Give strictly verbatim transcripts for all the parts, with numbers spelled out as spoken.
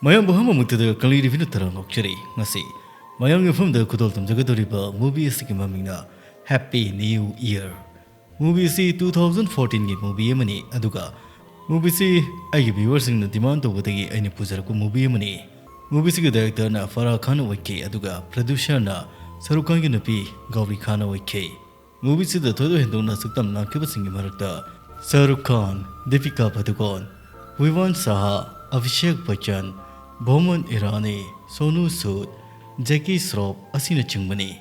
ꯃꯌꯥꯝꯕꯨ ꯑꯍꯥꯟꯕꯃꯛꯇꯗ ꯀꯪꯂꯩ ꯔꯤꯚꯤꯌꯨꯅ ꯇꯔꯥꯝꯅ ꯑꯣꯛꯆꯔꯤ꯫ ꯉꯁꯤ ꯃꯌꯥꯝꯒꯤ ꯃꯐꯝꯗ ꯈꯨꯗꯣꯜ ꯇꯝꯖꯒꯗꯧꯔꯤꯕ movie ꯑꯁꯤꯒꯤ ꯃꯃꯤꯡꯅ Happy New Year꯫ Movie ꯑꯁꯤ two thousand fourteen ꯒꯤ movie ꯑꯃꯅꯤ, ꯑꯗꯨꯒ movie ꯑꯁꯤ ꯑꯩꯒꯤ viewer ꯁꯤꯡꯅ demand ꯇꯧꯕꯗꯒꯤ ꯑꯩꯅ ꯄꯨꯖꯔꯛꯄ movie ꯑꯃꯅꯤ꯫ Movie ꯑꯁꯤꯒꯤ director ꯅ ꯐꯔꯥꯍ ꯈꯥꯟ ꯑꯣꯏꯈꯤ, ꯑꯗꯨꯒ producer ꯅ ꯁꯔꯨꯛ ꯈꯥꯟꯒꯤ ꯅꯨꯄꯤ ꯒꯧꯔꯤ ꯈꯥꯟ ꯑꯣꯏꯈꯤ꯫ Movie ꯑꯁꯤꯗ ꯊꯣꯏꯗꯣꯛ ꯍꯦꯟꯗꯣꯛꯅ ꯁꯛꯇꯝ ꯂꯥꯡꯈꯤꯕꯁꯤꯡꯒꯤ ꯃꯔꯛꯇ ꯁꯔꯨꯛ ꯈꯥꯟ, ꯗꯤꯄꯤꯀꯥ ꯄꯗꯨꯀꯣꯟ, ꯚꯤꯚꯥꯟ ꯁꯥꯍꯥ, ꯑꯚꯤꯁꯦꯛ ꯕꯆꯟ, ꯕꯣꯃꯟ ꯏꯔꯥꯅꯤ, ꯁꯣꯅꯨ ꯁꯨꯗ, ꯖꯦꯀꯤ ꯁ꯭ꯔꯣꯐ ꯑꯁꯤꯅꯆꯤꯡꯕꯅꯤ꯫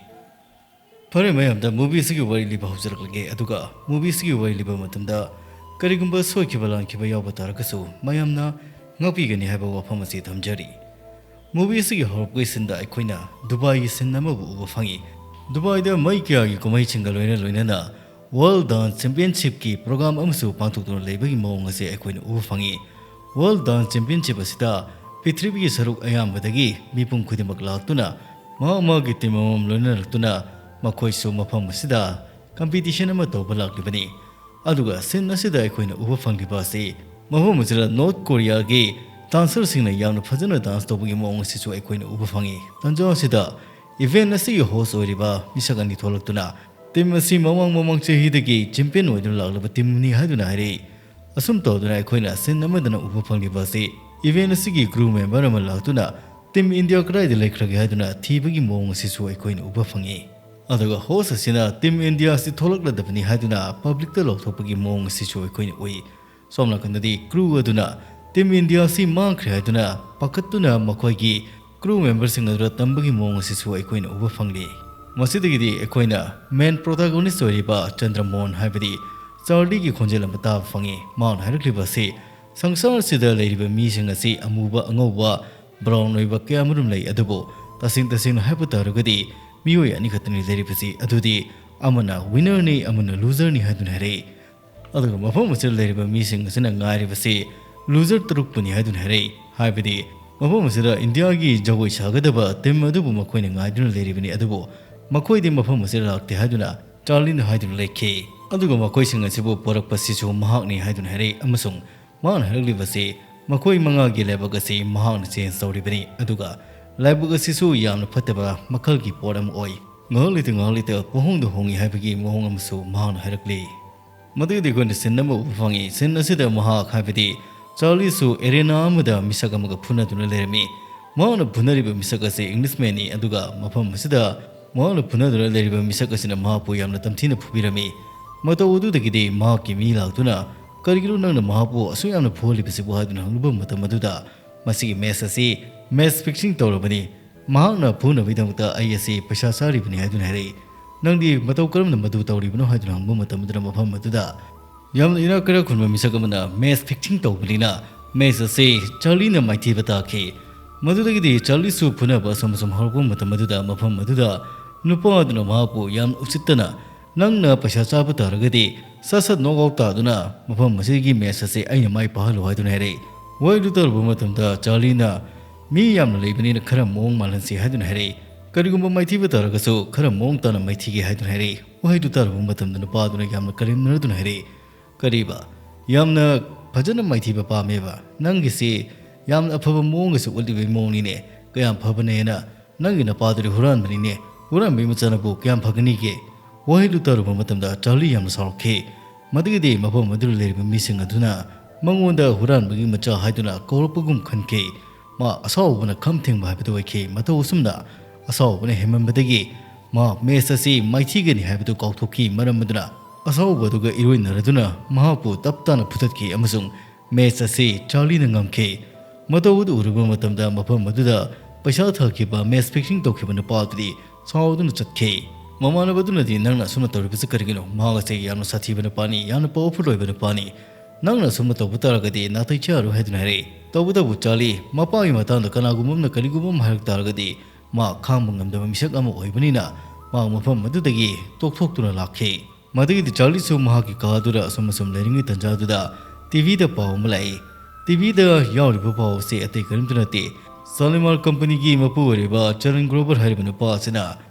ꯐꯔꯦ ꯃꯌꯥꯝꯗ movie ꯑꯁꯤꯒꯤ ꯋꯥꯔꯤ ꯂꯤꯕ ꯍꯧꯖꯔꯛꯂꯒꯦ, ꯑꯗꯨꯒ movie ꯑꯁꯤꯒꯤ ꯋꯥꯔꯤ ꯂꯤꯕ ꯃꯇꯝꯗ ꯀꯔꯤꯒꯨꯝꯕ ꯁꯣꯏꯈꯤꯕ ꯂꯥꯟꯈꯤꯕ ꯌꯥꯎꯕ ꯇꯥꯔꯒꯁꯨ ꯃꯌꯥꯝꯅ ꯉꯥꯛꯄꯤꯒꯅꯤ ꯍꯥꯏꯕ ꯋꯥꯐꯝ ꯑꯁꯤ ꯊꯝꯖꯔꯤ꯫ Movie ꯑꯁꯤꯒꯤ ꯍꯧꯔꯛꯄꯒꯤ scene ꯗ ꯑꯩꯈꯣꯏꯅ ꯗꯨꯕꯥꯏꯒꯤ scene ꯑꯃꯕꯨ ꯎꯕ ꯐꯪꯉꯤ꯫ ꯗꯨꯕꯥꯏꯗ ꯃꯩ ꯀꯌꯥꯒꯤ ꯀꯨꯝꯍꯩꯁꯤꯡꯒ ꯂꯣꯏꯅ ꯂꯣꯏꯅꯅ World Dance Championship ꯀꯤ program ꯑꯃꯁꯨ ꯄꯥꯡꯊꯣꯛꯇꯨꯅ ꯂꯩꯕꯒꯤ ꯃꯑꯣꯡ ꯑꯁꯤ ꯑꯩꯈꯣꯏꯅ ꯎꯕ ꯐꯪꯉꯤ꯫ World Dance Championship ꯑꯁꯤꯗ ꯄ꯭ꯔꯤꯊꯤꯕꯤꯒꯤ ꯁꯔꯨꯛ ꯑꯌꯥꯝꯕꯗꯒꯤ ꯃꯤꯄꯨꯝ ꯈꯨꯗꯤꯡꯃꯛ ꯂꯥꯛꯇꯨꯅ ꯃꯍꯥꯛ ꯃꯍꯥꯛꯀꯤ team ꯑꯃꯃꯝ ꯂꯣꯏꯅꯔꯛꯇꯨꯅ ꯃꯈꯣꯏꯁꯨ ꯃꯐꯝ ꯑꯁꯤꯗ competition ꯑꯃ ꯇꯧꯕ ꯂꯥꯛꯂꯤꯕꯅꯤ꯫ ꯑꯗꯨꯒ scene ꯑꯁꯤꯗ ꯑꯩꯈꯣꯏꯅ ꯎꯕ ꯐꯪꯂꯤꯕ ꯑꯁꯤ ꯃꯐꯝ ꯑꯁꯤꯗ North Korea ꯒꯤ dancer ꯁꯤꯡꯅ ꯌꯥꯝꯅ ꯐꯖꯅ dance ꯇꯧꯕꯒꯤ ꯃꯑꯣꯡ ꯑꯁꯤꯁꯨ ꯑꯩꯈꯣꯏꯅ ꯎꯕ ꯐꯪꯉꯤ꯫ ꯇꯥꯟꯖꯥ ꯑꯁꯤꯗ event ꯑꯁꯤꯒꯤ host ꯑꯣꯏꯔꯤꯕ ꯃꯤꯁꯛ ꯑꯅꯤ ꯊꯣꯛꯂꯛꯇꯨꯅ team ꯑꯁꯤ ꯃꯃꯥꯡ ꯃꯃꯥꯡ ꯆꯍꯤꯗꯒꯤ champion ꯑꯣꯏꯗꯨꯅ ꯂꯥꯛꯂꯕ team ꯅꯤ ꯍꯥꯏꯗꯨꯅ ꯍꯥꯏꯔꯛꯏ꯫ ꯑꯁꯨꯝ ꯇꯧꯗꯨꯅ ꯑꯩꯈꯣꯏꯅ scene ꯑꯃꯗꯅ ꯎꯕ ꯐꯪꯂꯤꯕ ꯑꯁꯤ event ꯑꯁꯤꯒꯤ crew member ꯑꯃ ꯂꯥꯛꯇꯨꯅ Team India ꯀꯗꯥꯏꯗ ꯂꯩꯈ꯭ꯔꯒꯦ ꯍꯥꯏꯗꯨꯅ ꯊꯤꯕꯒꯤ ꯃꯑꯣꯡ ꯑꯁꯤꯁꯨ ꯑꯩꯈꯣꯏꯅ ꯎꯕ ꯐꯪꯉꯤ꯫ ꯑꯗꯨꯒ host ꯑꯁꯤꯅ Team India ꯑꯁꯤ ꯊꯣꯛꯂꯛꯂꯗꯕꯅꯤ ꯍꯥꯏꯗꯨꯅ public ꯇ ꯂꯥꯎꯊꯣꯛꯄꯒꯤ ꯃꯑꯣꯡ ꯑꯁꯤꯁꯨ ꯑꯩꯈꯣꯏꯅ ꯎꯏ꯫ ꯁꯣꯝ ꯅꯥꯀꯟꯗꯗꯤ crew ꯑꯗꯨꯅ Team India ꯑꯁꯤ ꯃꯥꯡꯈ꯭ꯔꯦ ꯍꯥꯏꯗꯨꯅ ꯄꯥꯈꯠꯇꯨꯅ ꯃꯈꯣꯏꯒꯤ crew member ꯁꯤꯡ ꯑꯗꯨꯗ ꯇꯝꯕꯒꯤ ꯃꯑꯣꯡ ꯑꯁꯤꯁꯨ ꯑꯩꯈꯣꯏꯅ ꯎꯕ ꯐꯪꯂꯤ꯫ ꯃꯁꯤꯗꯒꯤꯗꯤ ꯑꯩꯈꯣꯏꯅ main protagonist ꯑꯣꯏꯔꯤꯕ ꯆꯟꯗ꯭ꯔꯃꯣꯍꯟ ꯍꯥꯏꯕꯗꯤ ꯆꯥꯔꯂꯤꯒꯤ ꯈꯣꯟꯖꯦꯜ ꯑꯃ ꯇꯥꯕ ꯐꯪꯉꯤ꯫ ꯃꯍꯥꯛꯅ ꯍꯥꯏꯔꯛꯂꯤꯕ ꯑꯁꯤ ꯁꯪꯁꯥꯔꯁꯤꯗ ꯂꯩꯔꯤꯕ ꯃꯤꯁꯤꯡ ꯑꯁꯤ ꯑꯃꯨꯕ, ꯑꯉꯧꯕ, brown ꯑꯣꯏꯕ ꯀꯌꯥ ꯑꯃꯔꯣꯝ ꯂꯩ, ꯑꯗꯨꯕꯨ ꯇꯁꯦꯡ ꯇꯁꯦꯡꯅ ꯍꯥꯏꯕ ꯇꯥꯔꯒꯗꯤ ꯃꯤꯑꯣꯏ ꯑꯅꯤꯈꯛꯇꯅꯤ ꯂꯩꯔꯤꯕꯁꯤ, ꯑꯗꯨꯗꯤ ꯑꯃꯅ winner ꯅꯤ, ꯑꯃꯅ loser ꯅꯤ ꯍꯥꯏꯗꯨꯅ ꯍꯥꯏꯔꯛꯏ꯫ ꯑꯗꯨꯒ ꯃꯐꯝ ꯑꯁꯤꯗ ꯂꯩꯔꯤꯕ ꯃꯤꯁꯤꯡ ꯑꯁꯤꯅ ꯉꯥꯏꯔꯤꯕꯁꯤ loser ꯇꯔꯨꯛꯄꯨꯅꯤ ꯍꯥꯏꯗꯨꯅ ꯍꯥꯏꯔꯛꯏ꯫ ꯍꯥꯏꯕꯗꯤ ꯃꯐꯝ ꯑꯁꯤꯗ ꯏꯟꯗꯤꯌꯥꯒꯤ ꯖꯒꯣꯏ ꯁꯥꯒꯗꯕ team ꯑꯗꯨꯕꯨ ꯃꯈꯣꯏꯅ ꯉꯥꯏꯗꯨꯅ ꯂꯩꯔꯤꯕꯅꯤ, ꯑꯗꯨꯕꯨ ꯃꯈꯣꯏꯗꯤ ꯃꯐꯝ ꯑꯁꯤꯗ ꯂꯥꯛꯇꯦ ꯍꯥꯏꯗꯨꯅ ꯆꯥꯔꯂꯤꯅ ꯍꯥꯏꯗꯨꯅ ꯂꯩꯈꯤ꯫ ꯑꯗꯨꯒ ꯃꯈꯣꯏꯁꯤꯡ ꯑꯁꯤꯕꯨ ꯄꯨꯔꯛꯄꯁꯤꯁꯨ ꯃꯍꯥꯛꯅꯤ ꯍꯥꯏꯗꯨꯅ ꯍꯥꯏꯔꯛꯏ, ꯑꯃꯁꯨꯡ ꯃꯥꯅ ꯍꯥꯏꯔꯛꯂꯤꯕꯁꯤ ꯃꯈꯣꯏ ꯃꯉꯥꯒꯤ ꯂꯥꯏꯕꯛ ꯑꯁꯤ ꯃꯍꯥꯛꯅ ꯆꯦꯟꯖ ꯇꯧꯔꯤꯕꯅꯤ, ꯑꯗꯨꯒ ꯂꯥꯏꯕꯛ ꯑꯁꯤꯁꯨ ꯌꯥꯝꯅ ꯐꯠꯇꯕ ꯃꯈꯜꯒꯤ ꯄꯣꯠ ꯑꯃ ꯑꯣꯏ꯫ ꯉꯥꯏꯍꯥꯛ ꯂꯩꯇ ꯉꯥꯏꯍꯥꯛ ꯂꯩꯇ ꯄꯨꯡꯍꯣꯡꯗ ꯍꯣꯡꯏ ꯍꯥꯏꯕꯒꯤ ꯃꯑꯣꯡ ꯑꯃꯁꯨ ꯃꯍꯥꯛꯅ ꯍꯥꯏꯔꯛꯂꯤ꯫ ꯃꯗꯨꯒꯤꯗꯤ ꯑꯩꯈꯣꯏꯅ ꯁꯤꯟ ꯑꯃ ꯎꯕ ꯐꯪꯉꯤ꯫ ꯁꯤꯟ ꯑꯁꯤꯗ ꯃꯍꯥꯛ, ꯍꯥꯏꯕꯗꯤ ꯆꯥꯔꯂꯤꯁꯨ ꯑꯦꯔꯦꯅꯥ ꯑꯃꯗ ꯃꯤꯁꯛ ꯑꯃꯒ ꯐꯨꯅꯗꯨꯅ ꯂꯩꯔꯝꯃꯤ꯫ ꯃꯍꯥꯛꯅ ꯐꯨꯅꯔꯤꯕ ꯃꯤꯁꯛ ꯑꯁꯤ ꯏꯪꯂꯤꯁꯃꯦꯟꯅꯤ, ꯑꯗꯨꯒ ꯃꯐꯝ ꯑꯁꯤꯗ ꯃꯍꯥꯛꯅ ꯐꯨꯅꯗꯨꯅ ꯂꯩꯔꯤꯕ ꯃꯤꯁꯛ ꯑꯁꯤꯅ ꯃꯍꯥꯛꯄꯨ ꯌꯥꯝꯅ ꯇꯝꯊꯤꯅ ꯐꯨꯕꯤꯔꯝꯃꯤ꯫ ꯃꯇꯧ ꯑꯗꯨꯗꯒꯤꯗꯤ ꯃꯍꯥꯛꯀꯤ ꯃꯤ ꯂꯥꯛꯇꯨꯅ, "ꯀꯔꯤꯒꯤꯅꯣ ꯅꯪꯅ ꯃꯍꯥꯛꯄꯨ ꯑꯁꯨꯛ ꯌꯥꯝꯅ ꯐꯨꯍꯜꯂꯤꯕꯁꯤꯕꯨ?" ꯍꯥꯏꯗꯨꯅ ꯍꯪꯂꯨꯕ ꯃꯇꯝ ꯑꯗꯨꯗ, "ꯃꯁꯤꯒꯤ ꯃꯦꯆ ꯑꯁꯤ ꯃꯦꯆ ꯐꯤꯛꯁꯤꯡ ꯇꯧꯔꯕꯅꯤ꯫ ꯃꯍꯥꯛꯅ ꯐꯨꯅꯕꯒꯤꯗꯃꯛꯇ ꯑꯩ ꯑꯁꯤ ꯄꯩꯁꯥ ꯆꯥꯔꯤꯕꯅꯤ" ꯍꯥꯏꯗꯨꯅ ꯍꯥꯏꯔꯛꯏ꯫ "ꯅꯪꯗꯤ ꯃꯇꯧ ꯀꯔꯝꯅ ꯃꯗꯨ ꯇꯧꯔꯤꯕꯅꯣ?" ꯍꯥꯏꯗꯨꯅ ꯍꯪꯕ ꯃꯇꯝꯗꯨꯗ, ꯃꯐꯝ ꯑꯗꯨꯗ ꯌꯥꯝꯅ ꯏꯅꯥꯛ ꯀꯩꯔꯥꯛ ꯈꯨꯟꯕ ꯃꯤꯁꯛ ꯑꯃꯅ ꯃꯦꯆ ꯐꯤꯛꯁꯤꯡ ꯇꯧꯕꯅꯤꯅ ꯃꯦꯆ ꯑꯁꯤ ꯆꯥꯔꯂꯤꯅ ꯃꯥꯏꯊꯤꯕ ꯇꯥꯈꯤ꯫ ꯃꯗꯨꯗꯒꯤꯗꯤ ꯆꯥꯔꯂꯤꯁꯨ ꯐꯨꯅꯕ ꯑꯁꯨꯝ ꯑꯁꯨꯝ ꯍꯧꯔꯛꯄ ꯃꯇꯝ ꯑꯗꯨꯗ, ꯃꯐꯝ ꯑꯗꯨꯗ ꯅꯨꯄꯥ ꯑꯗꯨꯅ ꯃꯍꯥꯛꯄꯨ ꯌꯥꯝ ꯎꯁꯤꯠꯇꯅ, "ꯅꯪꯅ ꯄꯩꯁꯥ ꯆꯥꯕ ꯇꯥꯔꯒꯗꯤ ꯁꯠ ꯁꯠ ꯅꯣꯛ ꯑꯥꯎꯠ ꯇꯥꯗꯨꯅ ꯃꯐꯝ ꯑꯁꯤꯒꯤ ꯃꯦꯆ ꯑꯁꯤ ꯑꯩꯅ ꯃꯥꯏ ꯄꯥꯛꯍꯜꯂꯨ" ꯍꯥꯏꯗꯨꯅ ꯍꯥꯏꯔꯛꯏ꯫ ꯋꯥꯍꯩꯗꯨ ꯇꯥꯔꯨꯕ ꯃꯇꯝꯗ ꯆꯥꯔꯂꯤꯅ, "ꯃꯤ ꯌꯥꯝꯅ ꯂꯩꯕꯅꯤꯅ ꯈꯔ ꯃꯑꯣꯡ ꯃꯥꯜꯍꯟꯁꯤ" ꯍꯥꯏꯗꯨꯅ ꯍꯥꯏꯔꯛꯏ꯫ "ꯀꯔꯤꯒꯨꯝꯕ ꯃꯥꯏꯊꯤꯕ ꯇꯥꯔꯒꯁꯨ ꯈꯔ ꯃꯑꯣꯡ ꯇꯥꯅ ꯃꯥꯏꯊꯤꯒꯦ" ꯍꯥꯏꯗꯨꯅ ꯍꯥꯏꯔꯛꯏ꯫ ꯋꯥꯍꯩꯗꯨ ꯇꯥꯔꯨꯕ ꯃꯇꯝꯗ ꯅꯨꯄꯥ ꯑꯗꯨꯅ ꯌꯥꯝꯅ ꯀꯔꯦꯝꯅꯗꯨꯅ ꯍꯥꯏꯔꯛꯏ, "ꯀꯔꯤꯕ? ꯌꯥꯝꯅ ꯐꯖꯅ ꯃꯥꯏꯊꯤꯕ ꯄꯥꯝꯃꯦꯕ? ꯅꯪꯒꯤꯁꯤ ꯌꯥꯝꯅ ꯑꯐꯕ ꯃꯑꯣꯡꯒꯁꯨ ꯎꯠꯂꯤꯕꯒꯤ ꯃꯑꯣꯡꯅꯤꯅꯦ꯫ ꯀꯌꯥꯝ ꯐꯕꯅꯦꯅ ꯅꯪꯒꯤ ꯅꯄꯥꯗꯨꯗꯤ ꯍꯨꯔꯥꯟꯕꯅꯤꯅꯦ꯫ ꯍꯨꯔꯥꯟꯕꯒꯤ ꯃꯆꯥꯅꯕꯨ ꯀꯌꯥꯝ ꯐꯒꯅꯤꯒꯦ?" ꯋꯥꯍꯩꯗꯨ ꯇꯥꯔꯨꯕ ꯃꯇꯝꯗ ꯆꯥꯔꯂꯤ ꯌꯥꯝꯅ ꯁꯥꯎꯔꯛꯈꯤ꯫ ꯃꯗꯨꯒꯤꯗꯤ ꯃꯐꯝ ꯑꯗꯨꯗ ꯂꯩꯔꯤꯕ ꯃꯤꯁꯤꯡ ꯑꯗꯨꯅ ꯃꯉꯣꯟꯗ "ꯍꯨꯔꯥꯟꯕꯒꯤ ꯃꯆꯥ" ꯍꯥꯏꯗꯨꯅ ꯀꯧꯔꯛꯄꯒꯨꯝ ꯈꯟꯈꯤ꯫ ꯃꯥ ꯑꯁꯥꯎꯕꯅ ꯈꯝ ꯊꯦꯡꯕ ꯍꯥꯏꯕꯗꯨ ꯑꯣꯏꯈꯤ꯫ ꯃꯇꯧ ꯑꯁꯨꯝꯅ ꯑꯁꯥꯎꯕꯅ ꯍꯦꯟꯃꯟꯕꯗꯒꯤ ꯃꯥ ꯃꯦꯆ ꯑꯁꯤ ꯃꯥꯏꯊꯤꯒꯅꯤ ꯍꯥꯏꯕꯗꯨ ꯀꯥꯎꯊꯣꯛꯈꯤ꯫ ꯃꯔꯝ ꯑꯗꯨꯅ ꯑꯁꯥꯎꯕ ꯑꯗꯨꯒ ꯏꯔꯣꯏꯅꯔꯗꯨꯅ ꯃꯍꯥꯛꯄꯨ ꯇꯞ ꯇꯥꯅ ꯐꯨꯊꯠꯈꯤ ꯑꯃꯁꯨꯡ ꯃꯦꯆ ꯑꯁꯤ ꯆꯥꯔꯂꯤꯅ ꯉꯝꯈꯤ꯫ ꯃꯇꯧ ꯑꯗꯨ ꯎꯔꯨꯕ ꯃꯇꯝꯗ ꯃꯐꯝ ꯑꯗꯨꯗ ꯄꯩꯁꯥ ꯊꯥꯈꯤꯕ ꯃꯦꯆ ꯐꯤꯛꯁꯤꯡ ꯇꯧꯈꯤꯕ ꯅꯨꯄꯥ ꯑꯗꯨꯗꯤ ꯁꯥꯎꯗꯨꯅ ꯆꯠꯈꯤ꯫ ꯃꯃꯥꯟꯅꯕ ꯑꯗꯨꯅꯗꯤ, "ꯅꯪꯅ ꯑꯁꯨꯝꯅ ꯇꯧꯔꯤꯕꯁꯤ ꯀꯔꯤꯒꯤꯅꯣ? ꯃꯍꯥꯛ ꯑꯁꯤ ꯌꯥꯝꯅ ꯁꯥꯊꯤꯕ ꯅꯨꯄꯥꯅꯤ, ꯌꯥꯝꯅ ꯄꯥꯋꯔꯐꯨꯜ ꯑꯣꯏꯕ ꯅꯨꯄꯥꯅꯤ꯫ ꯅꯪꯅ ꯑꯁꯨꯝꯅ ꯇꯧꯕ ꯇꯥꯔꯒꯗꯤ ꯅꯥꯇꯩ ꯆꯥꯔꯣꯏ" ꯍꯥꯏꯗꯨꯅ ꯍꯥꯏꯔꯛꯏ꯫ ꯇꯧꯕꯇꯕꯨ ꯆꯥꯔꯂꯤ ꯃꯄꯥꯒꯤ ꯃꯇꯥꯡꯗ ꯀꯅꯥꯒꯨꯝꯕ ꯑꯃꯅ ꯀꯔꯤꯒꯨꯝꯕ ꯑꯃ ꯍꯥꯏꯔꯛ ꯇꯥꯔꯒꯗꯤ ꯃꯥ ꯈꯥꯡꯕ ꯉꯝꯗꯕ ꯃꯤꯁꯛ ꯑꯃ ꯑꯣꯏꯕꯅꯤꯅ ꯃꯥ ꯃꯐꯝ ꯑꯗꯨꯗꯒꯤ ꯇꯣꯛꯊꯣꯛꯇꯨꯅ ꯂꯥꯛꯈꯤ꯫ ꯃꯗꯨꯒꯤꯗꯤ ꯆꯥꯔꯂꯤꯁꯨ ꯃꯍꯥꯛꯀꯤ ꯀꯥ ꯑꯗꯨꯗ ꯑꯁꯨꯝ ꯑꯁꯨꯝ ꯂꯩꯔꯤꯉꯩ ꯇꯟꯖꯥ ꯑꯗꯨꯗ ꯇꯤ ꯚꯤꯗ ꯄꯥꯎ ꯑꯃ ꯂꯥꯛꯏ꯫ ꯇꯤ ꯚꯤꯗ ꯌꯥꯎꯔꯤꯕ ꯄꯥꯎ ꯑꯁꯤ ꯑꯇꯩ ꯀꯔꯤꯝꯇ ꯅꯠꯇꯦ, ꯁꯥꯂꯤꯃꯥꯔ ꯀꯝꯄꯅꯤꯒꯤ ꯃꯄꯨ ꯑꯣꯏꯔꯤꯕ ꯆꯔꯟ ꯒ꯭ꯔꯣꯕꯔ ꯍꯥꯏꯔꯤꯕ ꯅꯨꯄꯥ ꯑꯁꯤꯅ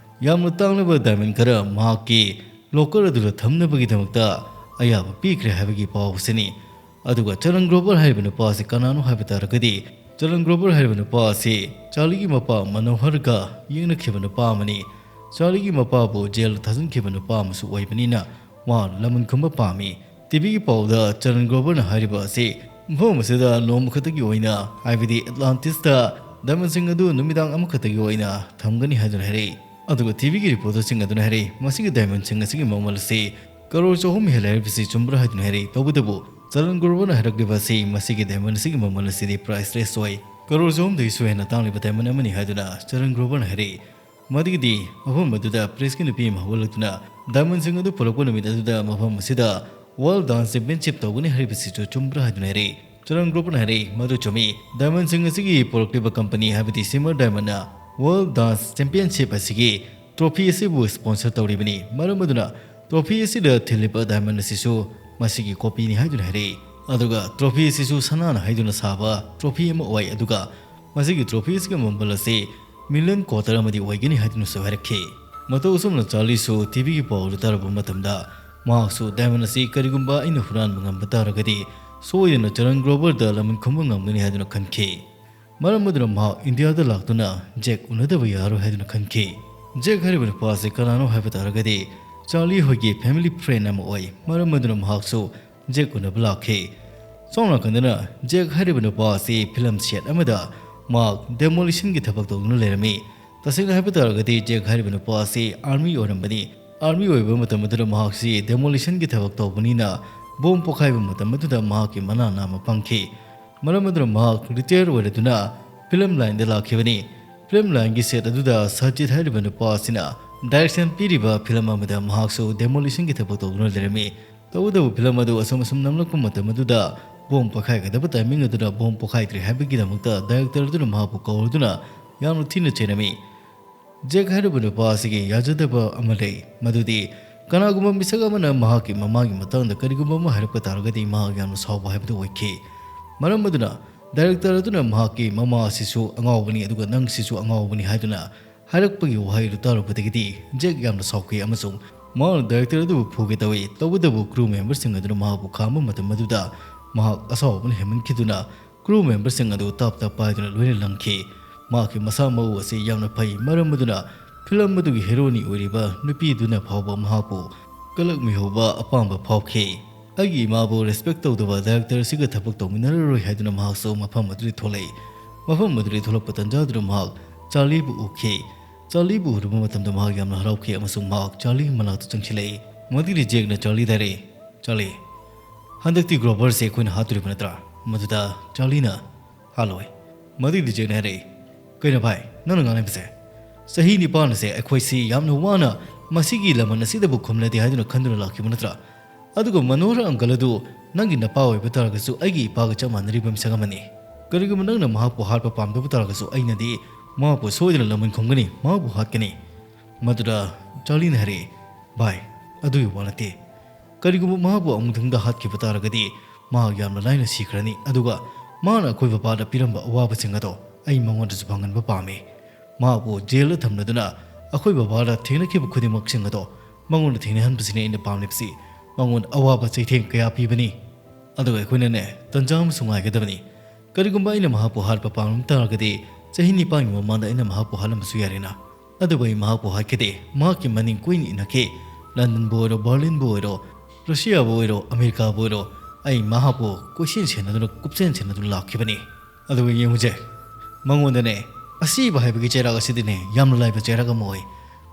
ꯌꯥꯝꯅ ꯇꯥꯡꯂꯕ ꯗꯥꯏꯃꯟ ꯈꯔ ꯃꯍꯥꯛꯀꯤ ꯂꯣꯀꯔ ꯑꯗꯨꯗ ꯊꯝꯅꯕꯒꯤꯗꯃꯛꯇ ꯑꯌꯥꯕ ꯄꯤꯈ꯭ꯔꯦ ꯍꯥꯏꯕꯒꯤ ꯄꯥꯎ ꯑꯁꯤꯅꯤ꯫ ꯑꯗꯨꯒ ꯆꯔꯟ ꯒ꯭ꯔꯣꯕꯔ ꯍꯥꯏꯔꯤꯕ ꯅꯨꯄꯥ ꯑꯁꯤ ꯀꯅꯥꯅꯣ ꯍꯥꯏꯕ ꯇꯥꯔꯒꯗꯤ, ꯆꯔꯟ ꯒ꯭ꯔꯣꯕꯔ ꯍꯥꯏꯔꯤꯕ ꯅꯨꯄꯥ ꯑꯁꯤ ꯆꯥꯔꯂꯤꯒꯤ ꯃꯄꯥ ꯃꯅꯣꯍꯔꯒ ꯌꯦꯛꯅꯈꯤꯕ ꯅꯨꯄꯥ ꯑꯃꯅꯤ꯫ ꯆꯥꯔꯂꯤꯒꯤ ꯃꯄꯥꯕꯨ ꯖꯦꯜꯗ ꯊꯥꯖꯤꯟꯈꯤꯕ ꯅꯨꯄꯥ ꯑꯃꯁꯨ ꯑꯣꯏꯕꯅꯤꯅ ꯃꯥ ꯂꯃꯟ ꯈꯨꯝꯕ ꯄꯥꯝꯃꯤ꯫ ꯇꯤꯚꯤꯒꯤ ꯄꯥꯎꯗ ꯆꯔꯟ ꯒ꯭ꯔꯣꯕꯔꯅ ꯍꯥꯏꯔꯤꯕ ꯑꯁꯤ ꯃꯐꯝ ꯑꯁꯤꯗ ꯅꯣꯡꯃ ꯈꯛꯇꯒꯤ ꯑꯣꯏꯅ, ꯍꯥꯏꯕꯗꯤ ꯑꯦꯠꯂꯥꯟꯇꯤꯁꯇ ꯗꯥꯏꯃꯟꯁꯤꯡ ꯑꯗꯨ ꯅꯨꯃꯤꯗꯥꯡ ꯑꯃꯈꯛꯇꯒꯤ ꯑꯣꯏꯅ ꯊꯝꯒꯅꯤ ꯍꯥꯏꯗꯨꯅ ꯍꯥꯏꯔꯛꯏ꯫ ꯑꯗꯨꯒ ꯇꯤꯚꯤꯒꯤ ꯔꯤꯄꯣꯔꯇꯔꯁꯤꯡ ꯑꯗꯨꯅ ꯍꯥꯏꯔꯛꯏ, ꯃꯁꯤꯒꯤ ꯗꯥꯏꯃꯟꯁꯤꯡ ꯑꯁꯤꯒꯤ ꯃꯃꯜ ꯑꯁꯤ ꯀꯔꯣꯔ ꯆꯍꯨꯝ ꯍꯦꯜꯂꯦ ꯍꯥꯏꯔꯤꯕꯁꯤ ꯆꯨꯝꯕ꯭ꯔꯥ ꯍꯥꯏꯗꯨꯅ ꯍꯥꯏꯔꯛꯏ꯫ ꯇꯧꯕꯇꯕꯨ ꯆꯔꯟ ꯒ꯭ꯔꯣꯕꯔꯅ ꯍꯥꯏꯔꯛꯂꯤꯕ ꯑꯁꯤ ꯃꯁꯤꯒꯤ ꯗꯥꯏꯃꯟ ꯑꯁꯤꯒꯤ ꯃꯃꯜ ꯑꯁꯤꯗꯤ ꯄ꯭ꯔꯥꯏꯁꯂꯦꯁ ꯑꯣꯏ, ꯀꯔꯣꯔ ꯆꯍꯨꯝꯗꯒꯤꯁꯨ ꯍꯦꯟꯅ ꯇꯥꯡꯂꯤꯕ ꯗꯥꯏꯃꯟ ꯑꯃꯅꯤ ꯍꯥꯏꯗꯨꯅ ꯆꯔꯟ ꯒ꯭ꯔꯣꯕꯔꯅ ꯍꯥꯏꯔꯛꯏ꯫ ꯃꯗꯨꯒꯤꯗꯤ ꯃꯐꯝ ꯑꯗꯨꯗ ꯄ꯭ꯔꯦꯁꯀꯤ ꯅꯨꯄꯤ ꯑꯃ ꯍꯧꯒꯠꯂꯛꯇꯨꯅ ꯗꯥꯏꯃꯟꯁꯤꯡ ꯑꯗꯨ ꯄꯨꯔꯛꯄ ꯅꯨꯃꯤꯠ ꯑꯗꯨꯗ ꯃꯐꯝ ꯑꯁꯤꯗ ꯋꯥꯔꯜ ꯗꯥꯟꯁ ꯆꯦꯝꯄꯤꯌꯟꯁꯤꯞ ꯇꯧꯒꯅꯤ ꯍꯥꯏꯔꯤꯕꯁꯤꯁꯨ ꯆꯨꯝꯕ꯭ꯔꯥ ꯍꯥꯏꯗꯨꯅ ꯍꯥꯏꯔꯛꯏ꯫ ꯆꯔꯟ ꯒ꯭ꯔꯣꯕꯔꯅ ꯍꯥꯏꯔꯛꯏ, ꯃꯗꯨ ꯆꯨꯝꯃꯤ꯫ ꯗꯥꯏꯃꯟꯁꯤꯡ ꯑꯁꯤꯒꯤ ꯄꯨꯔꯛꯂꯤꯕ ꯀꯝꯄꯅꯤ, ꯍꯥꯏꯕꯗꯤ ꯁꯤꯃꯔ ꯗꯥꯏꯃꯟꯅ ꯋꯥꯔꯜ ꯗꯥꯟꯁ ꯆꯦꯝꯄꯤꯌꯟꯁꯤꯞ ꯑꯁꯤꯒꯤ ꯇ꯭ꯔꯣꯐꯤ ꯑꯁꯤꯕꯨ ꯁ꯭ꯄꯣꯟꯁꯔ ꯇꯧꯔꯤꯕꯅꯤ꯫ ꯃꯔꯝ ꯑꯗꯨꯅ ꯇ꯭ꯔꯣꯐꯤ ꯑꯁꯤꯗ ꯊꯤꯜꯂꯤꯕ ꯗꯥꯏꯃꯟ ꯑꯁꯤꯁꯨ ꯃꯁꯤꯒꯤ ꯀꯣꯄꯤꯅꯤ ꯍꯥꯏꯗꯨꯅ ꯍꯥꯏꯔꯛꯏ꯫ ꯑꯗꯨꯒ ꯇ꯭ꯔꯣꯐꯤ ꯑꯁꯤꯁꯨ ꯁꯅꯥꯅ ꯍꯥꯏꯗꯨꯅ ꯁꯥꯕ ꯇ꯭ꯔꯣꯐꯤ ꯑꯃ ꯑꯣꯏ꯫ ꯑꯗꯨꯒ ꯃꯁꯤꯒꯤ ꯇ꯭ꯔꯣꯐꯤ ꯑꯁꯤꯒꯤ ꯃꯃꯜ ꯑꯁꯤ ꯃꯤꯂꯤꯌꯟ ꯀ꯭ꯋꯥꯇꯔ ꯑꯃꯗꯤ ꯑꯣꯏꯒꯅꯤ ꯍꯥꯏꯗꯨꯅꯁꯨ ꯍꯥꯏꯔꯛꯈꯤ꯫ ꯃꯇꯧ ꯑꯁꯨꯝꯅ ꯆꯥꯔꯂꯤꯁꯨ ꯇꯤꯚꯤꯒꯤ ꯄꯥꯎ ꯑꯗꯨ ꯇꯥꯔꯨꯕ ꯃꯇꯝꯗ ꯃꯍꯥꯛꯁꯨ ꯗꯥꯏꯃꯟ ꯑꯁꯤ ꯀꯔꯤꯒꯨꯝꯕ ꯑꯩꯅ ꯍꯨꯔꯥꯟꯕ ꯉꯝꯕ ꯇꯥꯔꯒꯗꯤ ꯁꯣꯏꯗꯅ ꯆꯔꯟ ꯒ꯭ꯔꯣꯕꯔꯗ ꯂꯃꯟ ꯈꯨꯝꯕ ꯉꯝꯒꯅꯤ ꯍꯥꯏꯗꯨꯅ ꯈꯟꯈꯤ꯫ ꯃꯔꯝ ꯑꯗꯨꯅ ꯃꯍꯥꯛ ꯏꯟꯗꯤꯌꯥꯗ ꯂꯥꯛꯇꯨꯅ ꯖꯦꯛ ꯎꯅꯗꯕ ꯌꯥꯔꯣꯏ ꯍꯥꯏꯗꯨꯅ ꯈꯟꯈꯤ꯫ ꯖꯦꯛ ꯍꯥꯏꯔꯤꯕ ꯅꯨꯄꯥ ꯑꯁꯤ ꯀꯅꯥꯅꯣ ꯍꯥꯏꯕ ꯇꯥꯔꯒꯗꯤ ꯆꯥꯔꯂꯤ ꯍꯣꯏꯒꯤ ꯐꯦꯃꯤꯂꯤ ꯐ꯭ꯔꯦꯟ ꯑꯃ ꯑꯣꯏ꯫ ꯃꯔꯝ ꯑꯗꯨꯅ ꯃꯍꯥꯛꯁꯨ ꯖꯦꯛ ꯎꯅꯕ ꯂꯥꯛꯈꯤ꯫ ꯁꯣꯝ ꯅꯥꯀꯟꯗꯅ ꯖꯦꯛ ꯍꯥꯏꯔꯤꯕ ꯅꯨꯄꯥ ꯑꯁꯤ ꯐꯤꯂꯝ ꯁꯦꯠ ꯑꯃꯗ ꯃꯍꯥꯛ ꯗꯦꯃꯣꯂꯤꯁꯟꯒꯤ ꯊꯕꯛ ꯇꯧꯗꯨꯅ ꯂꯩꯔꯝꯃꯤ꯫ ꯇꯁꯦꯡꯅ ꯍꯥꯏꯕ ꯇꯥꯔꯒꯗꯤ ꯖꯦꯛ ꯍꯥꯏꯔꯤꯕ ꯅꯨꯄꯥ ꯑꯁꯤ ꯑꯥꯔꯃꯤ ꯑꯣꯏꯔꯝꯕꯅꯤ꯫ ꯑꯥꯔꯃꯤ ꯑꯣꯏꯕ ꯃꯇꯝ ꯑꯗꯨꯗ ꯃꯍꯥꯛꯁꯤ ꯗꯦꯃꯣꯂꯤꯁꯟꯒꯤ ꯊꯕꯛ ꯇꯧꯕꯅꯤꯅ ꯕꯣꯝ ꯄꯣꯈꯥꯏꯕ ꯃꯇꯝ ꯑꯗꯨꯗ ꯃꯍꯥꯛꯀꯤ ꯃꯅꯥ ꯅꯥꯝꯃ ꯄꯪꯈꯤ꯫ ꯃꯔꯝ ꯑꯗꯨꯅ ꯃꯍꯥꯛ ꯔꯤꯇꯥꯌꯔ ꯑꯣꯏꯔꯗꯨꯅ ꯐꯤꯂꯝ ꯂꯥꯏꯟꯗ ꯂꯥꯛꯈꯤꯕꯅꯤ꯫ ꯐꯤꯂꯝ ꯂꯥꯏꯟꯒꯤ ꯁꯦꯠ ꯑꯗꯨꯗ ꯁꯖꯤꯠ ꯍꯥꯏꯔꯤꯕ ꯅꯨꯄꯥ ꯑꯁꯤꯅ ꯗꯥꯏꯔꯦꯛꯁꯟ ꯄꯤꯔꯤꯕ ꯐꯤꯂꯝ ꯑꯃꯗ ꯃꯍꯥꯛꯁꯨ ꯗꯦꯃꯣꯂꯤꯁꯟꯒꯤ ꯊꯕꯛ ꯇꯧꯗꯨꯅ ꯂꯩꯔꯝꯃꯤ꯫ ꯇꯧꯕꯇꯕꯨ ꯐꯤꯂꯝ ꯑꯗꯨ ꯑꯁꯨꯝ ꯑꯁꯨꯝ ꯅꯝꯂꯛꯄ ꯃꯇꯝ ꯑꯗꯨꯗ ꯕꯣꯝ ꯄꯣꯈꯥꯏꯒꯗꯕ ꯇꯥꯏꯃꯤꯡ ꯑꯗꯨꯗ ꯕꯣꯝ ꯄꯣꯈꯥꯏꯗ꯭ꯔꯦ ꯍꯥꯏꯕꯒꯤꯗꯃꯛꯇ ꯗꯥꯏꯔꯦꯛꯇꯔ ꯑꯗꯨꯅ ꯃꯍꯥꯛꯄꯨ ꯀꯧꯔꯗꯨꯅ ꯌꯥꯝꯅ ꯊꯤꯅ ꯆꯩꯔꯝꯃꯤ꯫ ꯖꯦꯛ ꯍꯥꯏꯔꯤꯕ ꯅꯨꯄꯥ ꯑꯁꯤꯒꯤ ꯌꯥꯖꯗꯕ ꯑꯃ ꯂꯩ, ꯃꯗꯨꯗꯤ ꯀꯅꯥꯒꯨꯝꯕ ꯃꯤꯁꯛ ꯑꯃꯅ ꯃꯍꯥꯛꯀꯤ ꯃꯃꯥꯒꯤ ꯃꯇꯥꯡꯗ ꯀꯔꯤꯒꯨꯝꯕ ꯑꯃ ꯍꯥꯏꯔꯛꯄ ꯇꯥꯔꯒꯗꯤ ꯃꯍꯥꯛ ꯌꯥꯝꯅ ꯁꯥꯎꯕ ꯍꯥꯏꯕꯗꯨ ꯑꯣꯏꯈꯤ꯫ ꯃꯔꯝ ꯑꯗꯨꯅ ꯗꯥꯏꯔꯦꯛꯇꯔ ꯑꯗꯨꯅ ꯃꯍꯥꯛꯀꯤ ꯃꯃꯥ ꯑꯁꯤꯁꯨ ꯑꯉꯥꯎꯕꯅꯤ ꯑꯗꯨꯒ ꯅꯪꯁꯤꯁꯨ ꯑꯉꯥꯎꯕꯅꯤ ꯍꯥꯏꯗꯨꯅ ꯍꯥꯏꯔꯛꯄꯒꯤ ꯋꯥꯍꯩ ꯑꯗꯨ ꯇꯥꯔꯨꯕꯗꯒꯤꯗꯤ ꯖꯦꯛ ꯌꯥꯝꯅ ꯁꯥꯎꯈꯤ ꯑꯃꯁꯨꯡ ꯃꯍꯥꯛꯅ ꯗꯥꯏꯔꯦꯛꯇꯔ ꯑꯗꯨꯕꯨ ꯐꯨꯒꯦ ꯇꯧꯏ꯫ ꯇꯧꯕꯇꯕꯨ ꯀ꯭ꯔꯨ ꯃꯦꯝꯕꯔꯁꯤꯡ ꯑꯗꯨꯅ ꯃꯍꯥꯛꯄꯨ ꯈꯥꯝꯕ ꯃꯇꯝ ꯑꯗꯨꯗ ꯃꯍꯥꯛ ꯑꯁꯥꯎꯕꯅ ꯍꯦꯟꯃꯟꯈꯤꯗꯨꯅ crew memberꯁꯤꯡ ꯑꯗꯨ ꯇꯥꯞ ꯇꯥꯞ ꯄꯥꯏꯗꯨꯅ ꯂꯣꯏꯅ ꯂꯪꯈꯤ꯫ ꯃꯍꯥꯛꯀꯤ ꯃꯁꯥ ꯃꯎ ꯑꯁꯤ ꯌꯥꯝꯅ ꯐꯩ, ꯃꯔꯝ ꯑꯗꯨꯅ film ꯑꯗꯨꯒꯤ heroine ꯑꯣꯏꯔꯤꯕ ꯅꯨꯄꯤꯗꯨꯅ ꯐꯥꯎꯕ ꯃꯍꯥꯛꯄꯨ ꯀꯂꯛꯃꯤꯍꯧꯕ ꯑꯄꯥꯝꯕ ꯐꯥꯎꯈꯤ꯫ ꯑꯩꯒꯤ ꯏꯃꯥꯕꯨ respect ꯇꯧꯗꯕ director ꯑꯁꯤꯒ ꯊꯕꯛ ꯇꯧꯃꯤꯟꯅꯔꯔꯣꯏ ꯍꯥꯏꯗꯨꯅ ꯃꯍꯥꯛꯁꯨ ꯃꯐꯝ ꯑꯗꯨꯗꯒꯤ ꯊꯣꯛꯂꯛꯏ꯫ ꯃꯐꯝ ꯑꯗꯨꯗꯒꯤ ꯊꯣꯛꯂꯛꯄ ꯇꯥꯟꯖꯥꯗꯨꯗ ꯃꯍꯥꯛ ꯆꯥꯔꯂꯤꯕꯨ ꯎꯈꯤ꯫ ꯆꯥꯔꯂꯤꯕꯨ ꯎꯔꯨꯕ ꯃꯇꯝꯗ ꯃꯍꯥꯛ ꯌꯥꯝꯅ ꯍꯔꯥꯎꯈꯤ ꯑꯃꯁꯨꯡ ꯃꯍꯥꯛ ꯆꯥꯔꯂꯤꯒꯤ ꯃꯅꯥꯛꯇ ꯆꯪꯁꯤꯜꯂꯛꯏ꯫ ꯃꯗꯨꯒꯤ ꯖꯦꯛꯅ ꯆꯥꯔꯂꯤꯗ ꯍꯥꯏꯔꯛꯏ, "ꯆꯥꯔꯂꯤ, ꯍꯟꯗꯛꯇꯤ ꯒ꯭ꯔꯣꯕꯔꯁꯦ ꯑꯩꯈꯣꯏꯅ ꯍꯥꯠꯇꯣꯔꯤꯕ ꯅꯠꯇ꯭ꯔꯥ?" ꯃꯗꯨꯗ ꯆꯥꯔꯂꯤꯅ, "ꯍꯥꯠꯂꯣꯏ꯫" ꯃꯗꯨꯒꯤ ꯖꯦꯛꯅ ꯍꯥꯏꯔꯛꯏ, "ꯀꯩꯅꯣ ꯚꯥꯏ, ꯅꯪꯅ ꯉꯥꯡꯂꯤꯕꯁꯦ? ꯆꯍꯤ ꯅꯤꯄꯥꯟ ꯑꯁꯦ ꯑꯩꯈꯣꯏꯁꯤ ꯌꯥꯝꯅ ꯋꯥꯅ ꯃꯁꯤꯒꯤ ꯂꯃꯟ ꯑꯁꯤꯗꯕꯨ ꯈꯨꯝꯂꯗꯤ ꯍꯥꯏꯗꯨꯅ ꯈꯟꯗꯨꯅ ꯂꯥꯛꯈꯤꯕ ꯅꯠꯇ꯭ꯔꯥ? ꯑꯗꯨꯒ ꯃꯅꯣꯍꯔ uncle ꯑꯗꯨ ꯅꯪꯒꯤ ꯅꯄꯥ ꯑꯣꯏꯕ ꯇꯥꯔꯒꯁꯨ ꯑꯩꯒꯤ ꯏꯄꯥꯒ ꯆꯞ ꯃꯥꯟꯅꯔꯤꯕ ꯃꯤꯁꯛ ꯑꯃꯅꯤ꯫ ꯀꯔꯤꯒꯨꯝꯕ ꯅꯪꯅ ꯃꯍꯥꯛꯄꯨ ꯍꯥꯠꯄ ꯄꯥꯝꯗꯕ ꯇꯥꯔꯒꯁꯨ ꯑꯩꯅꯗꯤ ꯃꯍꯥꯛꯄꯨ ꯁꯣꯏꯗꯅ ꯂꯃꯟ ꯈꯨꯝꯒꯅꯤ, ꯃꯍꯥꯛꯄꯨ ꯍꯥꯠꯀꯅꯤ꯫" ꯃꯗꯨꯗ ꯆꯥꯔꯂꯤꯅ ꯍꯥꯏꯔꯛꯏ, "ꯚꯥꯏ, ꯑꯗꯨꯒꯤ ꯋꯥ ꯅꯠꯇꯦ꯫ ꯀꯔꯤꯒꯨꯝꯕ ꯃꯍꯥꯛꯄꯨ ꯑꯃꯨꯛꯇꯪꯗ ꯍꯥꯠꯈꯤꯕ ꯇꯥꯔꯒꯗꯤ ꯃꯍꯥꯛ ꯌꯥꯝꯅ ꯂꯥꯏꯅ ꯁꯤꯈ꯭ꯔꯅꯤ꯫ ꯑꯗꯨꯒ ꯃꯍꯥꯛꯅ ꯑꯩꯈꯣꯏ ꯕꯕꯥꯗ ꯄꯤꯔꯝꯕ ꯑꯋꯥꯕꯁꯤꯡ ꯑꯗꯣ ꯑꯩ ꯃꯉꯣꯟꯗꯁꯨ ꯐꯪꯍꯟꯕ ꯄꯥꯝꯃꯤ꯫ ꯃꯍꯥꯛꯄꯨ ꯖꯦꯜꯗ ꯊꯝꯂꯗꯨꯅ ꯑꯩꯈꯣꯏ ꯕꯕꯥꯗ ꯊꯦꯡꯅꯈꯤꯕ ꯈꯨꯗꯤꯡꯃꯛꯁꯤꯡ ꯑꯗꯣ ꯃꯉꯣꯟꯗ ꯊꯦꯡꯅꯍꯟꯕꯁꯤꯅꯤ ꯑꯩꯅ ꯄꯥꯝꯂꯤꯕꯁꯤ꯫ ꯃꯉꯣꯟꯗ ꯑꯋꯥꯕ ꯆꯩꯊꯦꯡ ꯀꯌꯥ ꯄꯤꯕꯅꯤ꯫ ꯑꯗꯨꯒ ꯑꯩꯈꯣꯏꯅꯅꯦ, ꯇꯟꯖꯥ ꯑꯃꯁꯨ ꯉꯥꯏꯒꯗꯕꯅꯤ꯫ ꯀꯔꯤꯒꯨꯝꯕ ꯑꯩꯅ ꯃꯍꯥꯛꯄꯨ ꯍꯥꯠꯄ ꯄꯥꯝꯂꯝ ꯇꯥꯔꯒꯗꯤ ꯆꯍꯤ ꯅꯤꯄꯥꯟꯒꯤ ꯃꯃꯥꯡꯗ ꯑꯩꯅ ꯃꯍꯥꯛꯄꯨ ꯍꯥꯠꯂꯝꯕꯁꯨ ꯌꯥꯔꯦꯅ꯫ ꯑꯗꯨꯕꯨ ꯑꯩ ꯃꯍꯥꯛꯄꯨ ꯍꯥꯠꯈꯤꯗꯦ꯫ ꯃꯍꯥꯛꯀꯤ ꯃꯅꯤꯡ ꯀꯨꯏꯅ ꯏꯟꯅꯈꯤ꯫ ꯂꯟꯗꯟꯕꯨ ꯑꯣꯏꯔꯣ, ꯕꯔꯂꯤꯟꯕꯨ ꯑꯣꯏꯔꯣ, ꯔꯁꯤꯌꯥꯕꯨ ꯑꯣꯏꯔꯣ, ꯑꯃꯦꯔꯤꯀꯥꯕꯨ ꯑꯣꯏꯔꯣ, ꯑꯩ ꯃꯍꯥꯛꯄꯨ ꯀꯣꯏꯁꯦꯟ ꯁꯦꯟꯅꯗꯨꯅ, ꯀꯨꯞꯁꯦꯟ ꯁꯦꯟꯅꯗꯨꯅ ꯂꯥꯛꯈꯤꯕꯅꯤ꯫ ꯑꯗꯨꯒ ꯌꯦꯡꯉꯨꯁꯦ, ꯃꯉꯣꯟꯗꯅꯦ, ꯑꯁꯤꯕ ꯍꯥꯏꯕꯒꯤ ꯆꯩꯔꯥꯛ ꯑꯁꯤꯗꯤꯅꯦ, ꯌꯥꯝꯅ ꯂꯥꯏꯕ ꯆꯩꯔꯥꯛ ꯑꯃ ꯑꯣꯏ꯫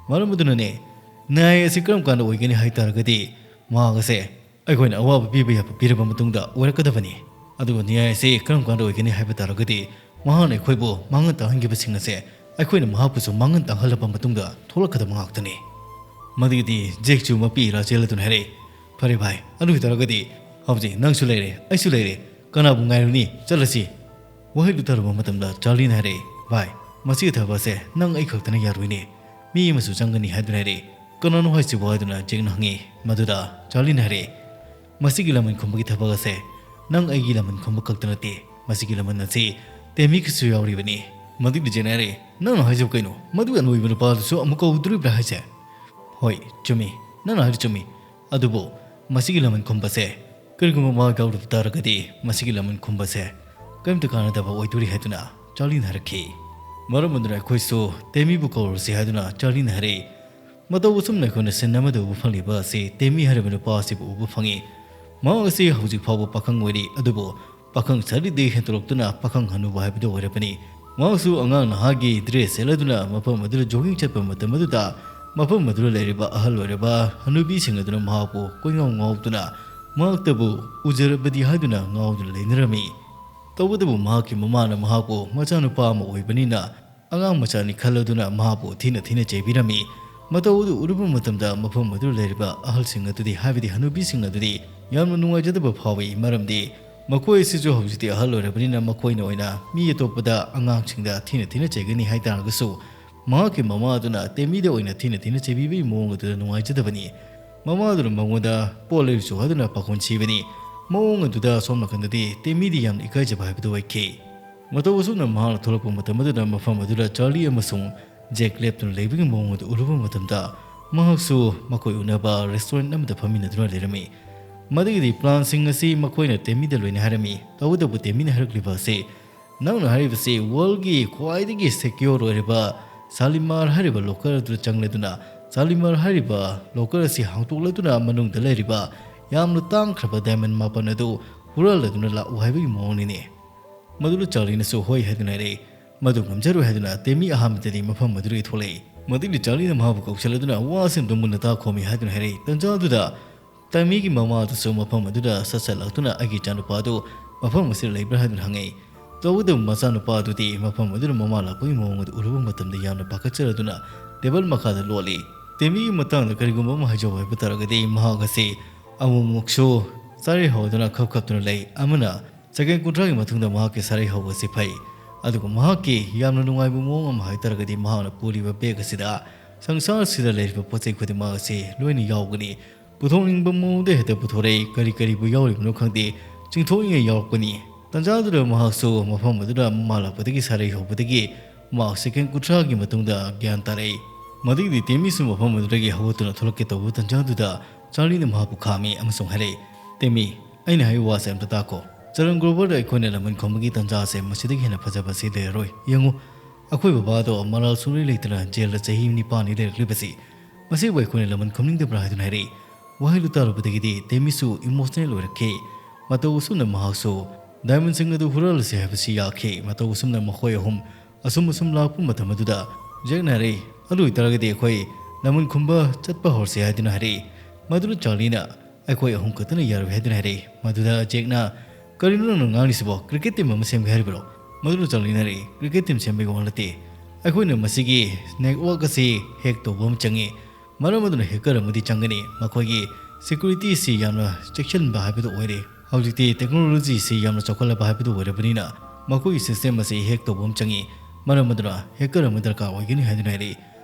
ꯃꯔꯝ ꯑꯗꯨꯅꯅꯦ, ꯅ꯭ꯌꯥꯏ ꯑꯁꯤ ꯀꯔꯝ ꯀꯥꯟꯗ ꯑꯣꯏꯒꯅꯤ ꯍꯥꯏ ꯇꯥꯔꯒꯗꯤ, ꯃꯍꯥꯛ ꯑꯁꯦ ꯑꯩꯈꯣꯏꯅ ꯑꯋꯥꯕ ꯄꯤꯕ ꯌꯥꯕ ꯄꯤꯔꯕ ꯃꯇꯨꯡꯗ ꯑꯣꯏꯔꯛꯀꯗꯕꯅꯤ꯫ ꯑꯗꯨꯒ ꯅ꯭ꯌꯥꯏ ꯑꯁꯤ ꯀꯔꯝ ꯀꯥꯟꯗ ꯑꯣꯏꯒꯅꯤ ꯍꯥꯏꯕ ꯇꯥꯔꯒꯗꯤ, ꯃꯍꯥꯛꯅ ꯑꯩꯈꯣꯏꯕꯨ ꯃꯥꯡꯍꯟ ꯇꯥꯛꯍꯟꯈꯤꯕꯁꯤꯡ ꯑꯁꯦ ꯑꯩꯈꯣꯏꯅ ꯃꯍꯥꯛꯄꯨꯁꯨ ꯃꯥꯡꯍꯟ ꯇꯥꯛꯍꯜꯂꯕ ꯃꯇꯨꯡꯗ ꯊꯣꯛꯂꯛꯀꯗꯕ ꯉꯥꯛꯇꯅꯤ꯫ ꯃꯗꯨꯒꯤꯗꯤ ꯖꯦꯛꯁꯨ ꯃꯄꯤ ꯏꯔꯥ ꯆꯦꯜꯂꯗꯨꯅ ꯍꯥꯏꯔꯛꯏ, "ꯐꯔꯦ ꯚꯥꯏ, ꯑꯗꯨ ꯑꯣꯏꯇꯥꯔꯒꯗꯤ ꯍꯧꯖꯤꯛ ꯅꯪꯁꯨ ꯂꯩꯔꯦ, ꯑꯩꯁꯨ ꯂꯩꯔꯦ, ꯀꯅꯥꯕꯨ ꯉꯥꯏꯔꯨꯅꯤ? ꯆꯠꯂꯁꯤ꯫" ꯋꯥꯍꯩꯗꯨ ꯇꯥꯔꯨꯕ ꯃꯇꯝꯗ ꯆꯥꯔꯂꯤꯅ ꯍꯥꯏꯔꯛꯏ, "ꯚꯥꯏ, ꯃꯁꯤꯒꯤ ꯊꯕꯛ ꯑꯁꯦ ꯅꯪ ꯑꯩ ꯈꯛꯇꯅ ꯌꯥꯔꯣꯏꯅꯦ, ꯃꯤ ꯑꯃꯁꯨ ꯆꯪꯒꯅꯤ" ꯍꯥꯏꯗꯨꯅ ꯍꯥꯏꯔꯛꯏ꯫ "ꯀꯅꯥꯅꯣ ꯍꯥꯏꯁꯤꯕꯨ?" ꯍꯥꯏꯗꯨꯅ ꯖꯦꯛꯅ ꯍꯪꯉꯤ꯫ ꯃꯗꯨꯗ ꯆꯥꯔꯂꯤꯅ ꯍꯥꯏꯔꯛꯏ, "ꯃꯁꯤꯒꯤ ꯂꯃꯟ ꯈꯨꯝꯕꯒꯤ ꯊꯕꯛ ꯑꯁꯦ ꯅꯪ ꯑꯩꯒꯤ ꯂꯃꯟ ꯈꯨꯝꯕ ꯈꯛꯇ ꯅꯠꯇꯦ, ꯃꯁꯤꯒꯤ ꯂꯃꯟ ꯑꯁꯤ ꯇꯦꯃꯤꯒꯤꯁꯨ ꯌꯥꯎꯔꯤꯕꯅꯤ꯫" ꯃꯗꯨꯒꯤ ꯖꯦꯛꯅ ꯍꯥꯏꯔꯛꯏ, "ꯅꯪꯅ ꯍꯥꯏꯖꯕ ꯀꯩꯅꯣ? ꯃꯗꯨꯒꯤ ꯑꯅꯣꯏꯕ ꯅꯨꯄꯥꯗꯨꯁꯨ ꯑꯃꯨꯛ ꯀꯧꯗꯣꯔꯤꯕ꯭ꯔꯥ ꯍꯥꯏꯁꯦ?" "ꯍꯣꯏ, ꯆꯨꯝꯃꯤ, ꯅꯪꯅ ꯍꯥꯏꯔꯤꯗꯨ ꯆꯨꯝꯃꯤ꯫ ꯑꯗꯨꯕꯨ ꯃꯁꯤꯒꯤ ꯂꯃꯟ ꯈꯨꯝꯕꯁꯦ ꯀꯔꯤꯒꯨꯝꯕ ꯃꯥ ꯌꯥꯎꯗꯕ ꯇꯥꯔꯒꯗꯤ ꯃꯁꯤꯒꯤ ꯂꯃꯟ ꯈꯨꯝꯕꯁꯦ ꯀꯔꯤꯝꯇ ꯀꯥꯟꯅꯗꯕ ꯑꯣꯏꯗꯣꯔꯤ ꯍꯥꯏꯗꯨꯅ ꯆꯥꯔꯂꯤꯅ ꯍꯥꯏꯔꯛꯈꯤ꯫ ꯃꯔꯝ ꯑꯗꯨꯅ ꯑꯩꯈꯣꯏꯁꯨ ꯇꯦꯃꯤꯕꯨ ꯀꯧꯔꯨꯁꯤ ꯍꯥꯏꯗꯨꯅ ꯆꯥꯔꯂꯤꯅ ꯍꯥꯏꯔꯛꯏ꯫ ꯃꯇꯧ ꯑꯁꯨꯝꯅ ꯑꯩꯈꯣꯏꯅ ꯁꯤꯟ ꯑꯃꯗ ꯎꯕ ꯐꯪꯂꯤꯕ ꯑꯁꯤ ꯇꯦꯃꯤ ꯍꯥꯏꯔꯤꯕ ꯅꯨꯄꯥ ꯑꯁꯤꯕꯨ ꯎꯕ ꯐꯪꯉꯤ꯫ ꯃꯍꯥꯛ ꯑꯁꯤ ꯍꯧꯖꯤꯛ ꯐꯥꯎꯕ ꯄꯥꯈꯪ ꯑꯣꯏꯔꯤ, ꯑꯗꯨꯕꯨ ꯄꯥꯈꯪ ꯁꯥꯔꯤꯗꯒꯤ ꯍꯦꯟꯗꯣꯛꯂꯛꯇꯨꯅ ꯄꯥꯈꯪ ꯍꯅꯨꯕ ꯍꯥꯏꯕꯗꯨ ꯑꯣꯏꯔꯕꯅꯤ꯫ ꯃꯍꯥꯛꯁꯨ ꯑꯉꯥꯡ ꯅꯍꯥꯒꯤ ꯗ꯭ꯔꯦꯁ ꯁꯦꯠꯂꯗꯨꯅ ꯃꯐꯝ ꯑꯗꯨꯗ ꯖꯣꯒꯤꯡ ꯆꯠꯄ ꯃꯇꯝ ꯑꯗꯨꯗ ꯃꯐꯝ ꯑꯗꯨꯗ ꯂꯩꯔꯤꯕ ꯑꯍꯜ ꯑꯣꯏꯔꯕ ꯍꯅꯨꯕꯤꯁꯤꯡ ꯑꯗꯨꯅ ꯃꯍꯥꯛꯄꯨ ꯀꯣꯏꯉꯥꯎ ꯉꯥꯎꯗꯨꯅ ꯃꯍꯥꯛꯇꯕꯨ ꯎꯖꯔꯕꯗꯤ ꯍꯥꯏꯗꯨꯅ ꯉꯥꯎꯗꯨꯅ ꯂꯩꯅꯔꯝꯃꯤ꯫ ꯇꯧꯕꯇꯕꯨ ꯃꯍꯥꯛꯀꯤ ꯃꯃꯥꯅ ꯃꯍꯥꯛꯄꯨ ꯃꯆꯥꯅꯨꯄꯥ ꯑꯃ ꯑꯣꯏꯕꯅꯤꯅ ꯑꯉꯥꯡ ꯃꯆꯥꯅꯤ ꯈꯜꯂꯗꯨꯅ ꯃꯍꯥꯛꯄꯨ ꯊꯤꯅ ꯊꯤꯅ ꯆꯩꯕꯤꯔꯝꯃꯤ꯫ ꯃꯇꯧ ꯑꯗꯨ ꯎꯔꯨꯕ ꯃꯇꯝꯗ ꯃꯐꯝ ꯑꯗꯨꯗ ꯂꯩꯔꯤꯕ ꯑꯍꯜꯁꯤꯡ ꯑꯗꯨꯗꯤ, ꯍꯥꯏꯕꯗꯤ ꯍꯅꯨꯕꯤꯁꯤꯡ ꯑꯗꯨꯗꯤ ꯌꯥꯝꯅ ꯅꯨꯡꯉꯥꯏꯖꯗꯕ ꯐꯥꯎꯏ, ꯃꯔꯝꯗꯤ ꯃꯈꯣꯏ ꯑꯁꯤꯁꯨ ꯍꯧꯖꯤꯛꯇꯤ ꯑꯍꯜ ꯑꯣꯏꯔꯕꯅꯤꯅ ꯃꯈꯣꯏꯅ ꯑꯣꯏꯅ ꯃꯤ ꯑꯇꯣꯞꯄꯗ, ꯑꯉꯥꯡꯁꯤꯡꯗ ꯊꯤꯅ ꯊꯤꯅ ꯆꯩꯒꯅꯤ ꯍꯥꯏꯇꯥꯔꯒꯁꯨ, ꯃꯍꯥꯛꯀꯤ ꯃꯃꯥ ꯑꯗꯨꯅ ꯇꯦꯃꯤꯗ ꯑꯣꯏꯅ ꯊꯤꯅ ꯊꯤꯅ ꯆꯩꯕꯤꯕꯒꯤ ꯃꯑꯣꯡ ꯑꯗꯨꯗ ꯅꯨꯡꯉꯥꯏꯖꯗꯕꯅꯤ꯫ ꯃꯃꯥ ꯑꯗꯨꯅ ꯃꯉꯣꯟꯗ ꯄꯣꯠ ꯂꯩꯔꯨꯆꯣ ꯍꯥꯏꯗꯨꯅ ꯄꯥꯈꯣꯟ ꯁꯤꯕꯅꯤ꯫ ꯃꯑꯣꯡ ꯑꯗꯨꯗ ꯑꯁꯣꯝ ꯅꯥꯀꯟꯗꯗꯤ ꯇꯦꯃꯤꯗꯤ ꯌꯥꯝꯅ ꯏꯀꯥꯏꯖꯕ ꯍꯥꯏꯕꯗꯨ ꯑꯣꯏꯈꯤ꯫ ꯃꯇꯧ ꯑꯁꯨꯝꯅ ꯃꯍꯥꯛꯅ ꯊꯣꯛꯂꯛꯄ ꯃꯇꯝ ꯑꯗꯨꯗ ꯃꯐꯝ ꯑꯗꯨꯗ ꯆꯥꯔꯂꯤ ꯑꯃꯁꯨꯡ ꯖꯦꯛ ꯂꯦꯞꯇꯨꯅ ꯂꯩꯕꯒꯤ ꯃꯑꯣꯡ ꯑꯗꯨ ꯎꯔꯨꯕ ꯃꯇꯝꯗ, ꯃꯍꯥꯛꯁꯨ ꯃꯈꯣꯏ ꯎꯅꯕ ꯔꯦꯁꯇꯨꯔꯦꯟꯠ ꯑꯃꯗ ꯐꯝꯃꯤꯟꯅꯗꯨꯅ ꯂꯩꯔꯝꯃꯤ꯫ ꯃꯗꯨꯒꯤꯗꯤ ꯄ꯭ꯂꯥꯟꯁꯤꯡ ꯑꯁꯤ ꯃꯈꯣꯏꯅ ꯇꯦꯃꯤꯗ ꯂꯣꯏꯅ ꯍꯥꯏꯔꯝꯃꯤ꯫ ꯇꯧꯕꯇꯕꯨ ꯇꯦꯃꯤꯅ ꯍꯥꯏꯔꯛꯂꯤꯕ ꯑꯁꯤ, "ꯅꯪꯅ ꯍꯥꯏꯔꯤꯕꯁꯤ ꯋꯥꯔꯜꯒꯤ ꯈ꯭ꯋꯥꯏꯗꯒꯤ ꯁꯦꯀ꯭ꯌꯣꯔ ꯑꯣꯏꯔꯤꯕ ꯁꯥꯂꯤꯃꯥꯔ ꯍꯥꯏꯔꯤꯕ ꯂꯣꯀꯔ ꯑꯗꯨꯗ ꯆꯪꯂꯗꯨꯅ, ꯁꯥꯂꯤꯃꯥꯔ ꯍꯥꯏꯔꯤꯕ ꯂꯣꯀꯔ ꯑꯁꯤ ꯍꯥꯡꯗꯣꯛꯂꯗꯨꯅ ꯃꯅꯨꯡꯗ ꯂꯩꯔꯤꯕ ꯌꯥꯝꯅ ꯇꯥꯡꯈ꯭ꯔꯕ ꯗꯥꯏꯃꯟ ꯃꯥꯄꯟ ꯑꯗꯨ ꯍꯨꯔꯥꯜꯂꯗꯨꯅ ꯂꯥꯛꯎ ꯍꯥꯏꯕꯒꯤ ꯃꯑꯣꯡꯅꯤꯅꯦ?" ꯃꯗꯨꯗ ꯆꯥꯔꯂꯤꯅꯁꯨ ꯍꯣꯏ ꯍꯥꯏꯗꯨꯅ ꯍꯥꯏꯔꯛꯏ꯫ ꯃꯗꯨ ꯉꯝꯖꯔꯣꯏ ꯍꯥꯏꯗꯨꯅ ꯇꯦꯃꯤ ꯑꯍꯥꯟꯕꯗꯗꯤ ꯃꯐꯝ ꯑꯗꯨꯗꯒꯤ ꯊꯣꯛꯂꯛꯏ꯫ ꯃꯗꯨꯒꯤ ꯆꯥꯔꯂꯤꯅ ꯃꯍꯥꯛꯄꯨ ꯀꯧꯁꯤꯜꯂꯗꯨꯅ ꯋꯥ ꯑꯁꯤ ꯑꯗꯨꯝ ꯃꯨꯟꯅ ꯇꯥꯈꯣꯃꯤ ꯍꯥꯏꯗꯨꯅ ꯍꯥꯏꯔꯛꯏ꯫ ꯇꯟꯖꯥ ꯑꯗꯨꯗ ꯇꯦꯃꯤꯒꯤ ꯃꯃꯥ ꯑꯗꯨꯁꯨ ꯃꯐꯝ ꯑꯗꯨꯗ ꯁꯠ ꯁꯠ ꯂꯥꯛꯇꯨꯅ ꯑꯩꯒꯤ ꯏꯆꯥꯅꯨꯄꯥ ꯑꯗꯨ ꯃꯐꯝ ꯑꯁꯤꯗ ꯂꯩꯕ꯭ꯔꯥ ꯍꯥꯏꯗꯨꯅ ꯍꯪꯉꯛꯏ꯫ ꯇꯧꯕꯇꯕꯨ ꯃꯆꯥꯅꯨꯄꯥ ꯑꯗꯨꯗꯤ ꯃꯐꯝ ꯑꯗꯨꯗ ꯃꯃꯥ ꯂꯥꯛꯄꯒꯤ ꯃꯑꯣꯡ ꯑꯗꯨ ꯎꯔꯨꯕ ꯃꯇꯝꯗ ꯌꯥꯝꯅ ꯄꯥꯈꯠꯆꯔꯗꯨꯅ ꯇꯦꯕꯜ ꯃꯈꯥꯗ ꯂꯣꯠꯂꯤ꯫ ꯇꯦꯃꯤꯒꯤ ꯃꯇꯥꯡꯗ ꯀꯔꯤꯒꯨꯝꯕ ꯑꯃ ꯍꯥꯏꯖꯧ ꯍꯥꯏꯕ ꯇꯥꯔꯒꯗꯤ ꯃꯍꯥꯛ ꯑꯁꯤ ꯑꯃꯨꯛꯃꯨꯛꯁꯨ ꯆꯥꯔꯩ ꯍꯧꯗꯨꯅ ꯈꯞ ꯈꯞꯇꯨꯅ ꯂꯩ꯫ ꯑꯃꯅ ꯁꯦꯀꯦꯟ ꯀꯨꯟꯊ꯭ꯔꯥꯒꯤ ꯃꯇꯨꯡꯗ ꯃꯍꯥꯛꯀꯤ ꯁꯥꯔꯩ ꯍꯧꯕ ꯑꯁꯤ ꯐꯩ꯫ ꯑꯗꯨꯒ ꯃꯍꯥꯛꯀꯤ ꯌꯥꯝꯅ ꯅꯨꯡꯉꯥꯏꯕ ꯃꯑꯣꯡ ꯑꯃ ꯍꯥꯏꯇꯥꯔꯒꯗꯤ ꯃꯍꯥꯛꯅ ꯄꯨꯔꯤꯕ ꯕꯦꯒ ꯑꯁꯤꯗ ꯁꯪꯁꯥꯔꯁꯤꯗ ꯂꯩꯔꯤꯕ ꯄꯣꯠ ꯆꯩ ꯈꯨꯗꯤꯡꯃꯛ ꯑꯁꯤ ꯂꯣꯏꯅ ꯌꯥꯎꯒꯅꯤ꯫ ꯄꯨꯊꯣꯛꯅꯤꯡꯕ ꯃꯑꯣꯡꯗ ꯍꯦꯛꯇ ꯄꯨꯊꯣꯔꯛꯏ꯫ ꯀꯔꯤ ꯀꯔꯤꯕꯨ ꯌꯥꯎꯔꯤꯕꯅꯣ ꯈꯪꯗꯦ꯫ ꯆꯤꯡꯊꯣꯛꯅꯤꯡꯉꯥꯏ ꯌꯥꯎꯔꯛꯄꯅꯤ꯫ ꯇꯟꯖꯥꯗꯨꯗ ꯃꯍꯥꯛꯁꯨ ꯃꯐꯝ ꯑꯗꯨꯗ ꯃꯃꯥ ꯂꯥꯛꯄꯗꯒꯤ ꯁꯥꯔꯩ ꯍꯧꯕꯗꯒꯤ ꯃꯍꯥꯛ ꯁꯦꯀꯦꯟ ꯀꯨꯟꯊ꯭ꯔꯥꯒꯤ ꯃꯇꯨꯡꯗ ꯒ꯭ꯌꯥꯟ ꯇꯥꯔꯛꯏ꯫ ꯃꯗꯨꯒꯤꯗꯤ ꯇꯦꯃꯤꯁꯨ ꯃꯐꯝ ꯑꯗꯨꯗꯒꯤ ꯍꯧꯒꯠꯇꯨꯅ ꯊꯣꯛꯂꯛꯀꯦ ꯇꯧꯕ ꯇꯟꯖꯥꯗꯨꯗ ꯆꯥꯔꯂꯤꯅ ꯃꯍꯥꯛꯄꯨ ꯈꯥꯝꯃꯤ ꯑꯃꯁꯨꯡ ꯍꯥꯏꯔꯛꯏ, "ꯇꯦꯃꯤ, ꯑꯩꯅ ꯍꯥꯏꯔꯤꯕ ꯋꯥꯁꯦ ꯑꯝꯇ ꯇꯥꯈꯣ꯫ ꯆꯔꯟ ꯒ꯭ꯔꯣꯚꯔꯗ ꯑꯩꯈꯣꯏꯅ ꯂꯃꯟ ꯈꯨꯝꯕꯒꯤ ꯇꯥꯟꯖꯥꯁꯦ ꯃꯁꯤꯗꯒꯤ ꯍꯦꯟꯅ ꯐꯖꯕꯁꯤ ꯂꯩꯔꯔꯣꯏ꯫ ꯌꯦꯡꯉꯨ, ꯑꯩꯈꯣꯏ ꯕꯕꯥꯗꯣ ꯃꯔꯥꯜ ꯁꯨꯡꯂꯩ ꯂꯩꯇꯅ ꯖꯦꯜꯗ ꯆꯍꯤ ꯅꯤꯄꯥꯟꯅꯤ ꯂꯩꯔꯛꯂꯤꯕꯁꯤ꯫ ꯃꯁꯤꯕꯨ ꯑꯩꯈꯣꯏꯅ ꯂꯃꯟ ꯈꯨꯝꯅꯤꯡꯗꯕ꯭ꯔꯥ ꯍꯥꯏꯗꯨꯅ ꯍꯥꯏꯔꯛꯏ꯫ ꯋꯥꯍꯩꯗꯨ ꯇꯥꯔꯨꯕꯗꯒꯤꯗꯤ ꯇꯦꯃꯤꯁꯨ ꯏꯃꯣꯁꯅꯦꯜ ꯑꯣꯏꯔꯛꯈꯤ꯫ ꯃꯇꯧ ꯑꯁꯨꯝꯅ ꯃꯍꯥꯛꯁꯨ ꯗꯥꯏꯃꯟꯁꯤꯡ ꯑꯗꯨ ꯍꯨꯔꯥꯜꯂꯁꯤ ꯍꯥꯏꯕꯁꯤ ꯌꯥꯈꯤ꯫ ꯃꯇꯧ ꯑꯁꯨꯝꯅ ꯃꯈꯣꯏ ꯑꯍꯨꯝ ꯑꯁꯨꯝ ꯑꯁꯨꯝ ꯂꯥꯛꯄ ꯃꯇꯝ ꯑꯗꯨꯗ ꯖꯦꯛꯅ ꯍꯥꯏꯔꯛꯏ, "ꯑꯗꯨ ꯑꯣꯏꯇꯥꯔꯒꯗꯤ ꯑꯩꯈꯣꯏ ꯂꯃꯟ ꯈꯨꯝꯕ ꯆꯠꯄ ꯍꯧꯔꯁꯤ" ꯍꯥꯏꯗꯨꯅ ꯍꯥꯏꯔꯛꯏ꯫ ꯃꯗꯨꯗ ꯆꯥꯔꯂꯤꯅ, "ꯑꯩꯈꯣꯏ ꯑꯍꯨꯝ ꯈꯛꯇꯅ ꯌꯥꯔꯣꯏ" ꯍꯥꯏꯗꯨꯅ ꯍꯥꯏꯔꯛꯏ꯫ ꯃꯗꯨꯗ ꯖꯦꯛꯅ, "ꯀꯔꯤꯅꯣ ꯅꯪꯅ ꯉꯥꯡꯂꯤꯁꯤꯕꯣ? ꯀ꯭ꯔꯤꯀꯦꯠ ꯇꯤꯝ ꯑꯃ ꯁꯦꯝꯒꯦ ꯍꯥꯏꯔꯤꯕ꯭ꯔꯣ?" ꯃꯗꯨꯗ ꯆꯥꯔꯂꯤꯅ ꯍꯥꯏꯔꯛꯏ, "ꯀ꯭ꯔꯤꯀꯦꯠ ꯇꯤꯝ ꯁꯦꯝꯕꯒꯤ ꯋꯥ ꯅꯠꯇꯦ꯫ ꯑꯩꯈꯣꯏꯅ ꯃꯁꯤꯒꯤ ꯅꯦꯠꯋꯥꯔꯛ ꯑꯁꯤ ꯍꯦꯛ ꯇꯧꯕ ꯑꯃ ꯆꯪꯏ꯫ ꯃꯔꯝ ꯑꯗꯨꯅ ꯍꯦꯀꯔ ꯑꯃꯗꯤ ꯆꯪꯒꯅꯤ꯫ ꯃꯈꯣꯏꯒꯤ ꯁꯦꯀ꯭ꯌꯨꯔꯤꯇꯤ ꯑꯁꯤ ꯌꯥꯝꯅ ꯆꯦꯛꯁꯤꯟꯕ ꯍꯥꯏꯕꯗꯨ ꯑꯣꯏꯔꯦ꯫ ꯍꯧꯖꯤꯛꯇꯤ ꯇꯦꯛꯅꯣꯂꯣꯖꯤ ꯑꯁꯤ ꯌꯥꯝꯅ ꯆꯥꯎꯈꯠꯂꯕ ꯍꯥꯏꯕꯗꯨ ꯑꯣꯏꯔꯕꯅꯤꯅ ꯃꯈꯣꯏꯒꯤ ꯁꯤꯁꯇꯦꯝ ꯑꯁꯤ ꯍꯦꯛ ꯇꯧꯕ ꯑꯃ ꯆꯪꯏ꯫ ꯃꯔꯝ ꯑꯗꯨꯅ ꯍꯦꯀꯔ ꯑꯃ ꯗꯔꯀꯥꯔ ꯑꯣꯏꯒꯅꯤ" ꯍꯥꯏꯗꯨꯅ ꯍꯥꯏꯔꯛꯏ꯫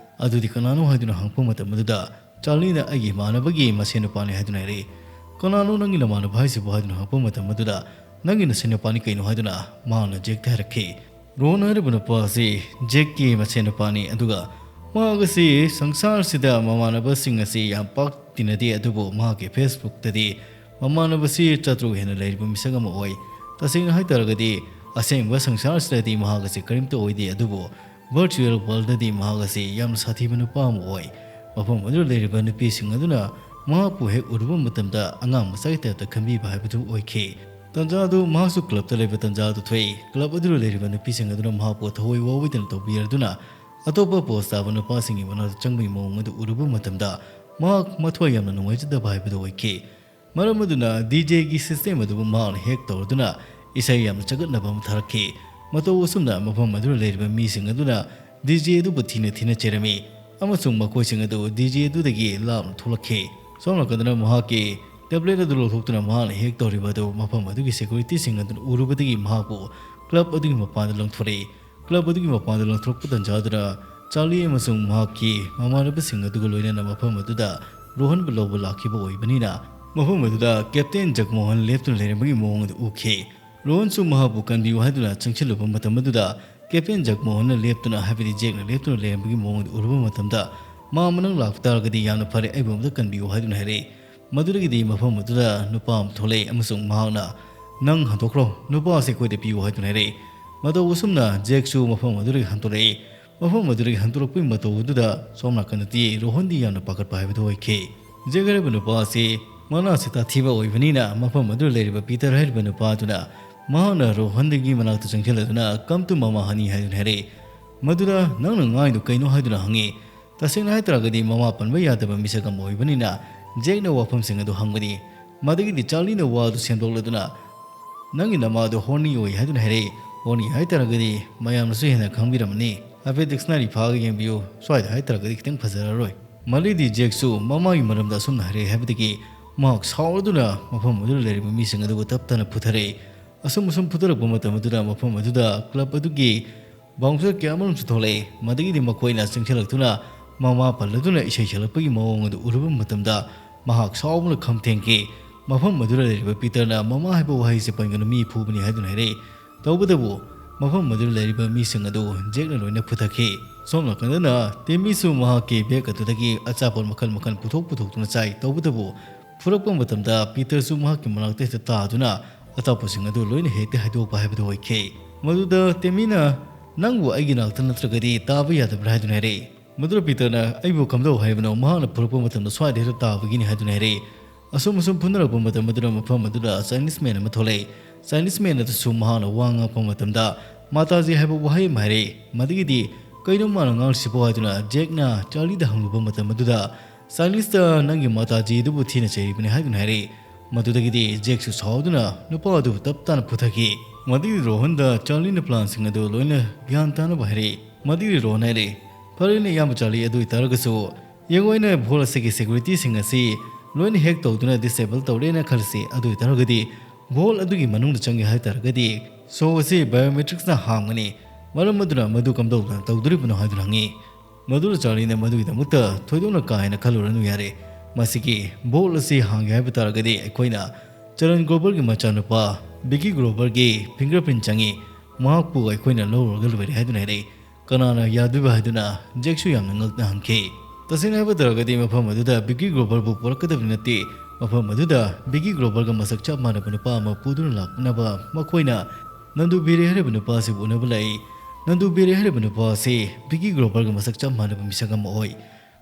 "ꯑꯗꯨꯗꯤ ꯀꯅꯥꯅꯣ?" ꯍꯥꯏꯗꯨꯅ ꯍꯪꯉꯛꯄ ꯃꯇꯝ ꯑꯗꯨꯗ ꯆꯥꯔꯂꯤꯅ, "ꯑꯩꯒꯤ ꯏꯃꯥꯟꯅꯕꯒꯤ ꯃꯁꯦꯟ ꯅꯨꯄꯥꯅꯤ" ꯍꯥꯏꯗꯨꯅ ꯍꯥꯏꯔꯛꯏ꯫ "ꯀꯅꯥꯅꯣ ꯅꯪꯒꯤ ꯅꯃꯥꯟꯅꯕ ꯍꯥꯏꯁꯤꯕꯨ?" ꯍꯥꯏꯗꯨꯅ ꯍꯪꯉꯛꯄ ꯃꯇꯝ ꯑꯗꯨꯗ, "ꯅꯪꯒꯤ ꯅꯁꯦꯟ ꯅꯨꯄꯥꯅꯤ ꯀꯩꯅꯣ?" ꯍꯥꯏꯗꯨꯅ ꯃꯍꯥꯛꯅ ꯖꯦꯛꯇ ꯍꯥꯏꯔꯛꯈꯤ꯫ ꯔꯣꯍꯟ ꯍꯥꯏꯔꯤꯕ ꯅꯨꯄꯥ ꯑꯁꯤ ꯖꯦꯛꯀꯤ ꯃꯁꯦꯟ ꯅꯨꯄꯥꯅꯤ, ꯑꯗꯨꯒ ꯃꯍꯥꯛ ꯑꯁꯤ ꯁꯪꯁꯥꯔꯁꯤꯗ ꯃꯃꯥꯟꯅꯕꯁꯤꯡ ꯑꯁꯤ ꯌꯥꯝ ꯄꯥꯛ ꯇꯤꯟꯅꯗꯦ, ꯑꯗꯨꯕꯨ ꯃꯍꯥꯛꯀꯤ ꯐꯦꯁꯕꯨꯛꯇꯗꯤ ꯃꯃꯥꯟꯅꯕꯁꯤ ꯆꯥꯇ꯭ꯔꯨꯛ ꯍꯦꯟꯅ ꯂꯩꯔꯤꯕ ꯃꯤꯁꯛ ꯑꯃ ꯑꯣꯏ꯫ ꯇꯁꯦꯡꯅ ꯍꯥꯏꯇꯥꯔꯒꯗꯤ ꯑꯁꯦꯡꯕ ꯁꯪꯁꯥꯔꯁꯤꯗꯗꯤ ꯃꯍꯥꯛ ꯑꯁꯤ ꯀꯔꯤꯝꯇ ꯑꯣꯏꯗꯦ, ꯑꯗꯨꯕꯨ ꯚꯔꯆꯨꯋꯦꯜ ꯋꯥꯔꯜꯗꯗꯤ ꯃꯍꯥꯛ ꯑꯁꯤ ꯌꯥꯝꯅ ꯁꯥꯊꯤꯕ ꯅꯨꯄꯥ ꯑꯃ ꯑꯣꯏ꯫ ꯃꯐꯝ ꯑꯗꯨꯗ ꯂꯩꯔꯤꯕ ꯅꯨꯄꯤꯁꯤꯡ ꯑꯗꯨꯅ ꯃꯍꯥꯛꯄꯨ ꯍꯦꯛ ꯎꯔꯨꯕ ꯃꯇꯝꯗ ꯑꯉꯥꯡ ꯃꯆꯥꯒꯤ ꯇꯥꯏꯞꯇ ꯈꯟꯕꯤꯕ ꯍꯥꯏꯕꯗꯨ ꯑꯣꯏꯈꯤ꯫ ꯇꯟꯖꯥ ꯑꯗꯨ ꯃꯍꯥꯛꯁꯨ ꯀ꯭ꯂꯕꯇ ꯂꯩꯕ ꯇꯟꯖꯥ ꯑꯗꯨ ꯊꯣꯛꯏ꯫ ꯀ꯭ꯂꯕ ꯑꯗꯨꯗ ꯂꯩꯔꯤꯕ ꯅꯨꯄꯤꯁꯤꯡ ꯑꯗꯨꯅ ꯃꯍꯥꯛꯄꯨ ꯊꯑꯣꯏ ꯋꯥꯑꯣꯏꯗꯅ ꯇꯧꯕꯤꯔꯗꯨꯅ ꯑꯇꯣꯞꯄ ꯄꯣꯁ ꯇꯥꯕ ꯅꯨꯄꯥꯁꯤꯡꯒꯤ ꯃꯅꯥꯛꯇ ꯆꯪꯕꯒꯤ ꯃꯑꯣꯡ ꯑꯗꯨ ꯎꯔꯨꯕ ꯃꯇꯝꯗ ꯃꯍꯥꯛ ꯃꯊ꯭ꯋꯥꯏ ꯌꯥꯝꯅ ꯅꯨꯡꯉꯥꯏꯖꯗꯕ ꯍꯥꯏꯕꯗꯨ ꯑꯣꯏꯈꯤ꯫ ꯃꯔꯝ ꯑꯗꯨꯅ ꯗꯤ ꯖꯦꯒꯤ ꯁꯤꯁꯇꯦꯝ ꯑꯗꯨꯕꯨ ꯃꯍꯥꯛꯅ ꯍꯦꯛ ꯇꯧꯔꯗꯨꯅ ꯏꯁꯩ ꯌꯥꯝꯅ ꯆꯒꯠꯅꯕ ꯑꯃ ꯊꯥꯔꯛꯈꯤ꯫ ꯃꯇꯧ ꯑꯁꯨꯝꯅ ꯃꯐꯝ ꯑꯗꯨꯗ ꯂꯩꯔꯤꯕ ꯃꯤꯁꯤꯡ ꯑꯗꯨꯅ ꯗꯤ ꯖꯦ ꯑꯗꯨꯕꯨ ꯊꯤꯅ ꯊꯤꯅ ꯆꯩꯔꯝꯃꯤ, ꯑꯃꯁꯨꯡ ꯃꯈꯣꯏꯁꯤꯡ ꯑꯗꯨ ꯗꯤ ꯖꯦ ꯑꯗꯨꯗꯒꯤ ꯂꯥꯞꯅ ꯊꯣꯛꯂꯛꯈꯤ꯫ ꯁꯣꯝ ꯅꯥꯀꯟꯗꯅ ꯃꯍꯥꯛꯀꯤ ꯇꯦꯕ꯭ꯂꯦꯠ ꯑꯗꯨ ꯂꯧꯊꯣꯛꯇꯨꯅ ꯃꯍꯥꯛꯅ ꯍꯦꯛ ꯇꯧꯔꯤꯕ ꯑꯗꯨ ꯃꯐꯝ ꯑꯗꯨꯒꯤ ꯁꯦꯀ꯭ꯌꯨꯔꯤꯇꯤꯁꯤꯡ ꯑꯗꯨꯅ ꯎꯔꯨꯕꯗꯒꯤ ꯃꯍꯥꯛꯄꯨ ꯀ꯭ꯂꯕ ꯑꯗꯨꯒꯤ ꯃꯄꯥꯟꯗ ꯂꯪꯊꯣꯔꯛꯏ꯫ ꯀ꯭ꯂꯕ ꯑꯗꯨꯒꯤ ꯃꯄꯥꯟꯗ ꯂꯪꯊꯣꯔꯛꯄ ꯇꯟꯖꯥ ꯑꯗꯨꯗ ꯆꯥꯔꯂꯤ ꯑꯃꯁꯨꯡ ꯃꯍꯥꯛꯀꯤ ꯃꯃꯥꯟꯅꯕꯁꯤꯡ ꯑꯗꯨꯒ ꯂꯣꯏꯅꯅ ꯃꯐꯝ ꯑꯗꯨꯗ ꯔꯣꯍꯟꯕꯨ ꯂꯧꯕ ꯂꯥꯛꯈꯤꯕ ꯑꯣꯏꯕꯅꯤꯅ, ꯃꯐꯝ ꯑꯗꯨꯗ ꯀꯦꯞꯇꯦꯟ ꯖꯒꯃꯣꯍꯟ ꯂꯦꯞꯇꯨꯅ ꯂꯩꯔꯝꯕꯒꯤ ꯃꯑꯣꯡ ꯑꯗꯨ ꯎꯈꯤ꯫ ꯔꯣꯍꯟꯁꯨ ꯃꯍꯥꯛꯄꯨ ꯀꯟꯕꯤꯌꯨ ꯍꯥꯏꯗꯨꯅ ꯆꯪꯁꯤꯜꯂꯨꯕ ꯃꯇꯝ ꯑꯗꯨꯗ ꯀꯦꯞꯇꯦꯟ ꯖꯒꯃꯣꯍꯟꯅ ꯂꯦꯞꯇꯨꯅ, ꯍꯥꯏꯕꯗꯤ ꯖꯦꯛꯅ ꯂꯦꯞꯇꯨꯅ ꯂꯩꯔꯝꯕꯒꯤ ꯃꯑꯣꯡ ꯑꯗꯨ ꯎꯔꯨꯕ ꯃꯇꯝꯗ, "ꯃꯥ ꯃꯅꯥꯛ ꯂꯥꯛꯄ ꯇꯥꯔꯒꯗꯤ ꯌꯥꯝꯅ ꯐꯔꯦ, ꯑꯩꯕꯨ ꯑꯃꯨꯛꯇ ꯀꯟꯕꯤꯌꯨ" ꯍꯥꯏꯗꯨꯅ ꯍꯥꯏꯔꯛꯏ꯫ ꯃꯗꯨꯗꯒꯤꯗꯤ ꯃꯐꯝ ꯑꯗꯨꯗ ꯅꯨꯄꯥ ꯑꯃ ꯊꯣꯛꯂꯛꯏ ꯑꯃꯁꯨꯡ ꯃꯍꯥꯛꯅ, "ꯅꯪ ꯍꯟꯗꯣꯛꯈ꯭ꯔꯣ, ꯅꯨꯄꯥ ꯑꯁꯤ ꯑꯩꯈꯣꯏꯗ ꯄꯤꯌꯨ" ꯍꯥꯏꯗꯨꯅ ꯍꯥꯏꯔꯛꯏ꯫ ꯃꯇꯧ ꯑꯁꯨꯝꯅ ꯖꯦꯛꯁꯨ ꯃꯐꯝ ꯑꯗꯨꯗꯒꯤ ꯍꯟꯗꯣꯔꯛꯏ꯫ ꯃꯐꯝ ꯑꯗꯨꯗꯒꯤ ꯍꯟꯗꯣꯔꯛꯄꯒꯤ ꯃꯇꯧ ꯑꯗꯨꯗ ꯁꯣꯝ ꯅꯥꯀꯟꯗꯗꯤ ꯔꯣꯍꯟꯗꯤ ꯌꯥꯝꯅ ꯄꯥꯈꯠꯄ ꯍꯥꯏꯕꯗꯨ ꯑꯣꯏꯈꯤ꯫ ꯖꯦꯛ ꯍꯥꯏꯔꯤꯕ ꯅꯨꯄꯥ ꯑꯁꯤ ꯃꯅꯥꯁꯤ ꯇꯥꯊꯤꯕ ꯑꯣꯏꯕꯅꯤꯅ ꯃꯐꯝ ꯑꯗꯨꯗ ꯂꯩꯔꯤꯕ ꯄꯤꯇꯔ ꯍꯥꯏꯔꯤꯕ ꯅꯨꯄꯥ ꯑꯗꯨꯅ ꯃꯍꯥꯛꯅ ꯔꯣꯍꯟꯗꯒꯤ ꯃꯅꯥꯛꯇ ꯆꯪꯁꯤꯜꯂꯗꯨꯅ, "Come to Mama Honey" ꯍꯥꯏꯗꯨꯅ ꯍꯥꯏꯔꯛꯏ꯫ ꯃꯗꯨꯗ, "ꯅꯪꯅ ꯉꯥꯡꯉꯤꯗꯨ ꯀꯩꯅꯣ?" ꯍꯥꯏꯗꯨꯅ ꯍꯪꯉꯤ꯫ ꯇꯁꯦꯡꯅ ꯍꯥꯏꯇꯥꯔꯒꯗꯤ ꯃꯃꯥ ꯄꯟꯕ ꯌꯥꯗꯕ ꯃꯤꯁꯛ ꯑꯃ ꯑꯣꯏꯕꯅꯤꯅ ꯖꯦꯛꯅ ꯋꯥꯐꯝꯁꯤꯡ ꯑꯗꯨ ꯍꯪꯕꯅꯤ꯫ ꯃꯗꯨꯒꯤꯗꯤ ꯆꯥꯔꯂꯤꯅ ꯋꯥ ꯑꯗꯨ ꯁꯦꯝꯗꯣꯛꯂꯗꯨꯅ, "ꯅꯪꯒꯤ ꯅꯃꯥ ꯑꯗꯨ ꯍꯣꯔꯅꯤ ꯑꯣꯏ" ꯍꯥꯏꯗꯨꯅ ꯍꯥꯏꯔꯛꯏ꯫ ꯍꯣꯔꯅꯤ ꯍꯥꯏꯇꯥꯔꯒꯗꯤ ꯃꯌꯥꯝꯅꯁꯨ ꯍꯦꯟꯅ ꯈꯪꯕꯤꯔꯝꯃꯅꯤ꯫ ꯍꯥꯏꯐꯦꯠ ꯗꯤꯛꯁꯅꯔꯤ ꯐꯥꯒ ꯌꯦꯡꯕꯤꯌꯨ, ꯁ꯭ꯋꯥꯏꯗ ꯍꯥꯏꯇꯥꯔꯒꯗꯤ ꯈꯤꯇꯪ ꯐꯖꯔꯔꯣꯏ꯫ ꯃꯗꯨꯗꯤ ꯖꯦꯛꯁꯨ ꯃꯃꯥꯒꯤ ꯃꯔꯝꯗ ꯑꯁꯨꯝꯅ ꯍꯥꯏꯔꯛꯏ ꯍꯥꯏꯕꯗꯒꯤ ꯃꯍꯥꯛ ꯁꯥꯎꯔꯗꯨꯅ ꯃꯐꯝ ꯑꯗꯨꯗ ꯂꯩꯔꯤꯕ ꯃꯤꯁꯤꯡ ꯑꯗꯨꯕꯨ ꯇꯞ ꯇꯞꯅ ꯐꯨꯊꯔꯛꯏ꯫ ꯑꯁꯨꯝ ꯑꯁꯨꯝ ꯐꯨꯊꯔꯛꯄ ꯃꯇꯝ ꯑꯗꯨꯗ ꯃꯐꯝ ꯑꯗꯨꯗ ꯀ꯭ꯂꯕ ꯑꯗꯨꯒꯤ ꯕꯥꯎꯟꯁꯔ ꯀꯌꯥ ꯑꯃꯔꯣꯝꯁꯨ ꯊꯣꯛꯂꯛꯏ꯫ ꯃꯗꯨꯒꯤꯗꯤ ꯃꯈꯣꯏꯅ ꯆꯪꯁꯤꯜꯂꯛꯇꯨꯅ ꯃꯃꯥ ꯄꯜꯂꯗꯨꯅ ꯏꯁꯩ ꯁꯛꯂꯛꯄꯒꯤ ꯃꯑꯣꯡ ꯑꯗꯨ ꯎꯔꯨꯕ ꯃꯇꯝꯗ ꯃꯍꯥꯛ ꯁꯥꯎꯕꯅ ꯈꯝ ꯊꯦꯡꯈꯤ꯫ ꯃꯐꯝ ꯑꯗꯨꯗ ꯂꯩꯔꯤꯕ ꯄꯤꯇꯔꯅ "ꯃꯃꯥ ꯍꯥꯏꯕ ꯋꯥꯍꯩꯁꯤ ꯄꯟꯒꯅꯨ, ꯃꯤ ꯐꯨꯕꯅꯤ" ꯍꯥꯏꯗꯨꯅ ꯍꯥꯏꯔꯛꯏ꯫ ꯇꯧꯕꯇꯕꯨ ꯃꯐꯝ ꯑꯗꯨꯗ ꯂꯩꯔꯤꯕ ꯃꯤꯁꯤꯡ ꯑꯗꯨ ꯖꯦꯛꯅ ꯂꯣꯏꯅ ꯐꯨꯊꯈꯤ꯫ ꯁꯣꯝ ꯅꯥꯀꯟꯗꯅ ꯇꯦꯃꯤꯁꯨ ꯃꯍꯥꯛꯀꯤ ꯕꯦꯒ ꯑꯗꯨꯗꯒꯤ ꯑꯆꯥꯄꯣꯠ ꯃꯈꯜ ꯃꯈꯜ ꯄꯨꯊꯣꯛ ꯄꯨꯊꯣꯛꯇꯨꯅ ꯆꯥꯏ꯫ ꯇꯧꯕꯇꯕꯨ ꯐꯨꯔꯛꯄ ꯃꯇꯝꯗ ꯄꯤꯇꯔꯁꯨ ꯃꯍꯥꯛꯀꯤ ꯃꯅꯥꯛꯇ ꯍꯦꯛꯇ ꯇꯥꯗꯨꯅ ꯑꯆꯥꯄꯣꯠꯁꯤꯡ ꯑꯗꯨ ꯂꯣꯏꯅ ꯍꯦꯛꯇ ꯍꯩꯗꯣꯛꯄ ꯍꯥꯏꯕꯗꯨ ꯑꯣꯏꯈꯤ꯫ ꯃꯗꯨꯗ ꯇꯦꯃꯤꯅ, "ꯅꯪꯕꯨ ꯑꯩꯒꯤ ꯅꯥꯛꯇ ꯅꯠꯇ꯭ꯔꯒꯗꯤ ꯇꯥꯕ ꯌꯥꯗꯕ꯭ꯔꯥ?" ꯍꯥꯏꯗꯨꯅ ꯍꯥꯏꯔꯛꯏ꯫ ꯃꯗꯨꯗ ꯄꯤꯇꯔꯅ, "ꯑꯩꯕꯨ ꯀꯝꯗꯧ ꯍꯥꯏꯕꯅꯣ? ꯃꯍꯥꯛꯅ ꯐꯨꯔꯛꯄ ꯃꯇꯝꯗ ꯁ꯭ꯋꯥꯏꯗ ꯍꯦꯛꯇ ꯇꯥꯕꯒꯤꯅꯤ" ꯍꯥꯏꯗꯨꯅ ꯍꯥꯏꯔꯛꯏ꯫ ꯑꯁꯨꯝ ꯑꯁꯨꯝ ꯐꯨꯅꯔꯛꯄ ꯃꯇꯝ ꯑꯗꯨꯗ ꯃꯐꯝ ꯑꯗꯨꯗ ꯆꯥꯏꯅꯤꯁ ꯃꯦꯟ ꯑꯃ ꯊꯣꯛꯂꯛꯏ꯫ ꯆꯥꯏꯅꯤꯁ ꯃꯦꯟ ꯑꯗꯨꯁꯨ ꯃꯍꯥꯛꯅ ꯋꯥ ꯉꯥꯡꯉꯛꯄ ꯃꯇꯝꯗ "ꯃꯥꯇꯥꯖꯤ" ꯍꯥꯏꯕ ꯋꯥꯍꯩ ꯑꯃ ꯍꯥꯏꯔꯛꯏ꯫ ꯃꯗꯨꯒꯤꯗꯤ "ꯀꯩꯅꯣ ꯃꯥꯅ ꯉꯥꯡꯂꯤꯁꯤꯕꯣ?" ꯍꯥꯏꯗꯨꯅ ꯖꯦꯛꯅ ꯆꯥꯔꯂꯤꯗ ꯍꯪꯂꯨꯕ ꯃꯇꯝ ꯑꯗꯨꯗ, "ꯆꯥꯏꯅꯤꯁꯇ ꯅꯪꯒꯤ ꯃꯥꯇꯥꯖꯤ ꯑꯗꯨꯕꯨ ꯊꯤꯅ ꯆꯩꯔꯤꯕꯅꯤ" ꯍꯥꯏꯗꯨꯅ ꯍꯥꯏꯔꯛꯏ꯫ ꯃꯗꯨꯗꯒꯤꯗꯤ ꯖꯦꯛꯁꯨ ꯁꯥꯎꯗꯨꯅ ꯅꯨꯄꯥ ꯑꯗꯨꯕꯨ ꯇꯞ ꯇꯥꯅ ꯐꯨꯊꯈꯤ꯫ ꯃꯗꯨꯒꯤ ꯔꯣꯍꯟꯗ ꯆꯥꯔꯂꯤꯅ ꯄ꯭ꯂꯥꯟꯁꯤꯡ ꯑꯗꯨ ꯂꯣꯏꯅ ꯒ꯭ꯌꯥꯟ ꯇꯥꯅꯕ ꯍꯥꯏꯔꯛꯏ꯫ ꯃꯗꯨꯒꯤ ꯔꯣꯍꯟ ꯍꯥꯏꯔꯛꯏ, "ꯐꯔꯦꯅꯦ ꯏꯌꯥꯝꯕ ꯆꯥꯔꯂꯤ, ꯑꯗꯨ ꯑꯣꯏꯇꯥꯔꯒꯁꯨ ꯌꯦꯡꯉꯣ, ꯑꯩꯅ ꯚꯣꯜ ꯑꯁꯤꯒꯤ ꯁꯦꯀ꯭ꯌꯨꯔꯤꯇꯤꯁꯤꯡ ꯑꯁꯤ ꯂꯣꯏꯅ ꯍꯦꯛ ꯇꯧꯗꯨꯅ ꯗꯤꯁꯦꯕꯜ ꯇꯧꯔꯦꯅ ꯈꯜꯂꯁꯤ꯫ ꯑꯗꯨ ꯑꯣꯏꯇꯥꯔꯒꯗꯤ ꯚꯣꯜ ꯑꯗꯨꯒꯤ ꯃꯅꯨꯡꯗ ꯆꯪꯒꯦ ꯍꯥꯏ ꯇꯥꯔꯒꯗꯤ ꯁꯣ ꯑꯁꯤ ꯕꯥꯏꯑꯣꯃꯦꯇ꯭ꯔꯤꯛꯁꯅ ꯍꯥꯡꯒꯅꯤ꯫ ꯃꯔꯝ ꯑꯗꯨꯅ ꯃꯗꯨ ꯀꯝꯗꯧꯗꯅ ꯇꯧꯗꯣꯔꯤꯕꯅꯣ?" ꯍꯥꯏꯗꯨꯅ ꯍꯪꯉꯤ꯫ ꯃꯗꯨꯗ ꯆꯥꯔꯂꯤꯅ ꯃꯗꯨꯒꯤꯗꯃꯛꯇ ꯊꯣꯏꯗꯣꯛꯅ ꯀꯥ ꯍꯦꯟꯅ ꯈꯜꯂꯨꯔꯅꯨ ꯌꯥꯔꯦ꯫ ꯃꯁꯤꯒꯤ ꯚꯣꯜ ꯑꯁꯤ ꯍꯥꯡꯒꯦ ꯍꯥꯏꯕ ꯇꯥꯔꯒꯗꯤ ꯑꯩꯈꯣꯏꯅ ꯆꯔꯟ ꯒ꯭ꯔꯣꯕꯔꯒꯤ ꯃꯆꯥꯅꯨꯄꯥ ꯕꯤꯀꯤ ꯒ꯭ꯔꯣꯕꯔꯒꯤ ꯐꯤꯡꯒꯔ ꯄ꯭ꯔꯤꯟ ꯆꯪꯉꯤ꯫ ꯃꯍꯥꯛꯄꯨ ꯑꯩꯈꯣꯏꯅ ꯂꯧꯔꯨꯔꯒ ꯂꯣꯏꯔꯦ ꯍꯥꯏꯗꯨꯅ ꯍꯥꯏꯔꯛꯏ꯫ "ꯀꯅꯥꯅ ꯌꯥꯗꯣꯏꯕ?" ꯍꯥꯏꯗꯨꯅ ꯖꯦꯛꯁꯨ ꯌꯥꯝꯅ ꯉꯛꯅ ꯍꯪꯈꯤ꯫ ꯇꯁꯦꯡꯅ ꯍꯥꯏꯕ ꯇꯥꯔꯒꯗꯤ ꯃꯐꯝ ꯑꯗꯨꯗ ꯕꯤꯀꯤ ꯒ꯭ꯔꯣꯕꯔꯕꯨ ꯄꯨꯔꯛꯀꯗꯕꯗꯤ ꯅꯠꯇꯦ꯫ ꯃꯐꯝ ꯑꯗꯨꯗ ꯕꯤꯀꯤ ꯒ꯭ꯔꯣꯕꯔꯒ ꯃꯁꯛ ꯆꯞ ꯃꯥꯟꯅꯕ ꯅꯨꯄꯥ ꯑꯃ ꯄꯨꯗꯨꯅ ꯂꯥꯛꯅꯕ ꯃꯈꯣꯏꯅ ꯅꯟꯗꯨ ꯕꯦꯔꯦ ꯍꯥꯏꯔꯤꯕ ꯅꯨꯄꯥ ꯑꯁꯤꯕꯨ ꯎꯅꯕ ꯂꯥꯛꯏ꯫ ꯅꯟꯗꯨ ꯕꯦꯔꯦ ꯍꯥꯏꯔꯤꯕ ꯅꯨꯄꯥ ꯑꯁꯤ ꯕꯤꯀꯤ ꯒ꯭ꯔꯣꯕꯔꯒ ꯃꯁꯛ ꯆꯞ ꯃꯥꯟꯅꯕ ꯃꯤꯁꯛ ꯑꯃ ꯑꯣꯏ꯫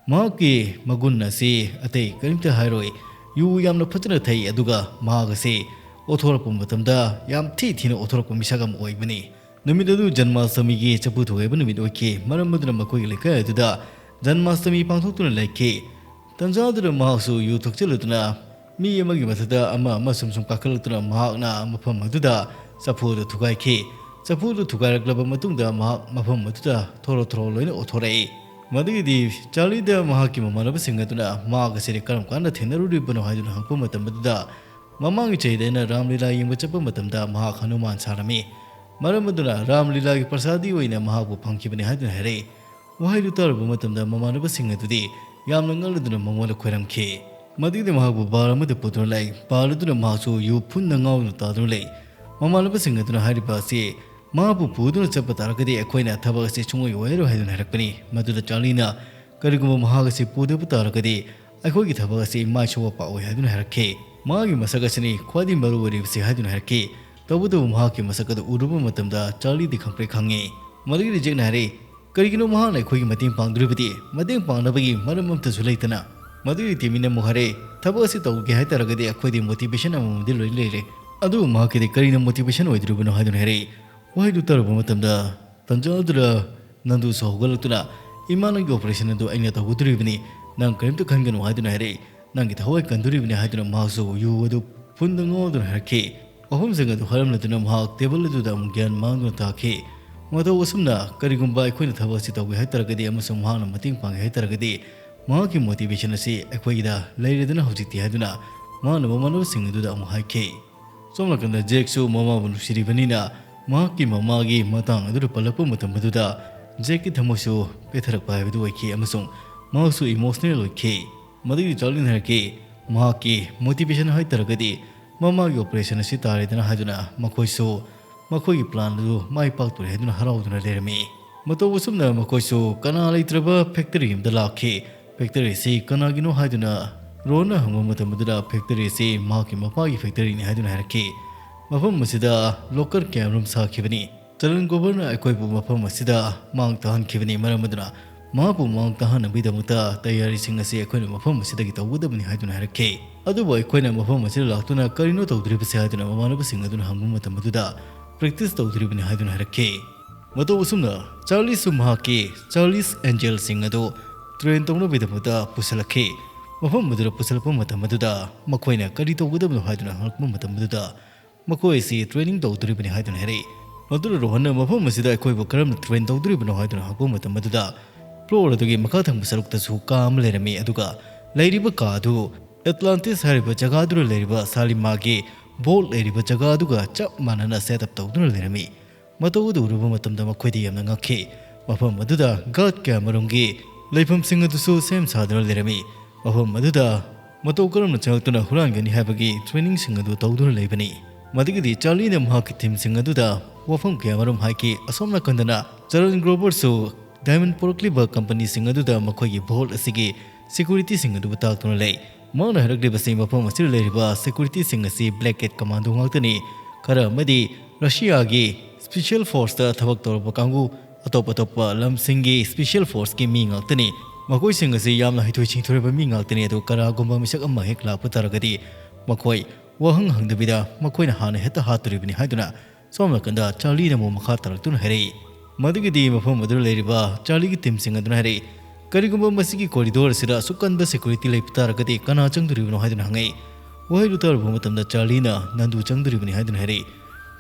ꯃꯍꯥꯛꯀꯤ ꯃꯒꯨꯟ ꯑꯁꯤ ꯑꯇꯩ ꯀꯔꯤꯝꯇ ꯍꯥꯏꯔꯣꯏ꯫ ꯌꯨ ꯌꯥꯝꯅ ꯐꯖꯅ ꯊꯛꯏ, ꯑꯗꯨꯒ ꯃꯍꯥꯛ ꯑꯁꯤ ꯑꯣꯊꯣꯔꯛꯄ ꯃꯇꯝꯗ ꯌꯥꯝ ꯊꯤ ꯊꯤꯅ ꯑꯣꯊꯣꯔꯛꯄ ꯃꯤꯁꯛ ꯑꯃ ꯑꯣꯏꯕꯅꯤ꯫ ꯅꯨꯃꯤꯠ ꯑꯗꯨ ꯖꯟꯃꯥꯁꯇꯃꯤꯒꯤ ꯆꯐꯨ ꯊꯨꯒꯥꯏꯕ ꯅꯨꯃꯤꯠ ꯑꯣꯏꯈꯤ꯫ ꯃꯔꯝ ꯑꯗꯨꯅ ꯃꯈꯣꯏꯒꯤ ꯂꯩꯀꯥꯏ ꯑꯗꯨꯗ ꯖꯟꯃꯥꯁꯇꯃꯤ ꯄꯥꯡꯊꯣꯛꯇꯨꯅ ꯂꯩꯈꯤ꯫ ꯇꯟꯖꯥ ꯑꯗꯨꯗ ꯃꯍꯥꯛꯁꯨ ꯌꯨ ꯊꯛꯆꯤꯜꯂꯗꯨꯅ ꯃꯤ ꯑꯃꯒꯤ ꯃꯊꯛꯇ ꯑꯃ ꯑꯃ ꯁꯨꯝ ꯁꯨꯝ ꯀꯥꯈꯠꯂꯛꯇꯨꯅ ꯃꯍꯥꯛꯅ ꯃꯐꯝ ꯑꯗꯨꯗ ꯆꯐꯨ ꯑꯗꯨ ꯊꯨꯒꯥꯏꯈꯤ꯫ ꯆꯐꯨ ꯑꯗꯨ ꯊꯨꯒꯥꯏꯔꯛꯂꯕ ꯃꯇꯨꯡꯗ ꯃꯍꯥꯛ ꯃꯐꯝ ꯑꯗꯨꯗ ꯊꯣꯔꯣ ꯊꯣꯔꯣ ꯂꯣꯏꯅ ꯑꯣꯊꯣꯔꯛꯏ꯫ ꯃꯗꯨꯒꯤꯗꯤ ꯆꯥꯔꯂꯤꯗ ꯃꯍꯥꯛꯀꯤ ꯃꯃꯥꯟꯅꯕꯁꯤꯡ ꯑꯗꯨꯅ ꯃꯍꯥꯛ ꯑꯁꯤꯗꯤ ꯀꯔꯝ ꯀꯥꯟꯗ ꯊꯦꯡꯅꯔꯨꯔꯤꯕꯅꯣ ꯍꯥꯏꯗꯨꯅ ꯍꯪꯉꯛꯄ ꯃꯇꯝ ꯑꯗꯨꯗ ꯃꯃꯥꯡꯒꯤ ꯆꯍꯤꯗ ꯑꯩꯅ ꯔꯥꯝ ꯂꯤꯂꯥ ꯌꯦꯡꯕ ꯆꯠꯄ ꯃꯇꯝꯗ ꯃꯍꯥꯛ ꯍꯅꯨꯃꯥꯟ ꯁꯥꯔꯝꯃꯤ꯫ ꯃꯔꯝ ꯑꯗꯨꯅ ꯔꯥꯝ ꯂꯤꯂꯥꯒꯤ ꯄ꯭ꯔꯁꯥꯗꯤ ꯑꯣꯏꯅ ꯃꯍꯥꯛꯄꯨ ꯐꯪꯈꯤꯕꯅꯤ ꯍꯥꯏꯗꯨꯅ ꯍꯥꯏꯔꯛꯏ꯫ ꯋꯥꯍꯩꯗꯨ ꯇꯥꯔꯨꯕ ꯃꯇꯝꯗ ꯃꯃꯥꯟꯅꯕꯁꯤꯡ ꯑꯗꯨꯗꯤ ꯌꯥꯝꯅ ꯉꯛꯂꯗꯨꯅ ꯃꯉꯣꯟꯗ ꯈꯣꯏꯔꯝꯈꯤ꯫ ꯃꯗꯨꯒꯤꯗꯤ ꯃꯍꯥꯛꯄꯨ ꯕꯥꯔ ꯑꯃꯗ ꯄꯨꯗꯨꯅ ꯂꯥꯛꯏ꯫ ꯕꯥꯔ ꯑꯗꯨꯅ ꯃꯍꯥꯛꯁꯨ ꯌꯨ ꯐꯨꯟꯗ ꯉꯥꯎꯗꯨꯅ ꯇꯥꯗꯨꯅ ꯂꯩ꯫ ꯃꯃꯥꯟꯅꯕꯁꯤꯡ ꯑꯗꯨꯅ ꯍꯥꯏꯔꯤꯕ ꯑꯁꯤ ꯃꯍꯥꯛꯄꯨ ꯄꯨꯗꯨꯅ ꯆꯠꯄ ꯇꯥꯔꯒꯗꯤ ꯑꯩꯈꯣꯏꯅ ꯊꯕꯛ ꯑꯁꯤ ꯁꯨꯡꯑꯣꯏ ꯑꯣꯏꯔꯣꯏ ꯍꯥꯏꯗꯨꯅ ꯍꯥꯏꯔꯛꯄꯅꯤ꯫ ꯃꯗꯨꯗ ꯆꯥꯔꯂꯤꯅ ꯀꯔꯤꯒꯨꯝꯕ ꯃꯍꯥꯛ ꯑꯁꯤ ꯄꯨꯗꯕ ꯇꯥꯔꯒꯗꯤ ꯑꯩꯈꯣꯏꯒꯤ ꯊꯕꯛ ꯑꯁꯤ ꯃꯥꯏ ꯁꯣꯛꯄ ꯄꯥꯛꯑꯣꯏ ꯍꯥꯏꯗꯨꯅ ꯍꯥꯏꯔꯛꯈꯤ꯫ ꯃꯍꯥꯛꯀꯤ ꯃꯁꯛ ꯑꯁꯤꯅꯤ ꯈ꯭ꯋꯥꯏꯗꯒꯤ ꯃꯔꯨ ꯑꯣꯏꯔꯤꯕꯁꯤ ꯍꯥꯏꯗꯨꯅ ꯍꯥꯏꯔꯛꯈꯤ꯫ ꯇꯧꯕꯇꯕꯨ ꯃꯍꯥꯛꯀꯤ ꯃꯁꯛ ꯑꯗꯨ ꯎꯔꯨꯕ ꯃꯇꯝꯗ ꯆꯥꯔꯂꯤꯗꯤ ꯈꯪꯄ꯭ꯔꯦꯛ ꯈꯪꯉꯤ꯫ ꯃꯗꯨꯒꯤꯗꯤ ꯖꯦꯛꯅ ꯍꯥꯏꯔꯛꯏ, "ꯀꯔꯤꯒꯤꯅꯣ ꯃꯍꯥꯛꯅ ꯑꯩꯈꯣꯏꯒꯤ ꯃꯇꯦꯡ ꯄꯥꯡꯗꯣꯔꯤꯕꯗꯤ? ꯃꯇꯦꯡ ꯄꯥꯡꯅꯕꯒꯤ ꯃꯔꯝ ꯑꯃꯠꯇꯁꯨ ꯂꯩꯇꯅ?" ꯃꯗꯨꯒꯤ ꯇꯤꯃꯤꯅ ꯑꯃꯨꯛ ꯍꯥꯏꯔꯛꯏ, "ꯊꯕꯛ ꯑꯁꯤ ꯇꯧꯒꯦ ꯍꯥꯏ ꯇꯥꯔꯒꯗꯤ ꯑꯩꯈꯣꯏꯗꯤ ꯃꯣꯇꯤꯚꯦꯁꯟ ꯑꯃꯃꯝꯗꯤ ꯂꯣꯏꯅ ꯂꯩꯔꯦ꯫ ꯑꯗꯨꯕꯨ ꯃꯍꯥꯛꯀꯤꯗꯤ ꯀꯔꯤꯅ ꯃꯣꯇꯤꯚꯦꯁꯟ ꯑꯣꯏꯗꯣꯔꯤꯕꯅꯣ?" ꯍꯥꯏꯗꯨꯅ ꯍꯥꯏꯔꯛꯏ꯫ ꯋꯥꯍꯩꯗꯨ ꯇꯥꯔꯨꯕ ꯃꯇꯝꯗ ꯇꯟꯖꯥ ꯑꯗꯨꯗ ꯅꯟꯗꯨꯁꯨ ꯍꯧꯒꯠꯂꯛꯇꯨꯅ, "ꯏꯃꯥ, ꯅꯪꯒꯤ ꯑꯣꯄꯔꯦꯁꯟ ꯑꯗꯨ ꯑꯩꯅ ꯇꯧꯒꯗꯣꯔꯤꯕꯅꯤ, ꯅꯪ ꯀꯔꯤꯝꯇ ꯈꯟꯒꯅꯨ" ꯍꯥꯏꯗꯨꯅ ꯍꯥꯏꯔꯛꯏ꯫ "ꯅꯪꯒꯤ ꯊꯋꯥꯏ ꯀꯟꯗꯣꯔꯤꯕꯅꯤ" ꯍꯥꯏꯗꯨꯅ ꯃꯍꯥꯛꯁꯨ ꯌꯨ ꯑꯗꯨ ꯐꯨꯟꯗ ꯉꯥꯎꯗꯨꯅ ꯍꯥꯏꯔꯛꯈꯤ꯫ ꯋꯥꯐꯝꯁꯤꯡ ꯑꯗꯨ ꯍꯥꯏꯔꯝꯂꯗꯨꯅ ꯃꯍꯥꯛ ꯇꯦꯕꯜ ꯑꯗꯨꯗ ꯑꯃꯨꯛ ꯒ꯭ꯌꯥꯟ ꯃꯥꯡꯗꯨꯅ ꯇꯥꯈꯤ꯫ ꯃꯇꯧ ꯑꯁꯨꯝꯅ ꯀꯔꯤꯒꯨꯝꯕ ꯑꯩꯈꯣꯏꯅ ꯊꯕꯛ ꯑꯁꯤ ꯇꯧꯒꯦ ꯍꯥꯏ ꯇꯥꯔꯒꯗꯤ ꯑꯃꯁꯨꯡ ꯃꯍꯥꯛꯅ ꯃꯇꯦꯡ ꯄꯥꯡꯒꯦ ꯍꯥꯏ ꯇꯥꯔꯒꯗꯤ ꯃꯍꯥꯛꯀꯤ ꯃꯣꯇꯤꯚꯦꯁꯟ ꯑꯁꯤ ꯑꯩꯈꯣꯏꯒꯤꯗ ꯂꯩꯔꯦꯗꯅ ꯍꯧꯖꯤꯛꯇꯤ ꯍꯥꯏꯗꯨꯅ ꯃꯍꯥꯛꯅ ꯃꯃꯥꯟꯅꯕꯁꯤꯡ ꯑꯗꯨꯗ ꯑꯃꯨꯛ ꯍꯥꯏꯈꯤ꯫ ꯁꯣꯝ ꯅꯥꯀꯟꯗ ꯖꯦꯛꯁꯨ ꯃꯃꯥꯕꯨ ꯅꯨꯡꯁꯤꯔꯤꯕꯅꯤꯅ ꯃꯍꯥꯛꯀꯤ ꯃꯃꯥꯒꯤ ꯃꯇꯥꯡ ꯑꯗꯨꯗ ꯄꯜꯂꯛꯄ ꯃꯇꯝ ꯑꯗꯨꯗ ꯖꯦꯛꯀꯤ ꯊꯃꯣꯏꯁꯨ ꯄꯦꯊꯔꯛꯄ ꯍꯥꯏꯕꯗꯨ ꯑꯣꯏꯈꯤ ꯑꯃꯁꯨꯡ ꯃꯍꯥꯛꯁꯨ ꯏꯃꯣꯁꯅꯦꯜ ꯑꯣꯏꯈꯤ꯫ ꯃꯗꯨꯒꯤ ꯆꯥꯔꯂꯤꯟ ꯍꯥꯏꯔꯛꯈꯤ, ꯃꯍꯥꯛꯀꯤ ꯃꯣꯇꯤꯚꯦꯁꯟ ꯍꯥꯏ ꯇꯥꯔꯒꯗꯤ ꯃꯃꯥꯒꯤ ꯑꯣꯄꯔꯦꯁꯟ ꯑꯁꯤ ꯇꯥꯔꯦꯗꯅ ꯍꯥꯏꯗꯨꯅ ꯃꯈꯣꯏꯁꯨ ꯃꯈꯣꯏꯒꯤ ꯄ꯭ꯂꯥꯟ ꯑꯗꯨ ꯃꯥꯏ ꯄꯥꯛꯇꯣꯔꯦ ꯍꯥꯏꯗꯨꯅ ꯍꯔꯥꯎꯗꯨꯅ ꯂꯩꯔꯝꯃꯤ꯫ ꯃꯇꯧ ꯑꯁꯨꯝꯅ ꯃꯈꯣꯏꯁꯨ ꯀꯅꯥ ꯂꯩꯇ꯭ꯔꯕ ꯐꯦꯛꯇꯔꯤ ꯑꯃꯗ ꯂꯥꯛꯈꯤ꯫ "ꯐꯦꯛꯇꯔꯤ ꯑꯁꯤ ꯀꯅꯥꯒꯤꯅꯣ?" ꯍꯥꯏꯗꯨꯅ ꯔꯣꯍꯟꯅ ꯍꯪꯕ ꯃꯇꯝ ꯑꯗꯨꯗ, "ꯐꯦꯛꯇꯔꯤ ꯑꯁꯤ ꯃꯍꯥꯛꯀꯤ ꯃꯄꯥꯒꯤ ꯐꯦꯛꯇꯔꯤꯅꯤ" ꯍꯥꯏꯗꯨꯅ ꯍꯥꯏꯔꯛꯈꯤ꯫ ꯃꯐꯝ ꯑꯁꯤꯗ ꯂꯣꯀꯔ ꯀꯌꯥꯃꯔꯨꯝ ꯁꯥꯈꯤꯕꯅꯤ꯫ ꯆꯔꯟ ꯒ꯭ꯔꯣꯚꯔꯅ ꯑꯩꯈꯣꯏꯕꯨ ꯃꯐꯝ ꯑꯁꯤꯗ ꯃꯥꯡ ꯇꯥꯍꯟꯈꯤꯕꯅꯤ, ꯃꯔꯝ ꯑꯗꯨꯅ ꯃꯍꯥꯛꯄꯨ ꯃꯥꯡ ꯇꯥꯍꯟꯅꯕꯒꯤꯗꯃꯛꯇ ꯇꯌꯥꯔꯤꯁꯤꯡ ꯑꯁꯤ ꯑꯩꯈꯣꯏꯅ ꯃꯐꯝ ꯑꯁꯤꯗꯒꯤ ꯇꯧꯒꯗꯕꯅꯤ ꯍꯥꯏꯗꯨꯅ ꯍꯥꯏꯔꯛꯈꯤ꯫ ꯑꯗꯨꯕꯨ ꯑꯩꯈꯣꯏꯅ ꯃꯐꯝ ꯑꯁꯤꯗ ꯂꯥꯛꯇꯨꯅ ꯀꯔꯤꯅꯣ ꯇꯧꯗꯣꯔꯤꯕꯁꯦ ꯍꯥꯏꯗꯨꯅ ꯃꯃꯥꯟꯅꯕꯁꯤꯡ ꯑꯗꯨꯅ ꯍꯪꯕ ꯃꯇꯝ ꯑꯗꯨꯗ, "ꯄ꯭ꯔꯦꯛꯇꯤꯁ ꯇꯧꯗꯣꯔꯤꯕꯅꯤ" ꯍꯥꯏꯗꯨꯅ ꯍꯥꯏꯔꯛꯈꯤ꯫ ꯃꯇꯧ ꯑꯁꯨꯝꯅ ꯆꯥꯔꯂꯤꯁꯁꯨ ꯃꯍꯥꯛꯀꯤ ꯆꯥꯔꯂꯤꯁ ꯑꯦꯟꯖꯦꯜꯁꯤꯡ ꯑꯗꯨ ꯇ꯭ꯔꯦꯟ ꯇꯧꯅꯕꯒꯤꯗꯃꯛꯇ ꯄꯨꯁꯤꯜꯂꯛꯈꯤ꯫ ꯃꯐꯝ ꯑꯗꯨꯗ ꯄꯨꯁꯤꯜꯂꯛꯄ ꯃꯇꯝ ꯑꯗꯨꯗ ꯃꯈꯣꯏꯅ ꯀꯔꯤ ꯇꯧꯒꯗꯕꯅꯣ ꯍꯥꯏꯗꯨꯅ ꯍꯪꯂꯛꯄ ꯃꯇꯝ ꯑꯗꯨꯗ, ꯃꯈꯣꯏ ꯑꯁꯤ ꯇ꯭ꯔꯦꯅꯤꯡ ꯇꯧꯗꯣꯔꯤꯕꯅꯤ ꯍꯥꯏꯗꯨꯅ ꯍꯥꯏꯔꯛꯏ꯫ ꯃꯗꯨꯅ ꯔꯣꯍꯟꯅ ꯃꯐꯝ ꯑꯁꯤꯗ ꯑꯩꯈꯣꯏꯕꯨ ꯀꯔꯝꯅ ꯇ꯭ꯔꯦꯟ ꯇꯧꯗꯣꯔꯤꯕꯅꯣ ꯍꯥꯏꯗꯨꯅ ꯍꯪꯂꯛꯄ ꯃꯇꯝ ꯑꯗꯨꯗ, ꯐ꯭ꯂꯣꯔ ꯑꯗꯨꯒꯤ ꯃꯈꯥ ꯊꯪꯕ ꯁꯔꯨꯛꯇꯁꯨ ꯀꯥ ꯑꯃ ꯂꯩꯔꯝꯃꯤ, ꯑꯗꯨꯒ ꯂꯩꯔꯤꯕ ꯀꯥ ꯑꯗꯨ ꯑꯦꯠꯂꯥꯟꯇꯤꯁ ꯍꯥꯏꯔꯤꯕ ꯖꯒꯥꯗꯨꯗ ꯂꯩꯔꯤꯕ ꯁꯥꯂꯤꯃꯥꯒꯤ ꯚꯣꯜꯠ ꯂꯩꯔꯤꯕ ꯖꯒꯥꯗꯨꯒ ꯆꯞ ꯃꯥꯟꯅꯅ ꯁꯦꯠ ꯑꯞ ꯇꯧꯗꯨꯅ ꯂꯩꯔꯝꯃꯤ꯫ ꯃꯇꯧ ꯑꯗꯨ ꯎꯔꯨꯕ ꯃꯇꯝꯗ ꯃꯈꯣꯏꯗꯤ ꯌꯥꯝꯅ ꯉꯛꯈꯤ꯫ ꯃꯐꯝ ꯑꯗꯨꯗ ꯒꯥꯔꯗ ꯀꯌꯥꯃꯔꯨꯝꯒꯤ ꯂꯩꯐꯝꯁꯤꯡ ꯑꯗꯨꯁꯨ ꯁꯦꯝ ꯁꯥꯗꯨꯅ ꯂꯩꯔꯝꯃꯤ꯫ ꯃꯐꯝ ꯑꯗꯨꯗ ꯃꯇꯧ ꯀꯔꯝꯅ ꯆꯪꯂꯛꯇꯨꯅ ꯍꯨꯔꯥꯟꯒꯅꯤ ꯍꯥꯏꯕꯒꯤ ꯇ꯭ꯔꯦꯅꯤꯡꯁꯤꯡ ꯑꯗꯨ ꯇꯧꯗꯨꯅ ꯂꯩꯕꯅꯤ꯫ ꯃꯗꯨꯒꯤꯗꯤ ꯆꯥꯔꯂꯤꯅ ꯃꯍꯥꯛꯀꯤ ꯇꯤꯝꯁꯤꯡ ꯑꯗꯨꯗ ꯋꯥꯐꯝ ꯀꯌꯥꯃꯔꯨꯝ ꯍꯥꯏꯈꯤ꯫ ꯑꯁꯣꯝ ꯅꯥꯀꯟꯗꯅ ꯆꯔꯟ ꯒ꯭ꯔꯣꯚꯔꯁꯨ ꯗꯥꯏꯃꯟ ꯄꯨꯔꯛꯂꯤꯕ ꯀꯝꯄꯅꯤꯁꯤꯡ ꯑꯗꯨꯗ ꯃꯈꯣꯏꯒꯤ ꯚꯣꯜꯠ ꯑꯁꯤꯒꯤ ꯁꯦꯀ꯭ꯌꯨꯔꯤꯇꯤꯁꯤꯡ ꯑꯗꯨꯕꯨ ꯇꯥꯛꯇꯨꯅ ꯂꯩ꯫ ꯃꯍꯥꯛꯅ ꯍꯥꯏꯔꯛꯂꯤꯕꯁꯤ ꯃꯐꯝ ꯑꯁꯤꯗ ꯂꯩꯔꯤꯕ ꯁꯦꯀ꯭ꯌꯨꯔꯤꯇꯤꯁꯤꯡ ꯑꯁꯤ ꯕ꯭ꯂꯦꯛ ꯀꯦꯠ ꯀꯃꯥꯟꯗꯣ ꯉꯥꯛꯇꯅꯤ, ꯈꯔ ꯑꯃꯗꯤ ꯔꯁꯤꯌꯥꯒꯤ ꯁ꯭ꯄꯤꯁꯦꯜ ꯐꯣꯔꯁꯇ ꯊꯕꯛ ꯇꯧꯔꯕ ꯀꯥꯡꯕꯨ, ꯑꯇꯣꯞ ꯑꯇꯣꯞꯄ ꯂꯝꯁꯤꯡꯒꯤ ꯁ꯭ꯄꯤꯁꯦꯜ ꯐꯣꯔꯁꯀꯤ ꯃꯤ ꯉꯥꯛꯇꯅꯤ꯫ ꯃꯈꯣꯏꯁꯤꯡ ꯑꯁꯤ ꯌꯥꯝꯅ ꯍꯩꯊꯣꯏ ꯁꯤꯡꯊꯣꯏꯔꯕ ꯃꯤ ꯉꯥꯛꯇꯅꯤ, ꯑꯗꯨ ꯀꯅꯥꯒꯨꯝꯕ ꯃꯤꯁꯛ ꯑꯃ ꯍꯦꯛ ꯂꯥꯛꯄ ꯇꯥꯔꯒꯗꯤ ꯃꯈꯣꯏ ꯋꯥꯍꯪ ꯍꯪꯗꯕꯤꯗ ꯃꯈꯣꯏꯅ ꯍꯥꯟꯅ ꯍꯦꯛꯇ ꯍꯥꯠꯇꯣꯔꯤꯕꯅꯤ ꯍꯥꯏꯗꯨꯅ ꯁꯣꯝ ꯅꯥꯀꯟꯗ ꯆꯥꯔꯂꯤꯅ ꯑꯃꯨꯛ ꯃꯈꯥ ꯇꯥꯔꯛꯇꯨꯅ ꯍꯥꯏꯔꯛꯏ꯫ ꯃꯗꯨꯒꯤꯗꯤ ꯃꯐꯝ ꯑꯗꯨꯗ ꯂꯩꯔꯤꯕ ꯆꯥꯔꯂꯤꯒꯤ ꯇꯤꯝꯁꯤꯡ ꯑꯗꯨꯅ ꯍꯥꯏꯔꯛꯏ, "ꯀꯔꯤꯒꯨꯝꯕ ꯃꯁꯤꯒꯤ ꯀꯣꯔꯤꯗꯣꯔ ꯑꯁꯤꯗ ꯑꯁꯨꯛ ꯀꯟꯕ ꯁꯦꯀ꯭ꯌꯨꯔꯤꯇꯤ ꯂꯩꯕ ꯇꯥꯔꯒꯗꯤ ꯀꯅꯥ ꯆꯪꯗꯣꯔꯤꯕꯅꯣ?" ꯍꯥꯏꯗꯨꯅ ꯍꯪꯉꯛꯏ꯫ ꯋꯥꯍꯩꯗꯨ ꯇꯥꯔꯨꯕ ꯃꯇꯝꯗ ꯆꯥꯔꯂꯤꯅ, "ꯅꯟꯗꯨ ꯆꯪꯗꯣꯔꯤꯕꯅꯤ" ꯍꯥꯏꯗꯨꯅ ꯍꯥꯏꯔꯛꯏ꯫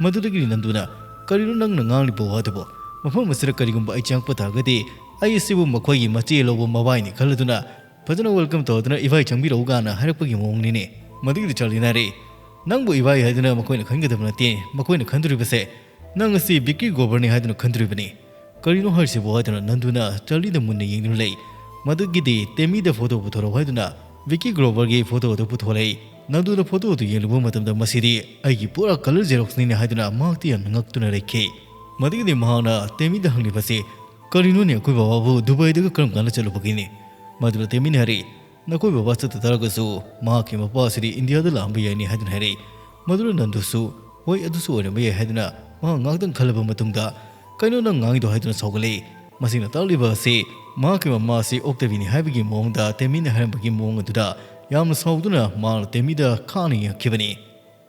ꯃꯗꯨꯗꯒꯤꯗꯤ ꯅꯟꯗꯨꯅ, "ꯀꯔꯤꯅꯣ ꯅꯪꯅ ꯉꯥꯡꯂꯤꯕ ꯋꯥꯗꯨꯕꯣ? ꯃꯐꯝ ꯑꯁꯤꯗ ꯀꯔꯤꯒꯨꯝꯕ ꯑꯩ ꯆꯪꯉꯛꯄ ꯇꯥꯔꯒꯗꯤ ꯑꯩ ꯑꯁꯤꯕꯨ ꯃꯈꯣꯏꯒꯤ ꯃꯆꯦ ꯂꯧꯕ ꯃꯕꯥꯏꯅꯤ ꯈꯜꯂꯗꯨꯅ ꯐꯖꯅ ꯋꯦꯜꯀꯝ ꯇꯧꯗꯨꯅ 'ꯏꯚꯥꯏ ꯆꯪꯕꯤꯔꯛꯎ' ꯀꯥꯏꯅ ꯍꯥꯏꯔꯛꯄꯒꯤ ꯃꯑꯣꯡꯅꯤꯅꯦ"꯫ ꯃꯗꯨꯒꯤꯗꯤ ꯆꯥꯔꯂꯤꯅ ꯍꯥꯏꯔꯛꯏ, "ꯅꯪꯕꯨ ꯏꯚꯥꯏ ꯍꯥꯏꯗꯨꯅ ꯃꯈꯣꯏꯅ ꯈꯟꯒꯗꯕ ꯅꯠꯇꯦ꯫ ꯃꯈꯣꯏꯅ ꯈꯟꯗꯣꯔꯤꯕꯁꯦ ꯅꯪ ꯑꯁꯤ ꯕꯤꯀꯤ ꯒ꯭ꯔꯣꯚꯔꯅꯤ ꯍꯥꯏꯗꯨꯅ ꯈꯟꯗꯣꯔꯤꯕꯅꯤ꯫ ꯀꯔꯤꯅꯣ ꯍꯥꯏꯔꯤꯁꯤꯕꯣ?" ꯍꯥꯏꯗꯨꯅ ꯅꯟꯗꯨꯅ ꯆꯥꯔꯂꯤꯗ ꯃꯨꯟꯅ ꯌꯦꯡꯗꯨꯅ ꯂꯩ꯫ ꯃꯗꯨꯒꯤꯗꯤ ꯇꯦꯃꯤꯗ ꯐꯣꯇꯣ ꯄꯨꯊꯣꯔꯛꯎ ꯍꯥꯏꯗꯨꯅ ꯕꯤꯀꯤ ꯒ꯭ꯔꯣꯚꯔꯒꯤ ꯐꯣꯇꯣ ꯑꯗꯨ ꯄꯨꯊꯣꯔꯛꯏ꯫ ꯅꯟꯗꯨꯅ ꯐꯣꯇꯣ ꯑꯗꯨ ꯌꯦꯡꯂꯨꯕ ꯃꯇꯝꯗ, "ꯃꯁꯤꯗꯤ ꯑꯩꯒꯤ ꯄꯨꯔꯥ ꯀꯂꯔ ꯖꯦꯔꯣꯛꯁꯅꯤꯅꯦ" ꯍꯥꯏꯗꯨꯅ ꯃꯍꯥꯛꯇꯤ ꯌꯥꯝꯅ ꯉꯛꯇꯨꯅ ꯂꯩꯈꯤ꯫ ꯃꯗꯨꯒꯤꯗꯤ ꯃꯍꯥꯛꯅ ꯇꯦꯃꯤꯗ ꯍꯪꯂꯤꯕꯁꯤ, "ꯀꯔꯤꯅꯣꯅꯦ, ꯑꯩꯈꯣꯏ ꯕꯕꯥꯕꯨ ꯗꯨꯕꯥꯏꯗꯒ ꯀꯔꯝ ꯀꯥꯟꯗ ꯆꯠꯂꯨꯕꯒꯤꯅꯦ? ꯃꯗꯨꯗ ꯇꯦꯃꯤꯅ ꯍꯥꯏꯔꯛꯏ, "ꯅꯈꯣꯏ ꯕꯕꯥ ꯆꯠꯇ ꯇꯥꯔꯒꯁꯨ ꯃꯍꯥꯛꯀꯤ ꯃꯄꯥ ꯑꯁꯤꯗꯤ ꯏꯟꯗꯤꯌꯥꯗ ꯂꯥꯛꯑꯝꯕ ꯌꯥꯏꯅꯤ" ꯍꯥꯏꯗꯨꯅ ꯍꯥꯏꯔꯛꯏ꯫ ꯃꯗꯨꯗ ꯅꯟꯗꯨꯁꯨ, "ꯍꯣꯏ, ꯑꯗꯨꯁꯨ ꯑꯣꯏꯔꯝꯕ ꯌꯥꯏ" ꯍꯥꯏꯗꯨꯅ ꯃꯍꯥꯛ ꯉꯥꯏꯍꯥꯛꯇꯪ ꯈꯜꯂꯕ ꯃꯇꯨꯡꯗ, "ꯀꯩꯅꯣ ꯅꯪ ꯉꯥꯡꯉꯤꯗꯣ?" ꯍꯥꯏꯗꯨꯅ ꯁꯥꯎꯒꯠꯂꯛꯏ꯫ ꯃꯁꯤꯅ ꯇꯥꯛꯂꯤꯕ ꯑꯁꯤ ꯃꯍꯥꯛꯀꯤ ꯃꯃꯥ ꯑꯁꯤ ꯑꯣꯛꯇꯕꯤꯅꯤ ꯍꯥꯏꯕꯒꯤ ꯃꯑꯣꯡꯗ ꯇꯦꯃꯤꯅ ꯍꯥꯏꯔꯝꯕꯒꯤ ꯃꯑꯣꯡ ꯑꯗꯨꯗ ꯌꯥꯝꯅ ꯁꯥꯎꯗꯨꯅ ꯃꯍꯥꯛꯅ ꯇꯦꯃꯤꯗ ꯈꯥꯡꯅ ꯌꯦꯡꯉꯛꯈꯤꯕꯅꯤ꯫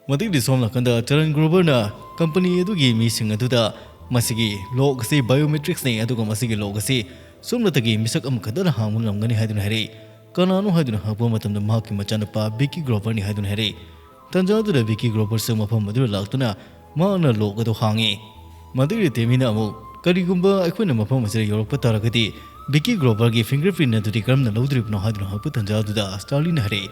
ꯃꯗꯨꯒꯤꯗꯤ ꯁꯣꯝ ꯅꯥꯀꯟꯗ ꯆꯔꯟ ꯒ꯭ꯔꯣꯕꯔꯅ ꯀꯝꯄꯅꯤ ꯑꯗꯨꯒꯤ ꯃꯤꯁꯤꯡ ꯑꯗꯨꯗ ꯃꯁꯤꯒꯤ ꯂꯣꯛ ꯑꯁꯤ biometricsꯅꯤ, ꯑꯗꯨꯒ ꯃꯁꯤꯒꯤ ꯂꯣꯛ ꯑꯁꯤ ꯁꯨꯞꯅꯇꯒꯤ ꯃꯤꯁꯛ ꯑꯃꯈꯛꯇꯅ ꯍꯥꯡꯕ ꯉꯝꯒꯅꯤ ꯍꯥꯏꯗꯨꯅ ꯍꯥꯏꯔꯛꯏ꯫ "ꯀꯅꯥꯅꯣ?" ꯍꯥꯏꯗꯨꯅ ꯍꯪꯉꯛꯄ ꯃꯇꯝꯗ ꯃꯍꯥꯛꯀꯤ ꯃꯆꯥꯅꯨꯄꯥ ꯕꯤꯀꯤ ꯒ꯭ꯔꯣꯕꯔꯅꯤ ꯍꯥꯏꯗꯨꯅ ꯍꯥꯏꯔꯛꯏ꯫ ꯇꯟꯖꯥ ꯑꯗꯨꯗ ꯕꯤꯀꯤ ꯒ꯭ꯔꯣꯕꯔꯁꯨ ꯃꯐꯝ ꯑꯗꯨꯗ ꯂꯥꯛꯇꯨꯅ ꯃꯍꯥꯛꯅ ꯂꯣꯛ ꯑꯗꯨ ꯍꯥꯡꯉꯤ꯫ ꯃꯗꯨꯒꯤ ꯇꯦꯃꯤꯅ ꯑꯃꯨꯛ, "ꯀꯔꯤꯒꯨꯝꯕ ꯑꯩꯈꯣꯏꯅ ꯃꯐꯝ ꯑꯁꯤꯗ ꯌꯧꯔꯛꯄ ꯇꯥꯔꯒꯗꯤ ꯕꯤꯀꯤ ꯒ꯭ꯔꯣꯕꯔꯒꯤ fingerprint ꯑꯗꯨꯗꯤ ꯀꯔꯝꯅ ꯂꯧꯗꯣꯔꯤꯕꯅꯣ?" ꯍꯥꯏꯗꯨꯅ ꯍꯪꯉꯛꯄ ꯇꯟꯖꯥ ꯑꯗꯨꯗ ꯆꯥꯔꯂꯤꯅ ꯍꯥꯏꯔꯛꯏ,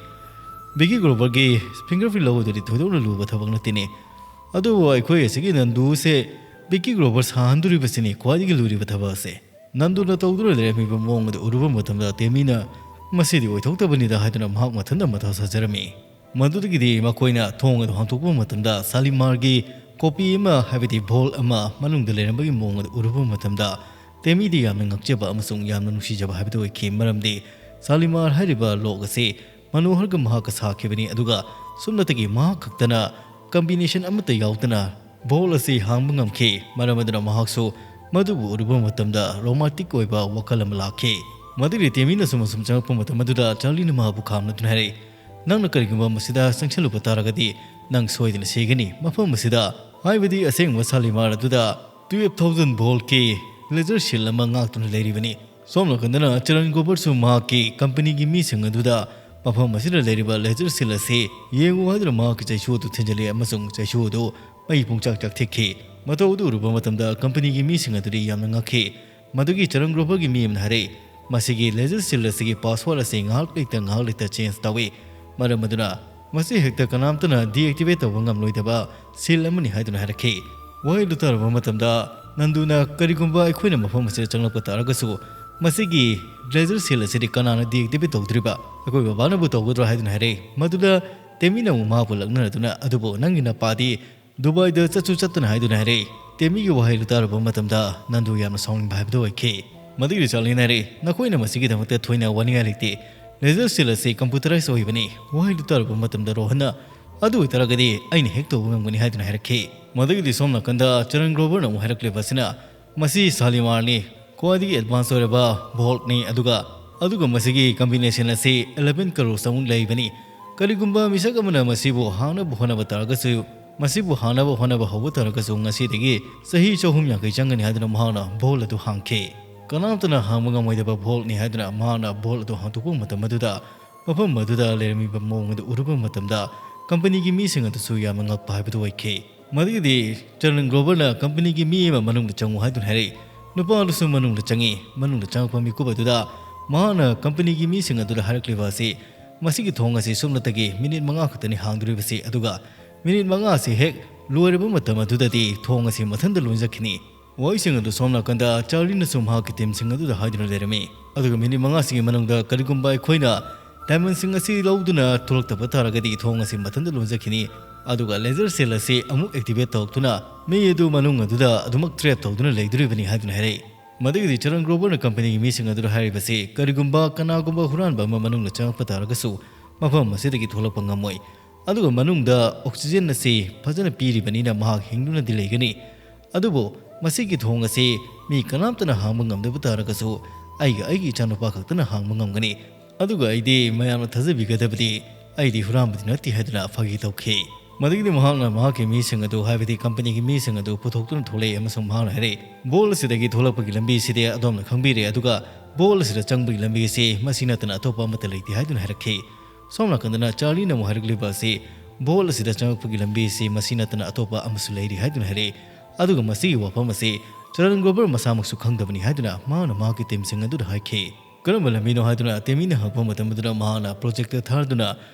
"ꯕꯤꯀꯤ ꯒ꯭ꯔꯣꯕꯔꯒꯤ fingerprint ꯂꯧꯕꯗꯨꯗꯤ ꯊꯣꯏꯗꯣꯛꯅ ꯂꯨꯕ ꯊꯕꯛ ꯅꯠꯇꯦꯅꯦ꯫ ꯑꯗꯨꯕꯨ ꯑꯩꯈꯣꯏ ꯑꯁꯤꯒꯤ ꯅꯟꯗꯨꯁꯦ ꯕꯤꯀꯤ ꯒ꯭ꯔꯣꯕꯔ ꯁꯥꯍꯟꯗꯣꯔꯤꯕꯁꯤꯅꯤ ꯈ꯭ꯋꯥꯏꯗꯒꯤ ꯂꯨꯔꯤꯕ ꯊꯕꯛ ꯑꯁꯦ"꯫ ꯅꯟꯗꯨꯅ ꯇꯧꯗꯨꯅ ꯂꯩꯔꯝꯃꯤꯕ ꯃꯑꯣꯡ ꯑꯗꯨ ꯎꯔꯨꯕ ꯃꯇꯝꯗ ꯇꯦꯃꯤꯅ, "ꯃꯁꯤꯗꯤ ꯑꯣꯏꯊꯣꯛꯇꯕꯅꯤꯗ" ꯍꯥꯏꯗꯨꯅ ꯃꯍꯥꯛ ꯃꯊꯟꯇ ꯃꯊꯥ ꯁꯥꯖꯔꯝꯃꯤ꯫ ꯃꯗꯨꯗꯒꯤꯗꯤ ꯃꯈꯣꯏꯅ ꯊꯣꯡ ꯑꯗꯨ ꯍꯥꯡꯗꯣꯛꯄ ꯃꯇꯝꯗ ꯁꯥꯂꯤꯃꯥꯔꯒꯤ copy ꯑꯃ, ꯍꯥꯏꯕꯗꯤ vault ꯑꯃ ꯃꯅꯨꯡꯗ ꯂꯩꯔꯝꯕꯒꯤ ꯃꯑꯣꯡ ꯑꯗꯨ ꯎꯔꯨꯕ ꯃꯇꯝꯗ ꯇꯦꯃꯤꯗꯤ ꯌꯥꯝꯅ ꯉꯛꯆꯕ ꯑꯃꯁꯨꯡ ꯌꯥꯝꯅ ꯅꯨꯡꯁꯤꯖꯕ ꯍꯥꯏꯕꯗꯨ ꯑꯣꯏꯈꯤ, ꯃꯔꯝꯗꯤ ꯁꯥꯂꯤꯃꯥꯔ ꯍꯥꯏꯔꯤꯕ ꯂꯣꯛ ꯑꯁꯤ ꯃꯅꯣꯍꯔꯒ ꯃꯍꯥꯛꯀ ꯁꯥꯈꯤꯕꯅꯤ, ꯑꯗꯨꯒ ꯁꯨꯞꯅꯇꯒꯤ ꯃꯍꯥꯛ ꯈꯛꯇꯅ combination ꯑꯃꯠꯇ ꯌꯥꯎꯗꯅ vault ꯑꯁꯤ ꯍꯥꯡꯕ ꯉꯝꯈꯤ꯫ ꯃꯔꯝ ꯑꯗꯨꯅ ꯃꯍꯥꯛꯁꯨ ꯃꯗꯨꯕꯨ ꯎꯔꯨꯕ ꯃꯇꯝꯗ romantic ꯑꯣꯏꯕ ꯋꯥꯈꯜ ꯑꯃ ꯂꯥꯛꯈꯤ꯫ ꯃꯗꯨꯒꯤ ꯇꯦꯃꯤꯅ ꯁꯨꯝ ꯑꯁꯨꯝ ꯆꯪꯂꯛꯄ ꯃꯇꯝ ꯑꯗꯨꯗ ꯆꯥꯔꯂꯤꯅ ꯃꯍꯥꯛꯄꯨ ꯈꯥꯝꯅꯗꯨꯅ ꯍꯥꯏꯔꯛꯏ, "ꯅꯪꯅ ꯀꯔꯤꯒꯨꯝꯕ ꯃꯁꯤꯗ ꯆꯪꯁꯤꯜꯂꯨꯕ ꯇꯥꯔꯒꯗꯤ ꯅꯪ ꯁꯣꯏꯗꯅ ꯁꯤꯒꯅꯤ꯫ ꯃꯐꯝ ꯑꯁꯤꯗ, ꯍꯥꯏꯕꯗꯤ ꯑꯁꯦꯡꯕ ꯁꯥꯂꯤꯃꯥꯔ ꯑꯗꯨꯗ twelve thousand voltꯀꯤ laser shield ꯑꯃ ꯉꯥꯛꯇꯨꯅ ꯂꯩꯔꯤꯕꯅꯤ"꯫ ꯁꯣꯝ ꯅꯥꯀꯟꯗꯅ ꯆꯔꯟ ꯒ꯭ꯔꯣꯕꯔꯁꯨ ꯃꯍꯥꯛꯀꯤ ꯀꯝꯄꯅꯤꯒꯤ ꯃꯤꯁꯤꯡ ꯑꯗꯨꯗ ꯃꯐꯝ ꯑꯁꯤꯗ ꯂꯩꯔꯤꯕ laser shield ꯑꯁꯤ ꯌꯦꯡꯉꯨ ꯍꯥꯏꯗꯨꯅ ꯃꯍꯥꯛꯀꯤ ꯆꯩꯁꯨ ꯑꯗꯨ ꯊꯤꯟꯖꯤꯜꯂꯤ ꯑꯃꯁꯨꯡ ꯆꯩꯁꯨ ꯑꯗꯨ ꯃꯩ ꯄꯨꯡꯆꯥꯛ ꯆꯥꯛꯊꯤꯛꯈꯤ꯫ ꯃꯇꯧ ꯑꯗꯨ ꯎꯔꯨꯕ ꯃꯇꯝꯗ ꯀꯝꯄꯅꯤꯒꯤ ꯃꯤꯁꯤꯡ ꯑꯗꯨꯗꯤ ꯌꯥꯝꯅ ꯉꯛꯈꯤ꯫ ꯃꯗꯨꯒꯤ ꯆꯔꯟ ꯒ꯭ꯔꯣꯕꯔꯒꯤ ꯃꯤ ꯑꯃꯅ ꯍꯥꯏꯔꯛꯏ, "ꯃꯁꯤꯒꯤ laser shield ꯑꯁꯤꯒꯤ password ꯑꯁꯤ ꯉꯥꯏꯍꯥꯛ ꯂꯩꯇ ꯉꯥꯏꯍꯥꯛ ꯂꯩꯇ change ꯇꯧꯏ꯫ ꯃꯔꯝ ꯑꯗꯨꯅ ꯃꯁꯤ ꯍꯦꯛꯇ ꯀꯅꯥꯝꯇꯅ deactivate ꯇꯧꯕ ꯉꯝꯂꯣꯏꯗꯕ shield ꯑꯃꯅꯤ" ꯍꯥꯏꯗꯨꯅ ꯍꯥꯏꯔꯛꯈꯤ꯫ ꯋꯥꯍꯩꯗꯨ ꯇꯥꯔꯕ ꯃꯇꯝꯗ ꯅꯟꯗꯨꯅ, "ꯀꯔꯤꯒꯨꯝꯕ ꯑꯩꯈꯣꯏꯅ ꯃꯐꯝ ꯑꯁꯤꯗ ꯆꯪꯂꯛꯄ ꯇꯥꯔꯒꯁꯨ ꯃꯁꯤꯒꯤ laser shield ꯑꯁꯤꯗꯤ ꯀꯅꯥꯅ deactivate ꯇꯧꯗꯣꯔꯤꯕ? ꯑꯩꯈꯣꯏ ꯕꯕꯥꯅꯕꯨ ꯇꯧꯒꯗ꯭ꯔꯥ?" ꯍꯥꯏꯗꯨꯅ ꯍꯥꯏꯔꯛꯏ꯫ ꯃꯗꯨꯗ ꯇꯦꯃꯤꯅ ꯑꯃꯨꯛ ꯃꯍꯥꯛꯄꯨ ꯂꯛꯅꯔꯗꯨꯅ, "ꯑꯗꯨꯕꯨ ꯅꯪꯒꯤ ꯅꯄꯥꯗꯤ ꯗꯨꯕꯥꯏꯗ ꯆꯠꯁꯨ ꯆꯠꯇꯅ" ꯍꯥꯏꯗꯨꯅ ꯍꯥꯏꯔꯛꯏ꯫ ꯇꯦꯃꯤꯒꯤ ꯋꯥꯍꯩꯗꯨ ꯇꯥꯔꯨꯕ ꯃꯇꯝꯗ ꯅꯟꯗꯨ ꯌꯥꯝꯅ ꯁꯥꯎꯅꯤꯡꯕ ꯍꯥꯏꯕꯗꯨ ꯑꯣꯏꯈꯤ꯫ ꯃꯗꯨꯒꯤꯗꯤ ꯆꯥꯔꯂꯤꯅ ꯍꯥꯏꯔꯛꯏ, "ꯅꯈꯣꯏꯅ ꯃꯁꯤꯒꯤꯗꯃꯛꯇ ꯊꯣꯏꯅ ꯋꯥꯅꯤꯡꯉꯥꯏ ꯂꯩꯇꯦ꯫ ꯂꯦꯖꯔ ꯁꯤꯜ ꯑꯁꯤ ꯀꯝꯄ꯭ꯌꯨꯇꯔꯥꯏꯖ ꯑꯣꯏꯕꯅꯤ꯫ ꯋꯥꯍꯩꯗꯨ ꯇꯥꯔꯨꯕ ꯃꯇꯝꯗ ꯔꯣꯍꯟꯅ, "ꯑꯗꯨ ꯑꯣꯏꯇꯥꯔꯒꯗꯤ ꯑꯩꯅ ꯍꯦꯛ ꯇꯧꯕ ꯉꯝꯒꯅꯤ" ꯍꯥꯏꯗꯨꯅ ꯍꯥꯏꯔꯛꯈꯤ꯫ ꯃꯗꯨꯒꯤꯗꯤ ꯁꯣꯝ ꯅꯥꯀꯟꯗ ꯆꯔꯟ ꯒ꯭ꯔꯣꯕꯔꯅ ꯑꯃꯨꯛ ꯍꯥꯏꯔꯛꯂꯤꯕ ꯑꯁꯤꯅ, "ꯃꯁꯤ ꯁꯥꯂꯤꯃꯥꯔꯅꯤ, ꯈ꯭ꯋꯥꯏꯗꯒꯤ ꯑꯦꯗꯚꯥꯟꯁ ꯑꯣꯏꯔꯕ ꯚꯣꯜꯠꯅꯤ, ꯑꯗꯨꯒ, ꯑꯗꯨꯒ ꯃꯁꯤꯒꯤ ꯀꯝꯕꯤꯅꯦꯁꯟ ꯑꯁꯤ eleven ꯀꯔꯣꯔ ꯑꯃꯨꯛ ꯂꯩꯕꯅꯤ꯫ ꯀꯔꯤꯒꯨꯝꯕ ꯃꯤꯁꯛ ꯑꯃꯅ ꯃꯁꯤꯕꯨ ꯍꯥꯡꯅꯕ ꯍꯣꯠꯅꯕ ꯇꯥꯔꯒꯁꯨ, ꯃꯁꯤꯕꯨ ꯍꯥꯡꯅꯕ ꯍꯣꯠꯅꯕ ꯍꯧꯕ ꯇꯥꯔꯒꯁꯨ ꯉꯁꯤꯗꯒꯤ ꯆꯍꯤ ꯆꯍꯨꯝ ꯌꯥꯡꯈꯩ ꯆꯪꯒꯅꯤ" ꯍꯥꯏꯗꯨꯅ ꯃꯍꯥꯛꯅ ꯚꯣꯜ ꯑꯗꯨ ꯍꯥꯡꯈꯤ꯫ ꯀꯅꯥꯝꯇꯅ ꯍꯥꯡꯕ ꯉꯝꯃꯣꯏꯗꯕ ꯚꯣꯜꯅꯤ ꯍꯥꯏꯗꯨꯅ ꯃꯍꯥꯛꯅ ꯚꯣꯜ ꯑꯗꯨ ꯍꯥꯡꯗꯣꯛꯄ ꯃꯇꯝ ꯑꯗꯨꯗ, ꯃꯐꯝ ꯑꯗꯨꯗ ꯂꯩꯔꯝꯃꯤꯕ ꯃꯑꯣꯡ ꯑꯗꯨ ꯎꯔꯨꯕ ꯃꯇꯝꯗ, ꯀꯝꯄꯅꯤꯒꯤ ꯃꯤꯁꯤꯡ ꯑꯗꯨꯁꯨ ꯌꯥꯝꯅ ꯉꯛꯄ ꯍꯥꯏꯕꯗꯨ ꯑꯣꯏꯈꯤ꯫ ꯃꯗꯨꯒꯤꯗꯤ ꯆꯔꯟ ꯒ꯭ꯔꯣꯕꯔꯅ ꯀꯝꯄꯅꯤꯒꯤ ꯃꯤ ꯑꯃ ꯃꯅꯨꯡꯗ ꯆꯪꯉꯨ ꯍꯥꯏꯗꯨꯅ ꯍꯥꯏꯔꯛꯏ꯫ ꯅꯨꯄꯥ ꯑꯗꯨꯁꯨ ꯃꯅꯨꯡꯗ ꯆꯪꯉꯤ꯫ ꯃꯅꯨꯡꯗ ꯆꯪꯉꯛꯄ ꯃꯤꯀꯨꯞ ꯑꯗꯨꯗ ꯃꯍꯥꯛꯅ ꯀꯝꯄꯅꯤꯒꯤ ꯃꯤꯁꯤꯡ ꯑꯗꯨꯗ ꯍꯥꯏꯔꯛꯂꯤꯕ ꯑꯁꯤ, "ꯃꯁꯤꯒꯤ ꯊꯣꯡ ꯑꯁꯤ ꯁꯨꯞꯅꯇꯒꯤ ꯃꯤꯅꯤꯠ ꯃꯉꯥ ꯈꯛꯇꯅꯤ ꯍꯥꯡꯗꯣꯔꯤꯕꯁꯤ, ꯑꯗꯨꯒ ꯃꯤꯅꯤꯠ ꯃꯉꯥ ꯑꯁꯤ ꯍꯦꯛ ꯂꯣꯏꯔꯕ ꯃꯇꯝ ꯑꯗꯨꯗꯗꯤ ꯊꯣꯡ ꯑꯁꯤ ꯃꯊꯟꯇ ꯂꯣꯟꯖꯈꯤꯅꯤ"꯫ ꯋꯥꯍꯩꯁꯤꯡ ꯑꯗꯨ ꯁꯣꯝ ꯅꯥꯀꯟꯗ ꯆꯥꯔꯂꯤꯅꯁꯨ ꯃꯍꯥꯛꯀꯤ ꯇꯤꯝꯁꯤꯡ ꯑꯗꯨꯗ ꯍꯥꯏꯗꯨꯅ ꯂꯩꯔꯝꯃꯤ꯫ ꯑꯗꯨꯒ ꯃꯤꯅꯤꯠ ꯃꯉꯥꯁꯤꯒꯤ ꯃꯅꯨꯡꯗ ꯀꯔꯤꯒꯨꯝꯕ ꯑꯩꯈꯣꯏꯅ ꯗꯥꯏꯃꯟꯁꯤꯡ ꯑꯁꯤ ꯂꯧꯗꯨꯅ ꯊꯣꯛꯂꯛꯇꯕ ꯇꯥꯔꯒꯗꯤ ꯊꯣꯡ ꯑꯁꯤ ꯃꯊꯟꯇ ꯂꯣꯟꯖꯈꯤꯅꯤ꯫ ꯑꯗꯨꯒ ꯂꯦꯖꯔ ꯁꯤꯜ ꯑꯁꯤ ꯑꯃꯨꯛ ꯑꯦꯛꯇꯤꯚꯦꯠ ꯇꯧꯔꯛꯇꯨꯅ ꯃꯤ ꯑꯗꯨ ꯃꯅꯨꯡ ꯑꯗꯨꯗ ꯑꯗꯨꯃꯛ ꯇ꯭ꯔꯦꯞ ꯇꯧꯗꯨꯅ ꯂꯩꯗꯣꯔꯤꯕꯅꯤ ꯍꯥꯏꯗꯨꯅ ꯍꯥꯏꯔꯛꯏ꯫ ꯃꯗꯨꯒꯤꯗꯤ ꯆꯔꯟ ꯒ꯭ꯔꯣꯕꯔꯅ ꯀꯝꯄꯅꯤꯒꯤ ꯃꯤꯁꯤꯡ ꯑꯗꯨꯗ ꯍꯥꯏꯔꯤꯕꯁꯤ, ꯀꯔꯤꯒꯨꯝꯕ ꯀꯅꯥꯒꯨꯝꯕ ꯍꯨꯔꯥꯟꯕ ꯑꯃ ꯃꯅꯨꯡꯗ ꯆꯪꯉꯛꯄ ꯇꯥꯔꯒꯁꯨ ꯃꯐꯝ ꯑꯁꯤꯗꯒꯤ ꯊꯣꯛꯂꯛꯄ ꯉꯝꯃꯣꯏ꯫ ꯑꯗꯨꯒ ꯃꯅꯨꯡꯗ ꯑꯣꯛꯁꯤꯖꯦꯟ ꯑꯁꯤ ꯐꯖꯅ ꯄꯤꯔꯤꯕꯅꯤꯅ ꯃꯍꯥꯛ ꯍꯤꯡꯗꯨꯅꯗꯤ ꯂꯩꯒꯅꯤ꯫ ꯑꯗꯨꯕꯨ ꯃꯁꯤꯒꯤ ꯊꯣꯡ ꯑꯁꯤ ꯃꯤ ꯀꯅꯥꯝꯇꯅ ꯍꯥꯡꯕ ꯉꯝꯗꯕ ꯇꯥꯔꯒꯁꯨ ꯑꯩꯒ ꯑꯩꯒꯤ ꯏꯆꯥꯅꯨꯄꯥ ꯈꯛꯇꯅ ꯍꯥꯡꯕ ꯉꯝꯒꯅꯤ꯫ ꯑꯗꯨꯒ ꯑꯩꯗꯤ ꯃꯌꯥꯝꯅ ꯊꯥꯖꯕꯤꯒꯗꯕꯗꯤ ꯑꯩꯗꯤ ꯍꯨꯔꯥꯟꯕꯗꯤ ꯅꯠꯇꯦ ꯍꯥꯏꯗꯨꯅ ꯐꯥꯒꯤ ꯇꯧꯈꯤ꯫ ꯃꯗꯨꯒꯤꯗꯤ ꯃꯍꯥꯛꯅ ꯃꯍꯥꯛꯀꯤ ꯃꯤꯁꯤꯡ ꯑꯗꯨ, ꯍꯥꯏꯕꯗꯤ ꯀꯝꯄꯅꯤꯒꯤ ꯃꯤꯁꯤꯡ ꯑꯗꯨ ꯄꯨꯊꯣꯛꯇꯨꯅ ꯊꯣꯛꯂꯛꯏ ꯑꯃꯁꯨꯡ ꯃꯍꯥꯛꯅ ꯍꯥꯏꯔꯛꯏ, "ꯚꯣꯜ ꯑꯁꯤꯗꯒꯤ ꯊꯣꯛꯂꯛꯄꯒꯤ ꯂꯝꯕꯤꯁꯤꯗꯤ ꯑꯗꯣꯝꯅ ꯈꯪꯕꯤꯔꯦ, ꯑꯗꯨꯒ ꯚꯣꯜ ꯑꯁꯤꯗ ꯆꯪꯕꯒꯤ ꯂꯝꯕꯤ ꯑꯁꯤ ꯃꯁꯤ ꯅꯠꯇꯅ ꯑꯇꯣꯞꯄ ꯑꯃꯠꯇ ꯂꯩꯇꯦ" ꯍꯥꯏꯗꯨꯅ ꯍꯥꯏꯔꯛꯈꯤ꯫ ꯁꯣꯝ ꯅꯥꯀꯟꯗꯅ ꯆꯥꯔꯂꯤꯅ ꯑꯃꯨꯛ ꯍꯥꯏꯔꯛꯂꯤꯕ ꯑꯁꯤ, "ꯚꯣꯜ ꯑꯁꯤꯗ ꯆꯪꯂꯛꯄꯒꯤ ꯂꯝꯕꯤ ꯑꯁꯤ ꯃꯁꯤ ꯅꯠꯇꯅ ꯑꯇꯣꯞꯄ ꯑꯃꯁꯨ ꯂꯩꯔꯤ" ꯍꯥꯏꯗꯨꯅ ꯍꯥꯏꯔꯛꯏ꯫ ꯑꯗꯨꯒ ꯃꯁꯤꯒꯤ ꯋꯥꯐꯝ ꯑꯁꯤ ꯆꯔꯟ ꯒ꯭ꯔꯣꯕꯔ ꯃꯁꯥꯃꯛꯁꯨ ꯈꯪꯗꯕꯅꯤ ꯍꯥꯏꯗꯨꯅ ꯃꯍꯥꯛꯅ ꯃꯍꯥꯛꯀꯤ ꯇꯤꯝꯁꯤꯡ ꯑꯗꯨꯗ ꯍꯥꯏꯈꯤ꯫ ꯀꯔꯝꯕ ꯂꯝꯕꯤꯅꯣ ꯍꯥꯏꯗꯨꯅ ꯇꯦꯃꯤꯅ ꯍꯪꯂꯛꯄ ꯃꯇꯝ ꯑꯗꯨꯗ ꯃꯍꯥꯛꯅ ꯄ꯭ꯔꯣꯖꯦꯛꯇꯔ ꯊꯥꯗꯨꯅ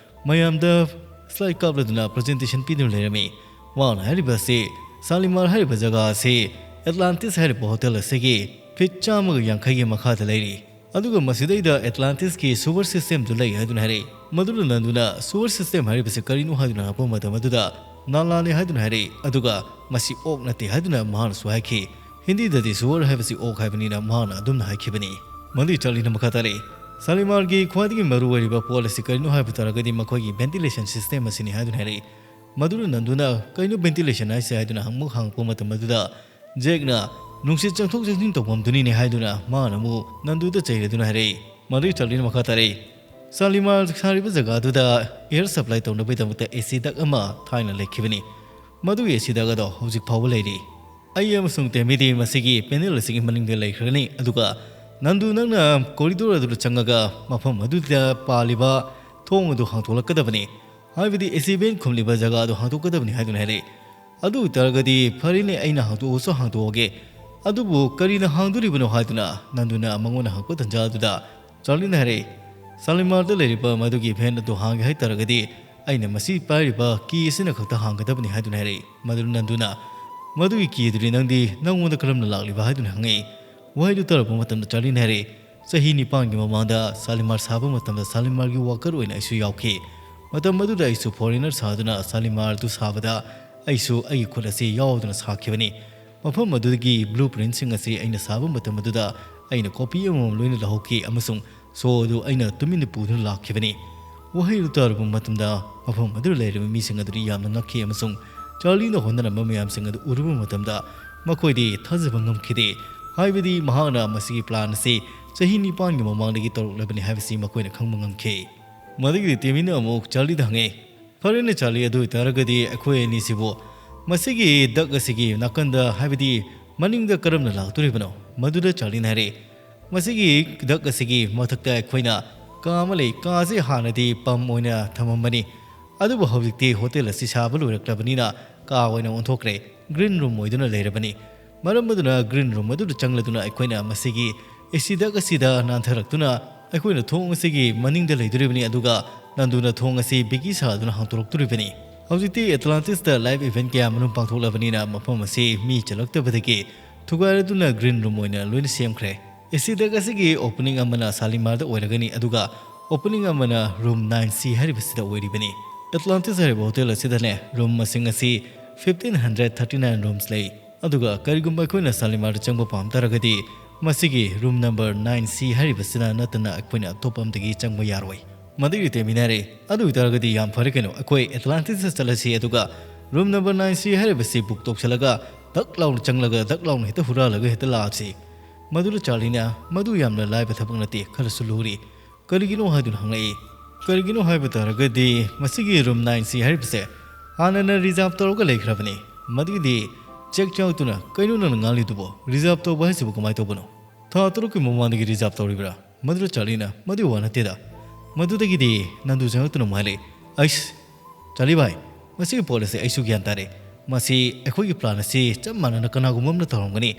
ꯃꯌꯥꯝꯗ ꯁ꯭ꯂꯥꯏꯗ ꯀꯥꯞꯂꯗꯨꯅ ꯄ꯭ꯔꯖꯦꯟꯇꯦꯁꯟ ꯄꯤꯗꯨꯅ ꯂꯩꯔꯝꯃꯤ꯫ ꯃꯍꯥꯛꯅ ꯍꯥꯏꯔꯤꯕ ꯑꯁꯤ, ꯁꯥꯂꯤꯃꯥꯔ ꯍꯥꯏꯔꯤꯕ ꯖꯒꯥ ꯑꯁꯤ ꯑꯦꯠꯂꯥꯟꯇꯤꯁ ꯍꯥꯏꯔꯤꯕ ꯍꯣꯇꯦꯜ ꯑꯁꯤꯒꯤ ꯐꯤꯠ ꯆꯥꯝꯃꯒ ꯌꯥꯡꯈꯩꯒꯤ ꯃꯈꯥꯗ ꯂꯩꯔꯤ꯫ ꯑꯗꯨꯒ ꯃꯁꯤꯗꯩꯗ ꯑꯦꯠꯂꯥꯟꯇꯤꯁꯀꯤ ꯁꯨꯋꯔ ꯁꯤꯁꯇꯦꯝꯗꯨ ꯂꯩ ꯍꯥꯏꯗꯨꯅ ꯍꯥꯏꯔꯛꯏ꯫ ꯃꯗꯨꯅ ꯅꯟꯗꯨꯅ ꯁꯨꯋꯔ ꯁꯤꯁꯇꯦꯝ ꯍꯥꯏꯔꯤꯕꯁꯤ ꯀꯔꯤꯅꯣ ꯍꯥꯏꯗꯨꯅ ꯍꯪꯂꯛꯄ ꯃꯇꯝ ꯑꯗꯨꯗ ꯅꯥꯂꯥꯅꯤ ꯍꯥꯏꯗꯨꯅ ꯍꯥꯏꯔꯛꯏ꯫ ꯑꯗꯨꯒ ꯃꯁꯤ ꯑꯣꯛ ꯅꯠꯇꯦ ꯍꯥꯏꯗꯨꯅ ꯃꯍꯥꯛꯅꯁꯨ ꯍꯥꯏꯈꯤ꯫ ꯍꯤꯟꯗꯤꯗꯗꯤ ꯁꯣꯔ ꯍꯥꯏꯕꯁꯤ ꯑꯣꯛ ꯍꯥꯏꯕꯅꯤꯅ ꯃꯍꯥꯛꯅ ꯑꯗꯨꯝꯅ ꯍꯥꯏꯈꯤꯕꯅꯤ꯫ ꯃꯗꯨꯒꯤ ꯆꯥꯔꯂꯤꯅ ꯃꯈꯥ ꯇꯥꯔꯛꯏ, ꯁꯥꯂꯤꯃꯥꯔꯒꯤ ꯈ꯭ꯋꯥꯏꯗꯒꯤ ꯃꯔꯨ ꯑꯣꯏꯔꯤꯕ ꯄꯣꯠ ꯑꯁꯤ ꯀꯔꯤꯅꯣ ꯍꯥꯏꯕ ꯇꯥꯔꯒꯗꯤ ꯃꯈꯣꯏꯒꯤ ventilation system ꯑꯁꯤꯅꯤ ꯍꯥꯏꯗꯨꯅ ꯍꯥꯏꯔꯛꯏ꯫ ꯃꯗꯨꯅ ꯅꯟꯗꯨꯅ "ꯀꯩꯅꯣ ventilation ꯍꯥꯏꯁꯦ?" ꯍꯥꯏꯗꯨꯅ ꯑꯃꯨꯛ ꯍꯪꯉꯛꯄ ꯃꯇꯝ ꯑꯗꯨꯗ ꯖꯦꯛꯅ "ꯅꯨꯡꯁꯤꯠ ꯆꯪꯊꯣꯛ ꯆꯪꯁꯤꯟ ꯇꯧꯐꯝꯗꯨꯅꯤꯅꯦ" ꯍꯥꯏꯗꯨꯅ ꯃꯥꯅ ꯑꯃꯨꯛ ꯅꯟꯗꯨꯗ ꯆꯩꯔꯗꯨꯅ ꯍꯥꯏꯔꯛꯏ꯫ ꯃꯗꯨꯒꯤ ꯆꯥꯔꯂꯤꯅ ꯃꯈꯥ ꯇꯥꯔꯛꯏ, ꯁꯥꯂꯤꯃꯥꯔ ꯁꯥꯔꯤꯕ ꯖꯒꯥꯗꯨꯗ air supply ꯇꯧꯅꯕꯒꯤꯗꯃꯛꯇ AC duct ꯑꯃ ꯊꯥꯏꯅ ꯂꯩꯈꯤꯕꯅꯤ꯫ ꯃꯗꯨꯒꯤ AC duct ꯑꯗꯣ ꯍꯧꯖꯤꯛ ꯐꯥꯎꯕ ꯂꯩꯔꯤ꯫ ꯑꯩ ꯑꯃꯁꯨꯡ ꯇꯦꯃꯤꯗꯤ ꯃꯁꯤꯒꯤ panel ꯑꯁꯤꯒꯤ ꯃꯅꯤꯡꯗ ꯂꯩꯈ꯭ꯔꯒꯅꯤ, ꯑꯗꯨꯒ ꯅꯟꯗꯨ, ꯅꯪꯅ corridor ꯑꯗꯨꯗ ꯆꯪꯉꯒ ꯃꯐꯝ ꯑꯗꯨꯗ ꯄꯥꯜꯂꯤꯕ ꯊꯣꯡ ꯑꯗꯨ ꯍꯥꯡꯗꯣꯛꯂꯛꯀꯗꯕꯅꯤ, ꯍꯥꯏꯕꯗꯤ AC vent ꯈꯨꯝꯂꯤꯕ ꯖꯒꯥ ꯑꯗꯨ ꯍꯥꯡꯗꯣꯛꯀꯗꯕꯅꯤ ꯍꯥꯏꯗꯨꯅ ꯍꯥꯏꯔꯛꯏ꯫ ꯑꯗꯨ ꯑꯣꯏꯇꯥꯔꯒꯗꯤ ꯐꯔꯦꯅꯦ, ꯑꯩꯅ ꯍꯥꯡꯗꯣꯛꯑꯁꯨ ꯍꯥꯡꯗꯣꯛꯑꯒꯦ, ꯑꯗꯨꯕꯨ ꯀꯔꯤꯅ ꯍꯥꯡꯗꯣꯔꯤꯕꯅꯣ ꯍꯥꯏꯗꯨꯅ ꯅꯟꯗꯨꯅ ꯃꯉꯣꯟꯗ ꯍꯪꯉꯛꯄ ꯇꯟꯖꯥ ꯑꯗꯨꯗ ꯆꯥꯔꯂꯤꯅ ꯍꯥꯏꯔꯛꯏ, "ꯁꯥꯂꯤꯃꯥꯔꯗ ꯂꯩꯔꯤꯕ ꯃꯗꯨꯒꯤ vent ꯑꯗꯨ ꯍꯥꯡꯒꯦ ꯍꯥꯏꯇꯥꯔꯒꯗꯤ ꯑꯩꯅ ꯃꯁꯤ ꯄꯥꯏꯔꯤꯕ key ꯑꯁꯤꯅ ꯈꯛꯇ ꯍꯥꯡꯒꯗꯕꯅꯤ" ꯍꯥꯏꯗꯨꯅ ꯍꯥꯏꯔꯛꯏ꯫ ꯃꯗꯨꯅ ꯅꯟꯗꯨꯅ, "ꯃꯗꯨꯒꯤ key ꯑꯗꯨꯗꯤ ꯅꯪꯗꯤ ꯅꯪꯉꯣꯟꯗ ꯀꯔꯝꯅ ꯂꯥꯛꯂꯤꯕ?" ꯍꯥꯏꯗꯨꯅ ꯍꯪꯉꯛꯏ꯫ ꯋꯥꯍꯩꯗꯨ ꯇꯥꯔꯛꯄ ꯃꯇꯝꯗ ꯆꯥꯔꯂꯤꯅ ꯍꯥꯏꯔꯛꯏ, "ꯆꯍꯤ ꯅꯤꯄꯥꯟꯒꯤ ꯃꯃꯥꯡꯗ ꯁꯥꯂꯤꯃꯥꯔ ꯁꯥꯕ ꯃꯇꯝꯗ ꯁꯥꯂꯤꯃꯥꯔꯒꯤ worker ꯑꯣꯏꯅ ꯑꯩꯁꯨ ꯌꯥꯎꯈꯤ꯫ ꯃꯇꯝ ꯑꯗꯨꯗ ꯑꯩꯁꯨ foreigner ꯁꯥꯗꯨꯅ ꯁꯥꯂꯤꯃꯥꯔ ꯑꯗꯨ ꯁꯥꯕꯗ ꯑꯩꯁꯨ ꯑꯩꯒꯤ ꯈꯨꯠ ꯑꯁꯤ ꯌꯥꯎꯗꯨꯅ ꯁꯥꯈꯤꯕꯅꯤ꯫ ꯃꯐꯝ ꯑꯗꯨꯒꯤ blueprintꯁꯤꯡ ꯑꯁꯤ ꯑꯩꯅ ꯁꯥꯕ ꯃꯇꯝ ꯑꯗꯨꯗ ꯑꯩꯅ copy ꯑꯃꯃꯝ ꯂꯣꯏꯅ ꯂꯧꯍꯧꯈꯤ ꯑꯃꯁꯨꯡ ꯁꯣ ꯑꯗꯨ ꯑꯩꯅ ꯇꯨꯃꯤꯟꯅ ꯄꯨꯗꯨꯅ ꯂꯥꯛꯈꯤꯕꯅꯤ꯫" ꯋꯥꯍꯩ ꯑꯗꯨ ꯇꯥꯔꯨꯕ ꯃꯇꯝꯗ ꯃꯐꯝ ꯑꯗꯨꯗ ꯂꯩꯔꯤꯕ ꯃꯤꯁꯤꯡ ꯑꯗꯨꯗꯤ ꯌꯥꯝꯅ ꯉꯛꯈꯤ ꯑꯃꯁꯨꯡ ꯆꯥꯔꯂꯤꯅ ꯍꯣꯠꯅꯔꯝꯕ ꯃꯌꯥꯝꯁꯤꯡ ꯑꯗꯨ ꯎꯔꯨꯕ ꯃꯇꯝꯗ ꯃꯈꯣꯏꯗꯤ ꯊꯥꯖꯕ ꯉꯝꯈꯤꯗꯦ, ꯍꯥꯏꯕꯗꯤ ꯃꯍꯥꯛꯅ ꯃꯁꯤꯒꯤ plan ꯑꯁꯤ ꯆꯍꯤ ꯅꯤꯄꯥꯟꯒꯤ ꯃꯃꯥꯡꯗꯒꯤ ꯇꯧꯔꯛꯂꯕꯅꯤ ꯍꯥꯏꯕꯁꯤ ꯃꯈꯣꯏꯅ ꯈꯪꯕ ꯉꯝꯈꯤ꯫ ꯃꯗꯨꯒꯤꯗꯤ ꯇꯦꯃꯤꯅ ꯑꯃꯨꯛ ꯆꯥꯔꯂꯤꯗ ꯍꯪꯉꯤ, "ꯐꯔꯦꯅꯦ ꯆꯥꯔꯂꯤ, ꯑꯗꯨ ꯑꯣꯏꯇꯥꯔꯒꯗꯤ ꯑꯩꯈꯣꯏ ꯑꯅꯤꯁꯤꯕꯨ ꯃꯁꯤꯒꯤ duct ꯑꯁꯤꯒꯤ ꯅꯥꯀꯟꯗ, ꯍꯥꯏꯕꯗꯤ ꯃꯅꯤꯡꯗ ꯀꯔꯝꯅ ꯂꯥꯛꯇꯣꯔꯤꯕꯅꯣ?" ꯃꯗꯨꯗ ꯆꯥꯔꯂꯤꯅ ꯍꯥꯏꯔꯛꯏ, "ꯃꯁꯤꯒꯤ duct ꯑꯁꯤꯒꯤ ꯃꯊꯛꯇ ꯑꯩꯈꯣꯏꯅ ꯀꯥ ꯑꯃ ꯂꯩ꯫ ꯀꯥ ꯑꯁꯤ ꯍꯥꯟꯅꯗꯤ pump ꯑꯣꯏꯅ ꯊꯝꯃꯝꯕꯅꯤ, ꯑꯗꯨꯕꯨ ꯍꯧꯖꯤꯛꯇꯤ hotel ꯑꯁꯤ ꯁꯥꯕ ꯂꯣꯏꯔꯛꯂꯕꯅꯤꯅ ꯀꯥ ꯑꯣꯏꯅ ꯑꯣꯟꯊꯣꯛꯈ꯭ꯔꯦ, green room ꯑꯣꯏꯗꯨꯅ ꯂꯩꯔꯕꯅꯤ꯫ ꯃꯔꯝ ꯑꯗꯨꯅ green room ꯑꯗꯨꯗ ꯆꯪꯂꯗꯨꯅ ꯑꯩꯈꯣꯏꯅ ꯃꯁꯤꯒꯤ AC duct ꯑꯁꯤꯗ ꯅꯥꯟꯊꯔꯛꯇꯨꯅ ꯑꯩꯈꯣꯏꯅ ꯊꯣꯡ ꯑꯁꯤꯒꯤ ꯃꯅꯤꯡꯗ ꯂꯩꯗꯣꯔꯤꯕꯅꯤ, ꯑꯗꯨꯒ ꯅꯟꯗꯨꯅ ꯊꯣꯡ ꯑꯁꯤ ꯕꯤꯒꯤ ꯁꯥꯗꯨꯅ ꯍꯥꯡꯗꯣꯔꯛꯇꯣꯔꯤꯕꯅꯤ꯫" ꯍꯧꯖꯤꯛꯇꯤ Atlantisꯇ live event ꯀꯌꯥ ꯃꯔꯨꯝ ꯄꯥꯡꯊꯣꯛꯂꯕꯅꯤꯅ ꯃꯐꯝ ꯑꯁꯤ ꯃꯤ ꯆꯜꯂꯛꯇꯕꯗꯒꯤ ꯊꯨꯒꯥꯏꯔꯗꯨꯅ green room ꯑꯣꯏꯅ ꯂꯣꯏꯅ ꯁꯦꯝꯈ꯭ꯔꯦ꯫ AC duct ꯑꯁꯤꯒꯤ opening ꯑꯃꯅ ꯁꯥꯂꯤꯃꯥꯔꯗ ꯑꯣꯏꯔꯒꯅꯤ, ꯑꯗꯨꯒ opening ꯑꯃꯅ room nine C ꯍꯥꯏꯔꯤꯕꯁꯤꯗ ꯑꯣꯏꯔꯤꯕꯅꯤ꯫ Atlantis ꯍꯥꯏꯔꯤꯕ hotel ꯑꯁꯤꯗꯅꯦ, room ꯃꯁꯤꯡ ꯑꯁꯤ fifteen hundred thirty nine rooms ꯂꯩ꯫ ꯑꯗꯨꯒ ꯀꯔꯤꯒꯨꯝꯕ ꯑꯩꯈꯣꯏꯅ ꯁꯥꯂꯤꯃꯥꯔꯗ ꯆꯪꯕ ꯄꯥꯝ ꯇꯥꯔꯒꯗꯤ ꯃꯁꯤꯒꯤ ꯔꯨꯝ ꯅꯝꯕꯔ ꯅꯥꯏꯟ ꯁꯤ ꯍꯥꯏꯔꯤꯕꯁꯤꯅ ꯅꯠꯇꯅ ꯑꯩꯈꯣꯏꯅ ꯑꯇꯣꯞꯄ ꯑꯝꯗꯒꯤ ꯆꯪꯕ ꯌꯥꯔꯣꯏ꯫ ꯃꯗꯨꯒꯤ ꯇꯦꯃꯤꯅ ꯍꯥꯏꯔꯦ, "ꯑꯗꯨ ꯑꯣꯏꯇꯥꯔꯒꯗꯤ ꯌꯥꯝ ꯐꯔꯦ ꯀꯩꯅꯣ, ꯑꯩꯈꯣꯏ ꯑꯦꯠꯂꯥꯟꯇꯤꯁꯇ ꯆꯠꯂꯁꯤ, ꯑꯗꯨꯒ ꯔꯨꯝ ꯅꯝꯕꯔ ꯅꯥꯏꯟ ꯁꯤ ꯍꯥꯏꯔꯤꯕꯁꯤ ꯕꯨꯛ ꯇꯧꯁꯜꯂꯒ ꯗꯛ ꯂꯥꯎꯅ ꯆꯪꯂꯒ ꯗꯛ ꯂꯥꯎꯅ ꯍꯦꯛꯇ ꯍꯨꯔꯥꯜꯂꯒ ꯍꯦꯛꯇ ꯂꯥꯛꯑꯁꯤ"꯫ ꯃꯗꯨꯗ ꯆꯥꯔꯂꯤꯅ, "ꯃꯗꯨ ꯌꯥꯝꯅ ꯂꯥꯏꯕ ꯊꯕꯛ ꯅꯠꯇꯦ, ꯈꯔꯁꯨ ꯂꯨꯔꯤ꯫ ꯀꯔꯤꯒꯤꯅꯣ?" ꯍꯥꯏꯗꯨꯅ ꯍꯪꯂꯛꯏ꯫ "ꯀꯔꯤꯒꯤꯅꯣ ꯍꯥꯏꯕ ꯇꯥꯔꯒꯗꯤ ꯃꯁꯤꯒꯤ ꯔꯨꯝ ꯅꯥꯏꯟ ꯁꯤ ꯍꯥꯏꯔꯤꯕꯁꯦ ꯍꯥꯟꯅꯅ ꯔꯤꯖꯥꯔꯚ ꯇꯧꯔꯒ ꯂꯩꯈ꯭ꯔꯕꯅꯤ꯫ ꯃꯗꯨꯒꯤꯗꯤ ꯆꯦꯛ ꯆꯥꯎꯇꯨꯅ, ꯀꯩꯅꯣ ꯅꯪꯅ ꯉꯥꯡꯂꯤꯗꯨꯕꯣ? ꯔꯤꯖꯥꯔꯚ ꯇꯧꯕ ꯍꯥꯏꯁꯤꯕꯨ ꯀꯃꯥꯏꯅ ꯇꯧꯕꯅꯣ? ꯊꯥ ꯇꯔꯨꯛꯀꯤ ꯃꯃꯥꯡꯗꯒꯤ ꯔꯤꯖꯥꯔꯚ ꯇꯧꯔꯤꯕ꯭ꯔꯥ?" ꯃꯗꯨꯗ ꯆꯥꯔꯂꯤꯅ, "ꯃꯗꯨ ꯋꯥ ꯅꯠꯇꯦꯗ"꯫ ꯃꯗꯨꯗꯒꯤꯗꯤ ꯅꯟꯗꯨ ꯆꯪꯂꯛꯇꯨꯅ ꯑꯃꯨꯛ ꯍꯥꯏꯔꯛꯏ, "ꯑꯩꯁ, ꯆꯥꯔꯂꯤ ꯚꯥꯏ, ꯃꯁꯤꯒꯤ ꯄꯣꯠ ꯑꯁꯤ ꯑꯩꯁꯨ ꯒ꯭ꯌꯥꯟ ꯇꯥꯔꯦ꯫ ꯃꯁꯤ ꯑꯩꯈꯣꯏꯒꯤ ꯄ꯭ꯂꯥꯟ ꯑꯁꯤ ꯆꯞ ꯃꯥꯟꯅꯅ ꯀꯅꯥꯒꯨꯝꯕ ꯑꯃꯅ ꯇꯧꯔꯝꯒꯅꯤ꯫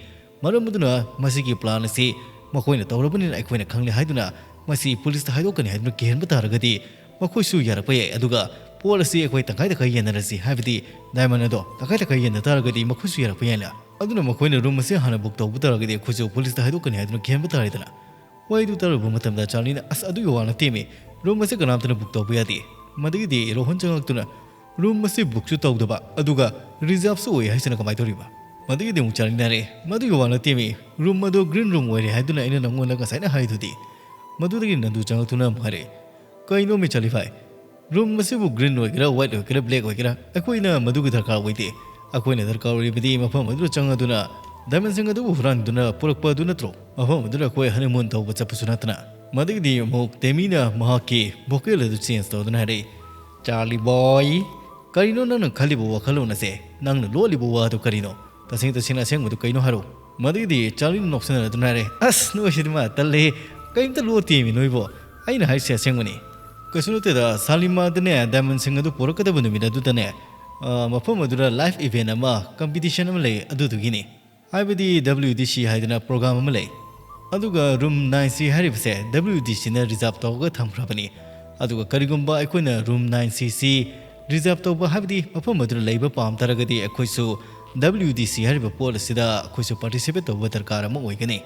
ꯃꯔꯝ ꯑꯗꯨꯅ ꯃꯁꯤꯒꯤ ꯄ꯭ꯂꯥꯟ ꯑꯁꯤ ꯃꯈꯣꯏꯅ ꯇꯧꯔꯕꯅꯤꯅ ꯑꯩꯈꯣꯏꯅ ꯈꯪꯂꯦ ꯍꯥꯏꯗꯨꯅ ꯃꯁꯤ ꯄꯨꯂꯤꯁꯇ ꯍꯥꯏꯗꯣꯛꯀꯅꯤ ꯍꯥꯏꯗꯨꯅ ꯀꯤꯍꯟꯕ ꯇꯥꯔꯒꯗꯤ ꯃꯈꯣꯏꯁꯨ ꯌꯥꯔꯛꯄ ꯌꯥꯏ꯫ ꯑꯗꯨꯒ ꯄꯣꯠ ꯑꯁꯤ ꯑꯩꯈꯣꯏ ꯇꯪꯈꯥꯏ ꯇꯪꯈꯥꯏ ꯌꯦꯟꯅꯔꯁꯤ, ꯍꯥꯏꯕꯗꯤ ꯗꯥꯏꯃꯟ ꯑꯗꯣ ꯇꯪꯈꯥꯏ ꯇꯪꯈꯥꯏ ꯌꯦꯟꯅ ꯇꯥꯔꯒꯗꯤ ꯃꯈꯣꯏꯁꯨ ꯌꯥꯔꯛꯄ ꯌꯥꯏꯅ꯫ ꯑꯗꯨꯅ ꯃꯈꯣꯏꯅ ꯔꯨꯝ ꯑꯁꯤ ꯍꯥꯟꯅ ꯕꯨꯛ ꯇꯧꯕ ꯇꯥꯔꯒꯗꯤ ꯑꯩꯈꯣꯏꯁꯨ ꯄꯨꯂꯤꯁꯇ ꯍꯥꯏꯗꯣꯛꯀꯅꯤ ꯍꯥꯏꯗꯨꯅ ꯀꯤꯍꯟꯕ ꯇꯥꯔꯦꯗꯅ"꯫ ꯋꯥꯍꯩꯗꯨ ꯇꯥꯔꯨꯕ ꯃꯇꯝꯗ ꯆꯥꯔꯂꯤꯅ, "ꯑꯁ, ꯑꯗꯨꯒꯤ ꯋꯥ ꯅꯠꯇꯦꯃꯤ, ꯔꯨꯝ ꯑꯁꯤ ꯀꯅꯥꯝꯇꯅ ꯕꯨꯛ ꯇꯧꯕ ꯌꯥꯗꯦ"꯫ ꯃꯗꯨꯒꯤꯗꯤ ꯔꯣꯍꯟ ꯆꯪꯂꯛꯇꯨꯅ, "ꯔꯨꯝ ꯑꯁꯤ ꯕꯨꯛꯁꯨ ꯇꯧꯗꯕ, ꯑꯗꯨꯒ ꯔꯤꯖꯥꯔꯚꯁꯨ ꯑꯣꯏ ꯍꯥꯏꯁꯤꯅ ꯀꯃꯥꯏꯅ ꯇꯧꯔꯤꯕ?" ꯃꯗꯨꯒꯤꯗꯤ ꯑꯃꯨꯛ ꯆꯥꯔꯂꯤꯅ ꯍꯥꯏꯔꯛꯑꯦ, "ꯃꯗꯨꯒꯤ ꯋꯥ ꯅꯠꯇꯦꯃꯤ, ꯔꯨꯝ ꯑꯗꯨ ꯒ꯭ꯔꯤꯟ ꯔꯨꯝ ꯑꯣꯏꯔꯦ ꯍꯥꯏꯗꯨꯅ ꯑꯩꯅ ꯅꯪꯉꯣꯟꯗ ꯉꯁꯥꯏꯅ ꯍꯥꯏꯗꯨꯗꯤ"꯫ ꯃꯗꯨꯗꯒꯤ ꯅꯟꯗꯨ ꯆꯪꯂꯛꯇꯨꯅ ꯑꯃꯨꯛ ꯍꯥꯏꯔꯛꯑꯦ, "ꯀꯩꯅꯣꯃꯤ ꯆꯥꯔꯂꯤ ꯚꯥꯏ, ꯔꯨꯝ ꯑꯁꯤꯕꯨ ꯒ꯭ꯔꯤꯟ ꯑꯣꯏꯒꯦꯔꯥ, ꯋꯥꯏꯠ ꯑꯣꯏꯒꯦꯔꯥ, ꯕ꯭ꯂꯦꯛ ꯑꯣꯏꯒꯦꯔꯥ, ꯑꯩꯈꯣꯏꯅ ꯃꯗꯨꯒꯤ ꯗꯔꯀꯥꯔ ꯑꯣꯏꯗꯦ꯫ ꯑꯩꯈꯣꯏꯅ ꯗꯔꯀꯥꯔ ꯑꯣꯏꯔꯤꯕꯗꯤ ꯃꯐꯝ ꯑꯗꯨꯗ ꯆꯪꯂꯗꯨꯅ ꯗꯥꯏꯃꯟꯁꯤꯡ ꯑꯗꯨꯕꯨ ꯍꯨꯔꯥꯟꯗꯨꯅ ꯄꯨꯔꯛꯄ ꯑꯗꯨ ꯅꯠꯇ꯭ꯔꯣ? ꯃꯐꯝ ꯑꯗꯨꯗ ꯑꯩꯈꯣꯏ ꯍꯅꯤꯃꯨꯟ ꯇꯧꯕ ꯆꯠꯄꯁꯨ ꯅꯠꯇꯅ"꯫ ꯃꯗꯨꯒꯤꯗꯤ ꯑꯃꯨꯛ ꯇꯦꯃꯤꯅ ꯃꯍꯥꯛꯀꯤ ꯚꯣꯀꯦꯜ ꯑꯗꯨ ꯆꯦꯟꯖ ꯇꯧꯗꯨꯅ ꯍꯥꯏꯔꯛꯏ, "ꯆꯥꯔꯂꯤ ꯕꯣꯏ, ꯀꯔꯤꯅꯣ ꯅꯪꯅ ꯈꯜꯂꯤꯕ ꯋꯥꯈꯜꯂꯣꯟ ꯑꯁꯦ? ꯅꯪꯅ ꯂꯣꯜꯂꯤꯕ ꯋꯥꯗꯨ ꯀꯔꯤꯅꯣ? ꯇꯁꯦꯡ ꯇꯁꯦꯡꯅ ꯑꯁꯦꯡꯕꯗꯨ ꯀꯩꯅꯣ ꯍꯥꯏꯔꯣ"꯫ ꯃꯗꯨꯒꯤꯗꯤ ꯆꯥꯔꯂꯤꯅ ꯅꯣꯛꯁꯤꯟꯅꯗꯨꯅ ꯍꯥꯏꯔꯦ, "ꯑꯁ, ꯅꯣꯏꯁꯤꯗꯤ ꯃꯥ ꯇꯜꯂꯦ꯫ ꯀꯔꯤꯝꯇ ꯂꯣꯠꯇꯦꯃꯤ ꯅꯣꯏꯕꯣ꯫ ꯑꯩꯅ ꯍꯥꯏꯔꯤꯁꯦ ꯑꯁꯦꯡꯕꯅꯤ꯫ ꯀꯩꯁꯨ ꯅꯠꯇꯦꯗ, ꯁꯥꯂꯤꯃꯥꯗꯅꯦ ꯗꯥꯏꯃꯟꯁꯤꯡ ꯑꯗꯨ ꯄꯨꯔꯛꯀꯗꯕ ꯅꯨꯃꯤꯠ ꯑꯗꯨꯗꯅꯦ, ꯑ, ꯃꯐꯝ ꯑꯗꯨꯗ ꯂꯥꯏꯐ ꯏꯚꯦꯟ ꯑꯃ, ꯀꯝꯄꯤꯇꯤꯁꯟ ꯑꯃ ꯂꯩ, ꯑꯗꯨꯗꯨꯒꯤꯅꯤ꯫ ꯍꯥꯏꯕꯗꯤ ꯗꯕ꯭ꯂꯤꯎ ꯗꯤ ꯁꯤ ꯍꯥꯏꯗꯅ ꯄ꯭ꯔꯣꯒ꯭ꯔꯥꯝ ꯑꯃ ꯂꯩ꯫ ꯑꯗꯨꯒ ꯔꯨꯝ ꯅꯥꯏꯟ ꯁꯤ ꯍꯥꯏꯔꯤꯕꯁꯦ ꯗꯕ꯭ꯂꯤꯎ ꯗꯤ ꯁꯤꯅ ꯔꯤꯖꯥꯔꯚ ꯇꯧꯔꯒ ꯊꯝꯈ꯭ꯔꯕꯅꯤ꯫ ꯑꯗꯨꯒ ꯀꯔꯤꯒꯨꯝꯕ ꯑꯩꯈꯣꯏꯅ ꯔꯨꯝ ꯅꯥꯏꯟ ꯁꯤ ꯁꯤ ꯔꯤꯖꯥꯔꯚ ꯇꯧꯕ, ꯍꯥꯏꯕꯗꯤ ꯃꯐꯝ ꯑꯗꯨꯗ ꯂꯩꯕ ꯄꯥꯝ ꯇꯥꯔꯒꯗꯤ ꯑꯩꯈꯣꯏꯁꯨ ꯗꯕ꯭ꯂꯤꯎ ꯗꯤ ꯁꯤ ꯍꯥꯏꯔꯤꯕ ꯄꯣꯠ ꯑꯁꯤꯗ ꯑꯩꯈꯣꯏꯁꯨ ꯄꯥꯔꯇꯤꯁꯤꯄꯦꯠ ꯇꯧꯕ ꯗꯔꯀꯥꯔ ꯑꯃ ꯑꯣꯏꯒꯅꯤ꯫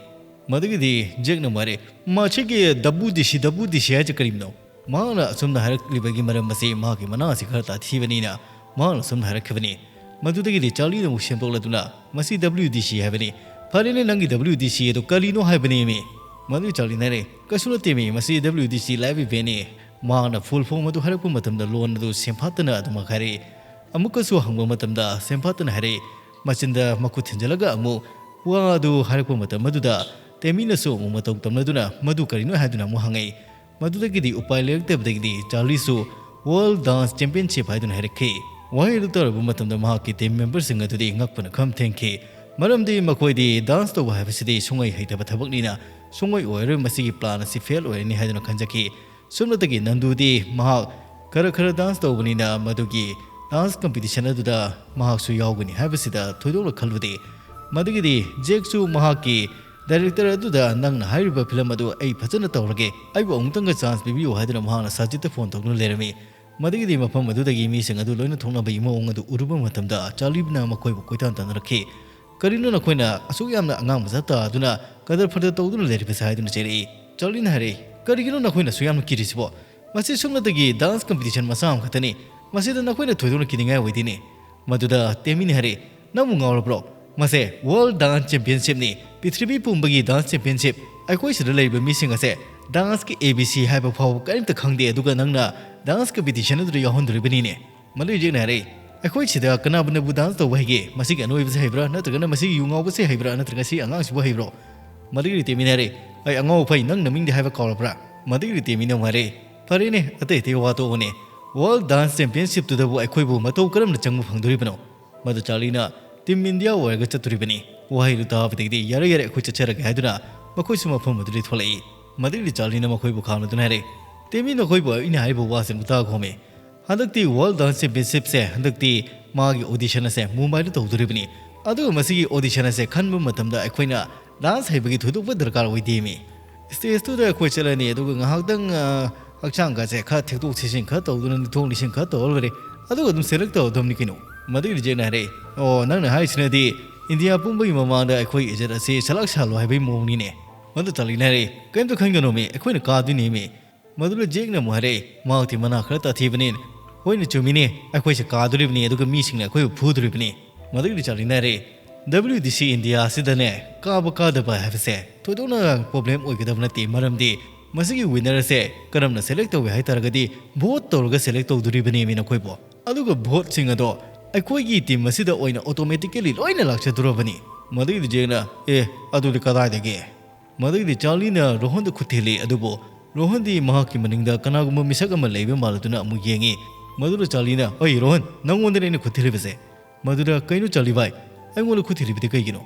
ꯃꯗꯨꯒꯤꯗꯤ ꯖꯦꯛꯅ ꯑꯃꯨꯛ ꯍꯥꯏꯔꯦ, "ꯃꯁꯤꯒꯤ ꯗꯕ꯭ꯂꯤꯎ ꯗꯤ ꯁꯤ, ꯗꯕ꯭ꯂꯤꯎ ꯗꯤ ꯁꯤ ꯍꯥꯏꯁꯦ ꯀꯔꯤꯅꯣ?" ꯃꯍꯥꯛꯅ ꯑꯁꯨꯝꯅ ꯍꯥꯏꯔꯛꯂꯤꯕꯒꯤ ꯃꯔꯝ ꯑꯁꯤ ꯃꯍꯥꯛꯀꯤ ꯃꯅꯥ ꯑꯁꯤ ꯈꯔ ꯇꯥꯊꯤꯕꯅꯤꯅ ꯃꯍꯥꯛꯅ ꯑꯁꯨꯝꯅ ꯍꯥꯏꯔꯛꯈꯤꯕꯅꯤ꯫ ꯃꯗꯨꯗꯒꯤꯗꯤ ꯆꯥꯔꯂꯤꯅ ꯑꯃꯨꯛ ꯁꯦꯝꯗꯣꯛꯂꯗꯨꯅ, "ꯃꯁꯤ W D C ꯍꯥꯏꯕꯅꯤ꯫ ꯐꯔꯦꯅꯦ, ꯅꯪꯒꯤ W D C ꯑꯗꯨ ꯀꯔꯤꯅꯣ ꯍꯥꯏꯕꯅꯦꯃꯤ?" ꯃꯗꯨꯒꯤ ꯆꯥꯔꯂꯤꯅ ꯍꯥꯏꯔꯦ, "ꯀꯩꯁꯨ ꯅꯠꯇꯦꯃꯤ, ꯃꯁꯤ W D C live eventꯅꯤ꯫ ꯃꯍꯥꯛꯅ full form ꯑꯗꯨ ꯍꯥꯏꯔꯛꯄ ꯃꯇꯝꯗ ꯂꯣꯟ ꯑꯗꯨ ꯁꯦꯝꯐꯥꯠꯇꯅ ꯑꯗꯨꯃꯛ ꯍꯥꯏꯔꯛꯏ꯫ ꯑꯃꯨꯛꯀꯁꯨ ꯍꯪꯕ ꯃꯇꯝꯗ ꯁꯦꯝꯐꯥꯠꯇꯅ ꯍꯥꯏꯔꯛꯏ꯫ ꯃꯆꯤꯟꯗ ꯃꯈꯨꯠ ꯊꯤꯟꯖꯤꯜꯂꯒ ꯑꯃꯨꯛ ꯋꯥ ꯑꯗꯨ ꯍꯥꯏꯔꯛꯄ ꯃꯇꯝ ꯑꯗꯨꯗ ꯇꯦꯃꯤꯅꯁꯨ ꯑꯃꯨꯛ ꯃꯇꯧ ꯇꯝꯅꯗꯨꯅ ꯃꯗꯨ ꯀꯔꯤꯅꯣ ꯍꯥꯏꯗꯨꯅ ꯑꯃꯨꯛ ꯍꯪꯉꯛꯏ꯫ ꯃꯗꯨꯗꯒꯤꯗꯤ ꯎꯄꯥꯏ ꯂꯩꯔꯛꯇꯕꯗꯒꯤꯗꯤ ꯆꯥꯔꯂꯤꯁꯨ World Dance Championship ꯍꯥꯏꯗꯨꯅ ꯍꯥꯏꯔꯛꯈꯤ꯫ ꯋꯥꯍꯩ ꯑꯗꯨ ꯇꯥꯔꯨꯕ ꯃꯇꯝꯗ ꯃꯍꯥꯛꯀꯤ team memberꯁꯤꯡ ꯑꯗꯨꯗꯤ ꯉꯛꯄꯅ ꯈꯝ ꯊꯦꯡꯈꯤ, ꯃꯔꯝꯗꯤ ꯃꯈꯣꯏꯗꯤ dance ꯇꯧꯕ ꯍꯥꯏꯕꯁꯤꯗꯤ ꯁꯨꯡꯍꯩ ꯍꯩꯇꯕ ꯊꯕꯛꯅꯤꯅ ꯁꯨꯡꯑꯣꯏ ꯑꯣꯏꯔꯣꯏ, ꯃꯁꯤꯒꯤ plan ꯑꯁꯤ fail ꯑꯣꯏꯔꯅꯤ ꯍꯥꯏꯗꯨꯅ ꯈꯟꯖꯈꯤ꯫ ꯁꯣꯝꯅꯇꯒꯤ ꯅꯟꯗꯨꯗꯤ ꯃꯍꯥꯛ ꯈꯔ ꯈꯔ dance ꯇꯧꯕꯅꯤꯅ ꯃꯗꯨꯒꯤ dance competition ꯑꯗꯨꯗ ꯃꯍꯥꯛꯁꯨ ꯌꯥꯎꯒꯅꯤ ꯍꯥꯏꯕꯁꯤꯗ ꯊꯣꯏꯗꯣꯛꯅ ꯈꯜꯂꯨꯗꯦ꯫ ꯃꯗꯨꯒꯤꯗꯤ ꯖꯦꯛꯁꯨ ꯃꯍꯥꯛꯀꯤ director ꯑꯗꯨꯗ "ꯅꯪꯅ ꯍꯥꯏꯔꯤꯕ film ꯑꯗꯨ ꯑꯩ ꯐꯖꯅ ꯇꯧꯔꯒꯦ, ꯑꯩꯕꯨ ꯑꯃꯨꯛꯇꯪꯒ chance ꯄꯤꯕꯤꯌꯨ" ꯍꯥꯏꯗꯨꯅ ꯃꯍꯥꯛꯅ ꯁꯖꯤꯠꯇ phone ꯇꯧꯗꯨꯅ ꯂꯩꯔꯝꯃꯤ꯫ ꯃꯗꯨꯒꯤꯗꯤ ꯃꯐꯝ ꯑꯗꯨꯗꯒꯤ ꯃꯤꯁꯤꯡ ꯑꯗꯨ ꯂꯣꯏꯅ ꯊꯣꯛꯅꯕꯒꯤ ꯃꯑꯣꯡ ꯑꯗꯨ ꯎꯔꯨꯕ ꯃꯇꯝꯗ ꯆꯥꯔꯂꯤꯅ ꯃꯈꯣꯏꯕꯨ ꯀꯣꯏꯇꯥꯟ ꯇꯥꯟꯅꯔꯛꯈꯤ꯫ "ꯀꯔꯤꯅꯣ ꯅꯈꯣꯏꯅ ꯑꯁꯨꯛ ꯌꯥꯝꯅ ꯑꯉꯥꯡ ꯃꯆꯥ ꯇꯥꯗꯨꯅ ꯀꯗꯔ ꯐꯗꯔ ꯇꯧꯗꯨꯅ ꯂꯩꯔꯤꯕꯁꯦ?" ꯍꯥꯏꯗꯨꯅ ꯆꯩꯔꯛꯏ꯫ ꯆꯥꯔꯂꯤꯅ ꯍꯥꯏꯔꯛꯏ, "ꯀꯔꯤꯒꯤꯅꯣ ꯅꯈꯣꯏꯅ ꯑꯁꯨꯛ ꯌꯥꯝꯅ ꯀꯤꯔꯤꯁꯤꯕꯣ? ꯃꯁꯤ ꯁꯨꯞꯅꯇꯒꯤ dance competition ꯃꯆꯥ ꯑꯃꯈꯛꯇꯅꯤ꯫ ꯃꯁꯤꯗ ꯅꯈꯣꯏꯅ ꯊꯣꯏꯗꯣꯛꯅ ꯀꯤꯅꯤꯡꯉꯥꯏ ꯑꯣꯏꯗꯦꯅꯦ꯫" ꯃꯗꯨꯗ ꯇꯦꯃꯤꯅ ꯍꯥꯏꯔꯛꯏ, "ꯅꯪꯕꯨ ꯉꯥꯎꯔꯕ꯭ꯔꯣ? ꯃꯁꯦ World Dance Championshipꯅꯤ, ꯄ꯭ꯔꯤꯊꯤꯕꯤ ꯄꯨꯝꯕꯒꯤ dance championship꯫ ꯑꯩꯈꯣꯏ ꯁꯤꯗ ꯂꯩꯔꯤꯕ ꯃꯤꯁꯤꯡ ꯑꯁꯦ danceꯀꯤ A B C ꯍꯥꯏꯕ ꯐꯥꯎꯕ ꯀꯔꯤꯝꯇ ꯈꯪꯗꯦ, ꯑꯗꯨꯒ ꯅꯪꯅ dance competition ꯑꯗꯨꯗ ꯌꯥꯎꯍꯟꯗꯣꯔꯤꯕꯅꯤꯅꯦ꯫" ꯃꯗꯨꯒꯤ ꯖꯦꯛꯅ ꯍꯥꯏꯔꯛꯏ, "ꯑꯩꯈꯣꯏ ꯁꯤꯗ ꯀꯅꯥꯕꯨꯅꯕꯨ dance ꯇꯧꯕ ꯍꯩꯒꯦ? ꯃꯁꯤꯒꯤ ꯑꯅꯣꯏꯕꯁꯦ ꯍꯩꯕ꯭ꯔꯥ? ꯅꯠꯇ꯭ꯔꯒꯅ ꯃꯁꯤꯒꯤ ꯌꯨ ꯉꯥꯎꯕꯁꯦ ꯍꯩꯕ꯭ꯔꯥ? ꯅꯠꯇ꯭ꯔꯒ ꯁꯤ ꯑꯉꯥꯡꯁꯤꯕꯨ ꯍꯩꯕ꯭ꯔꯣ?" ꯃꯗꯨꯒꯤ ꯇꯦꯃꯤꯅ ꯍꯥꯏꯔꯛꯏ, "ꯑꯩ ꯑꯉꯥꯎ ꯑꯐꯩ, ꯅꯪ ꯅꯃꯤꯡꯗꯤ ꯍꯥꯏꯕ ꯀꯥꯎꯔꯕ꯭ꯔꯥ?" ꯃꯗꯨꯒꯤ ꯇꯦꯃꯤꯅ ꯑꯃꯨꯛ ꯍꯥꯏꯔꯛꯏ, "ꯐꯔꯦꯅꯦ, ꯑꯇꯩ ꯑꯇꯩ ꯋꯥ ꯇꯣꯛꯑꯣꯅꯦ꯫ World Dance Championshipꯇꯨꯗꯕꯨ ꯑꯩꯈꯣꯏꯕꯨ ꯃꯇꯧ ꯀꯔꯝꯅ ꯆꯪꯕ ꯐꯪꯗꯣꯔꯤꯕꯅꯣ?" ꯃꯗꯨ ꯆꯥꯔꯂꯤꯅ Team India ꯑꯣꯏꯔꯒ ꯆꯠꯇꯣꯔꯤꯕꯅꯤ꯫ ꯋꯥꯍꯩꯗꯨ ꯇꯥꯕꯗꯒꯤꯗꯤ "ꯌꯥꯔꯦ, ꯌꯥꯔꯦ, ꯑꯩꯈꯣꯏ ꯆꯠꯆꯔꯒꯦ" ꯍꯥꯏꯗꯨꯅ ꯃꯈꯣꯏꯁꯨ ꯃꯐꯝ ꯑꯗꯨꯗꯒꯤ ꯊꯣꯛꯂꯛꯏ꯫ ꯃꯗꯨꯒꯤꯗꯤ ꯆꯥꯔꯂꯤꯅ ꯃꯈꯣꯏꯕꯨ ꯈꯥꯝꯂꯗꯨꯅ ꯍꯥꯏꯔꯛꯏ, "ꯇꯦꯃꯤ, ꯅꯈꯣꯏꯕꯨ ꯑꯩꯅ ꯍꯥꯏꯔꯤꯕ ꯋꯥꯁꯤꯡꯗꯨ ꯇꯥꯈꯣꯃꯤ꯫ ꯍꯟꯗꯛꯇꯤ World Dance Championshipꯁꯦ, ꯍꯟꯗꯛꯇꯤ ꯃꯥꯒꯤ audition ꯑꯁꯦ ꯃꯨꯝꯕꯥꯏꯗ ꯇꯧꯗꯣꯔꯤꯕꯅꯤ꯫ ꯑꯗꯨꯒ ꯃꯁꯤꯒꯤ audition ꯑꯁꯦ ꯈꯟꯕ ꯃꯇꯝꯗ ꯑꯩꯈꯣꯏꯅ dance ꯍꯩꯕꯒꯤ ꯊꯣꯏꯗꯣꯛꯄ ꯗꯔꯀꯥꯔ ꯑꯣꯏꯗꯦꯃꯤ꯫ Stageꯇꯨꯗ ꯑꯩꯈꯣꯏ ꯆꯠꯂꯅꯤ, ꯑꯗꯨꯒ ꯉꯥꯏꯍꯥꯛꯇꯪ, ꯑ, ꯍꯛꯆꯥꯡꯒꯁꯦ ꯈꯔ ꯊꯦꯛꯇꯣꯛ ꯊꯦꯛꯆꯤꯟ ꯈꯔ ꯇꯧꯗꯨꯅ, ꯅꯤꯡꯊꯣꯛ ꯅꯤꯡꯁꯤꯡ ꯈꯔ ꯇꯧꯔ ꯂꯣꯏꯔꯦ꯫ ꯑꯗꯨꯒ ꯑꯗꯨꯝ select ꯇꯧꯔꯗꯕꯅꯤ ꯀꯩꯅꯣ꯫" ꯃꯗꯨꯒꯤ ꯖꯦꯛꯅ ꯍꯥꯏꯔꯛꯏ, "ꯑꯣ, ꯅꯪꯅ ꯍꯥꯏꯔꯤꯁꯤꯅꯗꯤ ꯏꯟꯗꯤꯌꯥ ꯄꯨꯝꯕꯒꯤ ꯃꯃꯥꯡꯗ ꯑꯩꯈꯣꯏ ꯏꯖꯠ ꯑꯁꯤ ꯁꯂꯥꯛ ꯁꯥꯍꯜꯂꯣ ꯍꯥꯏꯕꯒꯤ ꯃꯑꯣꯡꯅꯤꯅꯦ꯫" ꯃꯗꯨ ꯆꯥꯔꯂꯤꯅ ꯍꯥꯏꯔꯛꯏ, "ꯀꯔꯤꯝꯇ ꯈꯟꯒꯅꯣꯃꯤ, ꯑꯩꯈꯣꯏꯅ ꯀꯥꯗꯣꯏꯅꯦꯃꯤ꯫" ꯃꯗꯨꯗ ꯖꯦꯛꯅ ꯑꯃꯨꯛ ꯍꯥꯏꯔꯛꯏ, ꯃꯍꯥꯛꯇꯤ ꯃꯅꯥ ꯈꯔ ꯇꯥꯊꯤꯕꯅꯤ꯫ "ꯍꯣꯏꯅꯦ, ꯆꯨꯝꯃꯤꯅꯦ, ꯑꯩꯈꯣꯏꯁꯦ ꯀꯥꯗꯣꯔꯤꯕꯅꯤ, ꯑꯗꯨꯒ ꯃꯤꯁꯤꯡꯅ ꯑꯩꯈꯣꯏꯕꯨ ꯐꯨꯗꯣꯔꯤꯕꯅꯤ"꯫ ꯃꯗꯨꯒꯤꯗꯤ ꯆꯥꯔꯂꯤꯅ ꯍꯥꯏꯔꯦ, "W D C India ꯑꯁꯤꯗꯅꯦ ꯀꯥꯕ ꯀꯥꯗꯕ ꯍꯥꯏꯕꯁꯦ ꯊꯣꯏꯗꯣꯛꯅ ꯄ꯭ꯔꯣꯕ꯭ꯂꯦꯝ ꯑꯣꯏꯒꯗꯕ ꯅꯠꯇꯦ, ꯃꯔꯝꯗꯤ ꯃꯁꯤꯒꯤ ꯋꯤꯟꯅꯔ ꯑꯁꯦ ꯀꯔꯝꯅ ꯁꯦꯂꯦꯛ ꯇꯧꯏ ꯍꯥꯏ ꯇꯥꯔꯒꯗꯤ ꯚꯣꯠ ꯇꯧꯔꯒ ꯁꯦꯂꯦꯛ ꯇꯧꯗꯣꯔꯤꯕꯅꯦꯃꯤ ꯅꯈꯣꯏꯕꯨ꯫ ꯑꯗꯨꯒ ꯚꯣꯠꯁꯤꯡ ꯑꯗꯣ ꯑꯩꯈꯣꯏꯒꯤ ꯇꯤꯝ ꯑꯁꯤꯗ ꯑꯣꯏꯅ ꯑꯣꯇꯣꯃꯦꯇꯤꯀꯦꯂꯤ ꯂꯣꯏꯅ ꯂꯥꯛꯆꯗꯣꯔꯕꯅꯤ"꯫ ꯃꯗꯨꯒꯤꯗꯤ ꯖꯦꯛꯅ, "ꯑꯦ, ꯑꯗꯨꯗꯤ ꯀꯗꯥꯏꯗꯒꯤ?" ꯃꯗꯨꯒꯤꯗꯤ ꯆꯥꯔꯂꯤꯅ ꯔꯣꯍꯟꯗ ꯈꯨꯠ ꯊꯤꯜꯂꯤ, ꯑꯗꯨꯕꯨ ꯔꯣꯍꯟꯗꯤ ꯃꯍꯥꯛꯀꯤ ꯃꯅꯤꯡꯗ ꯀꯅꯥꯒꯨꯝꯕ ꯃꯤꯁꯛ ꯑꯃ ꯂꯩꯕ ꯃꯥꯜꯂꯗꯨꯅ ꯑꯃꯨꯛ ꯌꯦꯡꯉꯤ꯫ ꯃꯗꯨꯗ ꯆꯥꯔꯂꯤꯅ, "ꯑꯣꯏ ꯔꯣꯍꯟ, ꯅꯪꯉꯣꯟꯗꯅꯦ ꯑꯩꯅ ꯈꯨꯠ ꯊꯤꯜꯂꯤꯕꯁꯦ"꯫ ꯃꯗꯨꯗ, "ꯀꯩꯅꯣ ꯆꯥꯔꯂꯤ ꯚꯥꯏ, ꯑꯩꯉꯣꯟꯗ ꯈꯨꯠ ꯊꯤꯜꯂꯤꯕꯗꯤ ꯀꯩꯒꯤꯅꯣ?"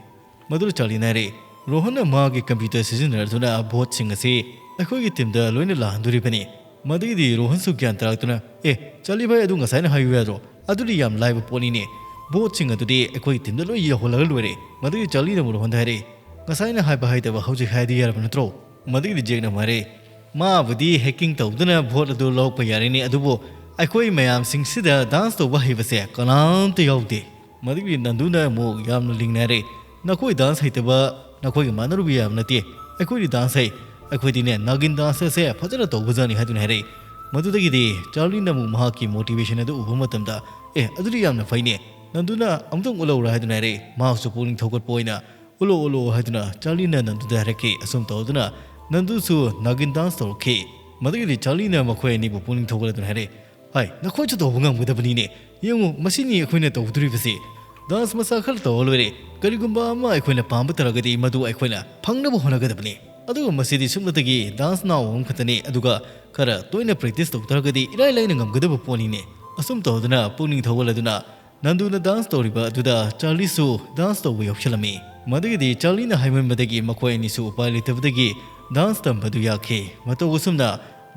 ꯃꯗꯨꯗ ꯆꯥꯔꯂꯤꯅ ꯍꯥꯏꯔꯛꯏ, "ꯔꯣꯍꯟꯅ ꯃꯍꯥꯛꯀꯤ ꯀꯝꯄ꯭ꯌꯨꯇꯔ ꯁꯤꯖꯤꯟꯅꯗꯨꯅ ꯚꯣꯠꯁꯤꯡ ꯑꯁꯤ ꯑꯩꯈꯣꯏꯒꯤ ꯇꯤꯝꯗ ꯂꯣꯏꯅ ꯂꯥꯛꯍꯟꯗꯣꯔꯤꯕꯅꯤ"꯫ ꯃꯗꯨꯒꯤꯗꯤ ꯔꯣꯍꯟꯁꯨ ꯒ꯭ꯌꯥꯟ ꯇꯥꯔꯛꯇꯨꯅ, "ꯑꯦ, ꯆꯥꯔꯂꯤ ꯚꯥꯏ, ꯑꯗꯨ ꯉꯁꯥꯏꯅ ꯍꯥꯏꯌꯨ ꯌꯥꯗ꯭ꯔꯣ? ꯑꯗꯨꯗꯤ ꯌꯥꯝ ꯂꯥꯏꯕ ꯄꯣꯠꯅꯤꯅꯦ꯫ ꯚꯣꯠꯁꯤꯡ ꯑꯗꯨꯗꯤ ꯑꯩꯈꯣꯏꯒꯤ ꯇꯤꯝꯗ ꯂꯣꯏ ꯌꯧꯍꯜꯂꯒ ꯂꯣꯏꯔꯦ"꯫ ꯃꯗꯨꯒꯤ ꯆꯥꯔꯂꯤꯅ ꯑꯃꯨꯛ ꯔꯣꯍꯟꯗ ꯍꯥꯏꯔꯛꯏ, "ꯉꯁꯥꯏꯅ ꯍꯥꯏꯕ ꯍꯥꯏꯗꯕ ꯍꯧꯖꯤꯛ ꯍꯥꯏꯗꯤ ꯌꯥꯔꯕ ꯅꯠꯇ꯭ꯔꯣ?" ꯃꯗꯨꯒꯤꯗꯤ ꯖꯦꯛꯅ ꯑꯃꯨꯛ ꯍꯥꯏꯔꯛꯏ, "ꯃꯥꯕꯨꯗꯤ ꯍꯦꯛꯀꯤꯡ ꯇꯧꯗꯨꯅ ꯚꯣꯠ ꯑꯗꯨ ꯂꯧꯔꯛꯄ ꯌꯥꯔꯤꯅꯤ, ꯑꯗꯨꯕꯨ ꯑꯩꯈꯣꯏ ꯃꯌꯥꯝꯁꯤꯡꯁꯤꯗ ꯗꯥꯟꯁ ꯇꯧꯕ ꯍꯩꯕꯁꯦ ꯀꯅꯥꯝꯇ ꯌꯥꯎꯗꯦ"꯫ ꯃꯗꯨꯒꯤ ꯅꯟꯗꯨꯅ ꯑꯃꯨꯛ ꯌꯥꯝꯅ ꯂꯤꯡꯅ ꯍꯥꯏꯔꯛꯏ, "ꯅꯈꯣꯏ ꯗꯥꯟꯁ ꯍꯩꯇꯕ ꯅꯈꯣꯏꯒ ꯃꯥꯟꯅꯔꯨꯕ ꯌꯥꯕ ꯅꯠꯇꯦ꯫ ꯑꯩꯈꯣꯏꯗꯤ ꯗꯥꯟꯁ ꯍꯩ꯫ ꯑꯩꯈꯣꯏꯗꯤꯅꯦ ꯅꯥꯒꯤꯟ ꯗꯥꯟꯁ ꯑꯁꯦ ꯐꯖꯅ ꯇꯧꯕꯖꯥꯠꯅꯤ" ꯍꯥꯏꯗꯨꯅ ꯍꯥꯏꯔꯛꯏ꯫ ꯃꯗꯨꯗꯒꯤꯗꯤ ꯆꯥꯔꯂꯤꯅ ꯑꯃꯨꯛ ꯃꯍꯥꯛꯀꯤ ꯃꯣꯇꯤꯚꯦꯁꯟ ꯑꯗꯨ ꯎꯕ ꯃꯇꯝꯗ, "ꯑꯦ, ꯑꯗꯨꯗꯤ ꯌꯥꯝꯅ ꯐꯩꯅꯦ꯫ ꯅꯟꯗꯨꯅ ꯑꯃꯨꯛꯇꯪ ꯎꯠꯂꯧꯔꯥ" ꯍꯥꯏꯗꯨꯅ ꯍꯥꯏꯔꯛꯏ꯫ ꯃꯍꯥꯛꯁꯨ ꯄꯨꯛꯅꯤꯡ ꯊꯧꯒꯠꯄ ꯑꯣꯏꯅ "ꯎꯠꯂꯣ, ꯎꯠꯂꯣ" ꯍꯥꯏꯗꯨꯅ ꯆꯥꯔꯂꯤꯅ ꯅꯟꯗꯨꯗ ꯍꯥꯏꯔꯛꯈꯤ꯫ ꯑꯁꯨꯝ ꯇꯧꯗꯨꯅ ꯅꯟꯗꯨꯁꯨ ꯅꯥꯒꯤꯟ ꯗꯥꯟꯁ ꯇꯧꯔꯛꯈꯤ꯫ ꯃꯗꯨꯒꯤꯗꯤ ꯆꯥꯔꯂꯤꯅ ꯃꯈꯣꯏ ꯑꯅꯤꯕꯨ ꯄꯨꯛꯅꯤꯡ ꯊꯧꯒꯠꯂꯗꯨꯅ ꯍꯥꯏꯔꯛꯏ, "ꯍꯥꯏ, ꯅꯈꯣꯏꯁꯨ ꯇꯧꯕ ꯉꯝꯒꯗꯕꯅꯤꯅꯦ꯫ ꯌꯦꯡꯉꯨ, ꯃꯁꯤꯅꯤ ꯑꯩꯈꯣꯏꯅ ꯇꯧꯗꯣꯔꯤꯕꯁꯤ꯫ ꯗꯥꯟꯁ ꯃꯆꯥ ꯈꯔ ꯇꯧꯔ ꯂꯣꯏꯔꯦ꯫ ꯀꯔꯤꯒꯨꯝꯕ ꯑꯃ ꯑꯩꯈꯣꯏꯅ ꯄꯥꯝꯕ ꯇꯥꯔꯒꯗꯤ ꯃꯗꯨ ꯑꯩꯈꯣꯏꯅ ꯐꯪꯅꯕ ꯍꯣꯠꯅꯒꯗꯕꯅꯤ꯫ ꯑꯗꯨꯒ ꯃꯁꯤꯗꯤ ꯁꯨꯞꯅꯇꯒꯤ ꯗꯥꯟꯁ ꯅꯥꯎ ꯑꯃꯈꯛꯇꯅꯤ, ꯑꯗꯨꯒ ꯈꯔ ꯇꯣꯏꯅ ꯄ꯭ꯔꯦꯛꯇꯤꯁ ꯇꯧ ꯇꯥꯔꯒꯗꯤ ꯏꯔꯥꯏ ꯂꯥꯏꯅ ꯉꯝꯒꯗꯕ ꯄꯣꯠꯅꯤꯅꯦ"꯫ ꯑꯁꯨꯝ ꯇꯧꯗꯨꯅ ꯄꯨꯛꯅꯤꯡ ꯊꯧꯒꯠꯂꯗꯨꯅ ꯅꯟꯗꯨꯅ ꯗꯥꯟꯁ ꯇꯧꯔꯤꯕ ꯑꯗꯨꯗ ꯆꯥꯔꯂꯤꯁꯨ ꯗꯥꯟꯁ ꯇꯧꯕ ꯌꯥꯎꯁꯜꯂꯝꯃꯤ꯫ ꯃꯗꯨꯒꯤꯗꯤ ꯆꯥꯔꯂꯤꯅ ꯍꯥꯏꯃꯟꯕꯗꯒꯤ ꯃꯈꯣꯏ ꯑꯅꯤꯁꯨ ꯎꯄꯥꯏ ꯂꯩꯇꯕꯗꯒꯤ ꯗꯥꯟꯁ ꯇꯝꯕꯗꯨ ꯌꯥꯈꯤ꯫ ꯃꯇꯧ ꯑꯁꯨꯝꯅ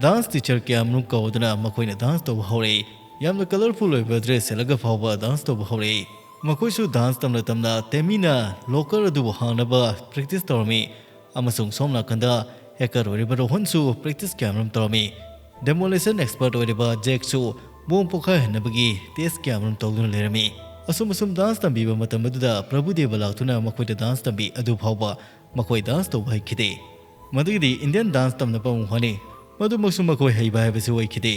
ꯗꯥꯟꯁ ꯇꯤꯆꯔ ꯀꯌꯥꯃꯔꯨꯝ ꯀꯧꯗꯨꯅ ꯃꯈꯣꯏꯅ ꯗꯥꯟꯁ ꯇꯧꯕ ꯍꯧꯔꯛꯏ꯫ ꯌꯥꯝꯅ ꯀꯂꯔꯐꯨꯜ ꯑꯣꯏꯕ ꯗ꯭ꯔꯦꯁ ꯁꯦꯠꯂꯒ ꯐꯥꯎꯕ ꯗꯥꯟꯁ ꯇꯧꯕ ꯍꯧꯔꯛꯏ꯫ ꯃꯈꯣꯏꯁꯨ ꯗꯥꯟꯁ ꯇꯝꯅ ꯇꯝꯅ ꯇꯦꯃꯤꯅ ꯂꯣꯀꯔ ꯑꯗꯨꯕꯨ ꯍꯥꯡꯅꯕ ꯄ꯭ꯔꯦꯛꯇꯤꯁ ꯇꯧꯔꯝꯃꯤ꯫ ꯑꯃꯁꯨꯡ ꯁꯣꯝ ꯅꯥꯀꯟꯗ ꯍꯦꯀꯔ ꯑꯣꯏꯔꯤꯕ ꯔꯣꯍꯟꯁꯨ ꯄ꯭ꯔꯦꯛꯇꯤꯁ ꯀꯌꯥꯃꯔꯨꯝ ꯇꯧꯔꯝꯃꯤ꯫ ꯗꯦꯃꯣꯂꯤꯁꯟ ꯑꯦꯛꯁꯄꯔꯠ ꯑꯣꯏꯔꯤꯕ ꯖꯦꯛꯁꯨ ꯕꯣꯝ ꯄꯣꯈꯥꯏꯍꯟꯅꯕꯒꯤ ꯇꯦꯁ ꯀꯌꯥꯃꯔꯨꯝ ꯇꯧꯗꯨꯅ ꯂꯩꯔꯝꯃꯤ꯫ ꯑꯁꯨꯝ ꯑꯁꯨꯝ ꯗꯥꯟꯁ ꯇꯝꯕꯤꯕ ꯃꯇꯝ ꯑꯗꯨꯗ ꯄ꯭ꯔꯚꯨꯗꯦꯕ ꯂꯥꯛꯇꯨꯅ ꯃꯈꯣꯏꯗ ꯗꯥꯟꯁ ꯇꯝꯕꯤ꯫ ꯑꯗꯨ ꯐꯥꯎꯕ ꯃꯈꯣꯏ ꯗꯥꯟꯁ ꯇꯧꯕ ꯍꯩꯈꯤꯗꯦ꯫ ꯃꯗꯨꯒꯤꯗꯤ ꯏꯟꯗꯤꯌꯟ ꯗꯥꯟꯁ ꯇꯝꯅꯕ ꯑꯃꯨꯛ ꯍꯣꯠꯅꯩ꯫ ꯃꯗꯨꯃꯛꯁꯨ ꯃꯈꯣꯏ ꯍꯩꯕ ꯍꯥꯏꯕꯁꯤ ꯑꯣꯏꯈꯤꯗꯦ꯫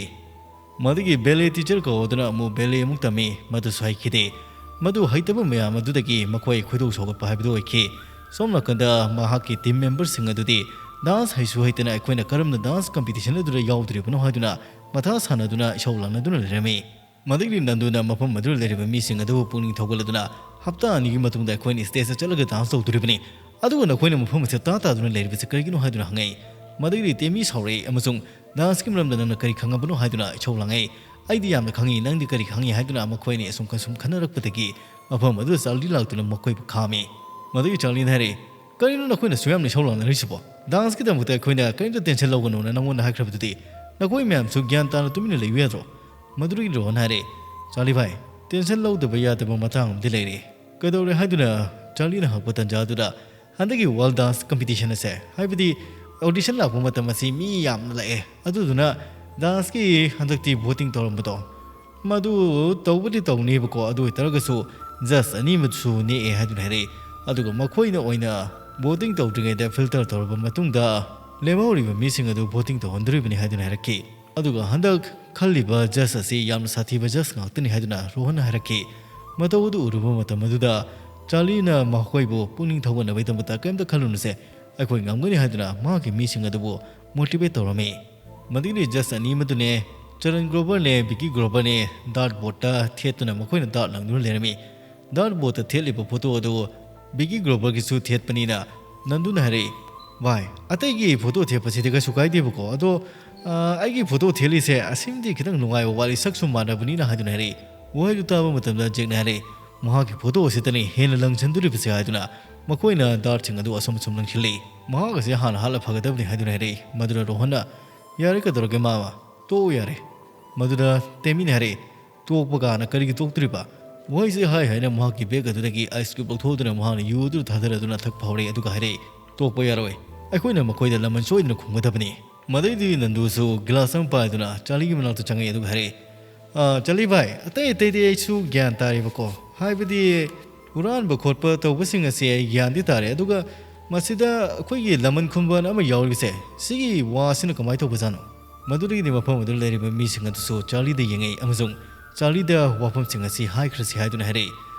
ꯃꯗꯨꯒꯤ ballet teacher ꯀꯧꯗꯨꯅ ꯑꯃꯨꯛ ballet ꯑꯃꯨꯛ ꯇꯝꯃꯤ꯫ ꯃꯗꯨꯁꯨ ꯍꯩꯈꯤꯗꯦ꯫ ꯃꯗꯨ ꯍꯩꯇꯕ ꯃꯌꯥꯝ ꯑꯗꯨꯗꯒꯤ ꯃꯈꯣꯏ ꯈꯣꯏꯗꯧ ꯁꯥꯎꯒꯠꯄ ꯍꯥꯏꯕꯗꯨ ꯑꯣꯏꯈꯤ꯫ ꯁꯣꯝ ꯅꯥꯀꯟꯗ ꯃꯍꯥꯛꯀꯤ team member ꯁꯤꯡ ꯑꯗꯨꯗꯤ dance ꯍꯩꯁꯨ ꯍꯩꯇꯅ ꯑꯩꯈꯣꯏꯅ ꯀꯔꯝꯅ dance competition ꯑꯗꯨꯗ ꯌꯥꯎꯗꯣꯔꯤꯕꯅꯣ ꯍꯥꯏꯗꯨꯅ ꯃꯊꯥ ꯁꯥꯟꯅꯗꯨꯅ ꯏꯁꯧ ꯂꯥꯡꯅꯗꯨꯅ ꯂꯩꯔꯝꯃꯤ꯫ ꯃꯗꯨꯒꯤ ꯅꯟꯗꯨꯅ ꯃꯐꯝ ꯑꯗꯨꯗ ꯂꯩꯔꯤꯕ ꯃꯤꯁꯤꯡ ꯑꯗꯨꯕꯨ ꯄꯨꯛꯅꯤꯡ ꯊꯧꯒꯠꯂꯗꯨꯅ ꯍꯞꯇꯥ ꯑꯅꯤꯒꯤ ꯃꯇꯨꯡꯗ ꯑꯩꯈꯣꯏꯅ stageꯇ ꯆꯠꯂꯒ dance ꯇꯧꯗꯣꯔꯤꯕꯅꯤ꯫ ꯑꯗꯨꯒ ꯅꯈꯣꯏꯅ ꯃꯐꯝ ꯑꯁꯤꯗ ꯇꯥ ꯇꯥꯗꯨꯅ ꯂꯩꯔꯤꯕꯁꯤ ꯀꯔꯤꯒꯤꯅꯣ ꯍꯥꯏꯗꯨꯅ ꯍꯪꯉꯛꯏ꯫ ꯃꯗꯨꯒꯤꯗꯤ ꯇꯦꯃꯤ ꯁꯥꯎꯔꯛꯏ ꯑꯃꯁꯨꯡ danceꯀꯤ ꯃꯔꯝꯗ ꯅꯪꯅ ꯀꯔꯤ ꯈꯪꯉꯕꯅꯣ ꯍꯥꯏꯗꯨꯅ ꯏꯁꯧ ꯂꯥꯡꯉꯛꯏ꯫ ꯑꯩꯗꯤ ꯌꯥꯝꯅ ꯈꯪꯉꯤ, ꯅꯪꯗꯤ ꯀꯔꯤ ꯈꯪꯉꯤ ꯍꯥꯏꯗꯨꯅ ꯃꯈꯣꯏ ꯑꯅꯤ ꯑꯁꯨꯝ ꯀꯁꯨꯝ ꯈꯟꯅꯔꯛꯄꯗꯒꯤ ꯃꯐꯝ ꯑꯗꯨꯗ ꯆꯥꯔꯂꯤ ꯂꯥꯛꯇꯨꯅ ꯃꯈꯣꯏꯕꯨ ꯈꯥꯝꯃꯤ꯫ ꯃꯗꯨꯒꯤ ꯆꯥꯔꯂꯤꯅ ꯍꯥꯏꯔꯛꯏ, "ꯀꯔꯤꯅꯣ ꯅꯈꯣꯏꯅ ꯁꯨꯌꯥꯝꯅ ꯏꯁꯧ ꯂꯥꯡꯅꯔꯤꯁꯤꯕꯣ? Danceꯀꯤꯗꯃꯛꯇ ꯑꯩꯈꯣꯏꯅ ꯀꯔꯤꯝꯇ tension ꯂꯧꯒꯅꯣꯅ ꯅꯉꯣꯟꯗ ꯍꯥꯏꯈ꯭ꯔꯕꯗꯨꯗꯤ? ꯅꯈꯣꯏ ꯃꯌꯥꯝꯁꯨ ꯒ꯭ꯌꯥꯟ ꯇꯥꯅ ꯇꯨꯃꯤꯟꯅ ꯂꯩꯌꯨ ꯌꯥꯗ꯭ꯔꯣ?" ꯃꯗꯨꯗꯒꯤ ꯔꯣꯍꯟ ꯍꯥꯏꯔꯦ, "ꯆꯥꯔꯂꯤ ꯚꯥꯏ, tension ꯂꯧꯗꯕ ꯌꯥꯗꯕ ꯃꯇꯥꯡ ꯑꯃꯗꯤ ꯂꯩꯔꯦ꯫" "ꯀꯩꯗꯧꯔꯦ ꯍꯥꯏꯗꯨꯅ?" ꯆꯥꯔꯂꯤꯅ ꯍꯪꯉꯛꯄ ꯇꯥꯟꯖꯥꯗꯨꯗ, "ꯍꯟꯗꯛꯀꯤ World Dance Competition ꯑꯁꯦ, ꯍꯥꯏꯕꯗꯤ audition ꯂꯥꯛꯄ ꯃꯇꯝ ꯑꯁꯤ ꯃꯤ ꯌꯥꯝꯅ ꯂꯥꯛꯑꯦ, ꯑꯗꯨꯗꯨꯅ danceꯀꯤ ꯍꯟꯗꯛꯇꯤ voting ꯇꯧꯔꯝꯕꯗꯣ, ꯃꯗꯨ ꯇꯧꯕꯗꯤ ꯇꯧꯅꯦꯕꯀꯣ, ꯑꯗꯨ ꯑꯣꯏꯇꯥꯔꯒꯁꯨ judge ꯑꯅꯤ ꯑꯃꯁꯨ ꯅꯦꯛꯑꯦ" ꯍꯥꯏꯗꯨꯅ ꯍꯥꯏꯔꯛꯏ꯫ "ꯑꯗꯨꯒ ꯃꯈꯣꯏꯅ ꯑꯣꯏꯅ voting ꯇꯧꯗ꯭ꯔꯤꯉꯩꯗ filter ꯇꯧꯔꯕ ꯃꯇꯨꯡꯗ ꯂꯦꯝꯍꯧꯔꯤꯕ ꯃꯤꯁꯤꯡ ꯑꯗꯨ voting ꯇꯧꯍꯟꯗꯣꯔꯤꯕꯅꯤ" ꯍꯥꯏꯗꯨꯅ ꯍꯥꯏꯔꯛꯈꯤ꯫ ꯑꯗꯨꯒ ꯍꯟꯗꯛ ꯈꯜꯂꯤꯕ judge ꯑꯁꯤ ꯌꯥꯝꯅ ꯁꯥꯊꯤꯕ judge ꯉꯥꯛꯇꯅꯤ ꯍꯥꯏꯗꯨꯅ ꯔꯣꯍꯟꯅ ꯍꯥꯏꯔꯛꯈꯤ꯫ ꯃꯇꯧ ꯑꯗꯨ ꯎꯔꯨꯕ ꯃꯇꯝ ꯑꯗꯨꯗ ꯆꯥꯔꯂꯤꯅ ꯃꯈꯣꯏꯕꯨ ꯄꯨꯛꯅꯤꯡ ꯊꯧꯒꯠꯅꯕꯒꯤꯗꯃꯛꯇ "ꯀꯔꯤꯝꯇ ꯈꯜꯂꯨꯅꯨꯁꯦ, ꯑꯩꯈꯣꯏ ꯉꯝꯒꯅꯤ" ꯍꯥꯏꯗꯨꯅ ꯃꯍꯥꯛꯀꯤ ꯃꯤꯁꯤꯡ ꯑꯗꯨꯕꯨ motivate ꯇꯧꯔꯝꯃꯤ꯫ ꯃꯗꯨꯒꯤ judge ꯑꯅꯤ ꯑꯃꯗꯨꯅꯦ ꯆꯔꯟ ꯒ꯭ꯔꯣꯕꯔꯅꯦ, ꯕꯤꯀꯤ ꯒ꯭ꯔꯣꯕꯔꯅꯦ dart boardꯇ ꯊꯦꯠꯇꯨꯅ ꯃꯈꯣꯏꯅ dart ꯂꯪꯗꯨꯅ ꯂꯩꯔꯝꯃꯤ꯫ Dart boardꯇ ꯊꯦꯠꯂꯤꯕ photo ꯑꯗꯨ ꯕꯤꯀꯤ ꯒ꯭ꯔꯣꯕꯔꯒꯤꯁꯨ ꯊꯦꯠꯄꯅꯤꯅ ꯅꯟꯗꯨꯅ ꯍꯥꯏꯔꯛꯏ, "ꯚꯥꯏ, ꯑꯇꯩꯒꯤ photo ꯊꯦꯠꯄꯁꯤꯗꯤ ꯀꯩꯁꯨ ꯀꯥꯏꯗꯦꯕꯀꯣ, ꯑꯗꯣ, ꯑ, ꯑꯩꯒꯤ photo ꯊꯦꯠꯂꯤꯁꯦ ꯑꯁꯤꯃꯗꯤ ꯈꯤꯇꯪ ꯅꯨꯡꯉꯥꯏꯕ ꯋꯥꯠꯂꯤ, ꯁꯛꯁꯨ ꯃꯥꯟꯅꯕꯅꯤꯅ" ꯍꯥꯏꯗꯨꯅ ꯍꯥꯏꯔꯛꯏ꯫ ꯋꯥꯍꯩꯗꯨ ꯇꯥꯕ ꯃꯇꯝꯗ ꯖꯦꯛꯅ ꯍꯥꯏꯔꯛꯏ, "ꯃꯍꯥꯛꯀꯤ photo ꯑꯁꯤꯗꯅꯤ ꯍꯦꯟꯅ ꯂꯪꯁꯤꯟꯗꯣꯔꯤꯕꯁꯦ" ꯍꯥꯏꯗꯨꯅ ꯃꯈꯣꯏꯅ dartꯁꯤꯡ ꯑꯗꯨ ꯑꯁꯨꯝ ꯑꯁꯨꯝ ꯂꯪꯁꯤꯜꯂꯤ꯫ "ꯃꯍꯥꯛ ꯑꯁꯤ ꯍꯥꯟꯅ ꯍꯥꯠꯂ ꯐꯒꯗꯕꯅꯤ" ꯍꯥꯏꯗꯨꯅ ꯍꯥꯏꯔꯛꯏ꯫ ꯃꯗꯨꯗ ꯔꯣꯍꯟꯅ, "ꯌꯥꯔꯦ, ꯀꯩꯗꯧꯔꯒꯦ ꯃꯥꯃ? ꯇꯣꯛꯎ ꯌꯥꯔꯦ꯫" ꯃꯗꯨꯗ ꯇꯦꯃꯤꯅ ꯍꯥꯏꯔꯛꯏ, "ꯇꯣꯛꯄ ꯀꯥꯟꯅ ꯀꯔꯤꯒꯤ ꯇꯣꯛꯇꯣꯔꯤꯕ?" ꯋꯥꯍꯩꯁꯤ ꯍꯥꯏ ꯍꯥꯏꯅ ꯃꯍꯥꯛꯀꯤ bag ꯑꯗꯨꯗꯒꯤ ice cube ꯂꯧꯊꯣꯛꯇꯨꯅ ꯃꯍꯥꯛꯅ ꯌꯨ ꯑꯗꯨ ꯊꯥꯗꯔꯗꯨꯅ ꯊꯛꯄ ꯍꯧꯔꯛꯏ꯫ ꯑꯗꯨꯒ ꯍꯥꯏꯔꯛꯏ, "ꯇꯣꯛꯄ ꯌꯥꯔꯣꯏ꯫ ꯑꯩꯈꯣꯏꯅ ꯃꯈꯣꯏꯗ ꯂꯃꯟ ꯁꯣꯏꯗꯅ ꯈꯨꯝꯒꯗꯕꯅꯤ꯫" ꯃꯗꯩꯗꯤ ꯅꯟꯗꯨꯁꯨ glass ꯑꯃ ꯄꯥꯏꯗꯨꯅ ꯆꯥꯔꯂꯤꯒꯤ ꯃꯅꯥꯛꯇ ꯆꯪꯉꯛꯏ꯫ ꯑꯗꯨꯒ ꯍꯥꯏꯔꯛꯏ, "ꯑ, ꯆꯥꯔꯂꯤ ꯚꯥꯏ, ꯑꯇꯩ ꯑꯇꯩꯗꯤ ꯑꯩꯁꯨ ꯒ꯭ꯌꯥꯟ ꯇꯥꯔꯦꯕꯀꯣ, ꯍꯥꯏꯕꯗꯤ ꯍꯨꯔꯥꯟꯕ ꯈꯣꯠꯄ ꯇꯧꯕꯁꯤꯡ ꯑꯁꯦ ꯑꯩ ꯒ꯭ꯌꯥꯟꯗꯤ ꯇꯥꯔꯦ, ꯑꯗꯨꯒ ꯃꯁꯤꯗ ꯑꯩꯈꯣꯏꯒꯤ ꯂꯃꯟ ꯈꯨꯝꯕꯅ ꯑꯃ ꯌꯥꯎꯔꯤꯕꯁꯦ, ꯁꯤꯒꯤ ꯋꯥꯁꯤꯅ ꯀꯃꯥꯏꯅ ꯇꯧꯕꯖꯥꯠꯅꯣ?" ꯃꯗꯨꯗꯒꯤꯗꯤ ꯃꯐꯝ ꯑꯗꯨꯗ ꯂꯩꯔꯤꯕ ꯃꯤꯁꯤꯡ ꯑꯗꯨꯁꯨ ꯆꯥꯔꯂꯤꯗ ꯌꯦꯡꯉꯛꯏ ꯑꯃꯁꯨꯡ ꯆꯥꯔꯂꯤꯗ ꯋꯥꯐꯝꯁꯤꯡ ꯑꯁꯤ ꯍꯥꯏꯈ꯭ꯔꯁꯤ ꯍꯥꯏꯗꯨꯅ ꯍꯥꯏꯔꯛꯏ꯫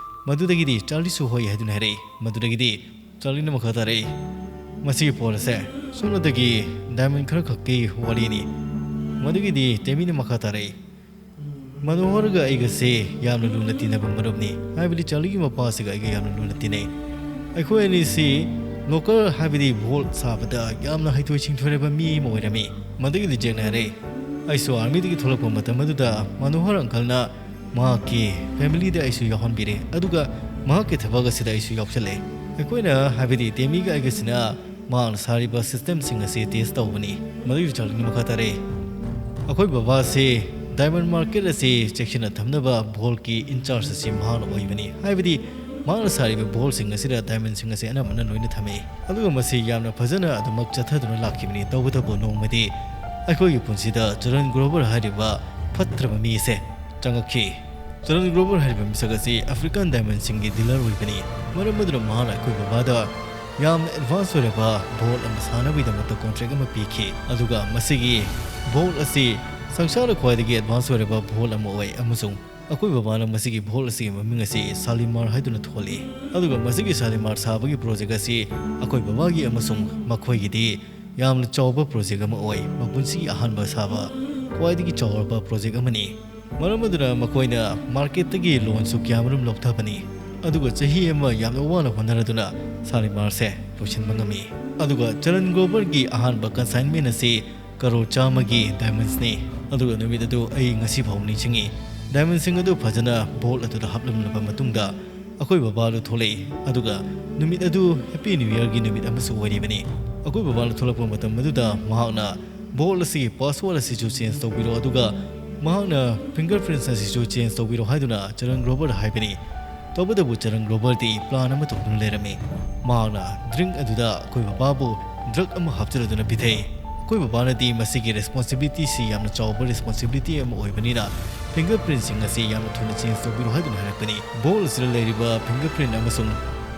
ꯃꯗꯨꯗꯒꯤꯗꯤ ꯆꯥꯔꯂꯤꯁꯨ ꯍꯣꯏ ꯍꯥꯏꯗꯨꯅ ꯍꯥꯏꯔꯛꯏ꯫ ꯃꯗꯨꯗꯒꯤꯗꯤ ꯆꯥꯔꯂꯤꯅ ꯃꯈꯥ ꯇꯥꯔꯛꯏ, "ꯃꯁꯤꯒꯤ ꯄꯣꯠ ꯑꯁꯦ ꯁꯨꯞꯅꯇꯒꯤ ꯗꯥꯏꯃꯟ ꯈꯔ ꯈꯛꯀꯤ ꯋꯥꯔꯤꯅꯤ꯫" ꯃꯗꯨꯒꯤꯗꯤ ꯇꯦꯃꯤꯅ ꯃꯈꯥ ꯇꯥꯔꯛꯏ, "ꯃꯅꯣꯍꯔꯒ ꯑꯩꯒꯁꯦ ꯌꯥꯝꯅ ꯂꯨꯅ ꯇꯤꯟꯅꯕ ꯃꯔꯨꯞꯅꯤ, ꯍꯥꯏꯕꯗꯤ ꯆꯥꯔꯂꯤꯒꯤ ꯃꯄꯥꯁꯤꯒ ꯑꯩꯒ ꯌꯥꯝꯅ ꯂꯨꯅ ꯇꯤꯟꯅꯩ꯫ ꯑꯩꯈꯣꯏ ꯑꯅꯤꯁꯤ ꯂꯣꯀꯔ, ꯍꯥꯏꯕꯗꯤ ꯚꯣꯜꯠ ꯁꯥꯕꯗ ꯌꯥꯝꯅ ꯍꯩꯊꯣꯏ ꯁꯤꯡꯊꯣꯏꯔꯕ ꯃꯤ ꯑꯃ ꯑꯣꯏꯔꯝꯃꯤ꯫" ꯃꯗꯨꯒꯤꯗꯤ ꯖꯦꯛꯅ ꯍꯥꯏꯔꯛꯏ, "ꯑꯩꯁꯨ ꯑꯥꯔꯃꯤꯗꯒꯤ ꯊꯣꯛꯂꯛꯄ ꯃꯇꯝ ꯑꯗꯨꯗ ꯃꯅꯣꯍꯔ ꯑꯪꯀꯜꯅ ꯃꯍꯥꯛꯀꯤ ꯐꯦꯃꯤꯂꯤꯗ ꯑꯩꯁꯨ ꯌꯥꯎꯍꯟꯕꯤꯔꯦ, ꯑꯗꯨꯒ ꯃꯍꯥꯛꯀꯤ ꯊꯕꯛ ꯑꯁꯤꯗ ꯑꯩꯁꯨ ꯌꯥꯎꯁꯜꯂꯦ꯫ ꯑꯩꯈꯣꯏꯅ, ꯍꯥꯏꯕꯗꯤ ꯇꯦꯃꯤꯒ ꯑꯩꯒꯁꯤꯅ ꯃꯍꯥꯛꯅ ꯁꯥꯔꯤꯕ ꯁꯤꯁꯇꯦꯝꯁꯤꯡ ꯑꯁꯤ ꯇꯦꯁ ꯇꯧꯕꯅꯤ꯫" ꯃꯗꯨꯒꯤ ꯆꯥꯔꯂꯤꯅ ꯃꯈꯥ ꯇꯥꯔꯛꯏ, "ꯑꯩꯈꯣꯏ ꯕꯕꯥꯁꯤ ꯗꯥꯏꯃꯟ ꯃꯥꯔꯀꯦꯠ ꯑꯁꯤ ꯆꯦꯛꯁꯤꯟꯅ ꯊꯝꯅꯕ ꯚꯣꯜꯀꯤ ꯏꯟꯆꯥꯔꯖ ꯑꯁꯤ ꯃꯍꯥꯛꯅ ꯑꯣꯏꯕꯅꯤ, ꯍꯥꯏꯕꯗꯤ ꯃꯍꯥꯛꯅ ꯁꯥꯔꯤꯕ ꯚꯣꯜꯁꯤꯡ ꯑꯁꯤꯗ ꯗꯥꯏꯃꯟꯁꯤꯡ ꯑꯁꯤ ꯑꯅꯝꯕꯅ ꯂꯣꯏꯅ ꯊꯝꯃꯤ꯫ ꯑꯗꯨꯒ ꯃꯁꯤ ꯌꯥꯝꯅ ꯐꯖꯅ ꯑꯗꯨꯃꯛ ꯆꯠꯊꯗꯨꯅ ꯂꯥꯛꯈꯤꯕꯅꯤ꯫ ꯇꯧꯕꯇꯕꯨ ꯅꯣꯡꯃꯗꯤ ꯑꯩꯈꯣꯏꯒꯤ ꯄꯨꯟꯁꯤꯗ ꯆꯔꯟ ꯒ꯭ꯔꯣꯕꯔ ꯍꯥꯏꯔꯤꯕ ꯐꯠꯇ꯭ꯔꯕ ꯃꯤ ꯑꯁꯦ ꯆꯪꯉꯛꯈꯤ꯫ ꯆꯔꯟ ꯒ꯭ꯔꯣꯕꯔ ꯍꯥꯏꯔꯤꯕ ꯃꯤꯁꯛ ꯑꯁꯤ ꯑꯐ꯭ꯔꯤꯀꯥꯟ ꯗꯥꯏꯃꯟꯁꯤꯡꯒꯤ ꯗꯤꯂꯔ ꯑꯣꯏꯕꯅꯤ꯫ ꯃꯔꯝ ꯑꯗꯨꯅ ꯃꯍꯥꯛꯅ ꯑꯩꯈꯣꯏ ꯕꯕꯥꯗ ꯌꯥꯝꯅ ꯑꯦꯗꯚꯥꯟꯁ ꯑꯣꯏꯔꯕ ꯚꯣꯜ ꯑꯃ ꯁꯥꯅꯕꯒꯤꯗꯃꯛꯇ ꯀꯣꯟꯇ꯭ꯔꯦꯛ ꯑꯃ ꯄꯤꯈꯤ꯫ ꯑꯗꯨꯒ ꯃꯁꯤꯒꯤ ꯚꯣꯜ ꯑꯁꯤ ꯁꯪꯁꯥꯔꯗ ꯈ꯭ꯋꯥꯏꯗꯒꯤ ꯑꯦꯗꯚꯥꯟꯁ ꯑꯣꯏꯔꯕ ꯚꯣꯜ ꯑꯃ ꯑꯣꯏ ꯑꯃꯁꯨꯡ ꯑꯩꯈꯣꯏ ꯕꯕꯥꯅ ꯃꯁꯤꯒꯤ ꯚꯣꯜ ꯑꯁꯤꯒꯤ ꯃꯃꯤꯡ ꯑꯁꯤ ꯁꯥꯂꯤꯃꯥꯔ ꯍꯥꯏꯗꯨꯅ ꯊꯣꯜꯂꯤ꯫ ꯑꯗꯨꯒ ꯃꯁꯤꯒꯤ ꯁꯥꯂꯤꯃꯥꯔ ꯁꯥꯕꯒꯤ ꯄ꯭ꯔꯣꯖꯦꯛ ꯑꯁꯤ ꯑꯩꯈꯣꯏ ꯕꯕꯥꯒꯤ ꯑꯃꯁꯨꯡ ꯃꯈꯣꯏꯒꯤꯗꯤ ꯌꯥꯝꯅ ꯆꯥꯎꯕ ꯄ꯭ꯔꯣꯖꯦꯛ ꯑꯃ ꯑꯣꯏ꯫ ꯃꯄꯨꯟꯁꯤꯒꯤ ꯑꯍꯥꯟꯕ ꯁꯥꯕ ꯈ꯭ꯋꯥꯏꯗꯒꯤ ꯆꯥꯎꯔꯕ ꯄ꯭ꯔꯣꯖꯦꯛ ꯑꯃꯅꯤ꯫ ꯃꯔꯝ ꯑꯗꯨꯅ ꯃꯈꯣꯏꯅ ꯃꯥꯔꯀꯦꯠꯇꯒꯤ ꯂꯣꯟꯁꯨ ꯀꯌꯥꯃꯔꯨꯝ ꯂꯧꯊꯕꯅꯤ꯫ ꯑꯗꯨꯒ ꯆꯍꯤ ꯑꯃ ꯌꯥꯝꯅ ꯋꯥꯅ ꯍꯣꯠꯅꯔꯗꯨꯅ ꯁꯥꯂꯤꯃꯥꯔꯁꯦ ꯂꯣꯏꯁꯤꯟꯕ ꯉꯝꯃꯤ꯫ ꯑꯗꯨꯒ ꯆꯔꯟ ꯒ꯭ꯔꯣꯕꯔꯒꯤ ꯑꯍꯥꯟꯕ ꯀꯟꯁꯥꯏꯟꯃꯦꯟ ꯑꯁꯤ ꯀꯔꯣꯔ ꯆꯥꯝꯃꯒꯤ ꯗꯥꯏꯃꯟꯁꯅꯤ꯫ ꯑꯗꯨꯒ ꯅꯨꯃꯤꯠ ꯑꯗꯨ ꯑꯩ ꯉꯁꯤ ꯐꯥꯎ ꯅꯤꯡꯁꯤꯡꯉꯤ꯫ ꯗꯥꯏꯃꯟꯁꯤꯡ ꯑꯗꯨ ꯐꯖꯅ ꯚꯣꯜ ꯑꯗꯨꯗ ꯍꯥꯞꯂꯝꯂꯕ ꯃꯇꯨꯡꯗ ꯑꯩꯈꯣꯏ ꯕꯕꯥꯗꯨ ꯊꯣꯛꯂꯛꯏ꯫ ꯑꯗꯨꯒ ꯅꯨꯃꯤꯠ ꯑꯗꯨ ꯍꯦꯄꯤ ꯅ꯭ꯌꯨ ꯌꯔꯒꯤ ꯅꯨꯃꯤꯠ ꯑꯃꯁꯨ ꯑꯣꯏꯔꯤꯕꯅꯤ꯫ ꯑꯩꯈꯣꯏ ꯕꯕꯥꯅ ꯊꯣꯛꯂꯛꯄ ꯃꯇꯝ ꯑꯗꯨꯗ ꯃꯍꯥꯛꯅ ꯚꯣꯜ ꯑꯁꯤꯒꯤ ꯄꯥꯁꯋꯥꯔꯗ ꯑꯁꯤꯁꯨ ꯆꯦꯟꯖ ꯇꯧꯕꯤꯔꯣ, ꯑꯗꯨꯒ ꯃꯍꯥꯛꯅ ꯐꯤꯡꯒꯔ ꯄ꯭ꯔꯤꯟꯠꯁ ꯑꯁꯤꯁꯨ ꯆꯦꯟꯖ ꯇꯧꯕꯤꯔꯣ ꯍꯥꯏꯗꯨꯅ ꯆꯔꯟ ꯒ꯭ꯔꯣꯕꯔꯗ ꯍꯥꯏꯕꯅꯤ꯫ ꯇꯧꯕꯇꯕꯨ ꯆꯔꯟ ꯒ꯭ꯔꯣꯕꯔꯗꯤ ꯄ꯭ꯂꯥꯟ ꯑꯃ ꯇꯧꯗꯨꯅ ꯂꯩꯔꯝꯃꯤ꯫ ꯃꯍꯥꯛꯅ ꯗ꯭ꯔꯤꯡ ꯑꯗꯨꯗ ꯑꯩꯈꯣꯏ ꯕꯕꯥꯕꯨ ꯗ꯭ꯔꯒ ꯑꯃ ꯍꯥꯞꯆꯤꯜꯂꯗꯨꯅ ꯄꯤꯊꯛꯏ꯫ ꯑꯩꯈꯣꯏ ꯕꯕꯥꯅꯗꯤ ꯃꯁꯤꯒꯤ ꯔꯦꯁꯄꯣꯟꯁꯤꯕꯤꯂꯤꯇꯤꯁꯤ ꯌꯥꯝꯅ ꯆꯥꯎꯕ ꯔꯦꯁꯄꯣꯟꯁꯤꯕꯤꯂꯤꯇꯤ ꯑꯃ ꯑꯣꯏꯕꯅꯤꯅ ꯐꯤꯡꯒꯔ ꯄ꯭ꯔꯤꯟꯠꯁꯤꯡ ꯑꯁꯤ ꯌꯥꯝꯅ ꯊꯨꯅ ꯆꯦꯟꯖ ꯇꯧꯕꯤꯔꯣ ꯍꯥꯏꯗꯨꯅ ꯍꯥꯏꯔꯛꯄꯅꯤ꯫ ꯚꯣꯜ ꯑꯁꯤꯗ ꯂꯩꯔꯤꯕ ꯐꯤꯡꯒꯔ ꯄ꯭ꯔꯤꯟꯠ ꯑꯃꯁꯨꯡ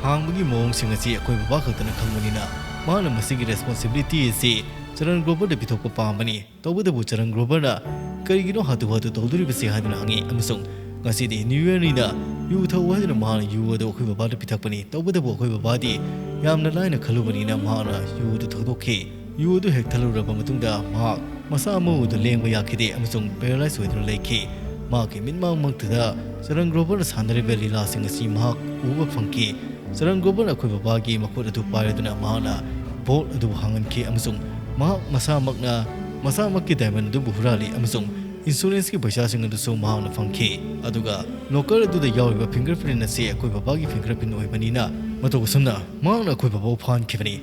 ꯍꯥꯡꯕꯒꯤ ꯃꯑꯣꯡꯁꯤꯡ ꯑꯁꯤ ꯑꯩꯈꯣꯏ ꯕꯕꯥ ꯈꯛꯇꯅ ꯈꯪꯕꯅꯤꯅ ꯃꯍꯥꯛꯅ ꯃꯁꯤꯒꯤ ꯔꯦꯁꯄꯣꯟꯁꯤꯕꯤꯂꯤꯇꯤ ꯑꯁꯤ ꯆꯔꯟ ꯒ꯭ꯔꯣꯚꯔꯗ ꯄꯤꯊꯣꯛꯄ ꯄꯥꯝꯕꯅꯤ꯫ ꯇꯧꯕꯇꯕꯨ ꯆꯔꯟ ꯒ꯭ꯔꯣꯚꯔꯅ "ꯀꯔꯤꯒꯤꯅꯣ ꯍꯥꯊꯨ ꯍꯥꯊꯨ ꯇꯧꯗꯣꯔꯤꯕꯁꯦ?" ꯍꯥꯏꯗꯨꯅ ꯍꯪꯉꯤ, ꯑꯃꯁꯨꯡ "ꯉꯁꯤꯗꯤ ꯅ꯭ꯌꯨ ꯌꯔꯅꯤꯅ ꯌꯨ ꯊꯛꯎ" ꯍꯥꯏꯗꯨꯅ ꯃꯍꯥꯛꯅ ꯌꯨ ꯑꯗꯨ ꯑꯩꯈꯣꯏ ꯕꯕꯥꯗ ꯄꯤꯊꯛꯄꯅꯤ꯫ ꯇꯧꯕꯇꯕꯨ ꯑꯩꯈꯣꯏ ꯕꯕꯥꯗꯤ ꯌꯥꯝꯅ ꯂꯥꯏꯅ ꯈꯜꯂꯨꯕꯅꯤꯅ ꯃꯍꯥꯛꯅ ꯌꯨ ꯑꯗꯨ ꯊꯛꯇꯣꯛꯈꯤ꯫ ꯌꯨ ꯑꯗꯨ ꯍꯦꯛ ꯊꯛꯂꯨꯔꯕ ꯃꯇꯨꯡꯗ ꯃꯍꯥꯛ ꯃꯁꯥ ꯃꯎꯗꯨ ꯂꯦꯡꯕ ꯌꯥꯈꯤꯗꯦ ꯑꯃꯁꯨꯡ ꯄꯦꯔꯥꯂꯥꯏꯁ ꯑꯣꯏꯗꯨꯅ ꯂꯩꯈꯤ꯫ ꯃꯍꯥꯛꯀꯤ ꯃꯤꯠꯃꯥꯡꯃꯛꯇꯨꯗ ꯆꯔꯟ ꯒ꯭ꯔꯣꯚꯔꯅ ꯁꯥꯟꯅꯔꯤꯕ ꯂꯤꯂꯥꯁꯤꯡ ꯑꯁꯤ ꯃꯍꯥꯛ ꯎꯕ ꯐꯪꯈꯤ꯫ ꯆꯔꯟ ꯒ꯭ꯔꯣꯚꯔꯅ ꯑꯩꯈꯣꯏ ꯕꯕꯥꯒꯤ ꯃꯈꯨꯠ ꯑꯗꯨ ꯄꯥꯏꯔꯗꯨꯅ ꯃꯍꯥꯛꯅ ꯚꯣꯜꯠ ꯑꯗꯨꯕꯨ ꯍꯥꯡꯍꯟꯈꯤ ꯑꯃꯁꯨꯡ ꯃꯍꯥꯛ ꯃꯁꯥꯃꯛꯅ ꯃꯁꯥꯃꯛꯀꯤ ꯗꯥꯏꯃꯟ ꯑꯗꯨꯕꯨ ꯍꯨꯔꯥꯜꯂꯤ ꯑꯃꯁꯨꯡ ꯏꯟꯁꯨꯔꯦꯟꯁꯀꯤ ꯄꯩꯁꯥꯁꯤꯡ ꯑꯗꯨꯁꯨ ꯃꯍꯥꯛꯅ ꯐꯪꯈꯤ꯫ ꯑꯗꯨꯒ ꯂꯣꯀꯔ ꯑꯗꯨꯗ ꯌꯥꯎꯔꯤꯕ ꯐꯤꯡꯒꯔ ꯄ꯭ꯔꯤꯟ ꯑꯁꯤ ꯑꯩꯈꯣꯏ ꯕꯕꯥꯒꯤ ꯐꯤꯡꯒꯔ ꯄ꯭ꯔꯤꯟ ꯑꯣꯏꯕꯅꯤꯅ ꯃꯇꯧ ꯑꯁꯨꯝꯅ ꯃꯍꯥꯛꯅ ꯑꯩꯈꯣꯏ ꯕꯕꯥꯕꯨ ꯐꯥꯍꯟꯈꯤꯕꯅꯤ꯫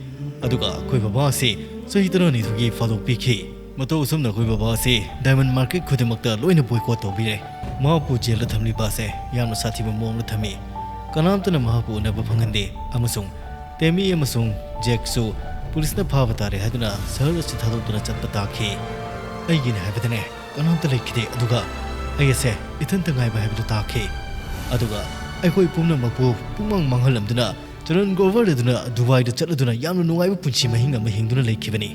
ꯑꯗꯨꯒ ꯑꯩꯈꯣꯏ ꯕꯕꯥ ꯑꯁꯤ ꯆꯍꯤ ꯇꯔꯥꯅꯤꯊꯣꯏꯒꯤ ꯐꯥꯗꯣꯛ ꯄꯤꯈꯤ꯫ ꯃꯇꯧ ꯑꯁꯨꯝꯅ ꯑꯩꯈꯣꯏ ꯕꯕꯥ ꯑꯁꯤ ꯗꯥꯏꯃꯟ ꯃꯥꯔꯀꯦꯠ ꯈꯨꯗꯤꯡꯃꯛꯇ ꯂꯣꯏꯅ ꯕꯣꯏꯀꯣꯠ ꯇꯧꯕꯤꯔꯦ꯫ ꯃꯍꯥꯛꯄꯨ ꯖꯦꯜꯗ ꯊꯝꯂꯤꯕ ꯑꯁꯦ ꯌꯥꯝꯅ ꯁꯥꯊꯤꯕ ꯃꯑꯣꯡꯗ ꯊꯝꯃꯤ꯫ ꯀꯅꯥꯝꯇꯅ ꯃꯍꯥꯛꯄꯨ ꯎꯅꯕ ꯐꯪꯍꯟꯗꯦ ꯑꯃꯁꯨꯡ ꯇꯦꯃꯤ ꯑꯃꯁꯨꯡ ꯖꯦꯛꯁꯨ ꯄꯨꯂꯤꯁꯅ ꯐꯥꯕ ꯇꯥꯔꯦ ꯍꯥꯏꯗꯨꯅ ꯁꯍꯔ ꯑꯁꯤ ꯊꯥꯗꯣꯛꯇꯨꯅ ꯆꯠꯄ ꯇꯥꯈꯤ꯫ ꯑꯩꯒꯤꯅꯤ ꯍꯥꯏꯕꯗꯅꯦ ꯀꯅꯥꯝꯇ ꯂꯩꯈꯤꯗꯦ, ꯑꯗꯨꯒ ꯑꯩ ꯑꯁꯦ ꯏꯊꯟꯇ ꯉꯥꯏꯕ ꯍꯥꯏꯕꯗꯨ ꯇꯥꯈꯤ꯫ ꯑꯗꯨꯒ ꯑꯩꯈꯣꯏ ꯄꯨꯝꯅꯃꯛꯄꯨ ꯄꯨꯡꯃꯥꯡ ꯃꯥꯡꯍꯜꯂꯝꯗꯨꯅ ꯆꯔꯟ ꯒ꯭ꯔꯣꯚꯔ ꯑꯗꯨꯅ ꯗꯨꯕꯥꯏꯗ ꯆꯠꯂꯗꯨꯅ ꯌꯥꯝꯅ ꯅꯨꯡꯉꯥꯏꯕ ꯄꯨꯟꯁꯤ ꯃꯍꯤꯡ ꯑꯃ ꯍꯤꯡꯗꯨꯅ ꯂꯩꯈꯤꯕꯅꯤ꯫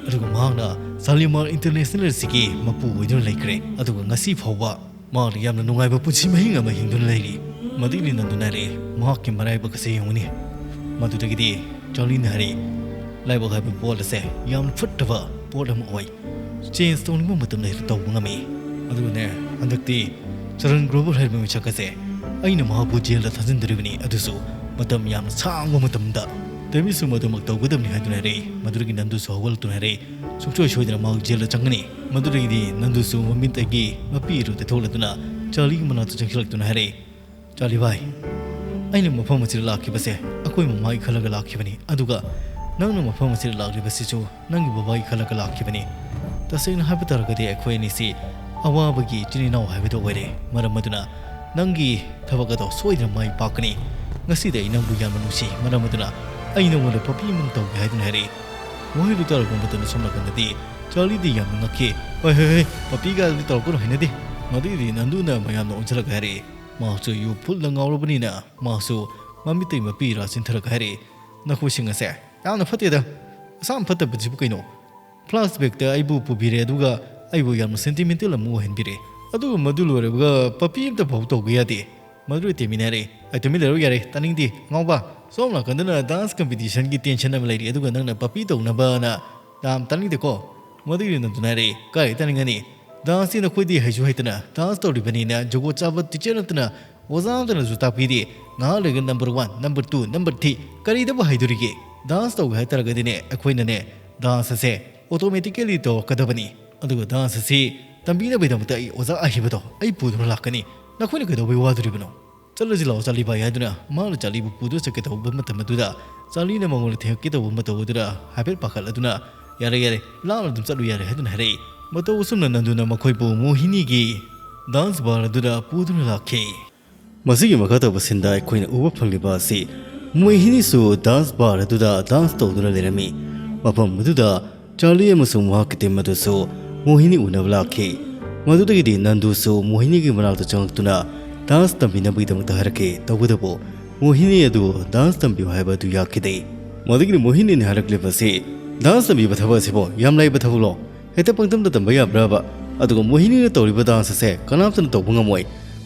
ꯑꯗꯨꯒ ꯃꯍꯥꯛꯅ ꯁꯥꯂꯤꯃꯥꯔ ꯏꯟꯇꯔꯅꯦꯁꯅꯦꯜ ꯑꯁꯤꯒꯤ ꯃꯄꯨ ꯑꯣꯏꯗꯨꯅ ꯂꯩꯈ꯭ꯔꯦ꯫ ꯑꯗꯨꯒ ꯉꯁꯤ ꯐꯥꯎꯕ ꯃꯍꯥꯛꯅ ꯌꯥꯝꯅ ꯅꯨꯡꯉꯥꯏꯕ ꯄꯨꯟꯁꯤ ꯃꯍꯤꯡ ꯑꯃ ꯍꯤꯡꯗꯨꯅ ꯂꯩꯔꯤ꯫ ꯃꯗꯨꯒꯤ ꯅꯟꯗꯨꯅ ꯍꯥꯏꯔꯦ, "ꯃꯍꯥꯛꯀꯤ ꯃꯔꯥꯏꯕꯛ ꯑꯁꯦ ꯌꯦꯡꯉꯨꯅꯦ꯫" ꯃꯗꯨꯗꯒꯤꯗꯤ ꯆꯥꯔꯂꯤꯅ ꯍꯥꯏꯔꯦ, "ꯂꯥꯏꯕꯛ ꯍꯥꯏꯕ ꯄꯣꯠ ꯑꯁꯦ ꯌꯥꯝꯅ ꯐꯠꯇꯕ ꯄꯣꯠ ꯑꯃ ꯑꯣꯏ꯫ ꯆꯦꯟꯖ ꯇꯧꯅꯤꯡꯕ ꯃꯇꯝꯗ ꯍꯦꯛꯇ ꯇꯧꯕ ꯉꯝꯃꯤ꯫ ꯑꯗꯨꯒꯅꯦ, ꯍꯟꯗꯛꯇꯤ ꯆꯔꯟ ꯒ꯭ꯔꯣꯚꯔ ꯍꯥꯏꯔꯤꯕ ꯃꯤꯁꯛ ꯑꯁꯦ ꯑꯩꯅ ꯃꯍꯥꯛꯄꯨ ꯖꯦꯜꯗ ꯊꯥꯖꯤꯟꯗꯣꯔꯤꯕꯅꯤ, ꯑꯗꯨꯁꯨ ꯃꯇꯝ ꯌꯥꯝꯅ ꯁꯥꯡꯕ ꯃꯇꯝꯗ꯫ ꯇꯦꯃꯤꯁꯨ ꯃꯗꯨꯃꯛ ꯇꯧꯒꯗꯕꯅꯤ ꯍꯥꯏꯗꯨꯅ ꯍꯥꯏꯔꯛꯏ꯫ ꯃꯗꯨꯗꯒꯤ ꯅꯟꯗꯨꯁꯨ ꯍꯧꯒꯠꯂꯛꯇꯨꯅ ꯍꯥꯏꯔꯛꯏ, "ꯁꯨꯡꯁꯣꯏ ꯁꯣꯏꯗꯅ ꯃꯍꯥꯛ ꯖꯦꯜꯗ ꯆꯪꯒꯅꯤ꯫" ꯃꯗꯨꯗꯒꯤꯗꯤ ꯅꯟꯗꯨꯁꯨ ꯃꯃꯤꯠꯇꯒꯤ ꯃꯄꯤ ꯑꯗꯨ ꯇꯩꯊꯣꯛꯂꯗꯨꯅ ꯆꯥꯔꯂꯤꯒꯤ ꯃꯅꯥꯛꯇ ꯆꯪꯁꯤꯜꯂꯛꯇꯨꯅ ꯍꯥꯏꯔꯛꯏ, "ꯆꯥꯔꯂꯤ ꯚꯥꯏ, ꯑꯩꯅ ꯃꯐꯝ ꯑꯁꯤꯗ ꯂꯥꯛꯈꯤꯕꯁꯦ ꯑꯩꯈꯣꯏ ꯃꯃꯥꯒꯤ ꯈꯜꯂꯒ ꯂꯥꯛꯈꯤꯕꯅꯤ, ꯑꯗꯨꯒ ꯅꯪꯅ ꯃꯐꯝ ꯑꯁꯤꯗ ꯂꯥꯛꯂꯤꯕꯁꯤꯁꯨ ꯅꯪꯒꯤ ꯕꯕꯥꯒꯤ ꯈꯜꯂꯒ ꯂꯥꯛꯈꯤꯕꯅꯤ꯫ ꯇꯁꯦꯡꯅ ꯍꯥꯏꯕ ꯇꯥꯔꯒꯗꯤ ꯑꯩꯈꯣꯏ ꯑꯅꯤꯁꯤ ꯑꯋꯥꯕꯒꯤ ꯏꯆꯤꯟ ꯏꯅꯥꯎ ꯍꯥꯏꯕꯗꯨ ꯑꯣꯏꯔꯦ꯫ ꯃꯔꯝ ꯑꯗꯨꯅ ꯅꯪꯒꯤ ꯊꯕꯛ ꯑꯗꯣ ꯁꯣꯏꯗꯅ ꯃꯥꯏ ꯄꯥꯛꯀꯅꯤ꯫ ꯉꯁꯤꯗꯤ ꯑꯩ ꯅꯪꯕꯨ ꯌꯥꯝꯅ ꯅꯨꯡꯁꯤ, ꯃꯔꯝ ꯑꯗꯨꯅ ꯑꯩ ꯅꯉꯣꯟꯗ ꯄꯄꯤ ꯑꯃ ꯇꯧꯒꯦ" ꯍꯥꯏꯗꯨꯅ ꯍꯥꯏꯔꯛꯏ꯫ ꯋꯥꯍꯩꯗꯨ ꯇꯥꯔꯛꯄ ꯃꯇꯝꯗ ꯁꯣꯝ ꯅꯥꯀꯟꯗꯗꯤ ꯆꯥꯔꯂꯤꯗꯤ ꯌꯥꯝꯅ ꯉꯛꯈꯤ꯫ "ꯍꯣꯏ, ꯍꯣꯏ, ꯍꯣꯏ, ꯄꯄꯤꯒ ꯑꯗꯨꯗꯤ ꯇꯧꯔꯛꯀꯅꯨ, ꯍꯩꯅꯗꯦ꯫" ꯃꯗꯨꯒꯤꯗꯤ ꯅꯟꯗꯨꯅ ꯃꯌꯥꯝꯅ ꯑꯣꯟꯁꯤꯜꯂꯒ ꯍꯥꯏꯔꯛꯏ꯫ ꯃꯍꯥꯛꯁꯨ ꯌꯨ ꯐꯨꯜꯗ ꯉꯥꯎꯔꯕꯅꯤꯅ ꯃꯍꯥꯛꯁꯨ ꯃꯃꯤꯠꯇꯒꯤ ꯃꯄꯤ ꯏꯔꯥ ꯆꯤꯟꯊꯔꯒ ꯍꯥꯏꯔꯛꯏ, "ꯅꯈꯣꯏꯁꯤꯡ ꯑꯁꯦ ꯌꯥꯝꯅ ꯐꯠꯇꯦꯗ꯫ ꯑꯁꯥꯝ ꯐꯠꯇꯕꯁꯤꯕꯨ ꯀꯩꯅꯣ? ꯐ꯭ꯂꯥꯁꯕꯦꯛꯇ ꯑꯩꯕꯨ ꯄꯨꯕꯤꯔꯦ, ꯑꯗꯨꯒ ꯑꯩꯕꯨ ꯌꯥꯝꯅ ꯁꯦꯟꯇꯤꯃꯦꯟꯇꯦꯜ ꯑꯃ ꯑꯣꯏꯍꯟꯕꯤꯔꯦ꯫ ꯑꯗꯨꯒ ꯃꯗꯨ ꯂꯣꯏꯔꯕꯒ ꯄꯄꯤ ꯑꯝꯇ ꯐꯥꯎ ꯇꯧꯕ ꯌꯥꯗꯦ꯫ ꯃꯗꯨꯗ ꯇꯦꯃꯤꯅ ꯍꯥꯏꯔꯛꯏ, "ꯑꯩ ꯇꯨꯃꯤꯟ ꯂꯩꯔꯣ ꯌꯥꯔꯦ, ꯇꯥꯅꯤꯡꯗꯦ꯫ ꯑꯉꯥꯎꯕ, ꯁꯣꯝ ꯅꯥꯀꯟꯗꯅ ꯗꯥꯟꯁ ꯀꯝꯄꯤꯇꯤꯁꯟꯒꯤ ꯇꯦꯟꯁꯟ ꯑꯃ ꯂꯩꯔꯤ, ꯑꯗꯨꯒ ꯅꯪꯅ ꯄꯄꯤ ꯇꯧꯅꯕꯅ ꯌꯥꯝ ꯇꯥꯅꯤꯡꯗꯦꯀꯣ?" ꯃꯗꯨꯒꯤ ꯅꯟꯗꯨꯅ ꯍꯥꯏꯔꯛꯏ, "ꯀꯥꯏ ꯇꯥꯅꯤꯡꯒꯅꯤ? ꯗꯥꯟꯁꯇꯤ ꯅꯈꯣꯏꯗꯤ ꯍꯩꯁꯨ ꯍꯩꯇꯅ ꯗꯥꯟꯁ ꯇꯧꯔꯤꯕꯅꯤꯅ ꯖꯒꯣꯠ ꯆꯥꯕ ꯇꯤꯆꯔ ꯅꯠꯇꯅ ꯑꯣꯖꯥ ꯑꯝꯇꯅꯁꯨ ꯇꯥꯛꯄꯤꯗꯦ꯫ ꯉꯥꯏꯍꯥꯛ ꯂꯩꯔꯒ number one, number two, number three ꯀꯔꯤꯗꯕꯨ ꯍꯩꯗꯣꯔꯤꯒꯦ? ꯗꯥꯟꯁ ꯇꯧꯒꯦ ꯍꯥꯏ ꯇꯥꯔꯒꯗꯤꯅꯦ ꯑꯩꯈꯣꯏꯅꯅꯦ ꯗꯥꯟꯁ ꯑꯁꯦ ꯑꯣꯇꯣꯃꯦꯇꯤꯀꯦꯂꯤ ꯇꯧꯔꯛꯀꯗꯕꯅꯤ꯫ ꯑꯗꯨꯒ ꯗꯥꯟꯁ ꯑꯁꯤ ꯇꯝꯕꯤꯅꯕꯒꯤꯗꯃꯛꯇ ꯑꯩ ꯑꯣꯖꯥ ꯑꯍꯩꯕꯗꯣ ꯑꯩ ꯄꯨꯗꯨꯅ ꯂꯥꯛꯀꯅꯤ꯫ ꯅꯈꯣꯏꯅ ꯀꯩꯗꯧꯕꯩ ꯋꯥꯗꯣꯔꯤꯕꯅꯣ? ꯆꯠꯂꯁꯤ ꯂꯥꯛꯑꯣ ꯆꯥꯂꯤ ꯚꯥꯏ" ꯍꯥꯏꯗꯨꯅ ꯃꯥꯅ ꯆꯥꯂꯤꯕꯨ ꯄꯨꯗꯨꯅ ꯆꯠꯀꯦ ꯇꯧꯕ ꯃꯇꯝ ꯑꯗꯨꯗ ꯆꯥꯂꯤꯅ ꯃꯉꯣꯟꯗ ꯊꯦꯡꯉꯛꯀꯦ ꯇꯧꯕ ꯃꯇꯧ ꯑꯗꯨꯗ ꯍꯥꯏꯐꯦꯠ ꯄꯥꯈꯠꯂꯗꯨꯅ, "ꯌꯥꯔꯦ ꯌꯥꯔꯦ, ꯂꯥꯞꯅ ꯑꯗꯨꯝ ꯆꯠꯂꯨ ꯌꯥꯔꯦ" ꯍꯥꯏꯗꯨꯅ ꯍꯥꯏꯔꯛꯏ꯫ ꯃꯇꯧ ꯑꯁꯨꯝꯅ ꯅꯟꯗꯨꯅ ꯃꯈꯣꯏꯕꯨ ꯃꯣꯍꯤꯅꯤꯒꯤ ꯗꯥꯟꯁ ꯕꯥꯔ ꯑꯗꯨꯗ ꯄꯨꯗꯨꯅ ꯂꯥꯛꯈꯤ꯫ ꯃꯁꯤꯒꯤ ꯃꯈꯥ ꯇꯥꯕ ꯁꯤꯟꯗ ꯑꯩꯈꯣꯏꯅ ꯎꯕ ꯐꯪꯂꯤꯕ ꯑꯁꯤ ꯃꯣꯍꯤꯅꯤꯁꯨ ꯗꯥꯟꯁ ꯕꯥꯔ ꯑꯗꯨꯗ ꯗꯥꯟꯁ ꯇꯧꯗꯨꯅ ꯂꯩꯔꯝꯃꯤ꯫ ꯃꯐꯝ ꯑꯗꯨꯗ ꯆꯥꯔꯂꯤ ꯑꯃꯁꯨꯡ ꯃꯍꯥꯛꯀꯤ ꯇꯤꯝ ꯑꯗꯨꯁꯨ ꯃꯣꯍꯤꯅꯤ ꯎꯅꯕ ꯂꯥꯛꯈꯤ꯫ ꯃꯗꯨꯗꯒꯤꯗꯤ ꯅꯟꯗꯨꯁꯨ ꯃꯣꯍꯤꯅꯤꯒꯤ ꯃꯅꯥꯛꯇ ꯆꯪꯂꯛꯇꯨꯅ ꯗꯥꯟꯁ ꯇꯝꯕꯤꯅꯕꯒꯤꯗꯃꯛꯇ ꯍꯥꯏꯔꯛꯈꯤ꯫ ꯇꯧꯕꯇꯕꯨ ꯃꯣꯍꯤꯅꯤ ꯑꯗꯨ ꯗꯥꯟꯁ ꯇꯝꯕꯤꯌꯨ ꯍꯥꯏꯕ ꯑꯗꯨ ꯌꯥꯈꯤꯗꯦ꯫ ꯃꯗꯨꯒꯤꯗꯤ ꯃꯣꯍꯤꯅꯤꯅ ꯍꯥꯏꯔꯛꯂꯤꯕꯁꯤ, "ꯗꯥꯟꯁ ꯇꯝꯕꯤꯕ ꯊꯕꯛ ꯑꯁꯤꯕꯨ ꯌꯥꯝ ꯂꯥꯏꯕ ꯊꯕꯛꯂꯣ? ꯍꯦꯛꯇ ꯄꯪꯇꯝꯗ ꯇꯝꯕ ꯌꯥꯕ꯭ꯔꯕ? ꯑꯗꯨꯒ ꯃꯣꯍꯤꯅꯤꯅ ꯇꯧꯔꯤꯕ ꯗꯥꯟꯁ ꯑꯁꯦ ꯀꯅꯥꯝꯇꯅ ꯇꯧꯕ ꯉꯝꯃꯣꯏ꯫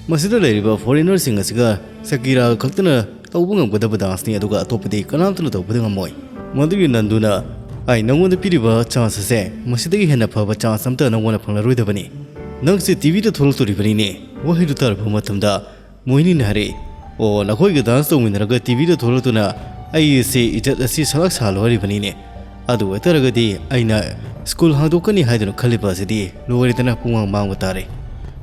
ꯃꯁꯤꯗ ꯂꯩꯔꯤꯕ ꯐꯣꯔꯦꯅꯔꯁꯤꯡ ꯑꯁꯤꯒ ꯁꯀꯤꯔꯥꯒ ꯈꯛꯇꯅ ꯇꯧꯕ ꯉꯝꯒꯗꯕ ꯗꯥꯟꯁꯅꯤ, ꯑꯗꯨꯒ ꯑꯇꯣꯞꯄꯗꯤ ꯀꯅꯥꯝꯇꯅ ꯇꯧꯕꯗ ꯉꯝꯃꯣꯏ"꯫ ꯃꯗꯨꯒꯤ ꯅꯟꯗꯨꯅ, "ꯑꯩ ꯅꯉꯣꯟꯗ ꯄꯤꯔꯤꯕ ꯆꯥꯟꯁ ꯑꯁꯦ ꯃꯁꯤꯗꯒꯤ ꯍꯦꯟꯅ ꯐꯕ ꯆꯥꯟꯁ ꯑꯝꯇ ꯅꯉꯣꯟꯗ ꯐꯪꯂꯔꯣꯏꯗꯕꯅꯤ꯫ ꯅꯪꯁꯦ ꯇꯤꯚꯤꯗ ꯊꯣꯛꯂꯛꯇꯣꯔꯤꯕꯅꯤꯅꯦ"꯫ ꯋꯥꯍꯩꯗꯨ ꯇꯥꯔꯕ ꯃꯇꯝꯗ ꯃꯣꯍꯤꯅꯤꯅ ꯍꯥꯏꯔꯛꯏ, "ꯑꯣ, ꯅꯈꯣꯏꯒ ꯗꯥꯟꯁ ꯇꯧꯃꯤꯟꯅꯔꯒ ꯇꯤꯚꯤꯗ ꯊꯣꯛꯂꯛꯇꯨꯅ ꯑꯩ ꯑꯁꯤ ꯏꯖꯠ ꯑꯁꯤ ꯁꯂꯥꯛ ꯁꯥꯍꯜꯂꯣ ꯍꯥꯏꯔꯤꯕꯅꯤꯅꯦ꯫ ꯑꯗꯨ ꯑꯣꯏꯇꯥꯔꯒꯗꯤ ꯑꯩꯅ ꯁ꯭ꯀꯨꯜ ꯍꯥꯡꯗꯣꯛꯀꯅꯤ ꯍꯥꯏꯗꯨꯅ ꯈꯜꯂꯤꯕ ꯑꯁꯤꯗꯤ ꯂꯣꯏꯔꯦꯗꯅ, ꯄꯨꯡꯃꯥꯡ ꯃꯥꯡꯕ ꯇꯥꯔꯦ"꯫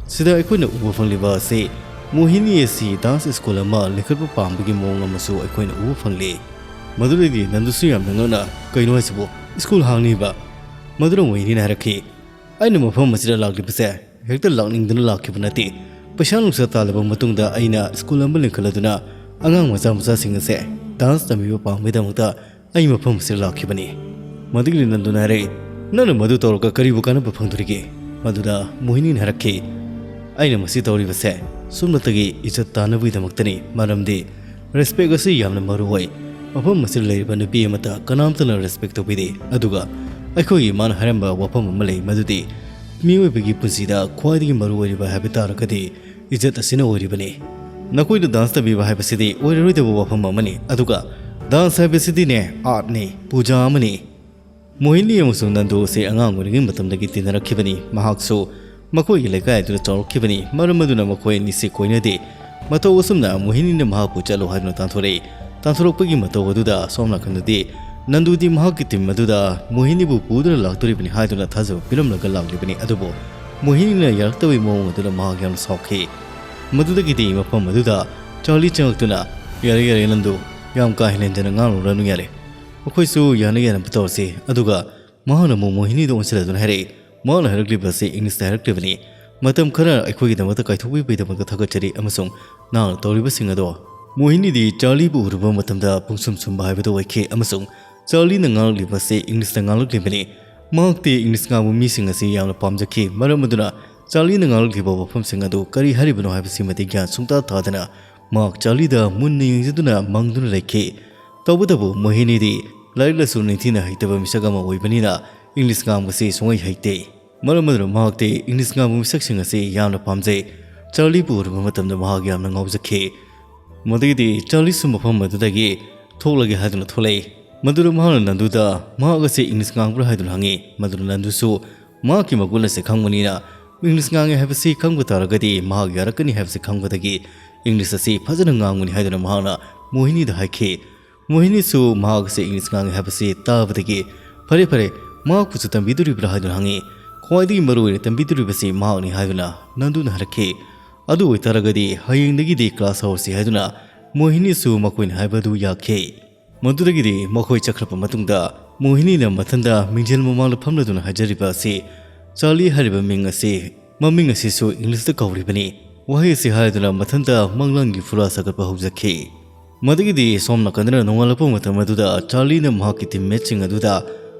ꯁꯤꯗ ꯑꯩꯈꯣꯏꯅ ꯎꯕ ꯐꯪꯂꯤꯕ ꯑꯁꯤ ꯃꯣꯍꯤꯅꯤ ꯑꯁꯤ ꯗꯥꯟꯁ ꯁ꯭ꯀꯨꯜ ꯑꯃ ꯂꯤꯡꯈꯠꯄ ꯄꯥꯝꯕꯒꯤ ꯃꯑꯣꯡ ꯑꯃꯁꯨ ꯑꯩꯈꯣꯏꯅ ꯎꯕ ꯐꯪꯂꯤ꯫ ꯃꯗꯨꯗꯩꯗꯤ ꯅꯟꯗꯨꯁꯨ ꯌꯥꯝꯅ ꯉꯛꯅ, "ꯀꯩꯅꯣ ꯍꯥꯏꯁꯤꯕꯨ? ꯁ꯭ꯀꯨꯜ ꯍꯥꯡꯅꯤꯕ?" ꯃꯗꯨꯗ ꯃꯣꯍꯤꯅꯤꯅ ꯍꯥꯏꯔꯛꯈꯤ, "ꯑꯩꯅ ꯃꯐꯝ ꯑꯁꯤꯗ ꯂꯥꯛꯂꯤꯕꯁꯦ ꯍꯦꯛꯇ ꯂꯥꯛꯅꯤꯡꯗꯅ ꯂꯥꯛꯈꯤꯕ ꯅꯠꯇꯦ꯫ ꯄꯩꯁꯥ ꯅꯨꯡꯁꯥ ꯇꯥꯜꯂꯕ ꯃꯇꯨꯡꯗ ꯑꯩꯅ ꯁ꯭ꯀꯨꯜ ꯑꯃ ꯂꯤꯡꯈꯠꯂꯗꯨꯅ ꯑꯉꯥꯡ ꯃꯆꯥ ꯃꯆꯥꯁꯤꯡ ꯑꯁꯦ ꯗꯥꯟꯁ ꯇꯝꯕꯤꯕ ꯄꯥꯝꯕꯒꯤꯗꯃꯛꯇ ꯑꯩ ꯃꯐꯝ ꯑꯁꯤꯗ ꯂꯥꯛꯈꯤꯕꯅꯤ"꯫ ꯃꯗꯨꯒꯤ ꯅꯟꯗꯨꯅ ꯍꯥꯏꯔꯛꯏ, "ꯅꯪꯅ ꯃꯗꯨ ꯇꯧꯔꯒ ꯀꯔꯤꯕꯨ ꯀꯥꯟꯅꯕ ꯐꯪꯗꯣꯔꯤꯒꯦ?" ꯃꯗꯨꯗ ꯃꯣꯍꯤꯅꯤꯅ ꯍꯥꯏꯔꯛꯈꯤ, "ꯑꯩꯅ ꯃꯁꯤ ꯇꯧꯔꯤꯕꯁꯦ ꯁꯨꯞꯅꯇꯒꯤ ꯏꯖꯠ ꯇꯥꯅꯕꯒꯤꯗꯃꯛꯇꯅꯤ, ꯃꯔꯝꯗꯤ ꯔꯦꯁꯄꯦꯛ ꯑꯁꯤ ꯌꯥꯝꯅ ꯃꯔꯨ ꯑꯣꯏ꯫ ꯃꯐꯝ ꯑꯁꯤꯗ ꯂꯩꯔꯤꯕ ꯅꯨꯄꯤ ꯑꯃꯠꯇ ꯀꯅꯥꯝꯇꯅ ꯔꯦꯁꯄꯦꯛ ꯇꯧꯕꯤꯗꯦ, ꯑꯗꯨꯒ ꯑꯩꯈꯣꯏꯒꯤ ꯏꯃꯥꯅ ꯍꯥꯏꯔꯝꯕ ꯋꯥꯐꯝ ꯑꯃ ꯂꯩ, ꯃꯗꯨꯗꯤ ꯃꯤꯑꯣꯏꯕꯒꯤ ꯄꯨꯟꯁꯤꯗ ꯈ꯭ꯋꯥꯏꯗꯒꯤ ꯃꯔꯨ ꯑꯣꯏꯔꯤꯕ ꯍꯥꯏꯕ ꯇꯥꯔꯒꯗꯤ ꯏꯖꯠ ꯑꯁꯤꯅ ꯑꯣꯏꯔꯤꯕꯅꯤ꯫ ꯅꯈꯣꯏꯗ ꯗꯥꯟꯁ ꯇꯝꯕꯤꯕ ꯍꯥꯏꯕꯁꯤꯗꯤ ꯑꯣꯏꯔꯔꯣꯏꯗꯕ ꯋꯥꯐꯝ ꯑꯃꯅꯤ, ꯑꯗꯨꯒ ꯗꯥꯟꯁ ꯍꯥꯏꯕꯁꯤꯗꯤꯅꯦ ꯑꯥꯔꯠꯅꯤ, ꯄꯨꯖꯥ ꯑꯃꯅꯤ꯫ ꯃꯣꯍꯤꯅꯤ ꯑꯃꯁꯨꯡ ꯅꯟꯗꯨ ꯑꯁꯤ ꯑꯉꯥꯡ ꯑꯣꯏꯔꯤꯉꯩ ꯃꯇꯝꯗꯒꯤ ꯇꯤꯟꯅꯔꯛꯈꯤꯕꯅꯤ꯫ ꯃꯍꯥꯛꯁꯨ ꯃꯈꯣꯏꯒꯤ ꯂꯩꯀꯥꯏ ꯑꯗꯨꯗ ꯆꯥꯎꯔꯛꯈꯤꯕꯅꯤ꯫ ꯃꯔꯝ ꯑꯗꯨꯅ ꯃꯈꯣꯏ ꯑꯅꯤꯁꯤ ꯀꯣꯏꯅꯗꯦ꯫ ꯃꯇꯧ ꯑꯁꯨꯝꯅ ꯃꯣꯍꯤꯅꯤꯅ ꯃꯍꯥꯛꯄꯨ ꯆꯠꯂꯣ ꯍꯥꯏꯗꯨꯅ ꯇꯥꯟꯊꯣꯔꯛꯏ꯫ ꯇꯥꯟꯊꯣꯔꯛꯄꯒꯤ ꯃꯇꯧ ꯑꯗꯨꯗ ꯁꯣꯝ ꯅꯥꯀꯟꯗꯗꯤ ꯅꯟꯗꯨꯗꯤ ꯃꯍꯥꯛꯀꯤ ꯇꯤꯝ ꯑꯗꯨꯗ ꯃꯣꯍꯤꯅꯤꯕꯨ ꯄꯨꯗꯨꯅ ꯂꯥꯛꯇꯣꯔꯤꯕꯅꯤ ꯍꯥꯏꯗꯨꯅ ꯊꯥꯖꯕ ꯄꯤꯔꯝꯂꯒ ꯂꯥꯛꯂꯤꯕꯅꯤ꯫ ꯑꯗꯨꯕꯨ ꯃꯣꯍꯤꯅꯤꯅ ꯌꯥꯔꯛꯇꯕꯒꯤ ꯃꯑꯣꯡ ꯑꯗꯨꯗ ꯃꯍꯥꯛ ꯌꯥꯝꯅ ꯁꯥꯎꯈꯤ꯫ ꯃꯗꯨꯗꯒꯤꯗꯤ ꯃꯐꯝ ꯑꯗꯨꯗ ꯆꯥꯔꯂꯤ ꯆꯪꯂꯛꯇꯨꯅ, "ꯌꯥꯔꯦ, ꯌꯥꯔꯦ ꯅꯟꯗꯨ, ꯌꯥꯝ ꯀꯥ ꯍꯦꯟꯅ ꯍꯦꯟꯖꯟꯅ ꯉꯥꯡꯂꯨꯔꯅꯨ, ꯌꯥꯔꯦ꯫ ꯑꯩꯈꯣꯏꯁꯨ ꯌꯥꯅ ꯌꯥꯅꯕ ꯇꯧꯔꯁꯤ"꯫ ꯑꯗꯨꯒ ꯃꯍꯥꯛꯅ ꯑꯃꯨꯛ ꯃꯣꯍꯤꯅꯤꯗ ꯑꯣꯟꯁꯤꯜꯂꯗꯨꯅ ꯍꯥꯏꯔꯛꯏ, ꯃꯍꯥꯛꯅ ꯍꯥꯏꯔꯛꯂꯤꯕ ꯑꯁꯤ ꯏꯪꯂꯤꯁꯇ ꯍꯥꯏꯔꯛꯂꯤꯕꯅꯤ꯫ "ꯃꯇꯝ ꯈꯔ ꯑꯩꯈꯣꯏꯒꯤꯗꯃꯛꯇ ꯀꯥꯏꯊꯣꯛꯄꯤꯕꯒꯤꯗꯃꯛꯇ ꯊꯥꯒꯠꯆꯔꯤ, ꯑꯃꯁꯨꯡ ꯅꯍꯥꯛꯅ ꯇꯧꯔꯤꯕꯁꯤꯡ ꯑꯗꯣ"꯫ ꯃꯣꯍꯤꯅꯤꯗꯤ ꯆꯥꯔꯂꯤꯕꯨ ꯎꯔꯨꯕ ꯃꯇꯝꯗ ꯄꯨꯡꯁꯨꯝ ꯁꯨꯝꯕ ꯍꯥꯏꯕꯗꯨ ꯑꯣꯏꯈꯤ, ꯑꯃꯁꯨꯡ ꯆꯥꯔꯂꯤꯅ ꯉꯥꯡꯂꯛꯂꯤꯕ ꯑꯁꯤ ꯏꯪꯂꯤꯁꯇ ꯉꯥꯡꯂꯛꯂꯤꯕꯅꯤ꯫ ꯃꯍꯥꯛꯇꯤ ꯏꯪꯂꯤꯁ ꯉꯥꯡꯕ ꯃꯤꯁꯤꯡ ꯑꯁꯤ ꯌꯥꯝꯅ ꯄꯥꯝꯖꯈꯤ, ꯃꯔꯝ ꯑꯗꯨꯅ ꯆꯥꯔꯂꯤꯅ ꯉꯥꯡꯂꯛꯂꯤꯕ ꯋꯥꯐꯝꯁꯤꯡ ꯑꯗꯨ ꯀꯔꯤ ꯍꯥꯏꯔꯤꯕꯅꯣ ꯍꯥꯏꯕꯁꯤꯃꯗꯤ ꯒ꯭ꯌꯥꯟ ꯁꯨꯡꯇꯥ ꯇꯥꯗꯅ ꯃꯍꯥꯛ ꯆꯥꯔꯂꯤꯗ ꯃꯨꯟꯅ ꯌꯦꯡꯖꯗꯨꯅ ꯃꯪꯗꯨꯅ ꯂꯩꯈꯤ꯫ ꯇꯧꯕꯇꯕꯨ ꯃꯣꯍꯤꯅꯤꯗꯤ ꯂꯥꯏꯔꯤꯛ ꯂꯥꯏꯁꯨ ꯅꯤꯡꯊꯤꯅ ꯍꯩꯇꯕ ꯃꯤꯁꯛ ꯑꯃ ꯑꯣꯏꯕꯅꯤꯅ ꯏꯪꯂꯤꯁ ꯉꯥꯡꯕꯁꯤ ꯁꯨꯡꯍꯩ ꯍꯩꯇꯦ꯫ ꯃꯔꯝ ꯑꯗꯨꯅ ꯃꯍꯥꯛꯇꯤ ꯏꯪꯂꯤꯁ ꯉꯥꯡꯕ ꯃꯤꯁꯛꯁꯤꯡ ꯑꯁꯤ ꯌꯥꯝꯅ ꯄꯥꯝꯖꯩ꯫ ꯆꯥꯔꯂꯤꯕꯨ ꯎꯔꯨꯕ ꯃꯇꯝꯗ ꯃꯍꯥꯛ ꯌꯥꯝꯅ ꯉꯥꯎꯖꯈꯤ꯫ ꯃꯗꯨꯒꯤꯗꯤ ꯆꯥꯔꯂꯤꯁꯨ ꯃꯐꯝ ꯑꯗꯨꯗꯒꯤ ꯊꯣꯛꯂꯒꯦ ꯍꯥꯏꯗꯨꯅ ꯊꯣꯛꯂꯛꯏ꯫ ꯃꯗꯨꯗ ꯃꯍꯥꯛꯅ ꯅꯟꯗꯨꯗ ꯃꯍꯥꯛ ꯑꯁꯤ ꯏꯪꯂꯤꯁ ꯉꯥꯡꯕ꯭ꯔꯥ ꯍꯥꯏꯗꯨꯅ ꯍꯪꯉꯤ꯫ ꯃꯗꯨꯗ ꯅꯟꯗꯨꯁꯨ ꯃꯍꯥꯛꯀꯤ ꯃꯒꯨꯟ ꯑꯁꯤ ꯈꯪꯕꯅꯤꯅ ꯏꯪꯂꯤꯁ ꯉꯥꯡꯉꯦ ꯍꯥꯏꯕꯁꯤ ꯈꯪꯕ ꯇꯥꯔꯒꯗꯤ ꯃꯍꯥꯛ ꯌꯥꯔꯛꯀꯅꯤ ꯍꯥꯏꯕꯁꯤ ꯈꯪꯕꯗꯒꯤ ꯏꯪꯂꯤꯁ ꯑꯁꯤ ꯐꯖꯅ ꯉꯥꯡꯕꯅꯤ ꯍꯥꯏꯗꯨꯅ ꯃꯍꯥꯛꯅ ꯃꯣꯍꯤꯅꯤꯗ ꯍꯥꯏꯈꯤ꯫ ꯃꯣꯍꯤꯅꯤꯁꯨ ꯃꯍꯥꯛ ꯑꯁꯤ ꯏꯪꯂꯤꯁ ꯉꯥꯡꯉꯦ ꯍꯥꯏꯕꯁꯤ ꯇꯥꯕꯗꯒꯤ, "ꯐꯔꯦ, ꯐꯔꯦ, ꯃꯍꯥꯛꯄꯨꯁꯨ ꯇꯝꯕꯤꯗꯣꯔꯤꯕ꯭ꯔꯥ?" ꯍꯥꯏꯗꯨꯅ ꯍꯪꯉꯤ꯫ "ꯈ꯭ꯋꯥꯏꯗꯒꯤ ꯃꯔꯨꯑꯣꯏꯅ ꯇꯝꯕꯤꯗꯣꯔꯤꯕꯁꯤ ꯃꯍꯥꯛꯅꯤ" ꯍꯥꯏꯗꯨꯅ ꯅꯟꯗꯨꯅ ꯍꯥꯏꯔꯛꯈꯤ꯫ "ꯑꯗꯨ ꯑꯣꯏꯇꯥꯔꯒꯗꯤ ꯍꯌꯦꯡꯗꯒꯤꯗꯤ ꯀ꯭ꯂꯥꯁ ꯍꯧꯔꯁꯤ" ꯍꯥꯏꯗꯨꯅ ꯃꯣꯍꯤꯅꯤꯁꯨ ꯃꯈꯣꯏꯅ ꯍꯥꯏꯕ ꯑꯗꯨ ꯌꯥꯈꯤ꯫ ꯃꯗꯨꯗꯒꯤꯗꯤ ꯃꯈꯣꯏ ꯆꯠꯈ꯭ꯔꯕ ꯃꯇꯨꯡꯗ ꯃꯣꯍꯤꯅꯤꯅ ꯃꯊꯟꯗ ꯃꯤꯡꯖꯦꯜ ꯃꯃꯥꯡꯗ ꯐꯝꯂꯗꯨꯅ ꯍꯥꯏꯖꯔꯤꯕ ꯑꯁꯤ, "ꯆꯥꯔꯂꯤ ꯍꯥꯏꯔꯤꯕ ꯃꯤꯡ ꯑꯁꯤ, ꯃꯃꯤꯡ ꯑꯁꯤꯁꯨ ꯏꯪꯂꯤꯁꯇ ꯀꯧꯔꯤꯕꯅꯤ" ꯋꯥꯍꯩ ꯑꯁꯤ ꯍꯥꯏꯗꯨꯅ ꯃꯊꯟꯇ ꯃꯪꯂꯥꯟꯒꯤ ꯐꯨꯔꯥ ꯁꯥꯒꯠꯄ ꯍꯧꯖꯈꯤ꯫ ꯃꯗꯨꯒꯤꯗꯤ ꯁꯣꯝ ꯅꯥꯀꯟꯗꯅ ꯅꯣꯡꯉꯥꯜꯂꯛꯄ ꯃꯇꯝ ꯑꯗꯨꯗ ꯆꯥꯔꯂꯤꯅ ꯃꯍꯥꯛꯀꯤ ꯇꯤꯝꯃꯦꯠꯁꯤꯡ ꯑꯗꯨꯗ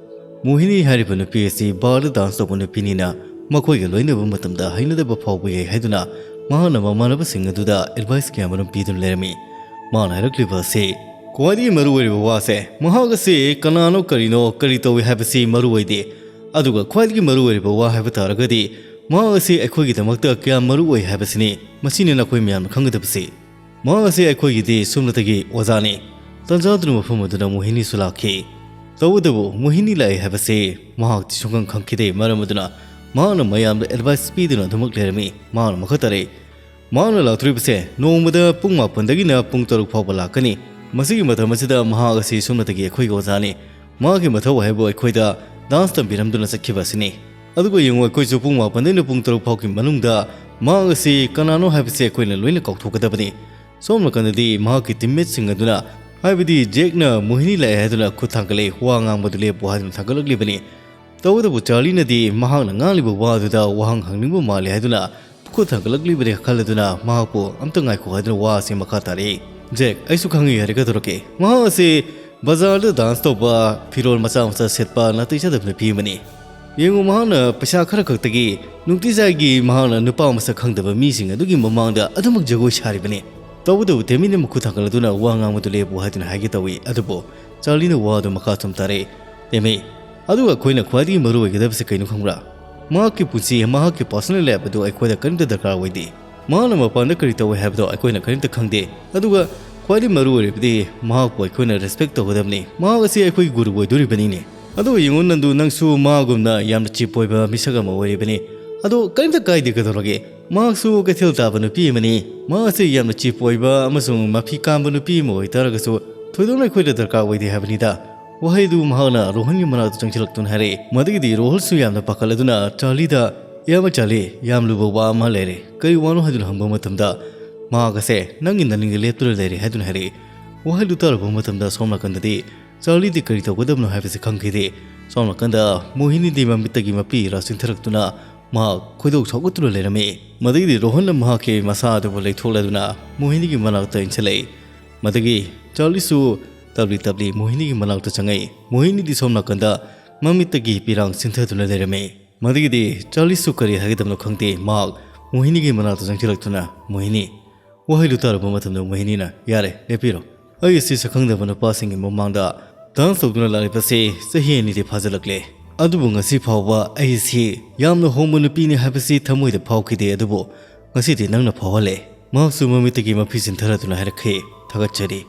ꯃꯣꯍꯤꯅꯤ ꯍꯥꯏꯔꯤꯕ ꯅꯨꯄꯤ ꯑꯁꯤ ꯕꯥꯔꯗ ꯗꯥꯟꯁ ꯇꯧꯕ ꯅꯨꯄꯤꯅꯤꯅ ꯃꯈꯣꯏꯒ ꯂꯣꯏꯅꯕ ꯃꯇꯝꯗ ꯍꯩꯅꯗꯕ ꯐꯥꯎꯕ ꯌꯥꯏ ꯍꯥꯏꯗꯨꯅ ꯃꯍꯥꯛꯅ ꯃꯃꯥꯟꯅꯕꯁꯤꯡ ꯑꯗꯨꯗ ꯑꯦꯗꯚꯥꯏꯁ ꯀꯌꯥ ꯃꯔꯨꯝ ꯄꯤꯗꯨꯅ ꯂꯩꯔꯝꯃꯤ꯫ ꯃꯥꯅ ꯍꯥꯏꯔꯛꯂꯤꯕ ꯑꯁꯤ, ꯈ꯭ꯋꯥꯏꯗꯒꯤ ꯃꯔꯨꯑꯣꯏꯔꯤꯕ ꯋꯥꯁꯦ, ꯃꯍꯥꯛ ꯑꯁꯤ ꯀꯅꯥꯅꯣ, ꯀꯔꯤꯅꯣ, ꯀꯔꯤ ꯇꯧꯏ ꯍꯥꯏꯕꯁꯤ ꯃꯔꯨ ꯑꯣꯏꯗꯦ꯫ ꯑꯗꯨꯒ ꯈ꯭ꯋꯥꯏꯗꯒꯤ ꯃꯔꯨꯑꯣꯏꯔꯤꯕ ꯋꯥ ꯍꯥꯏꯕ ꯇꯥꯔꯒꯗꯤ, ꯃꯍꯥꯛ ꯑꯁꯤ ꯑꯩꯈꯣꯏꯒꯤꯗꯃꯛꯇ ꯀꯌꯥꯝ ꯃꯔꯨ ꯑꯣꯏ ꯍꯥꯏꯕꯁꯤꯅꯤ꯫ ꯃꯁꯤꯅꯤ ꯅꯈꯣꯏ ꯃꯌꯥꯝꯅ ꯈꯪꯒꯗꯕꯁꯤ꯫ ꯃꯍꯥꯛ ꯑꯁꯤ ꯑꯩꯈꯣꯏꯒꯤꯗꯤ ꯁꯨꯞꯅꯇꯒꯤ ꯑꯣꯖꯥꯅꯤ꯫ ꯇꯥꯟꯖꯥꯗꯨꯅ ꯃꯐꯝ ꯑꯗꯨꯗ ꯃꯣꯍꯤꯅꯤꯁꯨ ꯂꯥꯛꯈꯤ꯫ ꯇꯧꯕꯇꯕꯨ ꯃꯣꯍꯤꯅꯤ ꯂꯥꯛꯑꯦ ꯍꯥꯏꯕꯁꯤ ꯃꯍꯥꯛꯇꯤ ꯁꯨꯡꯈꯪ ꯈꯪꯈꯤꯗꯦ꯫ ꯃꯔꯝ ꯑꯗꯨꯅ ꯃꯍꯥꯛꯅ ꯃꯌꯥꯝꯗ ꯑꯦꯗꯚꯥꯏꯁ ꯄꯤꯗꯨꯅ ꯑꯗꯨꯃꯛ ꯂꯩꯔꯝꯃꯤ꯫ ꯃꯍꯥꯛꯅ ꯃꯈꯥ ꯇꯥꯔꯛꯏ, ꯃꯍꯥꯛꯅ ꯂꯥꯛꯇꯣꯔꯤꯕꯁꯦ ꯅꯣꯡꯃꯗ ꯄꯨꯡ ꯃꯥꯄꯟꯗꯒꯤꯅ ꯄꯨꯡ ꯇꯔꯨꯛ ꯐꯥꯎꯕ ꯂꯥꯛꯀꯅꯤ꯫ ꯃꯁꯤꯒꯤ ꯃꯇꯝ ꯑꯁꯤꯗ ꯃꯍꯥꯛ ꯑꯁꯤ ꯁꯨꯞꯅꯇꯒꯤ ꯑꯩꯈꯣꯏꯒꯤ ꯑꯣꯖꯥꯅꯤ꯫ ꯃꯍꯥꯛꯀꯤ ꯃꯊꯧ ꯍꯥꯏꯕꯨ ꯑꯩꯈꯣꯏꯗ ꯗꯥꯟꯁ ꯇꯝꯕꯤꯔꯝꯗꯨꯅ ꯆꯠꯈꯤꯕ ꯑꯁꯤꯅꯤ꯫ ꯑꯗꯨꯒ ꯌꯦꯡꯉꯨ, ꯑꯩꯈꯣꯏꯁꯨ ꯄꯨꯡ ꯃꯥꯄꯟꯗꯩꯅ ꯄꯨꯡ ꯇꯔꯨꯛ ꯐꯥꯎꯒꯤ ꯃꯅꯨꯡꯗ ꯃꯍꯥꯛ ꯑꯁꯤ ꯀꯅꯥꯅꯣ ꯍꯥꯏꯕꯁꯤ ꯑꯩꯈꯣꯏꯅ ꯂꯣꯏꯅ ꯀꯥꯎꯊꯣꯛꯀꯗꯕꯅꯤ꯫ ꯁꯣꯝ ꯅꯥꯀꯟꯗꯗꯤ ꯃꯍꯥꯛꯀꯤ ꯇꯤꯝꯃꯦꯠꯁꯤꯡ ꯑꯗꯨꯅ, ꯍꯥꯏꯕꯗꯤ ꯖꯦꯛꯅ ꯃꯣꯍꯤꯅꯤ ꯂꯥꯛꯑꯦ ꯍꯥꯏꯗꯨꯅ ꯈꯨꯠ ꯊꯥꯡꯒꯠꯂꯛꯏ, ꯋꯥ ꯉꯥꯡꯕꯗꯨ ꯂꯦꯞꯄꯨ ꯍꯥꯏꯗꯨꯅ ꯊꯥꯡꯒꯠꯂꯛꯂꯤꯕꯅꯤ꯫ ꯇꯧꯕꯇꯕꯨ ꯆꯥꯔꯂꯤꯅꯗꯤ ꯃꯍꯥꯛꯅ ꯉꯥꯡꯂꯤꯕ ꯋꯥꯗꯨꯗ ꯋꯥꯍꯪ ꯍꯪꯅꯤꯡꯕ ꯃꯥꯜꯂꯤ ꯍꯥꯏꯗꯨꯅ ꯈꯨꯠ ꯊꯥꯡꯒꯠꯂꯛꯂꯤꯕꯅꯤ ꯈꯜꯂꯗꯨꯅ ꯃꯍꯥꯛꯄꯨ ꯑꯝꯇ ꯉꯥꯏꯈꯣ ꯍꯥꯏꯗꯨꯅ ꯋꯥ ꯑꯁꯤ ꯃꯈꯥ ꯇꯥꯔꯛꯏ꯫ ꯖꯦꯛ, ꯑꯩꯁꯨ ꯈꯪꯉꯤ ꯍꯥꯏꯔꯦ, ꯀꯩꯗꯧꯔꯛꯀꯦ? ꯃꯍꯥꯛ ꯑꯁꯤ ꯕꯖꯥꯔꯗ ꯗꯥꯟꯁ ꯇꯧꯕ, ꯐꯤꯔꯣꯜ ꯃꯆꯥ ꯃꯆꯥ ꯁꯦꯠꯄ, ꯅꯥꯇꯩ ꯆꯥꯗꯕ ꯅꯨꯄꯤ ꯑꯃꯅꯤ꯫ ꯌꯦꯡꯉꯨ, ꯃꯍꯥꯛꯅ ꯄꯩꯁꯥ ꯈꯔ ꯈꯛꯇꯒꯤ ꯅꯨꯡꯇꯤꯖꯥꯏꯒꯤ ꯃꯍꯥꯛꯅ ꯅꯨꯄꯥ ꯃꯁꯛ ꯈꯪꯗꯕ ꯃꯤꯁꯤꯡ ꯑꯗꯨꯒꯤ ꯃꯃꯥꯡꯗ ꯑꯗꯨꯃꯛ ꯖꯒꯣꯏ ꯁꯥꯔꯤꯕꯅꯤ꯫ ꯇꯧꯕꯇꯕꯨ ꯇꯦꯃꯤꯅ ꯃꯈꯨꯠ ꯊꯥꯡꯒꯠꯂꯗꯨꯅ ꯋꯥ ꯉꯥꯡꯕꯗꯨ ꯂꯦꯞꯄꯨ ꯍꯥꯏꯗꯨꯅ ꯍꯥꯏꯒꯦ ꯇꯧꯏ꯫ ꯑꯗꯨꯕꯨ ꯆꯥꯔꯂꯤꯅ ꯋꯥꯗꯨ ꯃꯈꯥ ꯁꯨꯝ ꯇꯥꯔꯛꯏ꯫ ꯇꯦꯃꯤ, ꯑꯗꯨꯒ ꯑꯩꯈꯣꯏꯅ ꯈ꯭ꯋꯥꯏꯗꯒꯤ ꯃꯔꯨ ꯑꯣꯏꯒꯗꯕꯁꯦ ꯀꯩꯅꯣ ꯈꯪꯕ꯭ꯔꯥ? ꯃꯍꯥꯛꯀꯤ ꯄꯨꯟꯁꯤ, ꯃꯍꯥꯛꯀꯤ ꯄꯔꯁꯣꯅꯦꯜ ꯂꯥꯏꯐ ꯑꯗꯨ ꯑꯩꯈꯣꯏꯗ ꯀꯔꯤꯝꯇ ꯗꯔꯀꯥꯔ ꯑꯣꯏꯗꯦ꯫ ꯃꯍꯥꯛꯅ ꯃꯄꯥꯟꯗ ꯀꯔꯤ ꯇꯧꯏ ꯍꯥꯏꯕꯗꯣ ꯑꯩꯈꯣꯏꯅ ꯀꯔꯤꯝꯇ ꯈꯪꯗꯦ꯫ ꯑꯗꯨꯒ ꯈ꯭ꯋꯥꯏꯗꯒꯤ ꯃꯔꯨ ꯑꯣꯏꯔꯤꯕꯗꯤ ꯃꯍꯥꯛꯄꯨ ꯑꯩꯈꯣꯏꯅ ꯔꯦꯁꯄꯦꯛ ꯇꯧꯒꯗꯕꯅꯤ꯫ ꯃꯍꯥꯛ ꯑꯁꯤ ꯑꯩꯈꯣꯏꯒꯤ ꯒꯨꯔꯨ ꯑꯣꯏꯗꯣꯔꯤꯕꯅꯤꯅꯦ꯫ ꯑꯗꯨꯒ ꯌꯦꯡꯉꯨ ꯅꯟꯗꯨ, ꯅꯪꯁꯨ ꯃꯥꯒꯨꯝꯅ ꯌꯥꯝꯅ ꯆꯤꯞ ꯑꯣꯏꯕ ꯃꯤꯁꯛ ꯑꯃ ꯑꯣꯏꯔꯤꯕꯅꯤ꯫ ꯑꯗꯣ ꯀꯔꯤꯝꯇ ꯀꯥꯏꯗꯦ, ꯀꯩꯗꯧꯔꯒꯦ? ꯃꯍꯥꯛꯁꯨ ꯀꯩꯊꯦꯜ ꯇꯥꯕ ꯅꯨꯄꯤ ꯑꯃꯅꯤ꯫ ꯃꯍꯥꯛ ꯑꯁꯤ ꯌꯥꯝꯅ ꯆꯤꯞ ꯑꯣꯏꯕ ꯑꯃꯁꯨꯡ ꯃꯐꯤ ꯀꯥꯝꯕ ꯅꯨꯄꯤ ꯑꯃ ꯑꯣꯏꯇꯥꯔꯒꯁꯨ ꯊꯣꯏꯗꯣꯛꯅ ꯑꯩꯈꯣꯏꯗ ꯗꯔꯀꯥꯔ ꯑꯣꯏꯗꯦ ꯍꯥꯏꯕꯅꯤꯗ꯫ ꯋꯥꯍꯩꯗꯨ ꯃꯍꯥꯛꯅ ꯔꯣꯍꯟꯒꯤ ꯃꯅꯥꯛꯇ ꯆꯪꯁꯤꯜꯂꯛꯇꯨꯅ ꯍꯥꯏꯔꯛꯏ꯫ ꯃꯗꯨꯒꯤꯗꯤ ꯔꯣꯍꯟꯁꯨ ꯌꯥꯝꯅ ꯄꯥꯈꯠꯂꯗꯨꯅ ꯆꯥꯔꯂꯤꯗ, "ꯏꯌꯥꯝꯕ ꯆꯥꯔꯂꯤ, ꯌꯥꯝ ꯂꯨꯕ ꯋꯥ ꯑꯃ ꯂꯩꯔꯦ꯫ ꯀꯔꯤ ꯋꯥꯅꯣ?" ꯍꯥꯏꯗꯨꯅ ꯍꯪꯕ ꯃꯇꯝꯗ, ꯃꯍꯥꯛ ꯑꯁꯦ ꯅꯪꯒꯤ ꯅꯅꯤꯡꯗ ꯂꯦꯞꯇꯨꯅ ꯂꯩꯔꯦ ꯍꯥꯏꯗꯨꯅ ꯍꯥꯏꯔꯛꯏ꯫ ꯋꯥꯍꯩꯗꯨ ꯇꯥꯔꯨꯕ ꯃꯇꯝꯗ ꯁꯣꯝ ꯅꯥꯀꯟꯗꯗꯤ ꯆꯥꯔꯂꯤꯗꯤ ꯀꯔꯤ ꯇꯧꯒꯗꯕꯅꯣ ꯍꯥꯏꯕꯁꯤ ꯈꯪꯈꯤꯗꯦ꯫ ꯁꯣꯝ ꯅꯥꯀꯟꯗ ꯃꯣꯍꯤꯅꯤꯗꯤ ꯃꯃꯤꯠꯇꯒꯤ ꯃꯄꯤ ꯏꯔꯥ ꯆꯤꯟꯊꯔꯛꯇꯨꯅ ꯃꯍꯥꯛ ꯈꯣꯏꯗꯧ ꯁꯥꯎꯒꯠꯇꯨꯅ ꯂꯩꯔꯝꯃꯤ꯫ ꯃꯗꯨꯒꯤꯗꯤ ꯔꯣꯍꯟꯅ ꯃꯍꯥꯛꯀꯤ ꯃꯁꯥ ꯑꯗꯨꯕꯨ ꯂꯩꯊꯣꯛꯂꯗꯨꯅ ꯃꯣꯍꯤꯅꯤꯒꯤ ꯃꯅꯥꯛꯇ ꯏꯟꯁꯤꯜꯂꯛꯏ꯫ ꯃꯗꯨꯒꯤ ꯆꯥꯔꯂꯤꯁꯨ ꯇꯞꯂꯤ ꯇꯞꯂꯤ ꯃꯣꯍꯤꯅꯤꯒꯤ ꯃꯅꯥꯛꯇ ꯆꯪꯉꯛꯏ꯫ ꯃꯣꯍꯤꯅꯤꯗꯤ ꯁꯣꯝ ꯅꯥꯀꯟꯗ ꯃꯃꯤꯠꯇꯒꯤ ꯄꯤꯔꯥꯡ ꯆꯤꯟꯊꯗꯨꯅ ꯂꯩꯔꯝꯃꯤ꯫ ꯃꯗꯨꯒꯤꯗꯤ ꯆꯥꯔꯂꯤꯁꯁꯨ ꯀꯔꯤ ꯍꯥꯏꯒꯗꯕꯅꯣ ꯈꯪꯗꯦ, ꯃꯍꯥꯛ ꯃꯣꯍꯤꯅꯤꯒꯤ ꯃꯅꯥꯛꯇ ꯆꯪꯁꯤꯜꯂꯛꯇꯨꯅ, "ꯃꯣꯍꯤꯅꯤ"꯫ ꯋꯥꯍꯩꯗꯨ ꯇꯥꯔꯨꯕ ꯃꯇꯝꯗ ꯃꯣꯍꯤꯅꯤꯅ, "ꯌꯥꯔꯦ, ꯂꯦꯞꯄꯤꯔꯣ꯫ ꯑꯩ ꯑꯁꯤ ꯁꯛꯈꯪꯗꯕ ꯅꯨꯄꯥꯁꯤꯡꯒꯤ ꯃꯃꯥꯡꯗ ꯗꯥꯟꯁ ꯇꯧꯗꯨꯅ ꯂꯥꯛꯂꯤꯕꯁꯤ ꯆꯍꯤ ꯑꯅꯤꯗꯤ ꯐꯥꯖꯤꯜꯂꯛꯂꯦ꯫ ꯑꯗꯨꯕꯨ ꯉꯁꯤ ꯐꯥꯎꯕ ꯑꯩ ꯑꯁꯤ ꯌꯥꯝꯅ ꯍꯣꯡꯕ ꯅꯨꯄꯤꯅꯤ ꯍꯥꯏꯕꯁꯤ ꯊꯃꯣꯏꯗ ꯐꯥꯎꯈꯤꯗꯦ, ꯑꯗꯨꯕꯨ ꯉꯁꯤꯗꯤ ꯅꯪꯅ ꯐꯥꯎꯍꯜꯂꯦ꯫ ꯃꯍꯥꯛꯁꯨ ꯃꯃꯤꯠꯇꯒꯤ ꯃꯐꯤ ꯆꯤꯟꯊꯔꯗꯨꯅ ꯍꯥꯏꯔꯛꯈꯤ, "ꯊꯥꯒꯠꯆꯔꯤ"꯫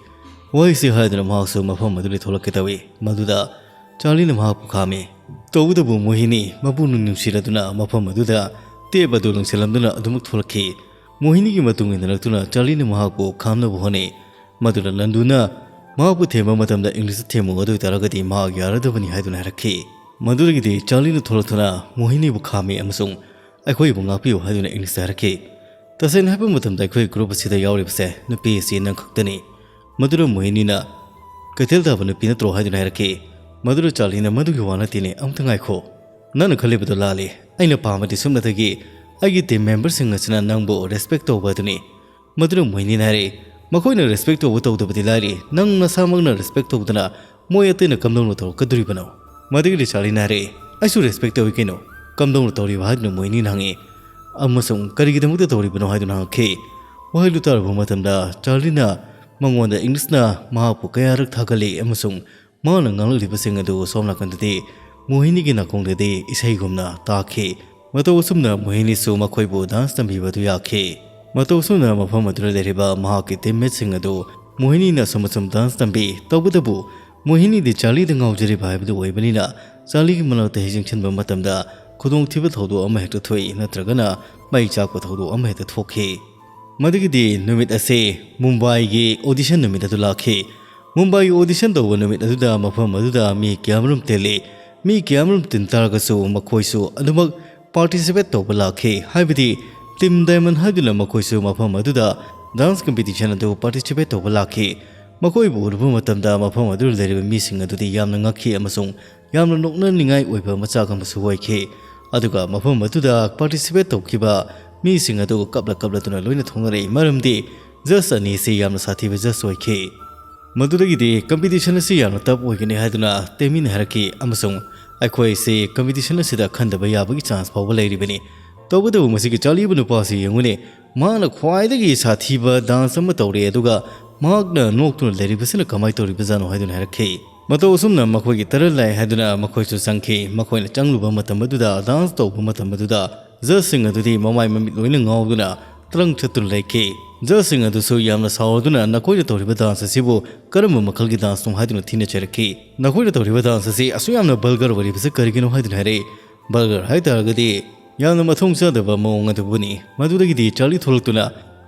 ꯋꯥꯍꯩꯁꯤ ꯍꯥꯏꯗꯨꯅ ꯃꯍꯥꯛꯁꯨ ꯃꯐꯝ ꯑꯗꯨꯗꯒꯤ ꯊꯣꯛꯂꯛꯀꯦ ꯇꯧꯏ꯫ ꯃꯗꯨꯗ ꯆꯥꯔꯂꯤꯅ ꯃꯍꯥꯛꯄꯨ ꯈꯥꯝꯃꯤ꯫ ꯇꯧꯕꯇꯕꯨ ꯃꯣꯍꯤꯅꯤ ꯃꯄꯨꯛꯅꯤꯡ ꯅꯨꯡꯁꯤꯔꯗꯨꯅ ꯃꯐꯝ ꯑꯗꯨꯗ ꯇꯦꯞ ꯑꯗꯨ ꯂꯪꯁꯤꯜꯂꯝꯗꯨꯅ ꯑꯗꯨꯃꯛ ꯊꯣꯛꯂꯛꯈꯤ꯫ ꯃꯣꯍꯤꯅꯤꯒꯤ ꯃꯇꯨꯡ ꯏꯟꯅꯔꯛꯇꯨꯅ ꯆꯥꯔꯂꯤꯅ ꯃꯍꯥꯛꯄꯨ ꯈꯥꯝꯅꯕ ꯍꯣꯠꯅꯩ꯫ ꯃꯗꯨꯅ ꯅꯟꯗꯨꯅ ꯃꯍꯥꯛꯄꯨ ꯊꯦꯝꯕ ꯃꯇꯝꯗ ꯏꯪꯂꯤꯁꯇ ꯊꯦꯝꯃꯨ, ꯑꯗꯨ ꯑꯣꯏꯇꯥꯔꯒꯗꯤ ꯃꯍꯥꯛ ꯌꯥꯔꯗꯕꯅꯤ ꯍꯥꯏꯗꯨꯅ ꯍꯥꯏꯔꯛꯈꯤ꯫ ꯃꯗꯨꯗꯒꯤꯗꯤ ꯆꯥꯔꯂꯤꯅ ꯊꯣꯛꯂꯛꯇꯨꯅ ꯃꯣꯍꯤꯅꯤꯕꯨ ꯈꯥꯝꯃꯤ ꯑꯃꯁꯨꯡ "ꯑꯩꯈꯣꯏꯕꯨ ꯉꯥꯛꯄꯤꯌꯨ" ꯍꯥꯏꯗꯨꯅ ꯏꯪꯂꯤꯁꯇ ꯍꯥꯏꯔꯛꯈꯤ꯫ "ꯇꯁꯦꯡꯅ ꯍꯥꯏꯕ ꯃꯇꯝꯗ ꯑꯩꯈꯣꯏ ꯒ꯭ꯔꯨꯞ ꯑꯁꯤꯗ ꯌꯥꯎꯔꯤꯕꯁꯦ ꯅꯨꯄꯤ ꯑꯁꯤ ꯅꯪ ꯈꯛꯇꯅꯤ꯫ ꯃꯗꯨꯅ ꯃꯣꯍꯤꯅꯤꯅ ꯀꯩꯊꯦꯜ ꯇꯥꯕ ꯅꯨꯄꯤ ꯅꯠꯇ꯭ꯔꯣ?" ꯍꯥꯏꯗꯨꯅ ꯍꯥꯏꯔꯛꯈꯤ꯫ ꯃꯗꯨꯗ ꯆꯥꯔꯂꯤꯅ "ꯃꯗꯨꯒꯤ ꯋꯥ ꯅꯠꯇꯦꯅꯦ, ꯑꯝꯇ ꯉꯥꯏꯈꯣ꯫ ꯅꯪꯅ ꯈꯜꯂꯤꯕꯗꯣ ꯂꯥꯜꯂꯤ꯫ ꯑꯩꯅ ꯄꯥꯝꯕꯗꯤ ꯁꯨꯞꯅꯇꯒꯤ ꯑꯩꯒꯤ ꯇꯤꯝ ꯃꯦꯝꯕꯔꯁꯤꯡ ꯑꯁꯤꯅ ꯅꯪꯕꯨ ꯔꯦꯁꯄꯦꯛ ꯇꯧꯕ ꯑꯗꯨꯅꯤ"꯫ ꯃꯗꯨꯅ ꯃꯣꯍꯤꯅꯤꯅ ꯍꯥꯏꯔꯛꯏ, "ꯃꯈꯣꯏꯅ ꯔꯦꯁꯄꯦꯛ ꯇꯧꯕ ꯇꯧꯗꯕꯗꯤ ꯂꯥꯏꯔꯤ, ꯅꯪ ꯅꯁꯥꯃꯛꯅ ꯔꯦꯁꯄꯦꯛ ꯇꯧꯗꯅ ꯃꯣꯏ ꯑꯇꯩꯅ ꯀꯝꯗꯧꯅ ꯇꯧꯔꯛꯀꯗꯣꯔꯤꯕꯅꯣ?" ꯃꯗꯨꯒꯤꯗꯤ ꯆꯥꯔꯂꯤꯅ ꯍꯥꯏꯔꯛꯏ, "ꯑꯩꯁꯨ ꯔꯦꯁꯄꯦꯛ ꯇꯧꯏ ꯀꯩꯅꯣ, ꯀꯝꯗꯧꯅ ꯇꯧꯔꯤꯕ?" ꯍꯥꯏꯗꯨꯅ ꯃꯣꯍꯤꯅꯤꯅ ꯍꯪꯉꯤ꯫ ꯑꯃꯁꯨꯡ "ꯀꯔꯤꯒꯤꯗꯃꯛꯇ ꯇꯧꯔꯤꯕꯅꯣ?" ꯍꯥꯏꯗꯨꯅ ꯍꯪꯉꯛꯈꯤ꯫ ꯋꯥꯍꯩꯗꯨ ꯇꯥꯔꯕ ꯃꯇꯝꯗ ꯆꯥꯔꯂꯤꯅ ꯃꯉꯣꯟꯗ ꯏꯪꯂꯤꯁꯅ ꯃꯍꯥꯛꯄꯨ ꯀꯌꯥꯔꯛ ꯊꯥꯒꯠꯂꯤ ꯑꯃꯁꯨꯡ ꯃꯍꯥꯛꯅ ꯉꯥꯡꯂꯛꯂꯤꯕꯁꯤꯡ ꯑꯗꯨ ꯁꯣꯝ ꯅꯥꯀꯟꯗꯗꯤ ꯃꯣꯍꯤꯅꯤꯒꯤ ꯅꯥꯀꯣꯡꯗꯗꯤ ꯏꯁꯩꯒꯨꯝꯅ ꯇꯥꯈꯤ꯫ ꯃꯇꯧ ꯑꯁꯨꯝꯅ ꯃꯣꯍꯤꯅꯤꯁꯨ ꯃꯈꯣꯏꯕꯨ ꯗꯥꯟꯁ ꯇꯝꯕꯤꯕ ꯑꯗꯨ ꯌꯥꯈꯤ꯫ ꯃꯇꯧ ꯑꯁꯨꯝꯅ ꯃꯐꯝ ꯑꯗꯨꯗ ꯂꯩꯔꯤꯕ ꯃꯍꯥꯛꯀꯤ ꯇꯤꯝꯃꯦꯠꯁꯤꯡ ꯑꯗꯨ ꯃꯣꯍꯤꯅꯤꯅ ꯑꯁꯨꯝ ꯑꯁꯨꯝ ꯗꯥꯟꯁ ꯇꯝꯕꯤ꯫ ꯇꯧꯕꯇꯕꯨ ꯃꯣꯍꯤꯅꯤꯗꯤ ꯆꯥꯔꯂꯤꯗ ꯉꯥꯎꯖꯔꯤꯕ ꯍꯥꯏꯕꯗꯨ ꯑꯣꯏꯕꯅꯤꯅ ꯆꯥꯔꯂꯤꯒꯤ ꯃꯅꯥꯛꯇ ꯍꯦꯛ ꯆꯪꯁꯤꯟꯕ ꯃꯇꯝꯗ ꯈꯨꯗꯣꯡꯊꯤꯕ ꯊꯧꯗꯣꯛ ꯑꯃ ꯍꯦꯛꯇ ꯊꯣꯛꯏ, ꯅꯠꯇ꯭ꯔꯒꯅ ꯃꯩ ꯆꯥꯛꯄ ꯊꯧꯗꯣꯛ ꯑꯃ ꯍꯦꯛꯇ ꯊꯣꯛꯈꯤ꯫ ꯃꯗꯨꯒꯤꯗꯤ ꯅꯨꯃꯤꯠ ꯑꯁꯤ ꯃꯨꯝꯕꯥꯏꯒꯤ ꯑꯣꯗꯤꯁꯟ ꯅꯨꯃꯤꯠ ꯑꯗꯨ ꯂꯥꯛꯈꯤ꯫ ꯃꯨꯝꯕꯥꯏꯒꯤ ꯑꯣꯗꯤꯁꯟ ꯇꯧꯕ ꯅꯨꯃꯤꯠ ꯑꯗꯨꯗ ꯃꯐꯝ ꯑꯗꯨꯗ ꯃꯤ ꯀꯌꯥꯃꯔꯨꯝ ꯇꯤꯜꯂꯤ꯫ ꯃꯤ ꯀꯌꯥꯃꯔꯨꯝ ꯇꯤꯟ ꯇꯥꯔꯒꯁꯨ ꯃꯈꯣꯏꯁꯨ ꯑꯗꯨꯃꯛ ꯄꯥꯔꯇꯤꯁꯤꯄꯦꯠ ꯇꯧꯕ ꯂꯥꯛꯈꯤ꯫ ꯍꯥꯏꯕꯗꯤ ꯇꯤꯝ ꯗꯥꯏꯃꯟ ꯍꯥꯏꯗꯨꯅ ꯃꯈꯣꯏꯁꯨ ꯃꯐꯝ ꯑꯗꯨꯗ ꯗꯥꯟꯁ ꯀꯝꯄꯤꯇꯤꯁꯟ ꯑꯗꯨ ꯄꯥꯔꯇꯤꯁꯤꯄꯦꯠ ꯇꯧꯕ ꯂꯥꯛꯈꯤ꯫ ꯃꯈꯣꯏꯕꯨ ꯎꯔꯨꯕ ꯃꯇꯝꯗ ꯃꯐꯝ ꯑꯗꯨꯗ ꯂꯩꯔꯤꯕ ꯃꯤꯁꯤꯡ ꯑꯗꯨꯗꯤ ꯌꯥꯝꯅ ꯉꯛꯈꯤ ꯑꯃꯁꯨꯡ ꯌꯥꯝꯅ ꯅꯣꯛꯅꯅꯤꯡꯉꯥꯏ ꯑꯣꯏꯕ ꯃꯆꯥꯛ ꯑꯃꯁꯨ ꯑꯣꯏꯈꯤ꯫ ꯑꯗꯨꯒ ꯃꯐꯝ ꯑꯗꯨꯗ ꯄꯥꯔꯇꯤꯁꯤꯄꯦꯠ ꯇꯧꯈꯤꯕ ꯃꯤꯁꯤꯡ ꯑꯗꯨ ꯀꯞꯂ ꯀꯞꯂꯗꯨꯅ ꯂꯣꯏꯅ ꯊꯣꯛꯅꯔꯛꯏ, ꯃꯔꯝꯗꯤ ꯖꯖ ꯑꯅꯤ ꯑꯁꯤ ꯌꯥꯝꯅ ꯁꯥꯊꯤꯕ ꯖꯖ ꯑꯣꯏꯈꯤ꯫ ꯃꯗꯨꯗꯒꯤꯗꯤ ꯀꯝꯄꯤꯇꯤꯁꯟ ꯑꯁꯤ ꯌꯥꯝꯅ ꯇꯞ ꯑꯣꯏꯒꯅꯤ ꯍꯥꯏꯗꯨꯅ ꯇꯦꯃꯤꯅ ꯍꯥꯏꯔꯛꯈꯤ ꯑꯃꯁꯨꯡ "ꯑꯩꯈꯣꯏ ꯑꯁꯤ ꯀꯝꯄꯤꯇꯤꯁꯟ ꯑꯁꯤꯗ ꯈꯟꯗꯕ ꯌꯥꯕꯒꯤ ꯆꯥꯟꯁ ꯐꯥꯎꯕ ꯂꯩꯔꯤꯕꯅꯤ꯫ ꯇꯧꯕꯇꯕꯨ ꯃꯁꯤꯒꯤ ꯆꯥꯔꯂꯤꯕ ꯅꯨꯄꯥ ꯑꯁꯤ ꯌꯦꯡꯉꯨꯅꯦ, ꯃꯍꯥꯛꯅ ꯈ꯭ꯋꯥꯏꯗꯒꯤ ꯁꯥꯊꯤꯕ ꯗꯥꯟꯁ ꯑꯃ ꯇꯧꯔꯦ, ꯑꯗꯨꯒ ꯃꯍꯥꯛꯅ ꯅꯣꯛꯇꯨꯅ ꯂꯩꯔꯤꯕꯁꯤꯅ ꯀꯃꯥꯏꯅ ꯇꯧꯔꯤꯕꯖꯥꯠꯅꯣ ꯍꯥꯏꯗꯨꯅ ꯍꯥꯏꯔꯛꯈꯤ꯫ ꯃꯇꯧ ꯑꯁꯨꯝꯅ ꯃꯈꯣꯏꯒꯤ ꯇꯔꯟ ꯂꯥꯛꯑꯦ ꯍꯥꯏꯗꯨꯅ ꯃꯈꯣꯏꯁꯨ ꯆꯪꯈꯤ꯫ ꯃꯈꯣꯏꯅ ꯆꯪꯂꯨꯕ ꯃꯇꯝ ꯑꯗꯨꯗ, ꯗꯥꯟꯁ ꯇꯧꯕ ꯃꯇꯝ ꯑꯗꯨꯗ, ꯖꯖꯁꯤꯡ ꯑꯗꯨꯗꯤ ꯃꯃꯥꯏ ꯃꯃꯤꯠ ꯂꯣꯏꯅ ꯉꯥꯎꯗꯨꯅ ꯇ꯭ꯔꯪ ꯆꯠꯇꯨꯅ ꯂꯩꯈꯤ꯫ ꯖꯖꯁꯤꯡ ꯑꯗꯨꯁꯨ ꯌꯥꯝꯅ ꯁꯥꯎꯔꯗꯨꯅ ꯅꯈꯣꯏꯅ ꯇꯧꯔꯤꯕ ꯗꯥꯟꯁ ꯑꯁꯤꯕꯨ ꯀꯔꯝꯕ ꯃꯈꯜꯒꯤ ꯗꯥꯟꯁꯅꯣ ꯍꯥꯏꯗꯨꯅ ꯊꯤꯅ ꯆꯩꯔꯛꯈꯤ꯫ "ꯅꯈꯣꯏꯅ ꯇꯧꯔꯤꯕ ꯗꯥꯟꯁ ꯑꯁꯤ ꯑꯁꯨꯛ ꯌꯥꯝꯅ ꯕꯜꯒꯔ ꯑꯣꯏꯔꯤꯕꯁꯤ ꯀꯔꯤꯒꯤꯅꯣ?" ꯍꯥꯏꯗꯨꯅ ꯍꯥꯏꯔꯛꯏ꯫ ꯕꯜꯒꯔ ꯍꯥꯏ ꯇꯥꯔꯒꯗꯤ ꯌꯥꯝꯅ ꯃꯊꯣꯡ ꯆꯥꯗꯕ ꯃꯑꯣꯡ ꯑꯗꯨꯕꯨꯅꯤ꯫ ꯃꯗꯨꯗꯒꯤꯗꯤ ꯆꯥꯔꯂꯤ ꯊꯣꯛꯂꯛꯇꯨꯅ,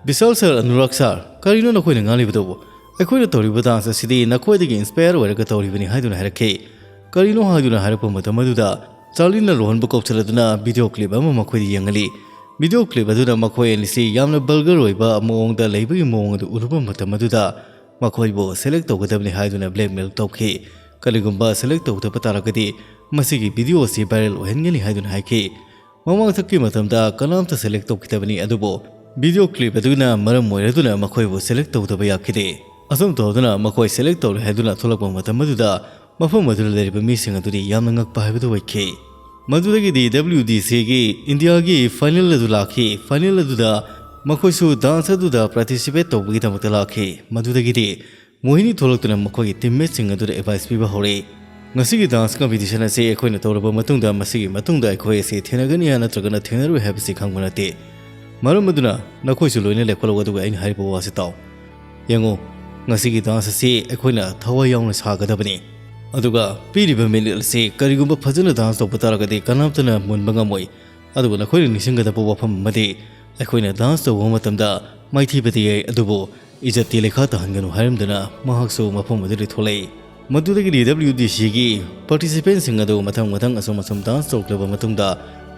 "ꯕꯤꯁꯥꯜ ꯁꯥꯔ, ꯑꯅꯨꯔꯥꯒ ꯁꯥꯔ, ꯀꯔꯤꯅꯣ ꯅꯈꯣꯏꯅ ꯉꯥꯡꯂꯤꯕꯗꯨꯕꯨ? ꯑꯩꯈꯣꯏꯅ ꯇꯧꯔꯤꯕ ꯗꯥꯟꯁ ꯑꯁꯤꯗꯤ ꯅꯈꯣꯏꯗꯒꯤ ꯏꯟꯁꯄꯌꯔ ꯑꯣꯏꯔꯒ ꯇꯧꯔꯤꯕꯅꯤ" ꯍꯥꯏꯗꯨꯅ ꯍꯥꯏꯔꯛꯈꯤ꯫ ꯀꯔꯤꯅꯣ ꯍꯥꯏꯗꯨꯅ ꯍꯥꯏꯔꯛꯄ ꯃꯇꯝ ꯑꯗꯨꯗ ꯆꯥꯔꯂꯤꯅ ꯔꯣꯍꯟꯕꯨ ꯀꯧꯁꯤꯜꯂꯗꯨꯅ ꯚꯤꯗꯤꯑꯣ ꯀ꯭ꯂꯤꯞ ꯑꯃ ꯃꯈꯣꯏꯗ ꯌꯦꯡꯍꯜꯂꯤ꯫ ꯚꯤꯗꯤꯑꯣ ꯀ꯭ꯂꯤꯞ ꯑꯗꯨꯗ ꯃꯈꯣꯏ ꯑꯅꯤꯁꯤ ꯌꯥꯝꯅ ꯕꯜꯒꯔ ꯑꯣꯏꯕ ꯃꯑꯣꯡꯗ ꯂꯩꯕꯒꯤ ꯃꯑꯣꯡ ꯑꯗꯨ ꯎꯔꯨꯕ ꯃꯇꯝ ꯑꯗꯨꯗ ꯃꯈꯣꯏꯕꯨ ꯁꯦꯂꯦꯛ ꯇꯧꯒꯗꯕꯅꯤ ꯍꯥꯏꯗꯨꯅ ꯕ꯭ꯂꯦꯛꯃꯦꯜ ꯇꯧꯈꯤ꯫ ꯀꯔꯤꯒꯨꯝꯕ ꯁꯦꯂꯦꯛ ꯇꯧꯗꯕ ꯇꯥꯔꯒꯗꯤ ꯃꯁꯤꯒꯤ ꯚꯤꯗꯤꯑꯣ ꯑꯁꯤ ꯚꯥꯏꯔꯦꯜ ꯑꯣꯏꯍꯟꯒꯅꯤ ꯍꯥꯏꯗꯨꯅ ꯍꯥꯏꯈꯤ꯫ ꯃꯃꯥꯡꯊꯛꯀꯤ ꯃꯇꯝꯗ ꯀꯅꯥꯝꯇ ꯁꯦꯂꯦꯛ ꯇꯧꯈꯤꯗꯕꯅꯤ, ꯑꯗꯨꯕꯨ ꯚꯤꯗꯤꯑꯣ ꯀ꯭ꯂꯤꯞ ꯑꯗꯨꯅ ꯃꯔꯝ ꯑꯣꯏꯔꯗꯨꯅ ꯃꯈꯣꯏꯕꯨ ꯁꯦꯂꯦꯛ ꯇꯧꯗꯕ ꯌꯥꯈꯤꯗꯦ꯫ ꯑꯁꯨꯝ ꯇꯧꯗꯨꯅ ꯃꯈꯣꯏ ꯁꯦꯂꯦꯛ ꯇꯧꯔꯦ ꯍꯥꯏꯗꯨꯅ ꯊꯣꯛꯂꯛꯄ ꯃꯇꯝ ꯑꯗꯨꯗ ꯃꯐꯝ ꯑꯗꯨꯗ ꯂꯩꯔꯤꯕ ꯃꯤꯁꯤꯡ ꯑꯗꯨꯗꯤ ꯌꯥꯝꯅ ꯉꯛꯄ ꯍꯥꯏꯕꯗꯨ ꯑꯣꯏꯈꯤ꯫ ꯃꯗꯨꯗꯒꯤꯗꯤ ꯗꯕ꯭ꯂꯤꯎ ꯗꯤ ꯁꯤꯒꯤ ꯏꯟꯗꯤꯌꯥꯒꯤ ꯐꯥꯏꯅꯦꯜ ꯑꯗꯨ ꯂꯥꯛꯈꯤ꯫ ꯐꯥꯏꯅꯦꯜ ꯑꯗꯨꯗ ꯃꯈꯣꯏꯁꯨ ꯗꯥꯟꯁ ꯑꯗꯨꯗ ꯄꯥꯔꯇꯤꯁꯤꯄꯦꯠ ꯇꯧꯕꯒꯤꯗꯃꯛꯇ ꯂꯥꯛꯈꯤ꯫ ꯃꯗꯨꯗꯒꯤꯗꯤ ꯃꯣꯍꯤꯅꯤ ꯊꯣꯛꯂꯛꯇꯨꯅ ꯃꯈꯣꯏꯒꯤ ꯇꯤꯝꯃꯦꯠꯁꯤꯡ ꯑꯗꯨꯗ ꯑꯦꯗꯚꯥꯏꯁ ꯄꯤꯕ ꯍꯧꯔꯛꯏ꯫ "ꯉꯁꯤꯒꯤ ꯗꯥꯟꯁ ꯀꯝꯄꯤꯇꯤꯁꯟ ꯑꯁꯤ ꯑꯩꯈꯣꯏꯅ ꯇꯧꯔꯕ ꯃꯇꯨꯡꯗ ꯃꯁꯤꯒꯤ ꯃꯇꯨꯡꯗ ꯑꯩꯈꯣꯏ ꯑꯁꯤ ꯊꯦꯡꯅꯒꯅꯤ ꯅꯠꯇ꯭ꯔꯒꯅ ꯊꯦꯡꯅꯔꯣꯏ ꯍꯥꯏꯕꯁꯤ ꯈꯪꯕ ꯅꯠꯇꯦ꯫ ꯃꯔꯝ ꯑꯗꯨꯅ ꯅꯈꯣꯏꯁꯨ ꯂꯣꯏꯅ ꯂꯦꯞꯈꯠꯂꯛꯎ, ꯑꯗꯨꯒ ꯑꯩꯅ ꯍꯥꯏꯔꯤꯕ ꯋꯥꯁꯤ ꯇꯥꯎ꯫ ꯌꯦꯡꯉꯨ, ꯉꯁꯤꯒꯤ ꯗꯥꯟꯁ ꯑꯁꯤ ꯑꯩꯈꯣꯏꯅ ꯊꯋꯥꯏ ꯌꯥꯎꯅ ꯁꯥꯒꯗꯕꯅꯤ꯫ ꯑꯗꯨꯒ ꯄꯤꯔꯤꯕ ꯃꯤꯅꯤꯠ ꯑꯁꯤ ꯀꯔꯤꯒꯨꯝꯕ ꯐꯖꯅ ꯗꯥꯟꯁ ꯇꯧꯕ ꯇꯥꯔꯒꯗꯤ ꯀꯅꯥꯝꯇꯅ ꯃꯨꯟꯕ ꯉꯝꯃꯣꯏ꯫ ꯑꯗꯨꯕꯨ ꯅꯈꯣꯏꯅ ꯅꯤꯡꯁꯤꯡꯒꯗꯕ ꯋꯥꯐꯝ ꯑꯃꯗꯤ, ꯑꯩꯈꯣꯏꯅ ꯗꯥꯟꯁ ꯇꯧꯕ ꯃꯇꯝꯗ ꯃꯥꯏꯊꯤꯕꯗꯤ ꯌꯥꯏ, ꯑꯗꯨꯕꯨ ꯏꯖꯠꯇꯤ ꯂꯩꯈꯥ ꯇꯥꯍꯟꯒꯅꯨ" ꯍꯥꯏꯔꯝꯗꯨꯅ ꯃꯍꯥꯛꯁꯨ ꯃꯐꯝ ꯑꯗꯨꯗꯒꯤ ꯊꯣꯛꯂꯛꯏ꯫ ꯃꯗꯨꯗꯒꯤꯗꯤ ꯗꯕ꯭ꯂꯤꯎ ꯗꯤ ꯁꯤꯒꯤ ꯄꯥꯔꯇꯤꯁꯤꯄꯦꯟꯁꯤꯡ ꯑꯗꯨ ꯃꯊꯪ ꯃꯊꯪ ꯑꯁꯨꯝ ꯑꯁꯨꯝ ꯗꯥꯟꯁ ꯇꯧꯔꯛꯂꯕ ꯃꯇꯨꯡꯗ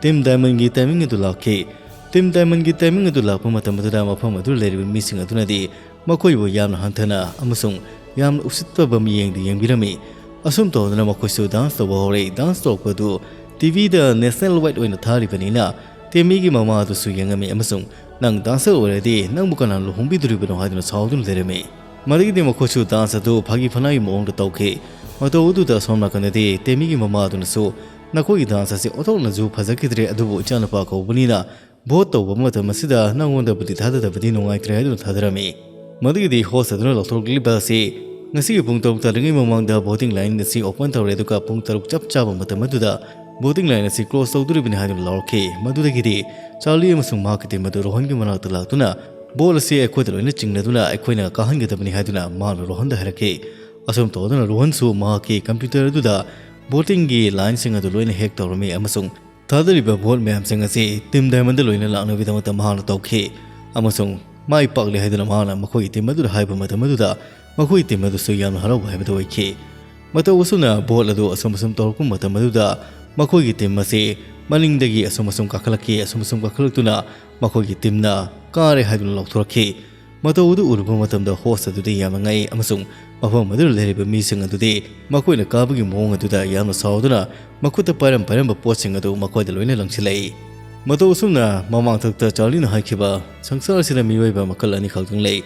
ꯇꯤꯝ ꯗꯥꯏꯃꯟꯒꯤ ꯇꯥꯏꯃꯤꯡ ꯑꯗꯨ ꯂꯥꯛꯈꯤ꯫ ꯇꯤꯝ ꯗꯥꯏꯃꯟꯒꯤ ꯇꯥꯏꯃꯤꯡ ꯑꯗꯨ ꯂꯥꯛꯄ ꯃꯇꯝ ꯑꯗꯨꯗ ꯃꯐꯝ ꯑꯗꯨꯗ ꯂꯩꯔꯤꯕ ꯃꯤꯁꯤꯡ ꯑꯗꯨꯅꯗꯤ ꯃꯈꯣꯏꯕꯨ ꯌꯥꯝꯅ ꯍꯟꯊꯅ ꯑꯃꯁꯨꯡ ꯌꯥꯝꯅ ꯎꯁꯤꯠꯇꯕ ꯃꯤꯠꯌꯦꯡꯗ ꯌꯦꯡꯕꯤꯔꯝꯃꯤ꯫ ꯑꯁꯨꯝ ꯇꯧꯗꯅ ꯃꯈꯣꯏꯁꯨ ꯗꯥꯟꯁ ꯇꯧꯕ ꯍꯧꯔꯛꯏ꯫ ꯗꯥꯟꯁ ꯇꯧꯔꯛꯄꯗꯨ ꯇꯤ ꯚꯤꯗ ꯅꯦꯁꯅꯦꯜ ꯋꯥꯏꯗ ꯑꯣꯏꯅ ꯊꯥꯔꯤꯕꯅꯤꯅ ꯇꯦꯃꯤꯒꯤ ꯃꯃꯥ ꯑꯗꯨꯁꯨ ꯌꯦꯡꯉꯝꯃꯤ ꯑꯃꯁꯨꯡ "ꯅꯪ ꯗꯥꯟꯁꯔ ꯑꯣꯏꯔꯗꯤ ꯅꯪꯕꯨ ꯀꯅꯥꯅ ꯂꯨꯍꯣꯡꯕꯤꯗꯣꯔꯤꯕꯅꯣ?" ꯍꯥꯏꯗꯨꯅ ꯁꯥꯎꯗꯨꯅ ꯂꯩꯔꯝꯃꯤ꯫ ꯃꯗꯨꯒꯤꯗꯤ ꯃꯈꯣꯏꯁꯨ ꯗꯥꯟꯁ ꯑꯗꯨ ꯐꯥꯒꯤ ꯐꯅꯥꯏꯒꯤ ꯃꯑꯣꯡꯗ ꯇꯧꯈꯤ꯫ ꯃꯇꯧ ꯑꯗꯨꯗ ꯑꯁꯣꯝ ꯅꯥꯀꯟꯗꯗꯤ ꯇꯦꯃꯤꯒꯤ ꯃꯃꯥ ꯑꯗꯨꯅꯁꯨ, "ꯅꯈꯣꯏꯒꯤ ꯗꯥꯟꯁ ꯑꯁꯤ ꯑꯣꯟꯊꯣꯛꯅꯁꯨ ꯐꯖꯈꯤꯗ꯭ꯔꯦ, ꯑꯗꯨꯕꯨ ꯏꯆꯥꯅꯨꯄꯥ ꯀꯧꯕꯅꯤꯅ ꯚꯣꯠ ꯇꯧꯕ ꯃꯇꯝ ꯑꯁꯤꯗ ꯅꯉꯣꯟꯗꯕꯨꯗꯤ ꯊꯥꯗꯗꯕꯗꯤ ꯅꯨꯡꯉꯥꯏꯇ꯭ꯔꯦ" ꯍꯥꯏꯗꯨꯅ ꯊꯥꯗꯔꯝꯃꯤ꯫ ꯃꯗꯨꯒꯤꯗꯤ host ꯑꯗꯨꯅ ꯂꯧꯊꯣꯔꯛꯂꯤꯕ ꯑꯁꯤ ꯉꯁꯤꯒꯤ ꯄꯨꯡ ꯇꯔꯨꯛ ꯇꯥꯗ꯭ꯔꯤꯉꯩ ꯃꯃꯥꯡꯗ voting line ꯑꯁꯤ open ꯇꯧꯔꯦ, ꯑꯗꯨꯒ ꯄꯨꯡ ꯇꯔꯨꯛ ꯆꯞ ꯆꯥꯕ ꯃꯇꯝ ꯑꯗꯨꯗ voting line ꯑꯁꯤ close ꯇꯧꯗꯣꯔꯤꯕꯅꯤ ꯍꯥꯏꯗꯨꯅ ꯂꯥꯎꯔꯛꯈꯤ꯫ ꯃꯗꯨꯗꯒꯤꯗꯤ ꯆꯥꯔꯂꯤ ꯑꯃꯁꯨꯡ ꯃꯍꯥꯛꯀꯤ team ꯑꯗꯨ ꯔꯣꯍꯟꯒꯤ ꯃꯅꯥꯛꯇ ꯂꯥꯛꯇꯨꯅ, "Ball ꯑꯁꯤ ꯑꯩꯈꯣꯏꯗ ꯂꯣꯏꯅ ꯆꯤꯡꯅꯗꯨꯅ ꯑꯩꯈꯣꯏꯅ ꯀꯥꯍꯟꯒꯗꯕꯅꯤ" ꯍꯥꯏꯗꯨꯅ ꯃꯍꯥꯛꯅ ꯔꯣꯍꯟꯗ ꯍꯥꯏꯔꯛꯈꯤ꯫ ꯑꯁꯨꯝ ꯇꯧꯗꯨꯅ ꯔꯣꯍꯟꯁꯨ ꯃꯍꯥꯛꯀꯤ computer ꯑꯗꯨꯗ votingꯒꯤ lineꯁꯤꯡ ꯑꯗꯨ ꯂꯣꯏꯅ hack ꯇꯧꯔꯝꯃꯤ ꯑꯃꯁꯨꯡ ꯊꯥꯗꯔꯤꯕ vote ꯃꯌꯥꯝꯁꯤꯡ ꯑꯁꯤ Team Diamondꯗ ꯂꯣꯏꯅ ꯂꯥꯛꯅꯕꯒꯤꯗꯃꯛꯇ ꯃꯍꯥꯛꯅ ꯇꯧꯈꯤ, ꯑꯃꯁꯨꯡ ꯃꯥꯏ ꯄꯥꯛꯂꯦ ꯍꯥꯏꯗꯨꯅ ꯃꯍꯥꯛꯅ ꯃꯈꯣꯏꯒꯤ team ꯑꯗꯨꯗ ꯍꯥꯏꯕ ꯃꯇꯝ ꯑꯗꯨꯗ, ꯃꯈꯣꯏꯒꯤ team ꯑꯗꯨꯁꯨ ꯌꯥꯝꯅ ꯍꯔꯥꯎꯕ ꯍꯥꯏꯕꯗꯨ ꯑꯣꯏꯈꯤ꯫ ꯃꯇꯧ ꯑꯁꯨꯝꯅ vote ꯑꯗꯨ ꯑꯁꯨꯝ ꯑꯁꯨꯝ ꯇꯧꯔꯛꯄ ꯃꯇꯝ ꯑꯗꯨꯗ, ꯃꯈꯣꯏꯒꯤ team ꯑꯁꯤ ꯃꯅꯤꯡꯗꯒꯤ ꯑꯁꯨꯝ ꯑꯁꯨꯝ ꯀꯥꯈꯠꯂꯛꯈꯤ, ꯑꯁꯨꯝ ꯑꯁꯨꯝ ꯀꯥꯈꯠꯂꯛꯇꯨꯅ ꯃꯈꯣꯏꯒꯤ teamꯅ ꯀꯥꯔꯦ ꯍꯥꯏꯗꯨꯅ ꯂꯥꯎꯊꯣꯔꯛꯈꯤ꯫ ꯃꯇꯧ ꯑꯗꯨ ꯎꯔꯨꯕ ꯃꯇꯝꯗ host ꯑꯗꯨꯗꯤ ꯌꯥꯝꯅ ꯉꯛꯏ, ꯑꯃꯁꯨꯡ ꯃꯐꯝ ꯑꯗꯨꯗ ꯂꯩꯔꯤꯕ ꯃꯤꯁꯤꯡ ꯑꯗꯨꯗꯤ ꯃꯈꯣꯏꯅ ꯀꯥꯕꯒꯤ ꯃꯑꯣꯡ ꯑꯗꯨꯗ ꯌꯥꯝꯅ ꯁꯥꯎꯗꯨꯅ ꯃꯈꯨꯠꯇ ꯄꯥꯏꯔꯝ ꯄꯥꯏꯔꯝꯕ ꯄꯣꯠꯁꯤꯡ ꯑꯗꯨ ꯃꯈꯣꯏꯗ ꯂꯣꯏꯅ ꯂꯪꯁꯤꯜꯂꯛꯏ꯫ ꯃꯇꯧ ꯑꯁꯨꯝꯅ ꯃꯃꯥꯡꯊꯛꯇ ꯆꯥꯔꯂꯤꯅ ꯍꯥꯏꯈꯤꯕ, "ꯁꯪꯁꯥꯔꯁꯤꯗ ꯃꯤꯑꯣꯏꯕ ꯃꯈꯜ ꯑꯅꯤꯈꯛꯇꯪ ꯂꯩ,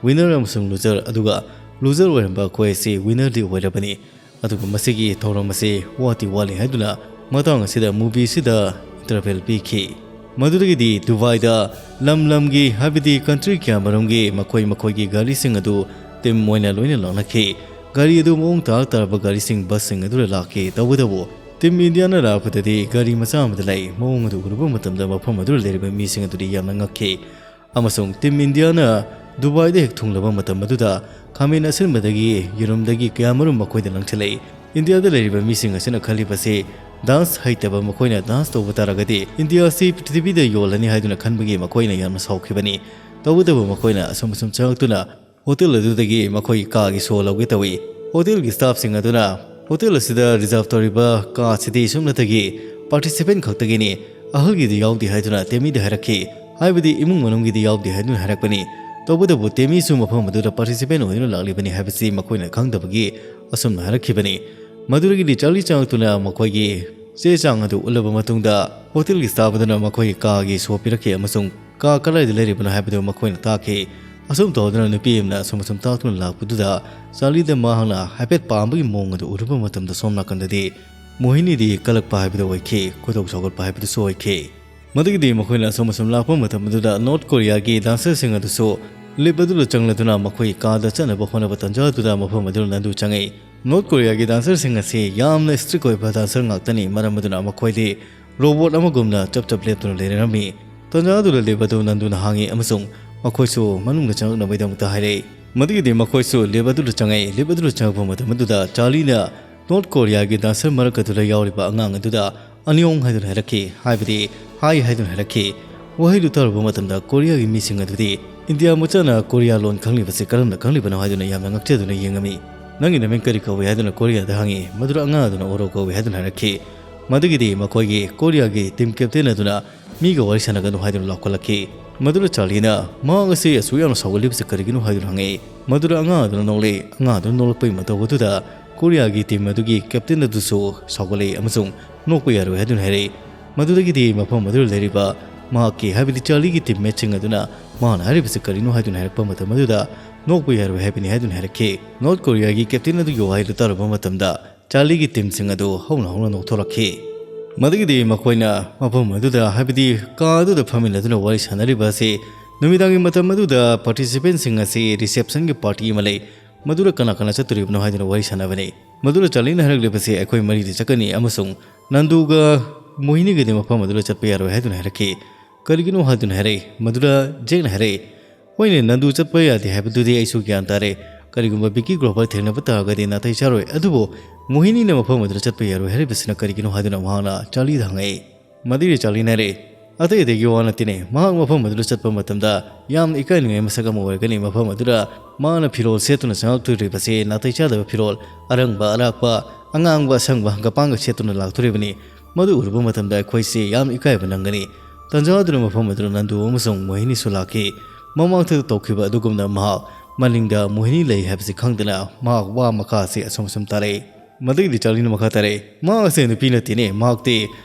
winner ꯑꯃꯁꯨꯡ loser, ꯑꯗꯨꯒ loser ꯑꯣꯏꯔꯝꯕ ꯑꯩꯈꯣꯏ ꯑꯁꯤ winnerꯗꯤ ꯑꯣꯏꯔꯕꯅꯤ꯫ ꯑꯗꯨꯒ ꯃꯁꯤꯒꯤ ꯊꯧꯔꯝ ꯑꯁꯤ ꯋꯥꯠꯇꯤ ꯋꯥꯠꯂꯤ" ꯍꯥꯏꯗꯨꯅ ꯃꯇꯥꯡ ꯑꯁꯤꯗ movieꯁꯤꯗ interval ꯄꯤꯈꯤ꯫ ꯃꯗꯨꯗꯒꯤꯗꯤ ꯗꯨꯕꯥꯏꯗ ꯂꯝ ꯂꯝꯒꯤ, ꯍꯥꯏꯕꯗꯤ country ꯀꯌꯥꯃꯔꯨꯝꯒꯤ ꯃꯈꯣꯏ ꯃꯈꯣꯏꯒꯤ ꯒꯥꯔꯤꯁꯤꯡ ꯑꯗꯨ team ꯑꯣꯏꯅ ꯂꯣꯏꯅ ꯂꯥꯛꯅꯈꯤ꯫ ꯒꯥꯔꯤ ꯑꯗꯨ ꯃꯑꯣꯡ ꯇꯥꯔ ꯇꯥꯔꯕ ꯒꯥꯔꯤꯁꯤꯡ, busꯁꯤꯡ ꯑꯗꯨꯗ ꯂꯥꯛꯈꯤ꯫ ꯇꯧꯕꯇꯕꯨ Team Indiaꯅ ꯂꯥꯛꯄꯗꯗꯤ ꯒꯥꯔꯤ ꯃꯆꯥ ꯑꯃꯗ ꯂꯥꯛꯏ꯫ ꯃꯑꯣꯡ ꯑꯗꯨ ꯎꯔꯨꯕ ꯃꯇꯝꯗ ꯃꯐꯝ ꯑꯗꯨꯗ ꯂꯩꯔꯤꯕ ꯃꯤꯁꯤꯡ ꯑꯗꯨꯗꯤ ꯌꯥꯝꯅ ꯉꯛꯈꯤ꯫ ꯑꯃꯁꯨꯡ Team Indiaꯅ ꯗꯨꯕꯥꯏꯗ ꯍꯦꯛ ꯊꯨꯡꯂꯕ ꯃꯇꯝ ꯑꯗꯨꯗ ꯈꯥꯃꯦꯟ ꯑꯁꯤꯟꯕꯗꯒꯤ, ꯌꯦꯔꯨꯝꯗꯒꯤ ꯀꯌꯥꯃꯔꯨꯝ ꯃꯈꯣꯏꯗ ꯂꯪꯁꯤꯜꯂꯛꯏ꯫ ꯏꯟꯗꯤꯌꯥꯗ ꯂꯩꯔꯤꯕ ꯃꯤꯁꯤꯡ ꯑꯁꯤꯅ ꯈꯜꯂꯤꯕꯁꯤ, dance ꯍꯩꯇꯕ ꯃꯈꯣꯏꯅ dance ꯇꯧꯕ ꯇꯥꯔꯒꯗꯤ ꯏꯟꯗꯤꯌꯥ ꯑꯁꯤ ꯄ꯭ꯔꯤꯊꯤꯕꯤꯗ ꯌꯣꯜꯂꯅꯤ ꯍꯥꯏꯗꯨꯅ ꯈꯟꯕꯒꯤ ꯃꯈꯣꯏꯅ ꯌꯥꯝꯅ ꯁꯥꯎꯈꯤꯕꯅꯤ꯫ ꯇꯧꯕꯇꯕꯨ ꯃꯈꯣꯏꯅ ꯑꯁꯨꯝ ꯑꯁꯨꯝ ꯆꯪꯂꯛꯇꯨꯅ hotel ꯑꯗꯨꯗꯒꯤ ꯃꯈꯣꯏꯒꯤ ꯀꯥꯒꯤ show ꯂꯧꯒꯦ ꯇꯧꯏ꯫ Hotelꯒꯤ staffꯁꯤꯡ ꯑꯗꯨꯅ hotel ꯑꯁꯤꯗ reserve ꯇꯧꯔꯤꯕ ꯀꯥ ꯑꯁꯤꯗꯤ ꯁꯨꯞꯅꯇꯒꯤ participant ꯈꯛꯇꯒꯤꯅꯤ, ꯑꯍꯜꯒꯤꯗꯤ ꯌꯥꯎꯗꯦ ꯍꯥꯏꯗꯨꯅ ꯇꯦꯃꯤꯗ ꯍꯥꯏꯔꯛꯈꯤ꯫ ꯍꯥꯏꯕꯗꯤ ꯏꯃꯨꯡ ꯃꯅꯨꯡꯒꯤꯗꯤ ꯌꯥꯎꯗꯦ ꯍꯥꯏꯗꯨꯅ ꯍꯥꯏꯔꯛꯄꯅꯤ꯫ ꯇꯧꯕꯇꯕꯨ ꯇꯦꯃꯤꯁꯨ ꯃꯐꯝ ꯑꯗꯨꯗ participant ꯑꯣꯏꯗꯨꯅ ꯂꯥꯛꯂꯤꯕꯅꯤ ꯍꯥꯏꯕꯁꯤ ꯃꯈꯣꯏꯅ ꯈꯪꯗꯕꯒꯤ ꯑꯁꯨꯝꯅ ꯍꯥꯏꯔꯛꯈꯤꯕꯅꯤ꯫ ꯃꯗꯨꯗꯒꯤꯗꯤ ꯆꯥꯔꯂꯤ ꯆꯪꯂꯛꯇꯨꯅ ꯃꯈꯣꯏꯒꯤ ꯆꯦ ꯆꯥꯡ ꯑꯗꯨ ꯎꯠꯂꯕ ꯃꯇꯨꯡꯗ, hotelꯒꯤ staff ꯑꯗꯨꯅ ꯃꯈꯣꯏꯒꯤ ꯀꯥꯒꯤ show ꯄꯤꯔꯛꯈꯤ ꯑꯃꯁꯨꯡ ꯀꯥ ꯀꯗꯥꯏꯗ ꯂꯩꯔꯤꯕꯅꯣ ꯍꯥꯏꯕꯗꯨ ꯃꯈꯣꯏꯅ ꯇꯥꯛꯈꯤ꯫ ꯑꯁꯨꯝ ꯇꯧꯗꯨꯅ ꯅꯨꯄꯤ ꯑꯃꯅ ꯑꯁꯨꯝ ꯑꯁꯨꯝ ꯇꯥꯛꯇꯨꯅ ꯂꯥꯛꯄꯗꯨꯗ, ꯆꯥꯔꯂꯤꯗ ꯃꯍꯥꯛꯅ ꯍꯥꯏꯐꯦꯠ ꯄꯥꯝꯕꯒꯤ ꯃꯑꯣꯡ ꯑꯗꯨ ꯎꯔꯨꯕ ꯃꯇꯝꯗ, ꯁꯣꯝ ꯅꯥꯀꯟꯗꯗꯤ ꯃꯣꯍꯤꯅꯤꯗꯤ ꯀꯂꯛꯄ ꯍꯥꯏꯕꯗꯨ ꯑꯣꯏꯈꯤ, ꯈꯣꯏꯗꯧ ꯁꯥꯎꯒꯠꯄ ꯍꯥꯏꯕꯗꯨꯁꯨ ꯑꯣꯏꯈꯤ꯫ ꯃꯗꯨꯒꯤꯗꯤ ꯃꯈꯣꯏꯅ ꯑꯁꯨꯝ ꯑꯁꯨꯝ ꯂꯥꯛꯄ ꯃꯇꯝ ꯑꯗꯨꯗ North Koreaꯒꯤ dancerꯁꯤꯡ ꯑꯗꯨꯁꯨ ꯂꯤꯞ ꯑꯗꯨꯗ ꯆꯪꯂꯗꯨꯅ ꯃꯈꯣꯏ ꯀꯥꯗ ꯆꯠꯅꯕ ꯍꯣꯠꯅꯕ ꯇꯥꯟꯖꯥ ꯑꯗꯨꯗ ꯃꯐꯝ ꯑꯗꯨꯗ ꯅꯟꯗꯨ ꯆꯪꯉꯛꯏ꯫ ꯅꯣꯔꯠ ꯀꯣꯔꯤꯌꯥꯒꯤ ꯗꯥꯟꯁꯔꯁꯤꯡ ꯑꯁꯤ ꯌꯥꯝꯅ ꯁ꯭ꯇ꯭ꯔꯤꯛ ꯑꯣꯏꯕ ꯗꯥꯟꯁꯔ ꯉꯥꯛꯇꯅꯤ, ꯃꯔꯝ ꯑꯗꯨꯅ ꯃꯈꯣꯏꯗꯤ ꯔꯣꯕꯣꯠ ꯑꯃꯒꯨꯝꯅ ꯆꯞ ꯆꯞ ꯂꯦꯞꯇꯨꯅ ꯂꯩꯅꯔꯝꯃꯤ꯫ ꯇꯥꯟꯖꯥ ꯑꯗꯨꯗ ꯂꯤꯞ ꯑꯗꯨ ꯅꯟꯗꯨꯅ ꯍꯥꯡꯉꯤ ꯑꯃꯁꯨꯡ ꯃꯈꯣꯏꯁꯨ ꯃꯅꯨꯡꯗ ꯆꯪꯂꯛꯅꯕꯒꯤꯗꯃꯛꯇ ꯍꯥꯏꯔꯛꯏ꯫ ꯃꯗꯨꯒꯤꯗꯤ ꯃꯈꯣꯏꯁꯨ ꯂꯤꯞ ꯑꯗꯨꯗ ꯆꯪꯉꯛꯏ꯫ ꯂꯤꯞ ꯑꯗꯨꯗ ꯆꯪꯉꯛꯄ ꯃꯇꯝ ꯑꯗꯨꯗ ꯆꯥꯔꯂꯤꯅ ꯅꯣꯔꯠ ꯀꯣꯔꯤꯌꯥꯒꯤ ꯗꯥꯟꯁꯔ ꯃꯔꯛ ꯑꯗꯨꯗ ꯌꯥꯎꯔꯤꯕ ꯑꯉꯥꯡ ꯑꯗꯨꯗ ꯑꯅꯤꯌꯣꯡ ꯍꯥꯏꯗꯨꯅ ꯍꯥꯏꯔꯛꯈꯤ, ꯍꯥꯏꯕꯗꯤ ꯍꯥꯏ ꯍꯥꯏꯗꯨꯅ ꯍꯥꯏꯔꯛꯈꯤ꯫ ꯋꯥꯍꯩꯗꯨ ꯇꯥꯔꯨꯕ ꯃꯇꯝꯗ ꯀꯣꯔꯤꯌꯥꯒꯤ ꯃꯤꯁꯤꯡ ꯑꯗꯨꯗꯤ ꯏꯟꯗꯤꯌꯥ ꯃꯆꯥꯅ ꯀꯣꯔꯤꯌꯥ ꯂꯣꯟ ꯈꯪꯂꯤꯕꯁꯤ ꯀꯔꯝꯅ ꯈꯪꯂꯤꯕꯅꯣ ꯍꯥꯏꯗꯨꯅ ꯌꯥꯝꯅ ꯉꯛꯆꯗꯨꯅ ꯌꯦꯡꯉꯝꯃꯤ꯫ "ꯅꯪꯒꯤ ꯅꯃꯤꯡ ꯀꯔꯤ ꯀꯧꯏ?" ꯍꯥꯏꯗꯨꯅ ꯀꯣꯔꯤꯌꯥꯗ ꯍꯪꯉꯤ꯫ ꯃꯗꯨꯗ ꯑꯉꯥꯡ ꯑꯗꯨꯅ ꯑꯣꯔꯣ ꯀꯧꯏ ꯍꯥꯏꯗꯨꯅ ꯍꯥꯏꯔꯛꯈꯤ꯫ ꯃꯗꯨꯒꯤꯗꯤ ꯃꯈꯣꯏꯒꯤ ꯀꯣꯔꯤꯌꯥꯒꯤ ꯇꯤꯝ ꯀꯦꯞꯇꯦꯟ ꯑꯗꯨꯅ ꯃꯤꯒ ꯋꯥꯔꯤ ꯁꯥꯟꯅꯒꯅꯨ ꯍꯥꯏꯗꯨꯅ ꯂꯥꯎꯈꯠꯂꯛꯈꯤ꯫ ꯃꯗꯨꯗ ꯆꯥꯔꯂꯤꯅ ꯃꯍꯥꯛ ꯑꯁꯤ ꯑꯁꯨꯛ ꯌꯥꯝꯅ ꯁꯥꯎꯒꯠꯂꯤꯕꯁꯤ ꯀꯔꯤꯒꯤꯅꯣ ꯍꯥꯏꯗꯨꯅ ꯍꯪꯉꯛꯏ꯫ ꯃꯗꯨꯗ ꯑꯉꯥꯡ ꯑꯗꯨꯅ ꯅꯣꯛꯂꯛꯏ꯫ ꯑꯉꯥꯡ ꯑꯗꯨꯅ ꯅꯣꯛꯂꯛꯄꯒꯤ ꯃꯇꯧ ꯑꯗꯨꯗ ꯀꯣꯔꯤꯌꯥꯒꯤ ꯇꯤꯝ ꯑꯗꯨꯒꯤ ꯀꯦꯞꯇꯦꯟ ꯑꯗꯨꯁꯨ ꯁꯥꯎꯒꯠꯂꯛꯏ ꯑꯃꯁꯨꯡ ꯅꯣꯛꯄ ꯌꯥꯔꯣꯏ ꯍꯥꯏꯗꯨꯅ ꯍꯥꯏꯔꯛꯏ꯫ ꯃꯗꯨꯗꯒꯤꯗꯤ ꯃꯐꯝ ꯑꯗꯨꯗ ꯂꯩꯔꯤꯕ ꯃꯍꯥꯛꯀꯤ, ꯍꯥꯏꯕꯗꯤ ꯆꯥꯔꯂꯤꯒꯤ ꯇꯤꯝꯃꯦꯠꯁꯤꯡ ꯑꯗꯨꯅ ꯃꯍꯥꯛꯅ ꯍꯥꯏꯔꯤꯕꯁꯤ ꯀꯔꯤꯅꯣ ꯍꯥꯏꯗꯨꯅ ꯍꯥꯏꯔꯛꯄ ꯃꯇꯝ ꯑꯗꯨꯗ ꯅꯣꯛꯄ ꯌꯥꯔꯣꯏ ꯍꯥꯏꯕꯅꯤ ꯍꯥꯏꯗꯨꯅ ꯍꯥꯏꯔꯛꯈꯤ꯫ ꯅꯣꯔꯠ ꯀꯣꯔꯤꯌꯥꯒꯤ ꯀꯦꯞꯇꯦꯟ ꯑꯗꯨꯒꯤ ꯋꯥꯍꯩꯗꯨ ꯇꯥꯔꯨꯕ ꯃꯇꯝꯗ ꯆꯥꯔꯂꯤꯒꯤ ꯇꯤꯝꯁꯤꯡ ꯑꯗꯨ ꯍꯧꯅ ꯍꯧꯅ ꯅꯣꯛꯊꯣꯔꯛꯈꯤ꯫ ꯃꯗꯨꯒꯤꯗꯤ ꯃꯈꯣꯏꯅ ꯃꯐꯝ ꯑꯗꯨꯗ, ꯍꯥꯏꯕꯗꯤ ꯀꯥ ꯑꯗꯨꯗ ꯐꯝꯃꯤꯟꯅꯗꯨꯅ ꯋꯥꯔꯤ ꯁꯥꯟꯅꯔꯤꯕ ꯑꯁꯤ ꯅꯨꯃꯤꯗꯥꯡꯒꯤ ꯃꯇꯝ ꯑꯗꯨꯗ ꯄꯥꯔꯇꯤꯁꯤꯄꯦꯟꯁꯤꯡ ꯑꯁꯤ ꯔꯤꯁꯦꯞꯁꯟꯒꯤ ꯄꯥꯔꯇꯤ ꯑꯃ ꯂꯩ, ꯃꯗꯨꯗ ꯀꯅꯥ ꯀꯅꯥ ꯆꯠꯇꯣꯔꯤꯕꯅꯣ ꯍꯥꯏꯗꯨꯅ ꯋꯥꯔꯤ ꯁꯥꯟꯅꯕꯅꯤ꯫ ꯃꯗꯨꯗ ꯆꯥꯔꯂꯤꯅ ꯍꯥꯏꯔꯛꯂꯤꯕꯁꯤ ꯑꯩꯈꯣꯏ ꯃꯔꯤꯗꯤ ꯆꯠꯀꯅꯤ ꯑꯃꯁꯨꯡ ꯅꯟꯗꯨꯒ ꯃꯣꯍꯤꯅꯤꯒꯗꯤ ꯃꯐꯝ ꯑꯗꯨꯗ ꯆꯠꯄ ꯌꯥꯔꯣꯏ ꯍꯥꯏꯗꯨꯅ ꯍꯥꯏꯔꯛꯈꯤ꯫ ꯀꯔꯤꯒꯤꯅꯣ ꯍꯥꯏꯗꯨꯅ ꯍꯥꯏꯔꯛꯏ꯫ ꯃꯗꯨꯗ ꯖꯦꯛꯅ ꯍꯥꯏꯔꯛꯏ, "ꯍꯣꯏꯅꯦ, ꯅꯟꯗꯨ ꯆꯠꯄ ꯌꯥꯗꯦ ꯍꯥꯏꯕꯗꯨꯗꯤ ꯑꯩꯁꯨ ꯒ꯭ꯌꯥꯟ ꯇꯥꯔꯦ꯫ ꯀꯔꯤꯒꯨꯝꯕ ꯕꯤꯀꯤ ꯒ꯭ꯔꯣꯚꯔ ꯊꯦꯡꯅꯕ ꯇꯥꯔꯒꯗꯤ ꯅꯥꯇꯩ ꯆꯥꯔꯣꯏ, ꯑꯗꯨꯕꯨ ꯃꯣꯍꯤꯅꯤꯅ ꯃꯐꯝ ꯑꯗꯨꯗ ꯆꯠꯄ ꯌꯥꯔꯣꯏ ꯍꯥꯏꯔꯤꯕꯁꯤꯅ ꯀꯔꯤꯒꯤꯅꯣ?" ꯍꯥꯏꯗꯨꯅ ꯃꯍꯥꯛꯅ ꯆꯥꯔꯂꯤꯗ ꯍꯪꯉꯛꯏ꯫ ꯃꯗꯨꯒꯤ ꯆꯥꯔꯂꯤꯅ ꯍꯥꯏꯔꯛꯏ, "ꯑꯇꯩ ꯑꯇꯩꯒꯤ ꯋꯥ ꯅꯠꯇꯦꯅꯦ, ꯃꯍꯥꯛ ꯃꯐꯝ ꯑꯗꯨꯗ ꯆꯠꯄ ꯃꯇꯝꯗ ꯌꯥꯝꯅ ꯏꯀꯥꯏꯅꯤꯡꯉꯥꯏ ꯃꯁꯛ ꯑꯃ ꯑꯣꯏꯔꯒꯅꯤ꯫ ꯃꯐꯝ ꯑꯗꯨꯗ ꯃꯥꯅ ꯐꯤꯔꯣꯜ ꯁꯦꯠꯇꯨꯅ ꯆꯪꯉꯛꯇꯣꯔꯤꯕꯁꯦ ꯅꯥꯇꯩ ꯆꯥꯗꯕ ꯐꯤꯔꯣꯜ, ꯑꯔꯪꯕ ꯑꯔꯥꯛꯄ, ꯑꯉꯥꯡꯕ ꯑꯁꯪꯕ ꯍꯪꯒꯄꯥꯡꯒ ꯁꯦꯠꯇꯨꯅ ꯂꯥꯛꯇꯣꯔꯤꯕꯅꯤ꯫ ꯃꯗꯨ ꯎꯔꯨꯕ ꯃꯇꯝꯗ ꯑꯩꯈꯣꯏꯁꯤ ꯌꯥꯝ ꯏꯀꯥꯏꯕ ꯅꯪꯒꯅꯤ꯫" ꯇꯥꯟꯖꯥ ꯑꯗꯨꯅ ꯃꯐꯝ ꯑꯗꯨꯗ ꯅꯟꯗꯨ ꯑꯃꯁꯨꯡ ꯃꯣꯍꯤꯅꯤꯁꯨ ꯂꯥꯛꯈꯤ꯫ ꯃꯃꯥꯡꯗ ꯇꯧꯈꯤꯕ ꯑꯗꯨꯒꯨꯝꯅ ꯃꯍꯥꯛ ꯃꯅꯤꯡꯗ ꯃꯣꯍꯤꯅꯤ ꯂꯩ ꯍꯥꯏꯕꯁꯤ ꯈꯪꯗꯅ ꯃꯍꯥꯛ ꯋꯥ ꯃꯈꯥ ꯑꯁꯤ ꯑꯁꯨꯝ ꯑꯁꯨꯝ ꯇꯥꯔꯛꯏ꯫ ꯃꯗꯨꯒꯤꯗꯤ ꯆꯥꯔꯂꯤꯅ ꯃꯈꯥ ꯇꯥꯔꯛꯏ, "ꯃꯍꯥꯛ ꯑꯁꯦ ꯅꯨꯄꯤ ꯅꯠꯇꯦꯅꯦ, ꯃꯍꯥꯛꯇꯤ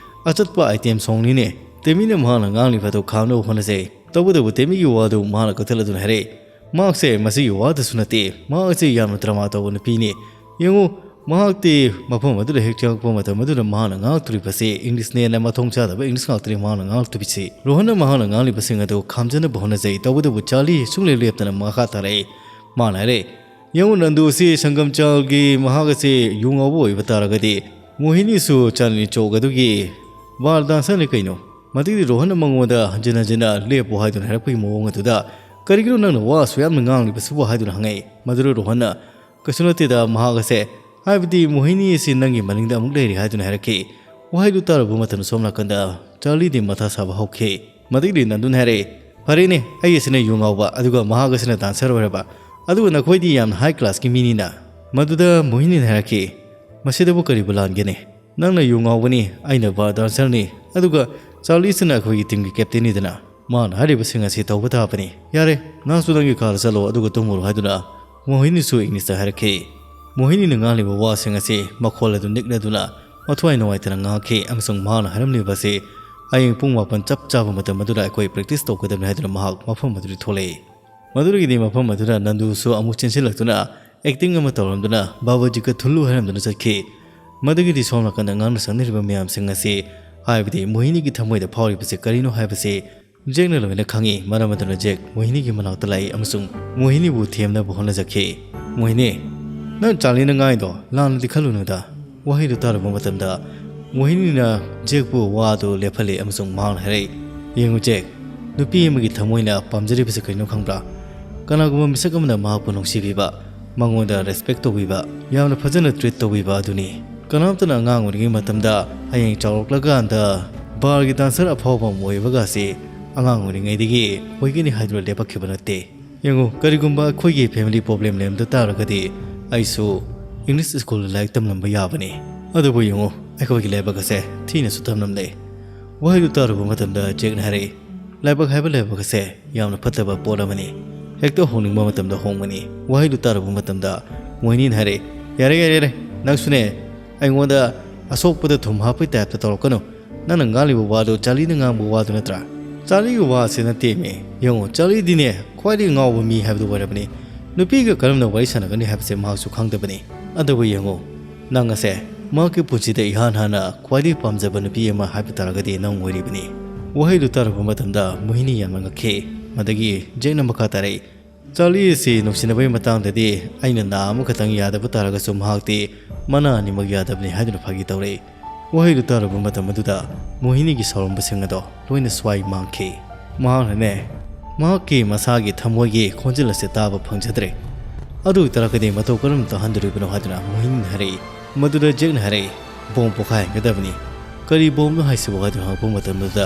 ꯑꯆꯠꯄ ꯑꯥꯏꯇꯦꯝ ꯁꯣꯡꯅꯤꯅꯦ꯫ ꯇꯦꯃꯤꯅ ꯃꯍꯥꯛꯅ ꯉꯥꯡꯂꯤꯕ ꯑꯗꯨ ꯈꯥꯝꯅꯕ ꯍꯣꯠꯅꯖꯩ꯫ ꯇꯧꯕꯇꯕꯨ ꯇꯦꯃꯤꯒꯤ ꯋꯥꯗꯨ ꯃꯍꯥꯛꯅ ꯀꯛꯊꯠꯂꯗꯨꯅ ꯍꯥꯏꯔꯛꯏ, ꯃꯍꯥꯛꯁꯦ ꯃꯁꯤꯒꯤ ꯋꯥꯗꯁꯨ ꯅꯠꯇꯦ, ꯃꯍꯥꯛ ꯑꯁꯤ ꯌꯥꯝꯅ ꯗ꯭ꯔꯃꯥ ꯇꯧꯕ ꯅꯨꯄꯤꯅꯤ꯫ ꯌꯦꯡꯉꯨ, ꯃꯍꯥꯛꯇꯤ ꯃꯐꯝ ꯑꯗꯨꯗ ꯍꯦꯛ ꯆꯪꯉꯛꯄ ꯃꯇꯝ ꯑꯗꯨꯗ ꯃꯍꯥꯛꯅ ꯉꯥꯡꯂꯛꯇꯣꯔꯤꯕꯁꯤ ꯏꯪꯂꯤꯁꯅꯦꯅ ꯃꯊꯣꯡ ꯆꯥꯗꯕ ꯏꯪꯂꯤꯁ ꯉꯥꯛꯇꯅꯤ ꯃꯍꯥꯛꯅ ꯉꯥꯡꯂꯛꯇꯣꯔꯤꯕꯁꯤ꯫ ꯔꯣꯍꯟꯅ ꯃꯍꯥꯛꯅ ꯉꯥꯡꯂꯤꯕꯁꯤꯡ ꯑꯗꯨ ꯈꯥꯝꯖꯅꯕ ꯍꯣꯠꯅꯖꯩ, ꯇꯧꯕꯇꯕꯨ ꯆꯥꯔꯂꯤ ꯁꯨꯡꯂꯦꯞ ꯂꯦꯞꯇꯅ ꯃꯈꯥ ꯇꯥꯔꯛꯏ꯫ ꯃꯥꯅ ꯍꯥꯏꯔꯛꯏ, "ꯌꯦꯡꯉꯨ, ꯅꯟꯗꯨ ꯑꯁꯤ ꯁꯪꯒꯝ ꯆꯥꯜꯒꯤ ꯃꯍꯥꯛ ꯑꯁꯤ ꯌꯨ ꯉꯥꯎꯕ ꯑꯣꯏꯕ ꯇꯥꯔꯒꯗꯤ ꯃꯣꯍꯤꯅꯤꯁꯨ ꯆꯥꯟꯗꯅꯤ ꯆꯧꯛ ꯑꯗꯨꯒꯤ ꯕꯥꯔ ꯗꯥꯟꯁꯔꯅꯤ ꯀꯩꯅꯣ?" ꯃꯗꯨꯒꯤ ꯔꯣꯍꯟꯅ ꯃꯉꯣꯟꯗ ꯍꯟꯖꯤꯟ ꯍꯟꯖꯤꯟꯅ ꯂꯦꯞꯄꯨ ꯍꯥꯏꯗꯨꯅ ꯍꯥꯏꯔꯛꯄꯒꯤ ꯃꯑꯣꯡ ꯑꯗꯨꯗ, "ꯀꯔꯤꯒꯤꯅꯣ ꯅꯪꯅ ꯋꯥ ꯑꯁꯨꯛ ꯌꯥꯝꯅ ꯉꯥꯡꯂꯤꯕꯁꯤꯕꯨ?" ꯍꯥꯏꯗꯨꯅ ꯍꯪꯉꯛꯏ꯫ ꯃꯗꯨꯗ ꯔꯣꯍꯟꯅ, "ꯀꯩꯁꯨ ꯅꯠꯇꯦꯗ, ꯃꯍꯥꯛ ꯑꯁꯦ, ꯍꯥꯏꯕꯗꯤ ꯃꯣꯍꯤꯅꯤ ꯑꯁꯤ ꯅꯪꯒꯤ ꯃꯅꯤꯡꯗ ꯑꯃꯨꯛ ꯂꯩꯔꯤ" ꯍꯥꯏꯗꯨꯅ ꯍꯥꯏꯔꯛꯈꯤ꯫ ꯋꯥꯍꯩꯗꯨ ꯇꯥꯔꯨꯕ ꯃꯇꯝꯗ ꯁꯣꯝ ꯅꯥꯀꯟꯗ ꯆꯥꯔꯂꯤꯗꯤ ꯃꯊꯥ ꯁꯥꯕ ꯍꯧꯈꯤ꯫ ꯃꯗꯨꯒꯤꯗꯤ ꯅꯟꯗꯨꯅ ꯍꯥꯏꯔꯛꯏ, "ꯐꯔꯦꯅꯦ, ꯑꯩ ꯑꯁꯤꯅ ꯌꯨ ꯉꯥꯎꯕ, ꯑꯗꯨꯒ ꯃꯍꯥꯛ ꯑꯁꯤꯅ ꯗꯥꯟꯁꯔ ꯑꯣꯏꯔꯕ, ꯑꯗꯨꯒ ꯅꯈꯣꯏꯗꯤ ꯌꯥꯝꯅ ꯍꯥꯏ ꯀ꯭ꯂꯥꯁꯀꯤ ꯃꯤꯅꯤꯅ?" ꯃꯗꯨꯗ ꯃꯣꯍꯤꯅꯤꯅ ꯍꯥꯏꯔꯛꯈꯤ, "ꯃꯁꯤꯗꯕꯨ ꯀꯔꯤꯕꯨ ꯂꯥꯟꯒꯦꯅꯦ? ꯅꯪꯅ ꯌꯨ ꯉꯥꯎꯕꯅꯤ, ꯑꯩꯅ ꯕꯥꯔ ꯗꯥꯟꯁꯔꯅꯤ, ꯑꯗꯨꯒ ꯆꯥꯔꯂꯤꯁꯤꯅ ꯑꯩꯈꯣꯏꯒꯤ ꯇꯤꯝꯒꯤ ꯀꯦꯞꯇꯦꯟꯅꯤꯗꯅ꯫ ꯃꯥꯅ ꯍꯥꯏꯔꯤꯕꯁꯤꯡ ꯑꯁꯤ ꯇꯧꯕ ꯇꯥꯕꯅꯤ꯫ ꯌꯥꯔꯦ, ꯅꯪꯁꯨ ꯅꯪꯒꯤ ꯀꯥꯗ ꯆꯠꯂꯣ, ꯑꯗꯨꯒ ꯇꯨꯝꯃꯨꯔꯣ" ꯍꯥꯏꯗꯨꯅ ꯃꯣꯍꯤꯅꯤꯁꯨ ꯏꯪꯂꯤꯁꯇ ꯍꯥꯏꯔꯛꯈꯤ꯫ ꯃꯣꯍꯤꯅꯤꯅ ꯉꯥꯡꯂꯤꯕ ꯋꯥꯁꯤꯡ ꯑꯁꯤ ꯃꯈꯣꯜ ꯑꯗꯨ ꯅꯤꯛꯅꯗꯨꯅ ꯃꯊ꯭ꯋꯥꯏ ꯅꯨꯡꯉꯥꯏꯇꯅ ꯉꯥꯡꯈꯤ, ꯑꯃꯁꯨꯡ ꯃꯍꯥꯛꯅ ꯍꯥꯏꯔꯝꯂꯤꯕ ꯑꯁꯤ ꯍꯌꯦꯡ ꯄꯨꯡ ꯃꯥꯄꯟ ꯆꯞ ꯆꯥꯕ ꯃꯇꯝ ꯑꯗꯨꯗ ꯑꯩꯈꯣꯏ ꯄ꯭ꯔꯦꯛꯇꯤꯁ ꯇꯧꯒꯗꯕꯅꯤ ꯍꯥꯏꯗꯨꯅ ꯃꯍꯥꯛ ꯃꯐꯝ ꯑꯗꯨꯗꯒꯤ ꯊꯣꯛꯂꯛꯏ꯫ ꯃꯗꯨꯗꯒꯤꯗꯤ ꯃꯐꯝ ꯑꯗꯨꯗ ꯅꯟꯗꯨꯁꯨ ꯑꯃꯨꯛ ꯆꯦꯟꯁꯤꯜꯂꯛꯇꯨꯅ ꯑꯦꯛꯇꯤꯡ ꯑꯃ ꯇꯧꯔꯝꯗꯨꯅ "ꯕꯥꯕꯥꯖꯤꯒ ꯊꯨꯜꯂꯨ" ꯍꯥꯏꯔꯝꯗꯨꯅ ꯆꯠꯈꯤ꯫ ꯃꯗꯨꯒꯤꯗꯤ ꯁꯣꯝ ꯅꯥꯀꯟꯗ ꯉꯥꯡꯅ ꯁꯛꯅꯔꯤꯕ ꯃꯌꯥꯝꯁꯤꯡ ꯑꯁꯤ, ꯍꯥꯏꯕꯗꯤ ꯃꯣꯍꯤꯅꯤꯒꯤ ꯊꯃꯣꯏꯗ ꯐꯥꯎꯔꯤꯕꯁꯤ ꯀꯔꯤꯅꯣ ꯍꯥꯏꯕꯁꯤ ꯖꯦꯛꯅ ꯂꯣꯏꯅ ꯈꯪꯏ꯫ ꯃꯔꯝ ꯑꯗꯨꯅ ꯖꯦꯛ ꯃꯣꯍꯤꯅꯤꯒꯤ ꯃꯅꯥꯛꯇ ꯂꯥꯛꯏ ꯑꯃꯁꯨꯡ ꯃꯣꯍꯤꯅꯤꯕꯨ ꯊꯦꯝꯅꯕ ꯍꯣꯠꯅꯖꯈꯤ꯫ "ꯃꯣꯍꯤꯅꯤ, ꯅꯪ ꯆꯥꯔꯂꯤꯅ ꯉꯥꯡꯉꯤꯗꯣ ꯂꯥꯟꯅꯗꯤ ꯈꯜꯂꯨꯅꯨꯗ?" ꯋꯥꯍꯩꯗꯨ ꯇꯥꯔꯨꯕ ꯃꯇꯝꯗ ꯃꯣꯍꯤꯅꯤꯅ ꯖꯦꯛꯄꯨ ꯋꯥꯗꯨ ꯂꯦꯞꯍꯜꯂꯤ ꯑꯃꯁꯨꯡ ꯃꯍꯥꯛꯅ ꯍꯥꯏꯔꯛꯏ, "ꯌꯦꯡꯉꯨ ꯖꯦꯛ, ꯅꯨꯄꯤ ꯑꯃꯒꯤ ꯊꯃꯣꯏꯅ ꯄꯥꯝꯖꯔꯤꯕꯁꯤ ꯀꯔꯤꯅꯣ ꯈꯪꯕ꯭ꯔꯥ? ꯀꯅꯥꯒꯨꯝꯕ ꯃꯤꯁꯛ ꯑꯃꯅ ꯃꯍꯥꯛꯄꯨ ꯅꯨꯡꯁꯤꯕꯤꯕ, ꯃꯉꯣꯟꯗ ꯔꯦꯁꯄꯦꯛ ꯇꯧꯕꯤꯕ, ꯌꯥꯝꯅ ꯐꯖꯅ ꯇ꯭ꯔꯤꯠ ꯇꯧꯕꯤꯕ ꯑꯗꯨꯅꯤ꯫ ꯀꯅꯥꯝꯇꯅ ꯑꯉꯥꯡ ꯑꯣꯏꯔꯤꯉꯩ ꯃꯇꯝꯗ ꯍꯌꯦꯡ ꯆꯥꯎꯔꯛꯂꯀꯥꯟꯗ ꯕꯥꯔꯒꯤ ꯗꯥꯟꯁꯔ ꯑꯐꯥꯎꯕ ꯑꯃ ꯑꯣꯏꯕꯒꯁꯤ ꯑꯉꯥꯡ ꯑꯣꯏꯔꯤꯉꯩꯗꯒꯤ ꯑꯣꯏꯒꯅꯤ ꯍꯥꯏꯗꯨꯅ ꯂꯦꯞꯄꯛꯈꯤꯕ ꯅꯠꯇꯦ꯫ ꯌꯦꯡꯉꯨ, ꯀꯔꯤꯒꯨꯝꯕ ꯑꯩꯈꯣꯏꯒꯤ ꯐꯦꯃꯤꯂꯤ ꯄ꯭ꯔꯣꯕ꯭ꯂꯦꯝ ꯂꯩꯔꯝꯗ ꯇꯥꯔꯒꯗꯤ ꯑꯩꯁꯨ ꯏꯪꯂꯤꯁ ꯁ꯭ꯀꯨꯜꯗ ꯂꯥꯏꯔꯤꯛ ꯇꯝꯂꯝꯕ ꯌꯥꯕꯅꯤ꯫ ꯑꯗꯨꯕꯨ ꯌꯦꯡꯉꯨ, ꯑꯩꯈꯣꯏꯒꯤ ꯂꯥꯏꯕꯛ ꯑꯁꯦ ꯊꯤꯅꯁꯨ ꯇꯝꯂꯝꯂꯦ꯫" ꯋꯥꯍꯩꯗꯨ ꯇꯥꯔꯨꯕ ꯃꯇꯝꯗ ꯖꯦꯛꯅ ꯍꯥꯏꯔꯛꯏ, "ꯂꯥꯏꯕꯛ ꯍꯥꯏꯕ ꯂꯥꯏꯕꯛ ꯑꯁꯦ ꯌꯥꯝꯅ ꯐꯠꯇꯕ ꯄꯣꯠ ꯑꯃꯅꯤ꯫ ꯍꯦꯛꯇ ꯍꯣꯡꯅꯤꯡꯕ ꯃꯇꯝꯗ ꯍꯣꯡꯕꯅꯤ꯫" ꯋꯥꯍꯩꯗꯨ ꯇꯥꯔꯨꯕ ꯃꯇꯝꯗ ꯃꯣꯍꯤꯅꯤꯅ ꯍꯥꯏꯔꯛꯏ, "ꯌꯥꯔꯦ, ꯌꯥꯔꯦ, ꯌꯥꯔꯦ꯫ ꯅꯪꯁꯨꯅꯦ, ꯑꯩꯉꯣꯟꯗ ꯑꯁꯣꯛꯄꯗ ꯊꯨꯝ ꯍꯥꯞꯄꯩ ꯇꯥꯏꯞꯇ ꯇꯧꯔꯛꯀꯅꯨ꯫ ꯅꯪꯅ ꯉꯥꯡꯂꯤꯕ ꯋꯥꯗꯨ ꯆꯥꯔꯂꯤꯅ ꯉꯥꯡꯕ ꯋꯥꯗꯨ ꯅꯠꯇ꯭ꯔꯥ?" "ꯆꯥꯔꯂꯤꯒꯤ ꯋꯥꯁꯤ ꯅꯠꯇꯦꯃꯤ꯫ ꯌꯦꯡꯉꯨ, ꯆꯥꯔꯂꯤꯗꯤꯅꯦ, ꯈ꯭ꯋꯥꯏꯗꯒꯤ ꯉꯥꯎꯕ ꯃꯤ ꯍꯥꯏꯕꯗꯨ ꯑꯣꯏꯔꯕꯅꯤ꯫ ꯅꯨꯄꯤꯒ ꯀꯔꯝꯅ ꯋꯥꯔꯤ ꯁꯥꯟꯅꯒꯅꯤ ꯍꯥꯏꯕꯁꯦ ꯃꯍꯥꯛꯁꯨ ꯈꯪꯗꯕꯅꯤ꯫ ꯑꯗꯨꯕꯨ ꯌꯦꯡꯉꯨ, "ꯅꯪ ꯑꯁꯦ ꯃꯍꯥꯛꯀꯤ ꯄꯨꯟꯁꯤꯗ ꯏꯍꯥꯟ ꯍꯥꯟꯅ ꯈ꯭ꯋꯥꯏꯗꯒꯤ ꯄꯥꯝꯖꯕ ꯅꯨꯄꯤ ꯑꯃ ꯍꯥꯏꯕ ꯇꯥꯔꯒꯗꯤ ꯅꯪ ꯑꯣꯏꯔꯤꯕꯅꯤ"꯫ ꯋꯥꯍꯩꯗꯨ ꯇꯥꯔꯨꯕ ꯃꯇꯝꯗ ꯃꯣꯍꯤꯅꯤ ꯌꯥꯝꯅ ꯉꯛꯈꯤ꯫ ꯃꯗꯒꯤ ꯖꯦꯛꯅ ꯃꯈꯥ ꯇꯥꯔꯛꯏ, "ꯆꯥꯔꯂꯤ ꯑꯁꯤ ꯅꯨꯡꯁꯤꯅꯕꯒꯤ ꯃꯇꯥꯡꯗꯗꯤ ꯑꯩꯅ ꯅꯥ ꯑꯃꯈꯛꯇꯪ ꯌꯥꯗꯕ ꯇꯥꯔꯒꯁꯨ ꯃꯍꯥꯛꯇꯤ ꯃꯅꯥ ꯑꯅꯤꯃꯛ ꯌꯥꯗꯕꯅꯤ" ꯍꯥꯏꯗꯨꯅ ꯐꯥꯒꯤ ꯇꯧꯔꯛꯏ꯫ ꯋꯥꯍꯩꯗꯨ ꯇꯥꯔꯨꯕ ꯃꯇꯝ ꯑꯗꯨꯗ ꯃꯣꯍꯤꯅꯤꯒꯤ ꯁꯥꯎꯔꯝꯕꯁꯤꯡ ꯑꯗꯣ ꯂꯣꯏꯅ ꯁ꯭ꯋꯥꯏ ꯃꯥꯡꯈꯤ꯫ ꯃꯍꯥꯛꯅꯅꯦ, ꯃꯍꯥꯛꯀꯤ ꯃꯁꯥꯒꯤ ꯊꯃꯣꯏꯒꯤ ꯈꯣꯟꯖꯦꯜ ꯑꯁꯤ ꯇꯥꯕ ꯐꯪꯖꯗ꯭ꯔꯦ꯫ ꯑꯗꯨ ꯑꯣꯏꯇꯥꯔꯒꯗꯤ ꯃꯇꯧ ꯀꯔꯝꯅ ꯇꯥꯍꯟꯗꯣꯔꯤꯕꯅꯣ ꯍꯥꯏꯗꯨꯅ ꯃꯣꯍꯤꯅꯤꯅ ꯍꯥꯏꯔꯛꯏ꯫ ꯃꯗꯨꯗ ꯖꯦꯛꯅ ꯍꯥꯏꯔꯛꯏ, "ꯕꯣꯝ ꯄꯣꯈꯥꯏꯍꯟꯒꯗꯕꯅꯤ"꯫ "ꯀꯔꯤ ꯕꯣꯝꯅꯣ ꯍꯥꯏꯁꯤꯕꯣ?" ꯍꯥꯏꯗꯨꯅ ꯍꯪꯉꯛꯄ ꯃꯇꯝꯗꯨꯗ,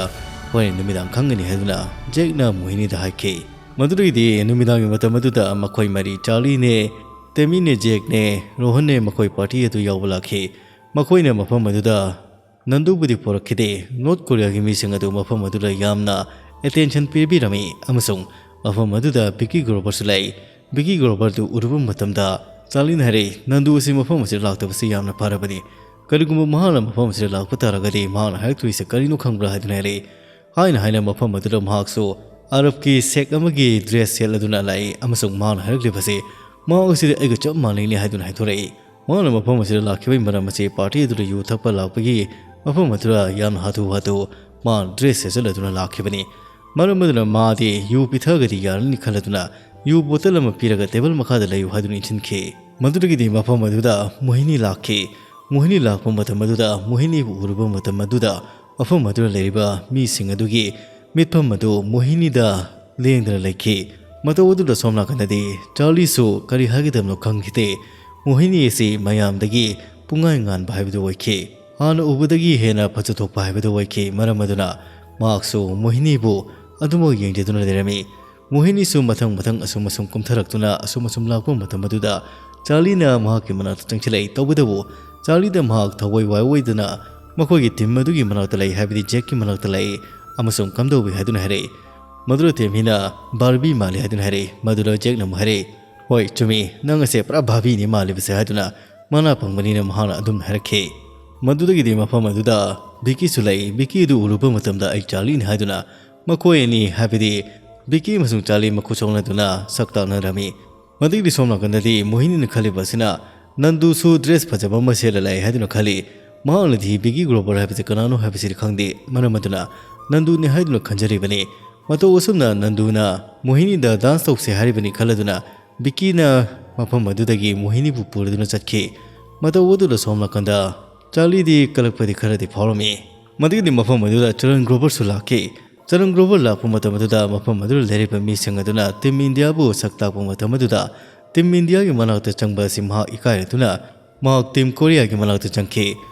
"ꯍꯣꯔꯦꯟ ꯅꯨꯃꯤꯗꯥꯡ ꯈꯪꯒꯅꯤ" ꯍꯥꯏꯗꯨꯅ ꯖꯦꯛꯅ ꯃꯣꯍꯤꯅꯤꯗ ꯍꯥꯏꯈꯤ꯫ ꯃꯗꯨꯗꯒꯤꯗꯤ ꯅꯨꯃꯤꯗꯥꯡꯒꯤ ꯃꯇꯝ ꯑꯗꯨꯗ ꯃꯈꯣꯏ ꯃꯔꯤ, ꯆꯥꯔꯂꯤꯅꯦ, ꯇꯦꯃꯤꯅꯦ, ꯖꯦꯛꯅꯦ, ꯔꯣꯍꯟꯅꯦ, ꯃꯈꯣꯏ ꯄꯥꯔꯇꯤ ꯑꯗꯨ ꯌꯥꯎꯕ ꯂꯥꯛꯈꯤ꯫ ꯃꯈꯣꯏꯅ ꯃꯐꯝ ꯑꯗꯨꯗ ꯅꯟꯗꯨꯕꯨꯗꯤ ꯄꯨꯔꯛꯈꯤꯗꯦ꯫ ꯅꯣꯔꯠ ꯀꯣꯔꯤꯌꯥꯒꯤ ꯃꯤꯁꯤꯡ ꯑꯗꯨ ꯃꯐꯝ ꯑꯗꯨꯗ ꯌꯥꯝꯅ ꯑꯦꯇꯦꯟꯁꯟ ꯄꯤꯕꯤꯔꯝꯃꯤ ꯑꯃꯁꯨꯡ ꯃꯐꯝ ꯑꯗꯨꯗ ꯕꯤꯀꯤ ꯒ꯭ꯔꯣꯕꯔꯁꯨ ꯂꯩ꯫ ꯕꯤꯀꯤ ꯒ꯭ꯔꯣꯕꯔꯗꯨ ꯎꯔꯨꯕ ꯃꯇꯝꯗ ꯆꯥꯔꯂꯤꯅ ꯍꯥꯏꯔꯛꯏ, "ꯅꯟꯗꯨ ꯑꯁꯤ ꯃꯐꯝ ꯑꯁꯤꯗ ꯂꯥꯛꯇꯕꯁꯤ ꯌꯥꯝꯅ ꯐꯔꯕꯅꯤ꯫ ꯀꯔꯤꯒꯨꯝꯕ ꯃꯍꯥꯛꯅ ꯃꯐꯝ ꯑꯁꯤꯗ ꯂꯥꯛꯄ ꯇꯥꯔꯒꯗꯤ ꯃꯍꯥꯛꯅ ꯍꯥꯏꯔꯛꯇꯣꯔꯤꯁꯦ ꯀꯔꯤꯅꯣ ꯈꯪꯕ꯭ꯔꯥ?" ꯍꯥꯏꯗꯨꯅ ꯍꯥꯏꯔꯛꯏ꯫ ꯍꯥꯏꯅ ꯍꯥꯏꯅ ꯃꯐꯝ ꯑꯗꯨꯗ ꯃꯍꯥꯛꯁꯨ ꯑꯔꯕꯀꯤ ꯁꯦꯛ ꯑꯃꯒꯤ ꯗ꯭ꯔꯦꯁ ꯁꯦꯠꯂꯗꯨꯅ ꯂꯥꯛꯏ ꯑꯃꯁꯨꯡ ꯃꯍꯥꯛꯅ ꯍꯥꯏꯔꯛꯂꯤꯕꯁꯤ, "ꯃꯍꯥꯛ ꯑꯁꯤꯗꯤ ꯑꯩꯒ ꯆꯞ ꯃꯥꯟꯅꯩꯅꯦ" ꯍꯥꯏꯗꯨꯅ ꯍꯥꯏꯗꯣꯔꯛꯏ꯫ ꯃꯍꯥꯛꯅ ꯃꯐꯝ ꯑꯁꯤꯗ ꯂꯥꯛꯈꯤꯕꯒꯤ ꯃꯔꯝ ꯑꯁꯤ ꯄꯥꯔꯇꯤ ꯑꯗꯨꯗ ꯌꯨ ꯊꯛꯄ ꯂꯥꯛꯄꯒꯤ ꯃꯐꯝ ꯑꯗꯨꯗ ꯌꯥꯝꯅ ꯍꯥꯊꯨ ꯍꯥꯊꯨ ꯃꯥ ꯗ꯭ꯔꯦꯁ ꯁꯦꯠꯆꯜꯂꯗꯨꯅ ꯂꯥꯛꯈꯤꯕꯅꯤ꯫ ꯃꯔꯝ ꯑꯗꯨꯅ ꯃꯥꯗꯤ ꯌꯨ ꯄꯤꯊꯛꯑꯒꯗꯤ ꯌꯥꯔꯅꯤ ꯈꯜꯂꯗꯨꯅ ꯌꯨ ꯕꯣꯇꯜ ꯑꯃ ꯄꯤꯔꯒ ꯇꯦꯕꯜ ꯃꯈꯥꯗ ꯂꯩꯌꯨ ꯍꯥꯏꯗꯨꯅ ꯏꯟꯁꯤꯟꯈꯤ꯫ ꯃꯗꯨꯗꯒꯤꯗꯤ ꯃꯐꯝ ꯑꯗꯨꯗ ꯃꯣꯍꯤꯅꯤ ꯂꯥꯛꯈꯤ꯫ ꯃꯣꯍꯤꯅꯤ ꯂꯥꯛꯄ ꯃꯇꯝ ꯑꯗꯨꯗ, ꯃꯣꯍꯤꯅꯤꯕꯨ ꯎꯔꯨꯕ ꯃꯇꯝ ꯑꯗꯨꯗ, ꯃꯐꯝ ꯑꯗꯨꯗ ꯂꯩꯔꯤꯕ ꯃꯤꯁꯤꯡ ꯑꯗꯨꯒꯤ ꯃꯤꯠꯐꯝ ꯑꯗꯨ ꯃꯣꯍꯤꯅꯤꯗ ꯂꯦꯡꯗꯅ ꯂꯩꯈꯤ꯫ ꯃꯇꯧ ꯑꯗꯨꯗ ꯁꯣꯝ ꯅꯥꯀꯟꯗꯗꯤ ꯆꯥꯔꯂꯤꯁꯨ ꯀꯔꯤ ꯍꯥꯏꯒꯗꯕꯅꯣ ꯈꯪꯈꯤꯗꯦ꯫ ꯃꯣꯍꯤꯅꯤ ꯑꯁꯤ ꯃꯌꯥꯝꯗꯒꯤ ꯄꯨꯡꯉꯥꯟ ꯉꯥꯟꯕ ꯍꯥꯏꯕꯗꯨ ꯑꯣꯏꯈꯤ꯫ ꯍꯥꯟꯅ ꯎꯕꯗꯒꯤ ꯍꯦꯟꯅ ꯐꯖꯊꯣꯛꯄ ꯍꯥꯏꯕꯗꯨ ꯑꯣꯏꯈꯤ꯫ ꯃꯔꯝ ꯑꯗꯨꯅ ꯃꯍꯥꯛꯁꯨ ꯃꯣꯍꯤꯅꯤꯕꯨ ꯑꯗꯨꯃꯛ ꯌꯦꯡꯖꯗꯨꯅ ꯂꯩꯔꯝꯃꯤ꯫ ꯃꯣꯍꯤꯅꯤꯁꯨ ꯃꯊꯪ ꯃꯊꯪ ꯑꯁꯨꯝ ꯑꯁꯨꯝ ꯀꯨꯝꯊꯔꯛꯇꯨꯅ ꯑꯁꯨꯝ ꯑꯁꯨꯝ ꯂꯥꯛꯄ ꯃꯇꯝ ꯑꯗꯨꯗ ꯆꯥꯔꯂꯤꯅ ꯃꯍꯥꯛꯀꯤ ꯃꯅꯥꯛꯇ ꯆꯪꯁꯤꯜꯂꯛꯏ꯫ ꯇꯧꯕꯇꯕꯨ ꯆꯥꯔꯂꯤꯗ ꯃꯍꯥꯛ ꯊꯋꯥꯏ ꯋꯥꯏ ꯑꯣꯏꯗꯅ ꯃꯈꯣꯏꯒꯤ ꯇꯤꯝ ꯑꯗꯨꯒꯤ ꯃꯅꯥꯛꯇ ꯂꯩ, ꯍꯥꯏꯕꯗꯤ ꯖꯦꯛꯀꯤ ꯃꯅꯥꯛꯇ ꯂꯩ ꯑꯃꯁꯨꯡ ꯀꯝꯗꯧꯏ ꯍꯥꯏꯗꯨꯅ ꯍꯥꯏꯔꯛꯏ꯫ ꯃꯗꯨꯗ ꯇꯦꯝꯍꯤꯅ "ꯕꯥꯔꯕꯤ ꯃꯥꯜꯂꯤ" ꯍꯥꯏꯗꯨꯅ ꯍꯥꯏꯔꯛꯏ꯫ ꯃꯗꯨꯗ ꯖꯦꯛꯅ ꯑꯃꯨꯛ ꯍꯥꯏꯔꯛꯏ, "ꯍꯣꯏ, ꯆꯨꯝꯃꯤ, ꯅꯪ ꯑꯁꯦ ꯄꯨꯔꯥ ꯕꯥꯔꯕꯤꯅꯤ ꯃꯥꯜꯂꯤꯕꯁꯦ" ꯍꯥꯏꯗꯨꯅ ꯃꯅꯥ ꯄꯪꯕꯅꯤꯅ ꯃꯍꯥꯛꯅ ꯑꯗꯨꯝ ꯍꯥꯏꯔꯛꯈꯤ꯫ ꯃꯗꯨꯗꯒꯤꯗꯤ ꯃꯐꯝ ꯑꯗꯨꯗ ꯕꯤꯀꯤꯁꯨ ꯂꯩ꯫ ꯕꯤꯀꯤ ꯑꯗꯨ ꯎꯔꯨꯕ ꯃꯇꯝꯗ "ꯑꯩ ꯆꯥꯔꯂꯤꯅꯤ" ꯍꯥꯏꯗꯨꯅ ꯃꯈꯣꯏ ꯑꯅꯤ, ꯍꯥꯏꯕꯗꯤ ꯕꯤꯀꯤ ꯑꯃꯁꯨꯡ ꯆꯥꯔꯂꯤ, ꯃꯈꯨꯠ ꯁꯣꯛꯅꯗꯨꯅ ꯁꯛ ꯇꯥꯛꯅꯔꯝꯃꯤ꯫ ꯃꯗꯨꯒꯤꯗꯤ ꯁꯣꯝ ꯅꯥꯀꯟꯗꯗꯤ ꯃꯣꯍꯤꯅꯤꯅ ꯈꯜꯂꯤꯕ ꯑꯁꯤꯅ ꯅꯟꯗꯨꯁꯨ ꯗ꯭ꯔꯦꯁ ꯐꯖꯕ ꯑꯃ ꯁꯦꯠꯂ ꯂꯥꯛꯑꯦ ꯍꯥꯏꯗꯨꯅ ꯈꯜꯂꯤ꯫ ꯃꯍꯥꯛꯅꯗꯤ ꯕꯤꯀꯤ ꯒ꯭ꯔꯣꯕꯔ ꯍꯥꯏꯕꯁꯤ ꯀꯅꯥꯅꯣ ꯍꯥꯏꯕꯁꯤꯗꯤ ꯈꯪꯗꯦ꯫ ꯃꯔꯝ ꯑꯗꯨꯅ ꯅꯟꯗꯨꯅꯤ ꯍꯥꯏꯗꯨꯅ ꯈꯟꯖꯔꯤꯕꯅꯤ꯫ ꯃꯇꯧ ꯑꯁꯨꯝꯅ ꯅꯟꯗꯨꯅ ꯃꯣꯍꯤꯅꯤꯗ ꯗꯥꯟꯁ ꯇꯧꯁꯦ ꯍꯥꯏꯔꯤꯕꯅꯤ ꯈꯜꯂꯗꯨꯅ ꯕꯤꯀꯤꯅ ꯃꯐꯝ ꯑꯗꯨꯗꯒꯤ ꯃꯣꯍꯤꯅꯤꯕꯨ ꯄꯨꯔꯗꯨꯅ ꯆꯠꯈꯤ꯫ ꯃꯇꯧ ꯑꯗꯨꯗ ꯁꯣꯝ ꯅꯥꯀꯟꯗ ꯆꯥꯔꯂꯤꯗꯤ ꯀꯂꯛꯄꯗꯤ ꯈꯔꯗꯤ ꯐꯥꯎꯔꯝꯃꯤ꯫ ꯃꯗꯨꯒꯤꯗꯤ ꯃꯐꯝ ꯑꯗꯨꯗ ꯆꯔꯟ ꯒ꯭ꯔꯣꯕꯔꯁꯨ ꯂꯥꯛꯈꯤ꯫ ꯆꯔꯟ ꯒ꯭ꯔꯣꯕꯔ ꯂꯥꯛꯄ ꯃꯇꯝ ꯑꯗꯨꯗ ꯃꯐꯝ ꯑꯗꯨꯗ ꯂꯩꯔꯤꯕ ꯃꯤꯁꯤꯡ ꯑꯗꯨꯅ ꯇꯤꯝ ꯏꯟꯗꯤꯌꯥꯕꯨ ꯁꯛ ꯇꯥꯛꯄ ꯃꯇꯝ ꯑꯗꯨꯗ ꯇꯤꯝ ꯏꯟꯗꯤꯌꯥꯒꯤ ꯃꯅꯥꯛꯇ ꯆꯪꯕ ꯑꯁꯤ ꯃꯍꯥꯛ ꯏꯀꯥꯏꯔꯗꯨꯅ ꯃꯍꯥꯛ ꯇꯤꯝ ꯀꯣꯔꯤꯌꯥꯒꯤ ꯃꯅꯥꯛꯇ ꯆꯪꯈꯤ꯫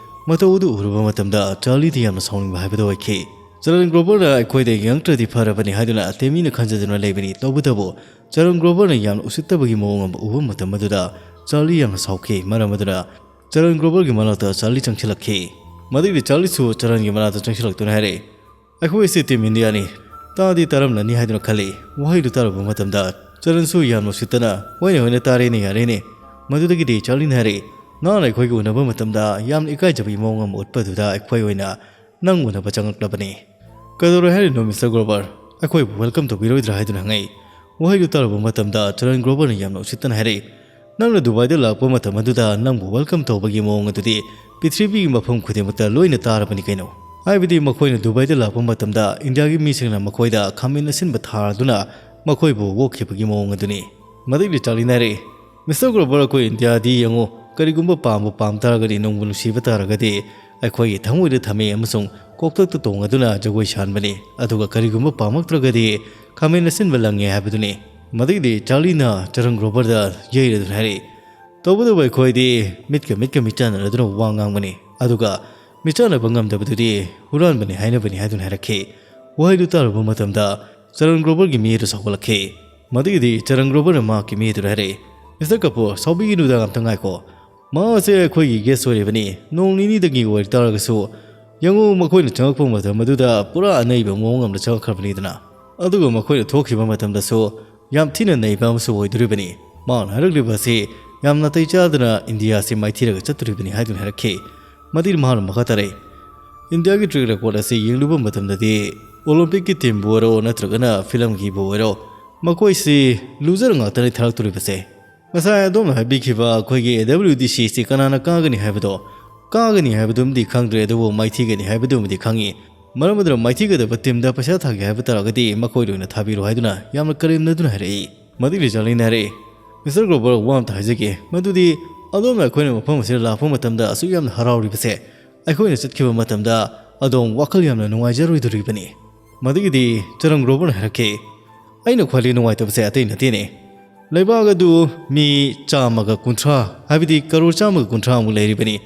ꯃꯇꯧ ꯑꯗꯨ ꯎꯔꯨꯕ ꯃꯇꯝꯗ ꯆꯥꯔꯂꯤꯗꯤ ꯌꯥꯝꯅ ꯁꯥꯎꯅꯤꯡꯕ ꯍꯥꯏꯕꯗꯨ ꯑꯣꯏꯈꯤ꯫ ꯆꯔꯟ ꯒ꯭ꯔꯣꯕꯔꯅ ꯑꯩꯈꯣꯏꯗ ꯌꯦꯡꯉꯛꯇ꯭ꯔꯗꯤ ꯐꯔꯕꯅꯤ ꯍꯥꯏꯗꯨꯅ ꯇꯦꯃꯤꯅ ꯈꯟꯖꯗꯨꯅ ꯂꯩꯕꯅꯤ꯫ ꯇꯧꯕꯇꯕꯨ ꯆꯔꯟ ꯒ꯭ꯔꯣꯕꯔꯅ ꯌꯥꯝꯅ ꯎꯁꯤꯠꯇꯕꯒꯤ ꯃꯑꯣꯡ ꯑꯃ ꯎꯕ ꯃꯇꯝ ꯑꯗꯨꯗ ꯆꯥꯔꯂꯤ ꯌꯥꯝꯅ ꯁꯥꯎꯈꯤ꯫ ꯃꯔꯝ ꯑꯗꯨꯅ ꯆꯔꯟ ꯒ꯭ꯔꯣꯕꯔꯒꯤ ꯃꯅꯥꯛꯇ ꯆꯥꯔꯂꯤ ꯆꯪꯁꯤꯜꯂꯛꯈꯤ꯫ ꯃꯗꯨꯒꯤ ꯆꯥꯔꯂꯤꯁꯨ ꯆꯔꯟꯒꯤ ꯃꯅꯥꯛꯇ ꯆꯪꯁꯤꯜꯂꯛꯇꯨꯅ ꯍꯥꯏꯔꯛꯏ, "ꯑꯩꯈꯣꯏ ꯑꯁꯤ ꯇꯤꯝ ꯏꯟꯗꯤꯌꯥꯅꯤ, ꯇꯥꯗꯤ ꯇꯥꯔꯝꯂꯅꯤ" ꯍꯥꯏꯗꯨꯅ ꯈꯜꯂꯤ꯫ ꯋꯥꯍꯩꯗꯨ ꯇꯥꯔꯨꯕ ꯃꯇꯝꯗ ꯆꯔꯟꯁꯨ ꯌꯥꯝꯅ ꯎꯁꯤꯠꯇꯅ, "ꯍꯣꯏꯅꯦ, ꯍꯣꯏꯅꯦ, ꯇꯥꯔꯦꯅꯦ, ꯌꯥꯔꯦꯅꯦ"꯫ ꯃꯗꯨꯗꯒꯤꯗꯤ ꯆꯥꯔꯂꯤꯅ ꯍꯥꯏꯔꯛꯏ, "ꯅꯍꯥꯟ ꯑꯩꯈꯣꯏꯒ ꯎꯅꯕ ꯃꯇꯝꯗ ꯌꯥꯝꯅ ꯏꯀꯥꯏꯖꯕꯒꯤ ꯃꯑꯣꯡ ꯑꯃ ꯎꯠꯄꯗꯨꯗ ꯑꯩꯈꯣꯏ ꯑꯣꯏꯅ ꯅꯪ ꯎꯅꯕ ꯆꯪꯂꯛꯂꯕꯅꯤ꯫ ꯀꯩꯗꯧꯔꯦ ꯍꯥꯏꯔꯤꯅꯣ, ꯃꯤꯁꯇꯔ ꯒ꯭ꯔꯣꯕꯔ? ꯑꯩꯈꯣꯏꯕꯨ ꯋꯦꯜꯀꯝ ꯇꯧꯕꯤꯔꯣꯏꯗ꯭ꯔꯥ?" ꯍꯥꯏꯗꯨꯅ ꯍꯪꯉꯛꯏ꯫ ꯋꯥꯍꯩꯗꯨ ꯇꯥꯔꯨꯕ ꯃꯇꯝꯗ ꯆꯔꯟ ꯒ꯭ꯔꯣꯕꯔꯅ ꯌꯥꯝꯅ ꯎꯁꯤꯠꯇꯅ ꯍꯥꯏꯔꯛꯏ, "ꯅꯪꯅ ꯗꯨꯕꯥꯏꯗ ꯂꯥꯛꯄ ꯃꯇꯝ ꯑꯗꯨꯗ ꯅꯪꯕꯨ ꯋꯦꯜꯀꯝ ꯇꯧꯕꯒꯤ ꯃꯑꯣꯡ ꯑꯗꯨꯗꯤ ꯄ꯭ꯔꯤꯊꯤꯕꯤꯒꯤ ꯃꯐꯝ ꯈꯨꯗꯤꯡꯃꯛꯇ ꯂꯣꯏꯅ ꯇꯥꯔꯕꯅꯤ ꯀꯩꯅꯣ꯫ ꯍꯥꯏꯕꯗꯤ ꯃꯈꯣꯏꯅ ꯗꯨꯕꯥꯏꯗ ꯂꯥꯛꯄ ꯃꯇꯝꯗ ꯏꯟꯗꯤꯌꯥꯒꯤ ꯃꯤꯁꯤꯡꯅ ꯃꯈꯣꯏꯗ ꯈꯥꯃꯦꯟ ꯑꯁꯤꯟꯕ ꯊꯥꯗꯨꯅ ꯃꯈꯣꯏꯕꯨ ꯑꯣꯛꯈꯤꯕꯒꯤ ꯃꯑꯣꯡ ꯑꯗꯨꯅꯤ꯫" ꯃꯗꯨꯒꯤ ꯆꯥꯔꯂꯤꯅ ꯍꯥꯏꯔꯛꯏ, "ꯃꯤꯁꯇꯔ ꯒ꯭ꯔꯣꯕꯔ, ꯑꯩꯈꯣꯏ ꯏꯟꯗꯤꯌꯥꯗꯤ ꯌꯦꯡꯉꯨ, ꯀꯔꯤꯒꯨꯝꯕ ꯄꯥꯝꯕꯨ ꯄꯥꯝ ꯇꯥꯔꯒꯗꯤ, ꯅꯨꯡꯕꯨ ꯅꯨꯡꯁꯤꯕ ꯇꯥꯔꯒꯗꯤ ꯑꯩꯈꯣꯏꯒꯤ ꯊꯃꯣꯏꯗ ꯊꯝꯃꯤ ꯑꯃꯁꯨꯡ ꯀꯣꯛꯊꯛꯇ ꯇꯣꯡꯉꯗꯨꯅ ꯖꯒꯣꯏ ꯁꯥꯍꯟꯕꯅꯤ꯫ ꯑꯗꯨꯒ ꯀꯔꯤꯒꯨꯝꯕ ꯄꯥꯝꯃꯛꯇ꯭ꯔꯒꯗꯤ ꯈꯥꯃꯦꯟ ꯑꯁꯤꯟꯕ ꯂꯪꯉꯦ ꯍꯥꯏꯕꯗꯨꯅꯤ꯫" ꯃꯗꯨꯒꯤꯗꯤ ꯆꯥꯔꯂꯤꯅ ꯆꯔꯟ ꯒ꯭ꯔꯣꯕꯔꯗ ꯌꯩꯔꯗꯨꯅ ꯍꯥꯏꯔꯛꯏ, "ꯇꯧꯕꯇꯕꯨ ꯑꯩꯈꯣꯏꯗꯤ ꯃꯤꯠꯀ ꯃꯤꯠꯀ ꯃꯤꯠꯆꯥꯟꯅꯔꯗꯨꯅ ꯋꯥ ꯉꯥꯡꯕꯅꯤ꯫ ꯑꯗꯨꯒ ꯃꯤꯠꯆꯥꯟꯅꯕ ꯉꯝꯗꯕꯗꯨꯗꯤ ꯍꯨꯔꯥꯟꯕꯅꯤ ꯍꯥꯏꯅꯕꯅꯤ" ꯍꯥꯏꯗꯨꯅ ꯍꯥꯏꯔꯛꯈꯤ꯫ ꯋꯥꯍꯩꯗꯨ ꯇꯥꯔꯨꯕ ꯃꯇꯝꯗ ꯆꯔꯟ ꯒ꯭ꯔꯣꯕꯔꯒꯤ ꯃꯤ ꯑꯗꯨ ꯁꯥꯎꯒꯠꯂꯛꯈꯤ꯫ ꯃꯗꯨꯒꯤꯗꯤ ꯆꯔꯟ ꯒ꯭ꯔꯣꯕꯔꯅ ꯃꯍꯥꯛꯀꯤ ꯃꯤ ꯑꯗꯨꯗ ꯍꯥꯏꯔꯛꯏ, "ꯃꯤꯁꯇꯔ ꯀꯄꯨꯔ, ꯁꯥꯎꯕꯤꯒꯅꯨꯗ, ꯑꯝꯇ ꯉꯥꯏꯈꯣ꯫ ꯃꯍꯥꯛ ꯑꯁꯦ ꯑꯩꯈꯣꯏꯒꯤ ꯒꯦꯁ ꯑꯣꯏꯔꯤꯕꯅꯤ꯫ ꯅꯣꯡ ꯅꯤꯅꯤꯗꯒꯤ ꯑꯣꯏ ꯇꯥꯔꯒꯁꯨ, ꯌꯦꯡꯉꯨ, ꯃꯈꯣꯏꯅ ꯆꯪꯂꯛꯄ ꯃꯇꯝ ꯑꯗꯨꯗ ꯄꯨꯔꯥ ꯑꯅꯩꯕ ꯃꯑꯣꯡ ꯑꯃꯗ ꯆꯪꯂꯛꯈ꯭ꯔꯕꯅꯤꯗꯅ꯫ ꯑꯗꯨꯒ ꯃꯈꯣꯏꯅ ꯊꯣꯛꯈꯤꯕ ꯃꯇꯝꯗꯁꯨ ꯌꯥꯝ ꯊꯤꯅ ꯅꯩꯕ ꯑꯃꯁꯨ ꯑꯣꯏꯗꯣꯔꯤꯕꯅꯤ꯫ ꯃꯍꯥꯛꯅ ꯍꯥꯏꯔꯛꯂꯤꯕ ꯑꯁꯤ ꯌꯥꯝ ꯅꯥꯇꯩ ꯆꯥꯗꯅ ꯏꯟꯗꯤꯌꯥ ꯑꯁꯤ ꯃꯥꯏꯊꯤꯔꯒ ꯆꯠꯇꯣꯔꯤꯕꯅꯤ" ꯍꯥꯏꯗꯨꯅ ꯍꯥꯏꯔꯛꯈꯤ꯫ ꯃꯗꯨꯒꯤ ꯃꯍꯥꯛꯅ ꯃꯈꯥ ꯇꯥꯔꯛꯏ, "ꯏꯟꯗꯤꯌꯥꯒꯤ ꯇ꯭ꯔꯦꯛ ꯔꯦꯀꯣꯔꯗ ꯑꯁꯤ ꯌꯦꯡꯂꯨꯕ ꯃꯇꯝꯗꯗꯤ ꯑꯣꯂꯤꯝꯄꯤꯛꯀꯤ ꯇꯤꯝꯕꯨ ꯑꯣꯏꯔꯣ ꯅꯠꯇ꯭ꯔꯒꯅ ꯐꯤꯂꯝꯒꯤꯕꯨ ꯑꯣꯏꯔꯣ, ꯃꯈꯣꯏꯁꯤ ꯂꯨꯖꯔ ꯉꯥꯛꯇꯅꯤ ꯊꯥꯔꯛꯇꯣꯔꯤꯕꯁꯦ꯫ ꯉꯁꯥꯏ ꯑꯗꯣꯝꯅ ꯍꯥꯏꯕꯤꯈꯤꯕ ꯑꯩꯈꯣꯏꯒꯤ W D C ꯑꯁꯤ ꯀꯅꯥꯅ ꯀꯥꯒꯅꯤ ꯍꯥꯏꯕꯗꯣ, ꯀꯥꯒꯅꯤ ꯍꯥꯏꯕꯗꯨꯃꯗꯤ ꯈꯪꯗ꯭ꯔꯦ, ꯑꯗꯨꯕꯨ ꯃꯥꯏꯊꯤꯒꯅꯤ ꯍꯥꯏꯕꯗꯨꯃꯗꯤ ꯈꯪꯉꯤ꯫ ꯃꯔꯝ ꯑꯗꯨꯅ ꯃꯥꯏꯊꯤꯒꯗꯕ ꯇꯤꯝꯗ ꯄꯩꯁꯥ ꯊꯥꯒꯦ ꯍꯥꯏꯕ ꯇꯥꯔꯒꯗꯤ ꯃꯈꯣꯏꯗ ꯑꯣꯏꯅ ꯊꯥꯕꯤꯔꯣ ꯍꯥꯏꯗꯨꯅ ꯌꯥꯝꯅ ꯀꯔꯦꯝꯅꯗꯨꯅ ꯍꯥꯏꯔꯛꯏ꯫ ꯃꯗꯨꯒꯤ ꯆꯥꯔꯂꯤꯅ ꯍꯥꯏꯔꯛꯏ, "ꯃꯤꯁꯇꯔ ꯒ꯭ꯔꯣꯕꯔ, ꯋꯥ ꯑꯃꯇ ꯍꯥꯏꯖꯒꯦ, ꯃꯗꯨꯗꯤ ꯑꯗꯣꯝꯅ ꯑꯩꯈꯣꯏꯅ ꯃꯐꯝ ꯑꯁꯤꯗ ꯂꯥꯛꯄ ꯃꯇꯝꯗ ꯑꯁꯨꯛ ꯌꯥꯝꯅ ꯍꯔꯥꯎꯔꯤꯕꯁꯦ, ꯑꯩꯈꯣꯏꯅ ꯆꯠꯈꯤꯕ ꯃꯇꯝꯗ ꯑꯗꯣꯝ ꯋꯥꯈꯜ ꯌꯥꯝꯅ ꯅꯨꯡꯉꯥꯏꯖꯔꯣꯏꯗꯧꯔꯤꯕꯅꯤ꯫" ꯃꯗꯨꯒꯤꯗꯤ ꯆꯔꯪ ꯒ꯭ꯔꯣꯕꯔꯅ ꯍꯥꯏꯔꯛꯈꯤ, "ꯑꯩꯅ ꯈ꯭ꯋꯥꯏꯗꯒꯤ ꯅꯨꯡꯉꯥꯏꯇꯕꯁꯦ ꯑꯇꯩ ꯅꯠꯇꯦꯅꯦ꯫ ꯂꯩꯕꯥꯛ ꯑꯗꯨ ꯃꯤ ꯆꯥꯝꯃꯒ ꯀꯨꯟꯊ꯭ꯔꯥ, ꯍꯥꯏꯕꯗꯤ ꯀꯔꯣꯔ ꯆꯥꯝꯃꯒ ꯀꯨꯟꯊ꯭ꯔꯥ ꯃꯨꯛ ꯂꯩꯔꯤꯕꯅꯤ꯫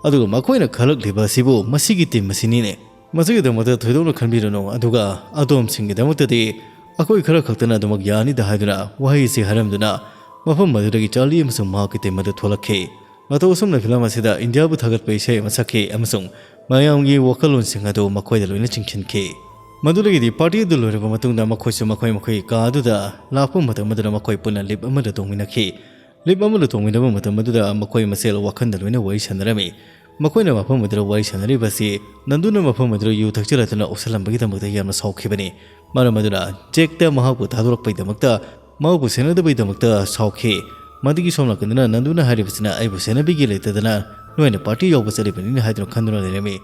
ꯑꯗꯨꯒ ꯃꯈꯣꯏꯅ ꯈꯜꯂꯛꯂꯤꯕ ꯑꯁꯤꯕꯨ ꯃꯁꯤꯒꯤ ꯇꯤꯝ ꯑꯁꯤꯅꯤꯅꯦ꯫ ꯃꯁꯤꯒꯤꯗꯃꯛꯇ ꯊꯣꯏꯗꯣꯛꯅ ꯈꯟꯕꯤꯔꯨꯅꯨ, ꯑꯗꯨꯒ ꯑꯗꯣꯝꯁꯤꯡꯒꯤꯗꯃꯛꯇꯗꯤ ꯑꯩꯈꯣꯏ ꯈꯔ ꯈꯛꯇꯅ ꯑꯗꯨꯃꯛ ꯌꯥꯅꯤꯗ" ꯍꯥꯏꯗꯨꯅ ꯋꯥꯍꯩ ꯑꯁꯤ ꯍꯥꯏꯔꯝꯗꯨꯅ ꯃꯐꯝ ꯑꯗꯨꯗꯒꯤ ꯆꯥꯔꯂꯤ ꯑꯃꯁꯨꯡ ꯃꯍꯥꯛꯀꯤ ꯇꯤꯝ ꯑꯗꯨ ꯊꯣꯛꯂꯛꯈꯤ꯫ ꯃꯇꯧ ꯑꯁꯨꯝꯅ ꯐꯤꯂꯝ ꯑꯁꯤꯗ ꯏꯟꯗꯤꯌꯥꯕꯨ ꯊꯥꯒꯠꯄ ꯏꯁꯩ ꯑꯃ ꯁꯛꯈꯤ ꯑꯃꯁꯨꯡ ꯃꯌꯥꯝꯒꯤ ꯋꯥꯈꯜꯂꯣꯟꯁꯤꯡ ꯑꯗꯨ ꯃꯈꯣꯏꯗ ꯂꯣꯏꯅ ꯆꯤꯡꯁꯤꯟꯈꯤ꯫ ꯃꯗꯨꯗꯒꯤꯗꯤ ꯄꯥꯔꯇꯤ ꯑꯗꯨ ꯂꯣꯏꯔꯕ ꯃꯇꯨꯡꯗ ꯃꯈꯣꯏꯁꯨ ꯃꯈꯣꯏ ꯃꯈꯣꯏꯒꯤ ꯀꯥ ꯑꯗꯨꯗ ꯂꯥꯛꯄ ꯃꯇꯝ ꯑꯗꯨꯗ ꯃꯈꯣꯏ ꯄꯨꯟꯅ ꯂꯤꯞ ꯑꯃꯗ ꯇꯣꯡꯃꯤꯟꯅꯈꯤ꯫ ꯂꯤꯞ ꯑꯃꯗ ꯇꯣꯡꯃꯤꯟꯅꯕ ꯃꯇꯝ ꯑꯗꯨꯗ ꯃꯈꯣꯏ ꯃꯁꯦꯜ ꯋꯥꯈꯜꯗ ꯂꯣꯏꯅ ꯋꯥꯔꯤ ꯁꯥꯟꯅꯔꯝꯃꯤ꯫ ꯃꯈꯣꯏꯅ ꯃꯐꯝ ꯑꯗꯨꯗ ꯋꯥꯔꯤ ꯁꯥꯟꯅꯔꯤꯕ ꯑꯁꯤ ꯅꯟꯗꯨꯅ ꯃꯐꯝ ꯑꯗꯨꯗ ꯌꯨ ꯊꯛꯆꯤꯜꯂꯗꯨꯅ ꯑꯣꯛꯁꯜꯂꯝꯕꯒꯤꯗꯃꯛꯇ ꯌꯥꯝꯅ ꯁꯥꯎꯈꯤꯕꯅꯤ꯫ ꯃꯔꯝ ꯑꯗꯨꯅ ꯖꯦꯛꯇ ꯃꯍꯥꯛꯄꯨ ꯊꯥꯗꯣꯔꯛꯄꯒꯤꯗꯃꯛꯇ, ꯃꯍꯥꯛꯄꯨ ꯁꯦꯟꯅꯗꯕꯒꯤꯗꯃꯛꯇ ꯁꯥꯎꯈꯤ꯫ ꯃꯗꯨꯒꯤ ꯁꯣꯝ ꯅꯥꯀꯟꯗꯅ ꯅꯟꯗꯨꯅ ꯍꯥꯏꯔꯤꯕꯁꯤꯅ, "ꯑꯩꯕꯨ ꯁꯦꯟꯅꯕꯤꯒꯦ ꯂꯩꯇꯗꯅ ꯅꯣꯏꯅ ꯄꯥꯔꯇꯤ ꯌꯥꯎꯕ ꯆꯠꯂꯤꯕꯅꯤꯅ" ꯍꯥꯏꯗꯨꯅ ꯈꯟꯗꯨꯅ ꯂꯩꯔꯝꯃꯤ꯫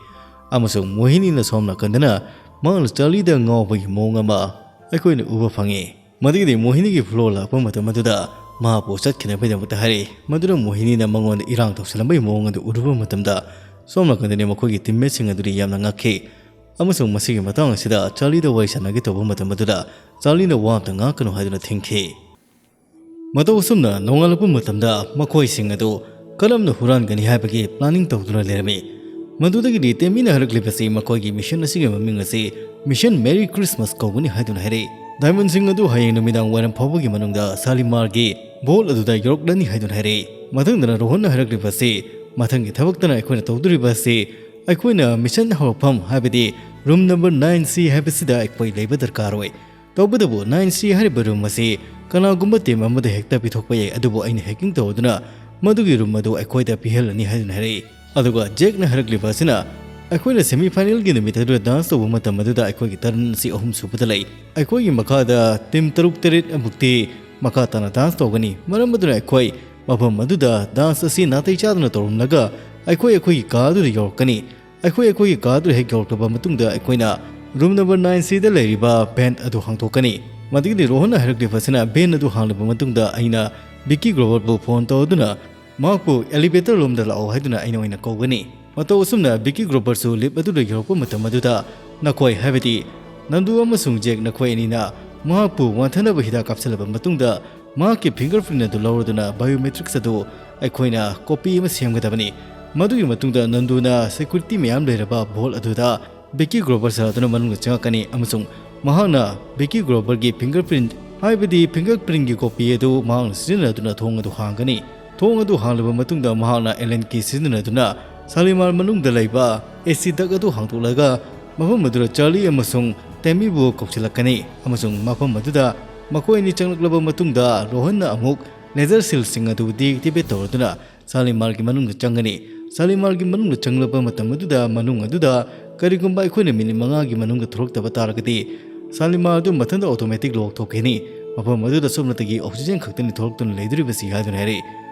ꯑꯃꯁꯨꯡ ꯃꯣꯍꯤꯅꯤꯅ ꯁꯣꯝ ꯅꯥꯀꯟꯗꯅ ꯃꯍꯥꯛꯅ ꯆꯥꯔꯂꯤꯗ ꯉꯥꯎꯕꯒꯤ ꯃꯑꯣꯡ ꯑꯃ ꯑꯩꯈꯣꯏꯅ ꯎꯕ ꯐꯪꯉꯤ꯫ ꯃꯗꯨꯒꯤꯗꯤ ꯃꯣꯍꯤꯅꯤꯒꯤ ꯐ꯭ꯂꯣꯔ ꯂꯥꯛꯄ ꯃꯇꯝ ꯑꯗꯨꯗ ꯃꯍꯥꯛꯄꯨ ꯆꯠꯈꯤꯅꯕꯒꯤꯗꯃꯛꯇ ꯍꯥꯏꯔꯛꯏ꯫ ꯃꯗꯨꯅ ꯃꯣꯍꯤꯅꯤꯅ ꯃꯉꯣꯟꯗ ꯏꯔꯥꯡ ꯇꯧꯁꯤꯜꯂꯝꯕꯒꯤ ꯃꯑꯣꯡ ꯑꯗꯨ ꯎꯔꯨꯕ ꯃꯇꯝꯗ ꯁꯣꯝ ꯅꯥꯀꯟꯗꯅꯤ ꯃꯈꯣꯏꯒꯤ ꯇꯤꯝꯃꯦꯠꯁꯤꯡ ꯑꯗꯨꯗꯤ ꯌꯥꯝꯅ ꯉꯛꯈꯤ꯫ ꯑꯃꯁꯨꯡ ꯃꯁꯤꯒꯤ ꯃꯇꯥꯡ ꯑꯁꯤꯗ ꯆꯥꯔꯂꯤꯗ ꯋꯥꯔꯤ ꯁꯥꯟꯅꯒꯦ ꯇꯧꯕ ꯃꯇꯝ ꯑꯗꯨꯗ ꯆꯥꯔꯂꯤꯅ ꯋꯥ ꯑꯃꯇ ꯉꯥꯡꯀꯅꯨ ꯍꯥꯏꯗꯨꯅ ꯊꯤꯡꯈꯤ꯫ ꯃꯇꯧ ꯑꯁꯨꯝꯅ ꯅꯣꯡꯉꯥꯜꯂꯛꯄ ꯃꯇꯝꯗ ꯃꯈꯣꯏꯁꯤꯡ ꯑꯗꯨ ꯀꯔꯝꯅ ꯍꯨꯔꯥꯟꯒꯅꯤ ꯍꯥꯏꯕꯒꯤ ꯄ꯭ꯂꯥꯅꯤꯡ ꯇꯧꯗꯨꯅ ꯂꯩꯔꯝꯃꯤ꯫ ꯃꯗꯨꯗꯒꯤꯗꯤ ꯇꯦꯃꯤꯅ ꯍꯥꯏꯔꯛꯂꯤꯕꯁꯤ ꯃꯈꯣꯏꯒꯤ ꯃꯤꯁꯟ ꯑꯁꯤꯒꯤ ꯃꯃꯤꯡ ꯑꯁꯤ ꯃꯤꯁꯟ ꯃꯦꯔꯤ ꯈ꯭ꯔꯤꯁꯃꯥꯁ ꯀꯧꯒꯅꯤ ꯍꯥꯏꯗꯨꯅ ꯍꯥꯏꯔꯛꯏ꯫ ꯗꯥꯏꯃꯟꯁꯤꯡ ꯑꯗꯨ ꯍꯌꯦꯡ ꯅꯨꯃꯤꯗꯥꯡ ꯋꯥꯏꯔꯝ ꯐꯥꯎꯕꯒꯤ ꯃꯅꯨꯡꯗ ꯁꯥꯂꯤꯃꯥꯔꯒꯤ ꯕꯣꯜ ꯑꯗꯨꯗ ꯌꯧꯔꯛꯂꯅꯤ ꯍꯥꯏꯗꯨꯅ ꯍꯥꯏꯔꯛꯏ꯫ ꯃꯊꯪꯗꯅ ꯔꯣꯍꯟꯅ ꯍꯥꯏꯔꯛꯂꯤꯕꯁꯤ, ꯃꯊꯪꯒꯤ ꯊꯕꯛꯇꯅ ꯑꯩꯈꯣꯏꯅ ꯇꯧꯗꯣꯔꯤꯕ ꯑꯁꯤ ꯑꯩꯈꯣꯏꯅ ꯃꯤꯁꯟ ꯍꯧꯔꯛꯐꯝ, ꯍꯥꯏꯕꯗꯤ ꯔꯨꯝ ꯅꯝꯕꯔ ꯅꯥꯏꯟ ꯁꯤ ꯍꯥꯏꯕꯁꯤꯗ ꯑꯩꯈꯣꯏ ꯂꯩꯕ ꯗꯔꯀꯥꯔ ꯑꯣꯏ꯫ ꯇꯧꯕꯇꯕꯨ ꯅꯥꯏꯟ ꯁꯤ ꯍꯥꯏꯔꯤꯕ ꯔꯨꯝ ꯑꯁꯤ ꯀꯅꯥꯒꯨꯝꯕ ꯇꯤꯝ ꯑꯃꯗ ꯍꯦꯛꯇ ꯄꯤꯊꯣꯛꯄ ꯌꯥꯏ, ꯑꯗꯨꯕꯨ ꯑꯩꯅ ꯍꯦꯛꯀꯤꯡ ꯇꯧꯗꯨꯅ ꯃꯗꯨꯒꯤ ꯔꯨꯝ ꯑꯗꯨ ꯑꯩꯈꯣꯏꯗ ꯄꯤꯍꯜꯂꯅꯤ ꯍꯥꯏꯗꯨꯅ ꯍꯥꯏꯔꯛꯏ꯫ ꯑꯗꯨꯒ ꯖꯦꯛꯅ ꯍꯥꯏꯔꯛꯂꯤꯕ ꯑꯁꯤꯅ, ꯑꯩꯈꯣꯏꯅ ꯁꯦꯃꯤ ꯐꯥꯏꯅꯦꯜꯒꯤ ꯅꯨꯃꯤꯠ ꯑꯗꯨꯗ ꯗꯥꯟꯁ ꯇꯧꯕ ꯃꯇꯝ ꯑꯗꯨꯗ ꯑꯩꯈꯣꯏꯒꯤ ꯇꯔꯟ ꯑꯁꯤ ꯑꯍꯨꯝ ꯁꯨꯕꯗ ꯂꯩ꯫ ꯑꯩꯈꯣꯏꯒꯤ ꯃꯈꯥꯗ ꯇꯤꯝ ꯇꯔꯨꯛ ꯇꯔꯦꯠ ꯑꯃꯨꯛꯇꯤ ꯃꯈꯥ ꯇꯥꯅ ꯗꯥꯟꯁ ꯇꯧꯒꯅꯤ꯫ ꯃꯔꯝ ꯑꯗꯨꯅ ꯑꯩꯈꯣꯏ ꯃꯐꯝ ꯑꯗꯨꯗ ꯗꯥꯟꯁ ꯑꯁꯤ ꯅꯥꯇꯩ ꯆꯥꯗꯅ ꯇꯧꯔꯝꯂꯒ ꯑꯩꯈꯣꯏ ꯑꯩꯈꯣꯏꯒꯤ ꯀꯥ ꯑꯗꯨꯗ ꯌꯧꯔꯛꯀꯅꯤ꯫ ꯑꯩꯈꯣꯏ ꯑꯩꯈꯣꯏꯒꯤ ꯀꯥ ꯑꯗꯨꯗ ꯍꯦꯛ ꯌꯧꯔꯛꯂꯕ ꯃꯇꯨꯡꯗ ꯑꯩꯈꯣꯏꯅ ꯔꯨꯝ ꯅꯝꯕꯔ ꯅꯥꯏꯟ ꯁꯤꯗ ꯂꯩꯔꯤꯕ ꯚꯦꯟ ꯑꯗꯨ ꯍꯥꯡꯗꯣꯛꯀꯅꯤ꯫ ꯃꯗꯨꯒꯤꯗꯤ ꯔꯣꯍꯟꯅ ꯍꯥꯏꯔꯛꯂꯤꯕ ꯑꯁꯤꯅ ꯚꯦꯟ ꯑꯗꯨ ꯍꯥꯡꯂꯕ ꯃꯇꯨꯡꯗ ꯑꯩꯅ ꯕꯤꯀꯤ ꯒ꯭ꯔꯣꯕꯔꯕꯨ ꯐꯣꯟ ꯇꯧꯗꯨꯅ ꯃꯍꯥꯛꯄꯨ ꯑꯦꯂꯤꯚꯦꯇꯔ ꯂꯣꯝꯗ ꯂꯥꯛꯑꯣ ꯍꯥꯏꯗꯨꯅ ꯑꯩꯅ ꯑꯣꯏꯅ ꯀꯧꯒꯅꯤ꯫ ꯃꯇꯧ ꯑꯁꯨꯝꯅ ꯕꯤꯀꯤ ꯒ꯭ꯔꯣꯕꯔꯁꯨ ꯂꯤꯐ ꯑꯗꯨꯗ ꯌꯧꯔꯛꯄ ꯃꯇꯝ ꯑꯗꯨꯗ ꯅꯈꯣꯏ, ꯍꯥꯏꯕꯗꯤ ꯅꯟꯗꯨ ꯑꯃꯁꯨꯡ ꯖꯦꯛ, ꯅꯈꯣꯏ ꯑꯅꯤꯅ ꯃꯍꯥꯛꯄꯨ ꯋꯥꯟꯊꯅꯕ ꯍꯤꯗꯥꯛ ꯀꯥꯞꯁꯤꯜꯂꯕ ꯃꯇꯨꯡꯗ ꯃꯍꯥꯛꯀꯤ ꯐꯤꯡꯒꯔ ꯄ꯭ꯔꯤꯟ ꯑꯗꯨ ꯂꯧꯔꯗꯨꯅ ꯕꯥꯏꯑꯣꯃꯦꯇ꯭ꯔꯤꯛꯁ ꯑꯗꯨ ꯑꯩꯈꯣꯏꯅ ꯀꯣꯄꯤ ꯑꯃ ꯁꯦꯝꯒꯗꯕꯅꯤ꯫ ꯃꯗꯨꯒꯤ ꯃꯇꯨꯡꯗ ꯅꯟꯗꯨꯅ ꯁꯦꯀ꯭ꯌꯨꯔꯤꯇꯤ ꯃꯌꯥꯝ ꯂꯩꯔꯕ ꯚꯣꯜ ꯑꯗꯨꯗ ꯕꯤꯀꯤ ꯒ꯭ꯔꯣꯕꯔ ꯁꯥꯗꯨꯅ ꯃꯅꯨꯡꯗ ꯆꯪꯉꯛꯀꯅꯤ ꯑꯃꯁꯨꯡ ꯃꯍꯥꯛꯅ ꯕꯤꯀꯤ ꯒ꯭ꯔꯣꯕꯔꯒꯤ ꯐꯤꯡꯒꯔ ꯄ꯭ꯔꯤꯟ, ꯍꯥꯏꯕꯗꯤ ꯐꯤꯡꯒꯔ ꯄ꯭ꯔꯤꯟꯒꯤ ꯀꯣꯄꯤ ꯑꯗꯨ ꯃꯍꯥꯛꯅ ꯁꯤꯖꯤꯟꯅꯗꯨꯅ ꯊꯣꯡ ꯑꯗꯨ ꯍꯥꯡꯒꯅꯤ꯫ ꯊꯣꯡ ꯑꯗꯨ ꯍꯥꯡꯂꯕ ꯃꯇꯨꯡꯗ ꯃꯍꯥꯛꯅ ꯑꯦꯂꯦꯟ ꯀꯤ ꯁꯤꯖꯤꯟꯅꯗꯨꯅ ꯁꯥꯂꯤꯃꯥꯔ ꯃꯅꯨꯡꯗ ꯂꯩꯕ ꯑꯦꯁꯤ ꯗꯛ ꯑꯗꯨ ꯍꯥꯡꯗꯣꯛꯂꯒ ꯃꯐꯝ ꯑꯗꯨꯗ ꯆꯥꯔꯂꯤ ꯑꯃꯁꯨꯡ ꯇꯦꯃꯤꯕꯨ ꯀꯧꯁꯤꯜꯂꯛꯀꯅꯤ ꯑꯃꯁꯨꯡ ꯃꯐꯝ ꯑꯗꯨꯗ ꯃꯈꯣꯏ ꯑꯅꯤ ꯆꯪꯂꯛꯂꯕ ꯃꯇꯨꯡꯗ ꯔꯣꯍꯟꯅ ꯑꯃꯨꯛ ꯂꯦꯖꯔ ꯁꯤꯜꯁꯤꯡ ꯑꯗꯨ ꯗꯤꯑꯦꯛꯇꯤꯚꯦꯠ ꯇꯧꯔꯗꯨꯅ ꯁꯥꯂꯤꯃꯥꯔꯒꯤ ꯃꯅꯨꯡꯗ ꯆꯪꯒꯅꯤ꯫ ꯁꯥꯂꯤꯃꯥꯔꯒꯤ ꯃꯅꯨꯡꯗ ꯆꯪꯂꯛꯄ ꯃꯇꯝ ꯑꯗꯨꯗ ꯃꯅꯨꯡ ꯑꯗꯨꯗ ꯀꯔꯤꯒꯨꯝꯕ ꯑꯩꯈꯣꯏꯅ ꯃꯤꯅꯤꯠ ꯃꯉꯥꯒꯤ ꯃꯅꯨꯡꯗ ꯊꯣꯛꯂꯛꯇꯕ ꯇꯥꯔꯒꯗꯤ ꯁꯥꯂꯤꯃꯥꯔ ꯑꯗꯨ ꯃꯊꯟꯇ ꯑꯣꯇꯣꯃꯦꯇꯤꯛ ꯂꯣꯛ ꯊꯣꯛꯈꯤꯅꯤ꯫ ꯃꯐꯝ ꯑꯗꯨꯗ ꯁꯣꯝ ꯅꯥꯀꯟꯗꯒꯤ ꯑꯣꯛꯁꯤꯖꯦꯟ ꯈꯛꯇꯅꯤ ꯊꯣꯛꯂꯛꯇꯨꯅ ꯂꯩꯗꯣꯔꯤꯕꯁꯤ ꯍꯥꯏꯗꯨꯅ ꯍꯥꯏꯔꯛꯏ꯫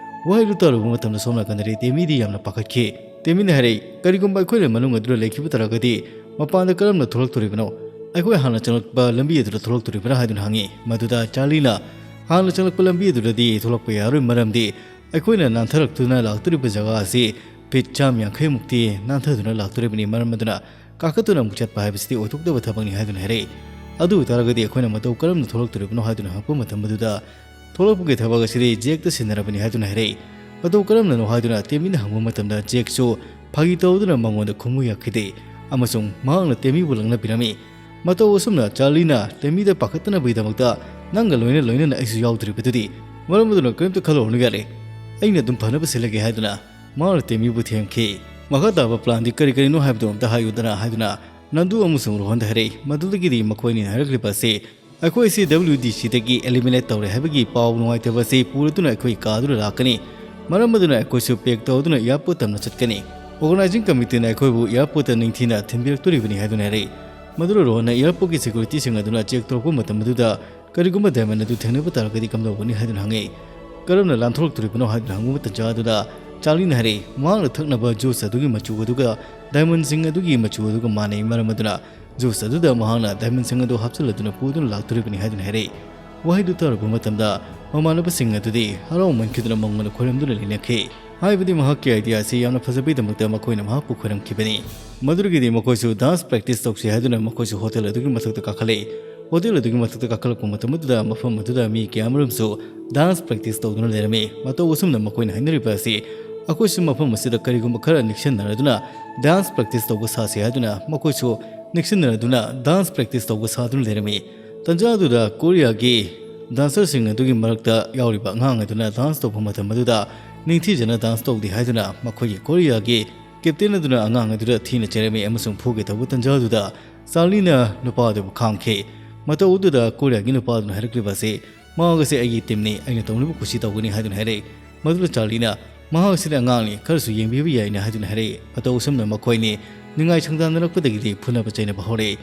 ꯋꯥꯍꯩꯗꯨ ꯇꯥꯔꯨꯕ ꯃꯇꯝꯗ ꯁꯣꯝ ꯅꯥꯀꯟꯗꯗꯤ ꯇꯦꯃꯤꯗꯤ ꯌꯥꯝꯅ ꯄꯥꯈꯠꯈꯤ꯫ ꯇꯦꯃꯤꯅ ꯍꯥꯏꯔꯛꯏ, "ꯀꯔꯤꯒꯨꯝꯕ ꯑꯩꯈꯣꯏꯅ ꯃꯅꯨꯡ ꯑꯗꯨꯗ ꯂꯩꯈꯤꯕ ꯇꯥꯔꯒꯗꯤ ꯃꯄꯥꯟꯗ ꯀꯔꯝꯅ ꯊꯣꯛꯂꯛꯇꯣꯔꯤꯕꯅꯣ? ꯑꯩꯈꯣꯏ ꯍꯥꯟꯅ ꯆꯪꯂꯛꯄ ꯂꯝꯕꯤ ꯑꯗꯨꯗ ꯊꯣꯛꯂꯛꯇꯣꯔꯤꯕ꯭ꯔꯥ?" ꯍꯥꯏꯗꯨꯅ ꯍꯪꯉꯤ꯫ ꯃꯗꯨꯗ ꯆꯥꯔꯂꯤꯅ, "ꯍꯥꯟꯅ ꯆꯪꯂꯛꯄ ꯂꯝꯕꯤ ꯑꯗꯨꯗꯗꯤ ꯊꯣꯛꯂꯛꯄ ꯌꯥꯔꯣꯏ, ꯃꯔꯝꯗꯤ ꯑꯩꯈꯣꯏꯅ ꯅꯥꯟꯊꯔꯛꯇꯨꯅ ꯂꯥꯛꯇꯣꯔꯤꯕ ꯖꯒꯥ ꯑꯁꯤ ꯐꯤꯠ ꯆꯥꯝ ꯌꯥꯡꯈꯩ ꯃꯨꯛꯇꯤ ꯅꯥꯟꯊꯗꯨꯅ ꯂꯥꯛꯇꯣꯔꯤꯕꯅꯤ꯫ ꯃꯔꯝ ꯑꯗꯨꯅ ꯀꯥꯈꯠꯇꯨꯅ ꯑꯃꯨꯛ ꯆꯠꯄ ꯍꯥꯏꯕꯁꯤꯗꯤ ꯑꯣꯏꯊꯣꯛꯇꯕ ꯊꯕꯛꯅꯤ" ꯍꯥꯏꯗꯨꯅ ꯍꯥꯏꯔꯛꯏ꯫ ꯑꯗꯨ ꯑꯣꯏ ꯇꯥꯔꯒꯗꯤ ꯑꯩꯈꯣꯏꯅ ꯃꯇꯧ ꯀꯔꯝꯅ ꯊꯣꯛꯂꯛꯇꯣꯔꯤꯕꯅꯣ ꯍꯥꯏꯗꯨꯅ ꯍꯪꯉꯛꯄ ꯃꯇꯝ ꯑꯗꯨꯗ, "ꯊꯣꯛꯂꯛꯄꯒꯤ ꯊꯕꯛ ꯑꯁꯤꯗꯤ ꯖꯦꯛꯇ ꯁꯤꯟꯅꯔꯕꯅꯤ" ꯍꯥꯏꯗꯨꯅ ꯍꯥꯏꯔꯛꯏ꯫ "ꯃꯇꯧ ꯀꯔꯝꯅꯅꯣ?" ꯍꯥꯏꯗꯨꯅ ꯇꯦꯃꯤꯅ ꯍꯪꯕ ꯃꯇꯝꯗ ꯖꯦꯛꯁꯨ ꯐꯥꯒꯤ ꯇꯧꯗꯨꯅ ꯃꯉꯣꯟꯗ ꯈꯨꯝꯃꯨ ꯌꯥꯈꯤꯗꯦ ꯑꯃꯁꯨꯡ ꯃꯍꯥꯛꯅ ꯇꯦꯃꯤꯕꯨ ꯂꯛꯅꯕꯤꯔꯝꯃꯤ꯫ ꯃꯇꯧ ꯑꯁꯨꯝꯅ ꯆꯥꯔꯂꯤꯅ ꯇꯦꯃꯤꯗ ꯄꯥꯈꯠꯇꯅꯕꯒꯤꯗꯃꯛꯇ "ꯅꯪꯒ ꯂꯣꯏꯅ ꯂꯣꯏꯅꯅ ꯑꯩꯁꯨ ꯌꯥꯎꯗꯣꯔꯤꯕꯗꯨꯗꯤ, ꯃꯔꯝ ꯑꯗꯨꯅ ꯀꯔꯤꯝꯇ ꯈꯜꯂꯨꯔꯅꯨ ꯌꯥꯔꯦ, ꯑꯩꯅ ꯑꯗꯨꯝ ꯐꯅꯕ ꯁꯤꯜꯂꯒꯦ" ꯍꯥꯏꯗꯨꯅ ꯃꯍꯥꯛꯅ ꯇꯦꯃꯤꯕꯨ ꯊꯦꯝꯈꯤ꯫ "ꯃꯈꯥ ꯇꯥꯕ ꯄ꯭ꯂꯥꯟꯗꯤ ꯀꯔꯤ ꯀꯔꯤꯅꯣ ꯍꯥꯏꯕꯗꯨ ꯑꯝꯇ ꯍꯥꯏꯌꯨꯗꯅ" ꯍꯥꯏꯗꯨꯅ ꯅꯟꯗꯨ ꯑꯃꯁꯨꯡ ꯔꯣꯍꯟꯗ ꯍꯥꯏꯔꯛꯏ꯫ ꯃꯗꯨꯗꯒꯤꯗꯤ ꯃꯈꯣꯏꯅꯤꯅ ꯍꯥꯏꯔꯛꯂꯤꯕ ꯑꯁꯤ, "ꯑꯩꯈꯣꯏ ꯑꯁꯤ ꯗꯕ꯭ꯂꯤꯎ ꯗꯤ ꯁꯤꯗꯒꯤ ꯑꯦꯂꯤꯃꯤꯅꯦꯠ ꯇꯧꯔꯦ ꯍꯥꯏꯕꯒꯤ ꯄꯥꯎ ꯅꯨꯡꯉꯥꯏꯇꯕ ꯑꯁꯤ ꯄꯨꯔꯗꯨꯅ ꯑꯩꯈꯣꯏ ꯀꯥꯗꯨꯅ ꯂꯥꯛꯀꯅꯤ꯫ ꯃꯔꯝ ꯑꯗꯨꯅ ꯑꯩꯈꯣꯏꯁꯨ ꯄꯦꯛ ꯇꯧꯗꯨꯅ ꯑꯦꯌꯥꯔꯄꯣꯔꯠ ꯇꯝꯅ ꯆꯠꯀꯅꯤ꯫ ꯑꯣꯔꯒꯅꯥꯏꯖꯤꯡ ꯀꯃꯤꯇꯤꯅ ꯑꯩꯈꯣꯏꯕꯨ ꯑꯦꯌꯥꯔꯄꯣꯔꯠꯇ ꯅꯤꯡꯊꯤꯅ ꯊꯤꯟꯕꯤꯔꯛꯇꯣꯔꯤꯕꯅꯤ" ꯍꯥꯏꯗꯨꯅ ꯍꯥꯏꯔꯛꯏ꯫ ꯃꯗꯨꯗ ꯔꯣꯍꯟꯅ ꯑꯦꯌꯥꯔꯄꯣꯔꯠꯀꯤ ꯁꯦꯀ꯭ꯌꯨꯔꯤꯇꯤꯁꯤꯡ ꯑꯗꯨꯅ ꯆꯦꯛ ꯇꯧꯔꯛꯄ ꯃꯇꯝ ꯑꯗꯨꯗ "ꯀꯔꯤꯒꯨꯝꯕ diamond ꯑꯗꯨ ꯊꯦꯡꯅꯕ ꯇꯥꯔꯒꯗꯤ ꯀꯝꯗꯧꯒꯅꯤ?" ꯍꯥꯏꯗꯨꯅ ꯍꯪꯉꯤ꯫ "ꯀꯔꯝꯅ ꯂꯥꯟꯊꯣꯔꯛꯇꯣꯔꯤꯕꯅꯣ?" ꯍꯥꯏꯗꯨꯅ ꯍꯪꯕ ꯃꯇꯝ ꯆꯥꯗꯨꯗ ꯆꯥꯔꯂꯤꯅ ꯍꯥꯏꯔꯛꯏ, ꯃꯍꯥꯛꯅ ꯊꯛꯅꯕ juice ꯑꯗꯨꯒꯤ ꯃꯆꯨ ꯑꯗꯨꯒ diamondꯁꯤꯡ ꯑꯗꯨꯒꯤ ꯃꯆꯨ ꯑꯗꯨꯒ ꯃꯥꯟꯅꯩ, ꯃꯔꯝ ꯑꯗꯨꯅ juice ꯑꯗꯨꯗ ꯃꯍꯥꯛꯅ diamondꯁꯤꯡ ꯑꯗꯨ ꯍꯥꯞꯆꯤꯜꯂꯗꯨꯅ ꯄꯨꯗꯨꯅ ꯂꯥꯛꯇꯣꯔꯤꯕꯅꯤ ꯍꯥꯏꯗꯨꯅ ꯍꯥꯏꯔꯛꯏ꯫ ꯋꯥꯍꯩꯗꯨ ꯇꯥꯔꯨꯕ ꯃꯇꯝꯗ ꯃꯃꯥꯟꯅꯕꯁꯤꯡ ꯑꯗꯨꯗꯤ ꯍꯔꯥꯎꯃꯟꯈꯤꯗꯨꯅ ꯃꯉꯣꯟꯗ ꯈꯣꯏꯔꯝꯗꯨꯅ ꯂꯩꯅꯈꯤ꯫ ꯍꯥꯏꯕꯗꯤ ꯃꯍꯥꯛꯀꯤ idea ꯑꯁꯤ ꯌꯥꯝꯅ ꯐꯖꯕꯒꯤꯗꯃꯛꯇ ꯃꯈꯣꯏꯅ ꯃꯍꯥꯛꯄꯨ ꯈꯣꯏꯔꯝꯈꯤꯕꯅꯤ꯫ ꯃꯗꯨꯗꯒꯤꯗꯤ ꯃꯈꯣꯏꯁꯨ dance practice ꯇꯧꯁꯤ ꯍꯥꯏꯗꯨꯅ ꯃꯈꯣꯏꯁꯨ hotel ꯑꯗꯨꯒꯤ ꯃꯊꯛꯇ ꯀꯥꯈꯠꯂꯛꯏ꯫ Hotel ꯑꯗꯨꯒꯤ ꯃꯊꯛꯇ ꯀꯥꯈꯠꯂꯛꯄ ꯃꯇꯝ ꯑꯗꯨꯗ ꯃꯐꯝ ꯑꯗꯨꯗ ꯃꯤ ꯀꯌꯥꯃꯔꯨꯝꯁꯨ dance practice ꯇꯧꯗꯨꯅ ꯂꯩꯔꯝꯃꯤ꯫ ꯃꯇꯧ ꯑꯁꯨꯝꯅ ꯃꯈꯣꯏꯅ ꯍꯥꯏꯅꯔꯤꯕ ꯑꯁꯤ, "ꯑꯩꯈꯣꯏꯁꯨ ꯃꯐꯝ ꯑꯁꯤꯗ ꯀꯔꯤꯒꯨꯝꯕ ꯈꯔ ꯅꯤꯡꯁꯤꯡꯅꯔꯗꯨꯅ dance practice ꯇꯧꯕ ꯁꯥꯁꯤ" ꯍꯥꯏꯗꯨꯅ ꯃꯈꯣꯏꯁꯨ ꯅꯤꯡꯁꯤꯡꯅꯔꯗꯨꯅ dance practice ꯇꯧꯕ ꯁꯥꯗꯨꯅ ꯂꯩꯔꯝꯃꯤ꯫ ꯇꯟꯖꯥ ꯑꯗꯨꯗ ꯀꯣꯔꯤꯌꯥꯒꯤ dancerꯁꯤꯡ ꯑꯗꯨꯒꯤ ꯃꯔꯛꯇ ꯌꯥꯎꯔꯤꯕ ꯑꯉꯥꯡ ꯑꯗꯨꯅ dance ꯇꯧꯕ ꯃꯇꯝ ꯑꯗꯨꯗ ꯅꯤꯡꯊꯤꯖꯅ dance ꯇꯧꯗꯦ ꯍꯥꯏꯗꯨꯅ ꯃꯈꯣꯏꯒꯤ ꯀꯣꯔꯤꯌꯥꯒꯤ captain ꯑꯗꯨꯅ ꯑꯉꯥꯡ ꯑꯗꯨꯗ ꯊꯤꯅ ꯆꯩꯔꯝꯃꯤ ꯑꯃꯁꯨꯡ ꯐꯨꯒꯦ ꯇꯧꯕ ꯇꯟꯖꯥ ꯑꯗꯨꯗ ꯆꯥꯔꯂꯤꯅ ꯅꯨꯄꯥ ꯑꯗꯨꯕꯨ ꯈꯥꯝꯈꯤ꯫ ꯃꯇꯧ ꯑꯗꯨꯗ ꯀꯣꯔꯤꯌꯥꯒꯤ ꯅꯨꯄꯥ ꯑꯗꯨꯅ ꯍꯥꯏꯔꯛꯂꯤꯕ ꯑꯁꯤ, "ꯃꯍꯥꯛ ꯑꯁꯤ ꯑꯩꯒꯤ teamꯅꯤ, ꯑꯩꯅ ꯇꯧꯅꯤꯡꯕ ꯀꯨꯁꯤ ꯇꯧꯒꯅꯤ" ꯍꯥꯏꯗꯨꯅ ꯍꯥꯏꯔꯛꯏ꯫ ꯃꯗꯨꯗ ꯆꯥꯔꯂꯤꯅ, "ꯃꯍꯥꯛ ꯑꯁꯤꯗꯤ ꯑꯉꯥꯡꯅꯤ, ꯈꯔꯁꯨ ꯌꯦꯡꯕꯤꯕ ꯌꯥꯏꯅ" ꯍꯥꯏꯗꯨꯅ ꯍꯥꯏꯔꯛꯏ꯫ ꯃꯇꯧ ꯑꯁꯨꯝꯅ ꯃꯈꯣꯏ ꯑꯅꯤ ꯅꯤꯡꯉꯥꯏ ꯁꯪꯗꯥꯟꯅꯔꯛꯄꯗꯒꯤꯗꯤ ꯐꯨꯅꯕ ꯆꯩꯅꯕ ꯍꯧꯔꯛꯏ꯫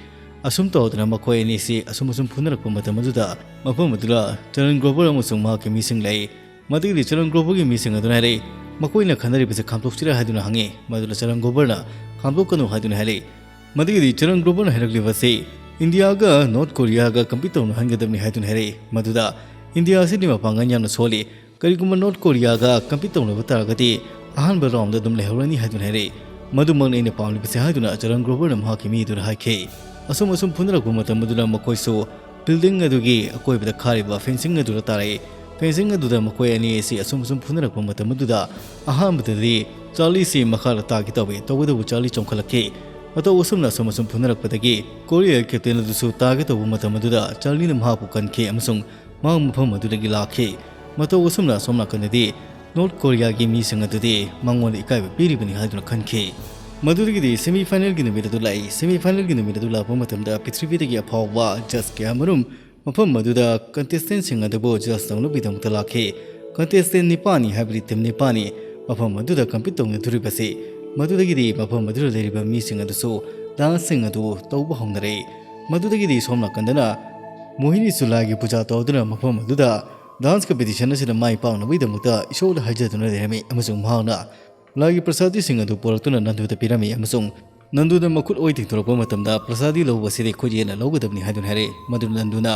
ꯑꯁꯨꯝ ꯇꯧꯗꯨꯅ ꯃꯈꯣꯏ ꯑꯅꯤꯁꯤ ꯑꯁꯨꯝ ꯑꯁꯨꯝ ꯐꯨꯅꯔꯛꯄ ꯃꯇꯝ ꯑꯗꯨꯗ ꯃꯐꯝ ꯑꯗꯨꯗ ꯆꯔꯟ ꯒ꯭ꯔꯣꯚꯔ ꯑꯃꯁꯨꯡ ꯃꯍꯥꯛꯀꯤ ꯃꯤꯁꯤꯡ ꯂꯩ꯫ ꯃꯗꯨꯒꯤꯗꯤ ꯆꯔꯟ ꯒ꯭ꯔꯣꯚꯔꯒꯤ ꯃꯤꯁꯤꯡ ꯑꯗꯨꯅ ꯍꯥꯏꯔꯛꯏ, "ꯃꯈꯣꯏꯅ ꯈꯟꯅꯔꯤꯕꯁꯤ ꯈꯥꯝꯗꯣꯛꯁꯤꯔꯥ?" ꯍꯥꯏꯗꯨꯅ ꯍꯪꯉꯤ꯫ ꯃꯗꯨꯗ ꯆꯔꯟ ꯒ꯭ꯔꯣꯚꯔꯅ, "ꯈꯥꯝꯗꯣꯛꯀꯅꯨ" ꯍꯥꯏꯗꯨꯅ ꯍꯥꯏꯔꯛꯏ꯫ ꯃꯗꯨꯒꯤꯗꯤ ꯆꯔꯟ ꯒ꯭ꯔꯣꯚꯔꯅ ꯍꯥꯏꯔꯛꯂꯤꯕ ꯑꯁꯤ, "ꯏꯟꯗꯤꯌꯥꯒ ꯅꯣꯔꯠ ꯀꯣꯔꯤꯌꯥꯒ compete ꯇꯧꯅꯍꯟꯒꯗꯕꯅꯤ" ꯍꯥꯏꯗꯨꯅ ꯍꯥꯏꯔꯛꯏ꯫ ꯃꯗꯨꯗ, "ꯏꯟꯗꯤꯌꯥ ꯑꯁꯤꯗꯤ ꯃꯄꯥꯡꯒꯜ ꯌꯥꯝꯅ ꯁꯣꯜꯂꯤ, ꯀꯔꯤꯒꯨꯝꯕ ꯅꯣꯔꯠ ꯀꯣꯔꯤꯌꯥꯒ compete ꯇꯧꯅꯕ ꯇꯥꯔꯒꯗꯤ ꯑꯍꯥꯟꯕ roundꯗ ꯑꯗꯨꯝ ꯂꯩꯍꯧꯔꯅꯤ" ꯍꯥꯏꯗꯨꯅ ꯍꯥꯏꯔꯛꯏ꯫ "ꯃꯗꯨꯃꯛꯅ ꯑꯩꯅ ꯄꯥꯝꯂꯤꯕꯁꯤ" ꯍꯥꯏꯗꯨꯅ ꯆꯔꯟ ꯒ꯭ꯔꯣꯚꯔꯅ ꯃꯍꯥꯛꯀꯤ ꯃꯤ ꯑꯗꯨꯗ ꯍꯥꯏꯈꯤ꯫ ꯑꯁꯨꯝ ꯑꯁꯨꯝ ꯐꯨꯅꯔꯛꯄ ꯃꯇꯝ ꯑꯗꯨꯗ ꯃꯈꯣꯏꯁꯨ building ꯑꯗꯨꯒꯤ ꯑꯀꯣꯏꯕꯗ ꯈꯥꯔꯤꯕ fencing ꯑꯗꯨꯗ ꯇꯥꯔꯛꯏ꯫ Fencing ꯑꯗꯨꯗ ꯃꯈꯣꯏ ꯑꯅꯤ ꯑꯁꯤ ꯑꯁꯨꯝ ꯑꯁꯨꯝ ꯐꯨꯅꯔꯛꯄ ꯃꯇꯝ ꯑꯗꯨꯗ ꯑꯍꯥꯟꯕꯗꯗꯤ ꯆꯥꯔꯂꯤꯁꯤ ꯃꯈꯥꯗ ꯇꯥꯒꯦ ꯇꯧꯏ, ꯇꯧꯕꯇꯕꯨ ꯆꯥꯔꯂꯤ ꯆꯣꯡꯈꯠꯂꯛꯈꯤ꯫ ꯃꯇꯧ ꯑꯁꯨꯝꯅ ꯑꯁꯨꯝ ꯑꯁꯨꯝ ꯐꯨꯅꯔꯛꯄꯗꯒꯤ ꯀꯣꯔꯤꯌꯥꯒꯤ captain ꯑꯗꯨꯁꯨ ꯇꯥꯒꯦ ꯇꯧꯕ ꯃꯇꯝ ꯑꯗꯨꯗ ꯆꯥꯔꯂꯤꯅ ꯃꯍꯥꯛꯄꯨ ꯀꯟꯈꯤ ꯑꯃꯁꯨꯡ ꯃꯍꯥꯛ ꯃꯐꯝ ꯑꯗꯨꯗꯒꯤ ꯂꯥꯛꯈꯤ꯫ ꯃꯇꯧ ꯑꯁꯨꯝꯅ ꯑꯁꯣꯝ ꯅꯥꯀꯟꯗꯗꯤ ꯅꯣꯔꯠ ꯀꯣꯔꯤꯌꯥꯒꯤ ꯃꯤꯁꯤꯡ ꯑꯗꯨꯗꯤ ꯃꯉꯣꯟꯗ ꯏꯀꯥꯏꯕ ꯄꯤꯔꯤꯕꯅꯤ ꯍꯥꯏꯗꯨꯅ ꯈꯟꯈꯤ꯫ ꯃꯗꯨꯗꯒꯤꯗꯤ semi finalꯒꯤ ꯅꯨꯃꯤꯠ ꯑꯗꯨ ꯂꯥꯛꯏ꯫ Semi finalꯒꯤ ꯅꯨꯃꯤꯠ ꯑꯗꯨ ꯂꯥꯛꯄ ꯃꯇꯝꯗ ꯄ꯭ꯔꯤꯊꯤꯕꯤꯗꯒꯤ ꯑꯐꯥꯎꯕ judge ꯀꯌꯥꯃꯔꯨꯝ ꯃꯐꯝ ꯑꯗꯨꯗ contestantꯁꯤꯡ ꯑꯗꯨꯕꯨ judge ꯇꯧꯅꯕꯒꯤꯗꯃꯛꯇ ꯂꯥꯛꯈꯤ꯫ Contestant ꯅꯤꯄꯥꯟꯅꯤ, ꯍꯥꯏꯕꯗꯤ team ꯅꯤꯄꯥꯟꯅꯤ ꯃꯐꯝ ꯑꯗꯨꯗ compete ꯇꯧꯅꯗꯣꯔꯤꯕꯁꯤ꯫ ꯃꯗꯨꯗꯒꯤꯗꯤ ꯃꯐꯝ ꯑꯗꯨꯗ ꯂꯩꯔꯤꯕ ꯃꯤꯁꯤꯡ ꯑꯗꯨꯁꯨ danceꯁꯤꯡ ꯑꯗꯨ ꯇꯧꯕ ꯍꯧꯅꯔꯛꯏ꯫ ꯃꯗꯨꯗꯒꯤꯗꯤ ꯁꯣꯝ ꯅꯥꯀꯟꯗꯅ ꯃꯣꯍꯤꯅꯤꯁꯨ ꯂꯥꯏꯒꯤ ꯄꯨꯖꯥ ꯇꯧꯗꯨꯅ ꯃꯐꯝ ꯑꯗꯨꯗ dance competition ꯑꯁꯤꯗ ꯃꯥꯏ ꯄꯥꯛꯅꯕꯒꯤꯗꯃꯛꯇ ꯏꯁꯣꯔꯗ ꯍꯥꯏꯖꯗꯨꯅ ꯂꯩꯔꯝꯃꯤ, ꯑꯃꯁꯨꯡ ꯃꯍꯥꯛꯅ ꯂꯥꯏꯒꯤ ꯄ꯭ꯔꯁꯥꯗꯤꯁꯤꯡ ꯑꯗꯨ ꯄꯨꯔꯛꯇꯨꯅ ꯅꯟꯗꯨꯗ ꯄꯤꯔꯝꯃꯤ, ꯑꯃꯁꯨꯡ ꯅꯟꯗꯨꯅ ꯃꯈꯨꯠ ꯑꯣꯏ ꯇꯤꯡꯊꯣꯔꯛꯄ ꯃꯇꯝꯗ ꯄ꯭ꯔꯁꯥꯗꯤ ꯂꯧꯕ ꯑꯁꯤꯗꯤ ꯈꯨꯠ ꯌꯦꯠꯅ ꯂꯧꯒꯗꯕꯅꯤ ꯍꯥꯏꯗꯨꯅ ꯍꯥꯏꯔꯛꯏ꯫ ꯃꯗꯨꯗ ꯅꯟꯗꯨꯅ,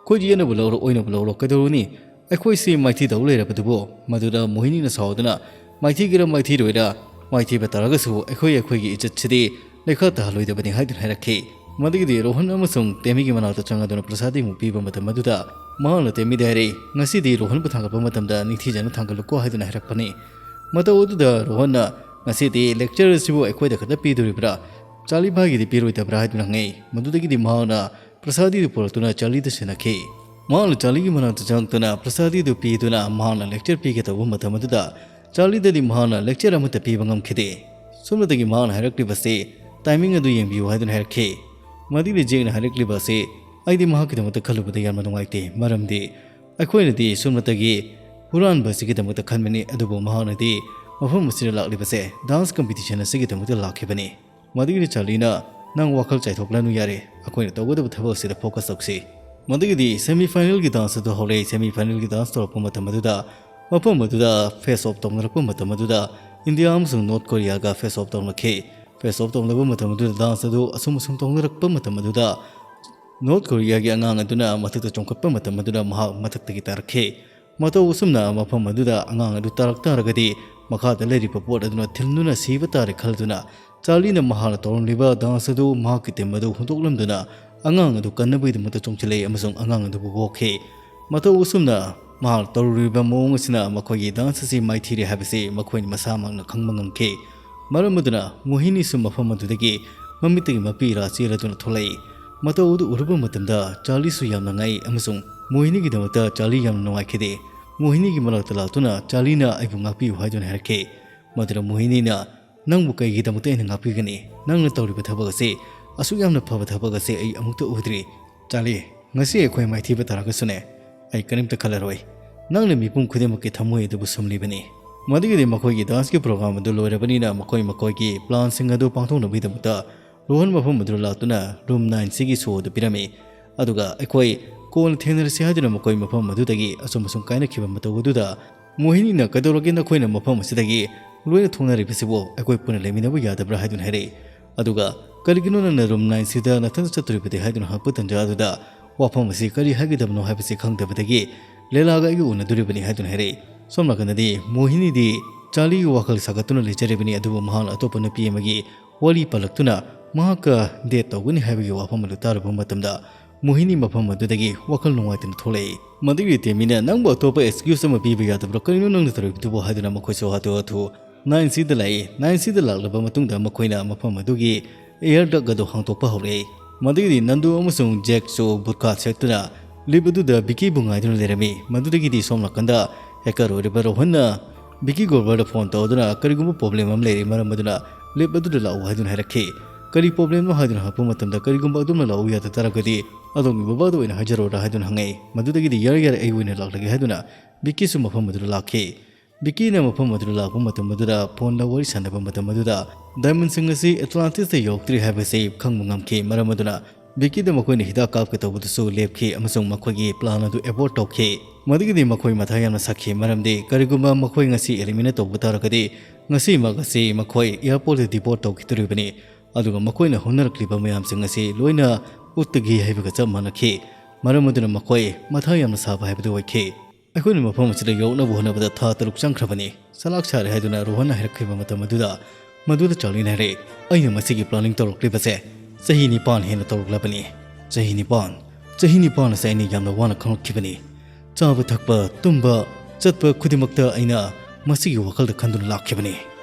"ꯈꯨꯠ ꯌꯦꯠꯅꯕꯨ ꯂꯧꯔꯣ, ꯑꯣꯏꯅꯕꯨ ꯂꯧꯔꯣ, ꯀꯩꯗꯧꯔꯨꯅꯤ? ꯑꯩꯈꯣꯏꯁꯤ ꯃꯥꯏꯊꯤ ꯇꯧ ꯂꯩꯔꯕꯗꯨꯕꯨ?" ꯃꯗꯨꯗ ꯃꯣꯍꯤꯅꯤꯅ ꯁꯥꯎꯗꯨꯅ, "ꯃꯥꯏꯊꯤꯒꯦꯔꯥ ꯃꯥꯏꯊꯤꯔꯣꯏꯔꯥ, ꯃꯥꯏꯊꯤꯕ ꯇꯥꯔꯒꯁꯨ ꯑꯩꯈꯣꯏ ꯑꯩꯈꯣꯏꯒꯤ ꯏꯖꯠꯁꯤꯗꯤ ꯂꯩꯈꯥ ꯇꯥꯍꯜꯂꯣꯏꯗꯕꯅꯤ" ꯍꯥꯏꯗꯨꯅ ꯍꯥꯏꯔꯛꯈꯤ꯫ ꯃꯗꯨꯒꯤꯗꯤ ꯔꯣꯍꯟ ꯑꯃꯁꯨꯡ ꯇꯦꯃꯤꯒꯤ ꯃꯅꯥꯛꯇ ꯆꯪꯂꯗꯨꯅ ꯄ꯭ꯔꯁꯥꯗꯤ ꯑꯃꯨꯛ ꯄꯤꯕ ꯃꯇꯝ ꯑꯗꯨꯗ ꯃꯍꯥꯛꯅ ꯇꯦꯃꯤꯗ ꯍꯥꯏꯔꯛꯏ, "ꯉꯁꯤꯗꯤ ꯔꯣꯍꯟꯕꯨ ꯊꯥꯡꯒꯠꯄ ꯃꯇꯝꯗ ꯅꯤꯡꯊꯤꯖꯅ ꯊꯥꯡꯒꯠꯂꯨꯀꯣ" ꯍꯥꯏꯗꯨꯅ ꯍꯥꯏꯔꯛꯄꯅꯤ꯫ ꯃꯇꯧ ꯑꯗꯨꯗ ꯔꯣꯍꯟꯅ, "ꯉꯁꯤꯗꯤ lecture ꯑꯁꯤꯕꯨ ꯑꯩꯈꯣꯏꯗ ꯈꯛꯇ ꯄꯤꯗꯣꯔꯤꯕ꯭ꯔꯥ? ꯆꯥꯔꯂꯤ ꯚꯥꯏꯒꯤꯗꯤ ꯄꯤꯔꯣꯏꯗꯕ꯭ꯔꯥ?" ꯍꯥꯏꯗꯨꯅ ꯍꯪꯉꯤ꯫ ꯃꯗꯨꯗꯒꯤꯗꯤ ꯃꯍꯥꯛꯅ ꯄ꯭ꯔꯁꯥꯗꯤꯗꯨ ꯄꯨꯔꯛꯇꯨꯅ ꯆꯥꯔꯂꯤꯗ ꯁꯤꯟꯅꯈꯤ꯫ ꯃꯍꯥꯛꯅ ꯆꯥꯔꯂꯤꯒꯤ ꯃꯅꯥꯛꯇ ꯆꯪꯂꯛꯇꯨꯅ ꯄ꯭ꯔꯁꯥꯗꯤꯗꯨ ꯄꯤꯗꯨꯅ ꯃꯍꯥꯛꯅ lecture ꯄꯤꯒꯦ ꯇꯧꯕ ꯃꯇꯝ ꯑꯗꯨꯗ ꯆꯥꯔꯂꯤꯗꯗꯤ ꯃꯍꯥꯛꯅ lecture ꯑꯃꯠꯇ ꯄꯤꯕ ꯉꯝꯈꯤꯗꯦ꯫ ꯁꯣꯝꯅꯇꯒꯤ ꯃꯍꯥꯛꯅ ꯍꯥꯏꯔꯛꯂꯤꯕꯁꯤ timing ꯑꯗꯨ ꯌꯦꯡꯕꯤꯌꯨ ꯍꯥꯏꯗꯨꯅ ꯍꯥꯏꯔꯛꯈꯤ꯫ ꯃꯗꯨꯒꯤ ꯖꯦꯛꯅ ꯍꯥꯏꯔꯛꯂꯤꯕ ꯑꯁꯤ ꯑꯩꯗꯤ ꯃꯍꯥꯛꯀꯤꯗꯃꯛꯇ ꯈꯜꯂꯨꯕꯗ ꯌꯥꯝꯅ ꯅꯨꯡꯉꯥꯏꯇꯦ, ꯃꯔꯝꯗꯤ ꯑꯩꯈꯣꯏꯅꯗꯤ ꯁꯣꯝꯅꯇꯒꯤ ꯍꯨꯔꯥꯟꯕ ꯑꯁꯤꯒꯤꯗꯃꯛꯇ ꯈꯟꯕꯅꯤ, ꯑꯗꯨꯕꯨ ꯃꯍꯥꯛꯅꯗꯤ ꯃꯐꯝ ꯑꯁꯤꯗ ꯂꯥꯛꯂꯤꯕꯁꯦ dance competition ꯑꯁꯤꯒꯤꯗꯃꯛꯇ ꯂꯥꯛꯈꯤꯕꯅꯤ꯫ ꯃꯗꯨꯒꯤꯗꯤ ꯆꯥꯔꯂꯤꯅ, "ꯅꯪ ꯋꯥꯈꯜ ꯆꯥꯏꯊꯣꯛꯂꯅꯨ, ꯌꯥꯔꯦ, ꯑꯩꯈꯣꯏꯅ ꯇꯧꯒꯗꯕ ꯊꯕꯛ ꯑꯁꯤꯗ focus ꯇꯧꯁꯤ꯫" ꯃꯗꯨꯒꯤꯗꯤ semi finalꯒꯤ dance ꯑꯗꯨ ꯍꯧꯔꯦ꯫ Semi finalꯒꯤ dance ꯇꯧꯔꯛꯄ ꯃꯇꯝ ꯑꯗꯨꯗ ꯃꯐꯝ ꯑꯗꯨꯗ face off ꯇꯧꯅꯔꯛꯄ ꯃꯇꯝ ꯑꯗꯨꯗ ꯏꯟꯗꯤꯌꯥ ꯑꯃꯁꯨꯡ ꯅꯣꯔꯠ ꯀꯣꯔꯤꯌꯥꯒ face off ꯇꯧꯅꯈꯤ꯫ Face off ꯇꯧꯅꯕ ꯃꯇꯝ ꯑꯗꯨꯗ dance ꯑꯗꯨ ꯑꯁꯨꯝ ꯑꯁꯨꯝ ꯇꯧꯅꯔꯛꯄ ꯃꯇꯝ ꯑꯗꯨꯗ ꯅꯣꯔꯠ ꯀꯣꯔꯤꯌꯥꯒꯤ ꯑꯉꯥꯡ ꯑꯗꯨꯅ ꯃꯊꯛꯇ ꯆꯣꯡꯈꯠꯄ ꯃꯇꯝ ꯑꯗꯨꯗ ꯃꯍꯥꯛ ꯃꯊꯛꯇꯒꯤ ꯇꯥꯔꯛꯈꯤ꯫ ꯃꯇꯧ ꯑꯁꯨꯝꯅ ꯃꯐꯝ ꯑꯗꯨꯗ ꯑꯉꯥꯡ ꯑꯗꯨ ꯇꯥꯔꯛ ꯇꯥꯔꯒꯗꯤ ꯃꯈꯥꯗ ꯂꯩꯔꯤꯕ ꯄꯣꯠ ꯑꯗꯨꯅ ꯊꯤꯟꯗꯨꯅ ꯁꯤꯕ ꯇꯥꯔꯦ ꯈꯜꯗꯨꯅ ꯆꯥꯔꯂꯤꯅ ꯃꯍꯥꯛꯅ ꯇꯧꯔꯝꯂꯤꯕ dance ꯑꯗꯨ ꯃꯍꯥꯛꯀꯤ team ꯑꯗꯨ ꯍꯨꯟꯗꯣꯛꯂꯝꯗꯨꯅ ꯑꯉꯥꯡ ꯑꯗꯨ ꯀꯟꯅꯕꯒꯤꯗꯃꯛꯇ ꯆꯣꯡꯁꯤꯜꯂꯛꯏ ꯑꯃꯁꯨꯡ ꯑꯉꯥꯡ ꯑꯗꯨꯕꯨ ꯄꯣꯛꯈꯤ꯫ ꯃꯇꯧ ꯑꯁꯨꯝꯅ ꯃꯍꯥꯛ ꯇꯧꯔꯨꯔꯤꯕ ꯃꯑꯣꯡ ꯑꯁꯤꯅ ꯃꯈꯣꯏꯒꯤ dance ꯑꯁꯤ ꯃꯥꯏꯊꯤꯔꯦ ꯍꯥꯏꯕꯁꯤ ꯃꯈꯣꯏꯅ ꯃꯁꯥꯃꯛꯅ ꯈꯪꯕ ꯉꯝꯈꯤ꯫ ꯃꯔꯝ ꯑꯗꯨꯅ ꯃꯣꯍꯤꯅꯤꯁꯨ ꯃꯐꯝ ꯑꯗꯨꯗꯒꯤ ꯃꯃꯤꯠꯇꯒꯤ ꯃꯄꯤ ꯏꯔꯥ ꯆꯦꯜꯂꯗꯨꯅ ꯊꯣꯛꯂꯛꯏ꯫ ꯃꯇꯧ ꯑꯗꯨ ꯎꯔꯨꯕ ꯃꯇꯝꯗ ꯆꯥꯔꯂꯤꯁꯨ ꯌꯥꯝꯅ ꯉꯛꯏ ꯑꯃꯁꯨꯡ ꯃꯣꯍꯤꯅꯤꯒꯤꯗꯃꯛꯇ ꯆꯥꯔꯂꯤ ꯌꯥꯝꯅ ꯅꯨꯡꯉꯥꯏꯈꯤꯗꯦ꯫ ꯃꯣꯍꯤꯅꯤꯒꯤ ꯃꯅꯥꯛꯇ ꯂꯥꯛꯇꯨꯅ ꯆꯥꯔꯂꯤꯅ ꯑꯩꯕꯨ ꯉꯥꯛꯄꯤꯌꯨ ꯍꯥꯏꯗꯨꯅ ꯍꯥꯏꯔꯛꯈꯤ꯫ ꯃꯗꯨꯗ ꯃꯣꯍꯤꯅꯤꯅ, "ꯅꯪꯕꯨ ꯀꯩꯒꯤꯗꯃꯛꯇ ꯑꯩꯅ ꯉꯥꯛꯄꯤꯒꯅꯤ? ꯅꯪꯅ ꯇꯧꯔꯤꯕ ꯊꯕꯛ ꯑꯁꯤ, ꯑꯁꯨꯛ ꯌꯥꯝꯅ ꯐꯕ ꯊꯕꯛ ꯑꯁꯤ ꯑꯩ ꯑꯃꯨꯛꯇ ꯎꯗ꯭ꯔꯤ꯫ ꯆꯥꯔꯂꯤ, ꯉꯁꯤ ꯑꯩꯈꯣꯏ ꯃꯥꯏꯊꯤꯕ ꯇꯥꯔꯒꯁꯨꯅꯦ, ꯑꯩ ꯀꯔꯤꯝꯇ ꯈꯜꯂꯔꯣꯏ꯫ ꯅꯪꯅ ꯃꯤꯄꯨꯝ ꯈꯨꯗꯤꯡꯃꯛꯀꯤ ꯊꯃꯣꯏ ꯑꯗꯨꯕꯨ ꯁꯨꯝꯂꯤꯕꯅꯤ꯫" ꯃꯗꯨꯒꯤꯗꯤ ꯃꯈꯣꯏꯒꯤ danceꯀꯤ program ꯑꯗꯨ ꯂꯣꯏꯔꯕꯅꯤꯅ ꯃꯈꯣꯏ ꯃꯈꯣꯏꯒꯤ planꯁꯤꯡ ꯑꯗꯨ ꯄꯥꯡꯊꯣꯛꯅꯕꯒꯤꯗꯃꯛꯇ ꯔꯣꯍꯟ ꯃꯐꯝ ꯑꯗꯨꯗ ꯂꯥꯛꯇꯨꯅ room nineCꯒꯤ show ꯑꯗꯨ ꯄꯤꯔꯝꯃꯤ꯫ ꯑꯗꯨꯒ ꯑꯩꯈꯣꯏ ꯀꯣꯟꯅ ꯊꯦꯡꯅꯔꯁꯤ ꯍꯥꯏꯗꯨꯅ ꯃꯈꯣꯏ ꯃꯐꯝ ꯑꯗꯨꯗꯒꯤ ꯑꯁꯨꯝ ꯑꯁꯨꯝ ꯀꯥꯏꯅꯈꯤꯕ ꯃꯇꯧ ꯑꯗꯨꯗ ꯃꯣꯍꯤꯅꯤꯅ, "ꯀꯩꯗꯧꯔꯒꯦ, ꯅꯈꯣꯏꯅ ꯃꯐꯝ ꯑꯁꯤꯗꯒꯤ ꯂꯣꯏꯅ ꯊꯣꯛꯅꯔꯤꯕꯁꯤꯕꯨ? ꯑꯩꯈꯣꯏ ꯄꯨꯟꯅ ꯂꯩꯃꯤꯟꯅꯕ ꯌꯥꯗꯕ꯭ꯔꯥ?" ꯍꯥꯏꯗꯨꯅ ꯍꯥꯏꯔꯛꯏ꯫ ꯑꯗꯨꯒ, "ꯀꯔꯤꯒꯤꯅꯣ ꯅꯪꯅ ꯔꯨꯝ ꯅꯥꯏꯟ ꯁꯤꯗ ꯅꯊꯟꯇ ꯆꯠꯇꯣꯔꯤꯕꯗꯤ?" ꯍꯥꯏꯗꯨꯅ ꯍꯪꯉꯛꯄ ꯇꯟꯖꯥ ꯑꯗꯨꯗ, "ꯋꯥꯐꯝ ꯑꯁꯤ ꯀꯔꯤ ꯍꯥꯏꯒꯗꯕꯅꯣ ꯍꯥꯏꯕꯁꯤ ꯈꯪꯗꯕꯗꯒꯤ ꯂꯦꯂꯥꯒ ꯑꯩꯒ ꯎꯅꯗꯣꯔꯤꯕꯅꯤ" ꯍꯥꯏꯗꯨꯅ ꯍꯥꯏꯔꯛꯏ꯫ ꯁꯣꯝ ꯅꯥꯀꯟꯗꯗꯤ ꯃꯣꯍꯤꯅꯤꯗꯤ ꯆꯥꯔꯂꯤꯒꯤ ꯋꯥꯈꯜ ꯁꯥꯒꯠꯇꯨꯅ ꯂꯩꯖꯔꯤꯕꯅꯤ, ꯑꯗꯨꯕꯨ ꯃꯍꯥꯛꯅ ꯑꯇꯣꯞꯄ ꯅꯨꯄꯤ ꯑꯃꯒꯤ ꯋꯥꯔꯤ ꯄꯜꯂꯛꯇꯨꯅ ꯃꯍꯥꯛꯀ ꯗꯦꯠ ꯇꯧꯒꯅꯤ ꯍꯥꯏꯕꯒꯤ ꯋꯥꯐꯝ ꯑꯗꯨ ꯇꯥꯔꯨꯕ ꯃꯇꯝꯗ, ꯃꯣꯍꯤꯅꯤ ꯃꯐꯝ ꯑꯗꯨꯗꯒꯤ ꯋꯥꯈꯜ ꯅꯨꯡꯉꯥꯏꯇꯅ ꯊꯣꯛꯂꯛꯏ꯫ ꯃꯗꯨꯒꯤ ꯇꯦꯃꯤꯅ, "ꯅꯪꯕꯨ ꯑꯇꯣꯞꯄ ꯑꯦꯛꯁꯀ꯭ꯌꯨꯁ ꯑꯃ ꯄꯤꯕ ꯌꯥꯗꯕ꯭ꯔꯥ? ꯀꯔꯤꯅꯣ ꯅꯪꯅ ꯇꯧꯔꯤꯕꯗꯨꯕꯨ?" ꯍꯥꯏꯗꯨꯅ ꯃꯈꯣꯏꯁꯨ ꯍꯥꯊꯨ ꯍꯥꯊꯨ ꯅꯥꯏꯟ ꯁꯤꯗ ꯂꯥꯛꯏ꯫ ꯅꯥꯏꯟ ꯁꯤꯗ ꯂꯥꯛꯂꯕ ꯃꯇꯨꯡꯗ ꯃꯈꯣꯏꯅ ꯃꯐꯝ ꯑꯗꯨꯒꯤ ꯑꯦꯌꯔ ꯗꯛ ꯑꯗꯨ ꯍꯥꯡꯗꯣꯛꯄ ꯍꯧꯔꯛꯏ꯫ ꯃꯗꯨꯒꯤꯗꯤ ꯅꯟꯗꯨ ꯑꯃꯁꯨꯡ ꯖꯦꯛꯁꯨ ꯕꯨꯔꯀꯥ ꯁꯦꯠꯇꯨꯅ ꯂꯤꯞ ꯑꯗꯨꯗ ꯕꯤꯀꯤꯕꯨ ꯉꯥꯏꯗꯨꯅ ꯂꯩꯔꯝꯃꯤ꯫ ꯃꯗꯨꯗꯒꯤꯗꯤ ꯁꯣꯝ ꯅꯥꯀꯟꯗ ꯍꯦꯀꯔ ꯑꯣꯏꯔꯤꯕ ꯔꯣꯍꯟꯅ ꯕꯤꯀꯤ ꯒ꯭ꯔꯣꯕꯔꯗ ꯐꯣꯟ ꯇꯧꯗꯨꯅ ꯀꯔꯤꯒꯨꯝꯕ ꯄ꯭ꯔꯣꯕ꯭ꯂꯦꯝ ꯑꯃ ꯂꯩꯔꯦ, ꯃꯔꯝ ꯑꯗꯨꯅ ꯂꯤꯞ ꯑꯗꯨꯗ ꯂꯥꯛꯎ ꯍꯥꯏꯗꯨꯅ ꯍꯥꯏꯔꯛꯈꯤ꯫ "ꯀꯔꯤ ꯄ꯭ꯔꯣꯕ꯭ꯂꯦꯝꯅꯣ?" ꯍꯥꯏꯗꯨꯅ ꯍꯪꯉꯛꯄ ꯃꯇꯝꯗ, "ꯀꯔꯤꯒꯨꯝꯕ ꯑꯗꯣꯝꯅ ꯂꯥꯛꯎ ꯌꯥꯗ ꯇꯥꯔꯒꯗꯤ ꯑꯗꯣꯝꯒꯤ ꯕꯕꯥꯗ ꯑꯣꯏꯅ ꯍꯥꯏꯖꯔꯛꯑꯣꯔꯥ?" ꯍꯥꯏꯗꯨꯅ ꯍꯪꯉꯛꯏ꯫ ꯃꯗꯨꯗꯒꯤꯗꯤ, "ꯌꯥꯔꯦ, ꯌꯥꯔꯦ, ꯑꯩ ꯑꯣꯏꯅ ꯂꯥꯛꯂꯒꯦ" ꯍꯥꯏꯗꯨꯅ ꯕꯤꯀꯤꯁꯨ ꯃꯐꯝ ꯑꯗꯨꯗ ꯂꯥꯛꯈꯤ꯫ ꯕꯤꯀꯤꯅ ꯃꯐꯝ ꯑꯗꯨꯗ ꯂꯥꯛꯄ ꯃꯇꯝ ꯑꯗꯨꯗ ꯐꯣꯟꯗ ꯋꯥꯔꯤ ꯁꯥꯟꯅꯕ ꯃꯇꯝ ꯑꯗꯨꯗ ꯗꯥꯏꯃꯟꯁꯤꯡ ꯑꯁꯤ ꯑꯦꯠꯂꯥꯟꯇꯤꯁꯇ ꯌꯧꯔꯛꯇ꯭ꯔꯤ ꯍꯥꯏꯕꯁꯤ ꯈꯪꯕ ꯉꯝꯈꯤ꯫ ꯃꯔꯝ ꯑꯗꯨꯅ ꯕꯤꯀꯤꯗ ꯃꯈꯣꯏꯅ ꯍꯤꯗꯥꯛ ꯀꯥꯞꯀꯦ ꯇꯧꯕꯗꯨꯁꯨ ꯂꯦꯞꯈꯤ ꯑꯃꯁꯨꯡ ꯃꯈꯣꯏꯒꯤ ꯄ꯭ꯂꯥꯟ ꯑꯗꯨ ꯑꯦꯕꯣꯔꯠ ꯇꯧꯈꯤ꯫ ꯃꯗꯨꯒꯤꯗꯤ ꯃꯈꯣꯏ ꯃꯊꯥ ꯌꯥꯝꯅ ꯁꯥꯈꯤ, ꯃꯔꯝꯗꯤ ꯀꯔꯤꯒꯨꯝꯕ ꯃꯈꯣꯏ ꯉꯁꯤ ꯑꯦꯂꯤꯃꯤꯅꯦꯠ ꯇꯧꯕ ꯇꯥꯔꯒꯗꯤ ꯉꯁꯤꯃꯛ ꯑꯁꯤ ꯃꯈꯣꯏ ꯑꯦꯌꯥꯔꯄꯣꯔꯠꯇ ꯗꯤꯄꯣꯔꯠ ꯇꯧꯈꯤꯗꯣꯔꯤꯕꯅꯤ꯫ ꯑꯗꯨꯒ ꯃꯈꯣꯏꯅ ꯍꯣꯠꯅꯔꯛꯂꯤꯕ ꯃꯌꯥꯝꯁꯤꯡ ꯑꯁꯤ ꯂꯣꯏꯅ ꯎꯠꯇꯒꯤ ꯍꯩꯕꯒ ꯆꯞ ꯃꯥꯟꯅꯈꯤ꯫ ꯃꯔꯝ ꯑꯗꯨꯅ ꯃꯈꯣꯏ ꯃꯊꯥ ꯌꯥꯝꯅ ꯁꯥꯕ ꯍꯥꯏꯕꯗꯨ ꯑꯣꯏꯈꯤ꯫ "ꯑꯩꯈꯣꯏꯅ ꯃꯐꯝ ꯑꯁꯤꯗ ꯌꯧꯅꯕ ꯍꯣꯠꯅꯕꯗ ꯊꯥ ꯇꯔꯨꯛ ꯆꯪꯈ꯭ꯔꯕꯅꯤ, ꯆꯂꯥꯛ ꯁꯥꯔꯦ" ꯍꯥꯏꯗꯨꯅ ꯔꯣꯍꯟꯅ ꯍꯥꯏꯔꯛꯈꯤꯕ ꯃꯇꯝ ꯑꯗꯨꯗ, ꯃꯗꯨꯗ ꯆꯥꯔꯂꯤꯅ ꯍꯥꯏꯔꯛꯏ, "ꯑꯩꯅ ꯃꯁꯤꯒꯤ ꯄ꯭ꯂꯥꯅꯤꯡ ꯇꯧꯔꯛꯂꯤꯕꯁꯦ ꯆꯍꯤ ꯅꯤꯄꯥꯟ ꯍꯦꯟꯅ ꯇꯧꯔꯛꯂꯕꯅꯤ꯫ ꯆꯍꯤ ꯅꯤꯄꯥꯟ, ꯆꯍꯤ ꯅꯤꯄꯥꯟ ꯑꯁꯦ ꯑꯩꯅ ꯌꯥꯝꯅ ꯋꯥꯅ ꯈꯪꯂꯛꯈꯤꯕꯅꯤ꯫ ꯆꯥꯕ ꯊꯛꯄ, ꯇꯨꯝꯕ, ꯆꯠꯄ ꯈꯨꯗꯤꯡꯃꯛꯇ ꯑꯩꯅ ꯃꯁꯤꯒꯤ ꯋꯥꯈꯜꯗ ꯈꯟꯗꯨꯅ ꯂꯥꯛꯈꯤꯕꯅꯤ꯫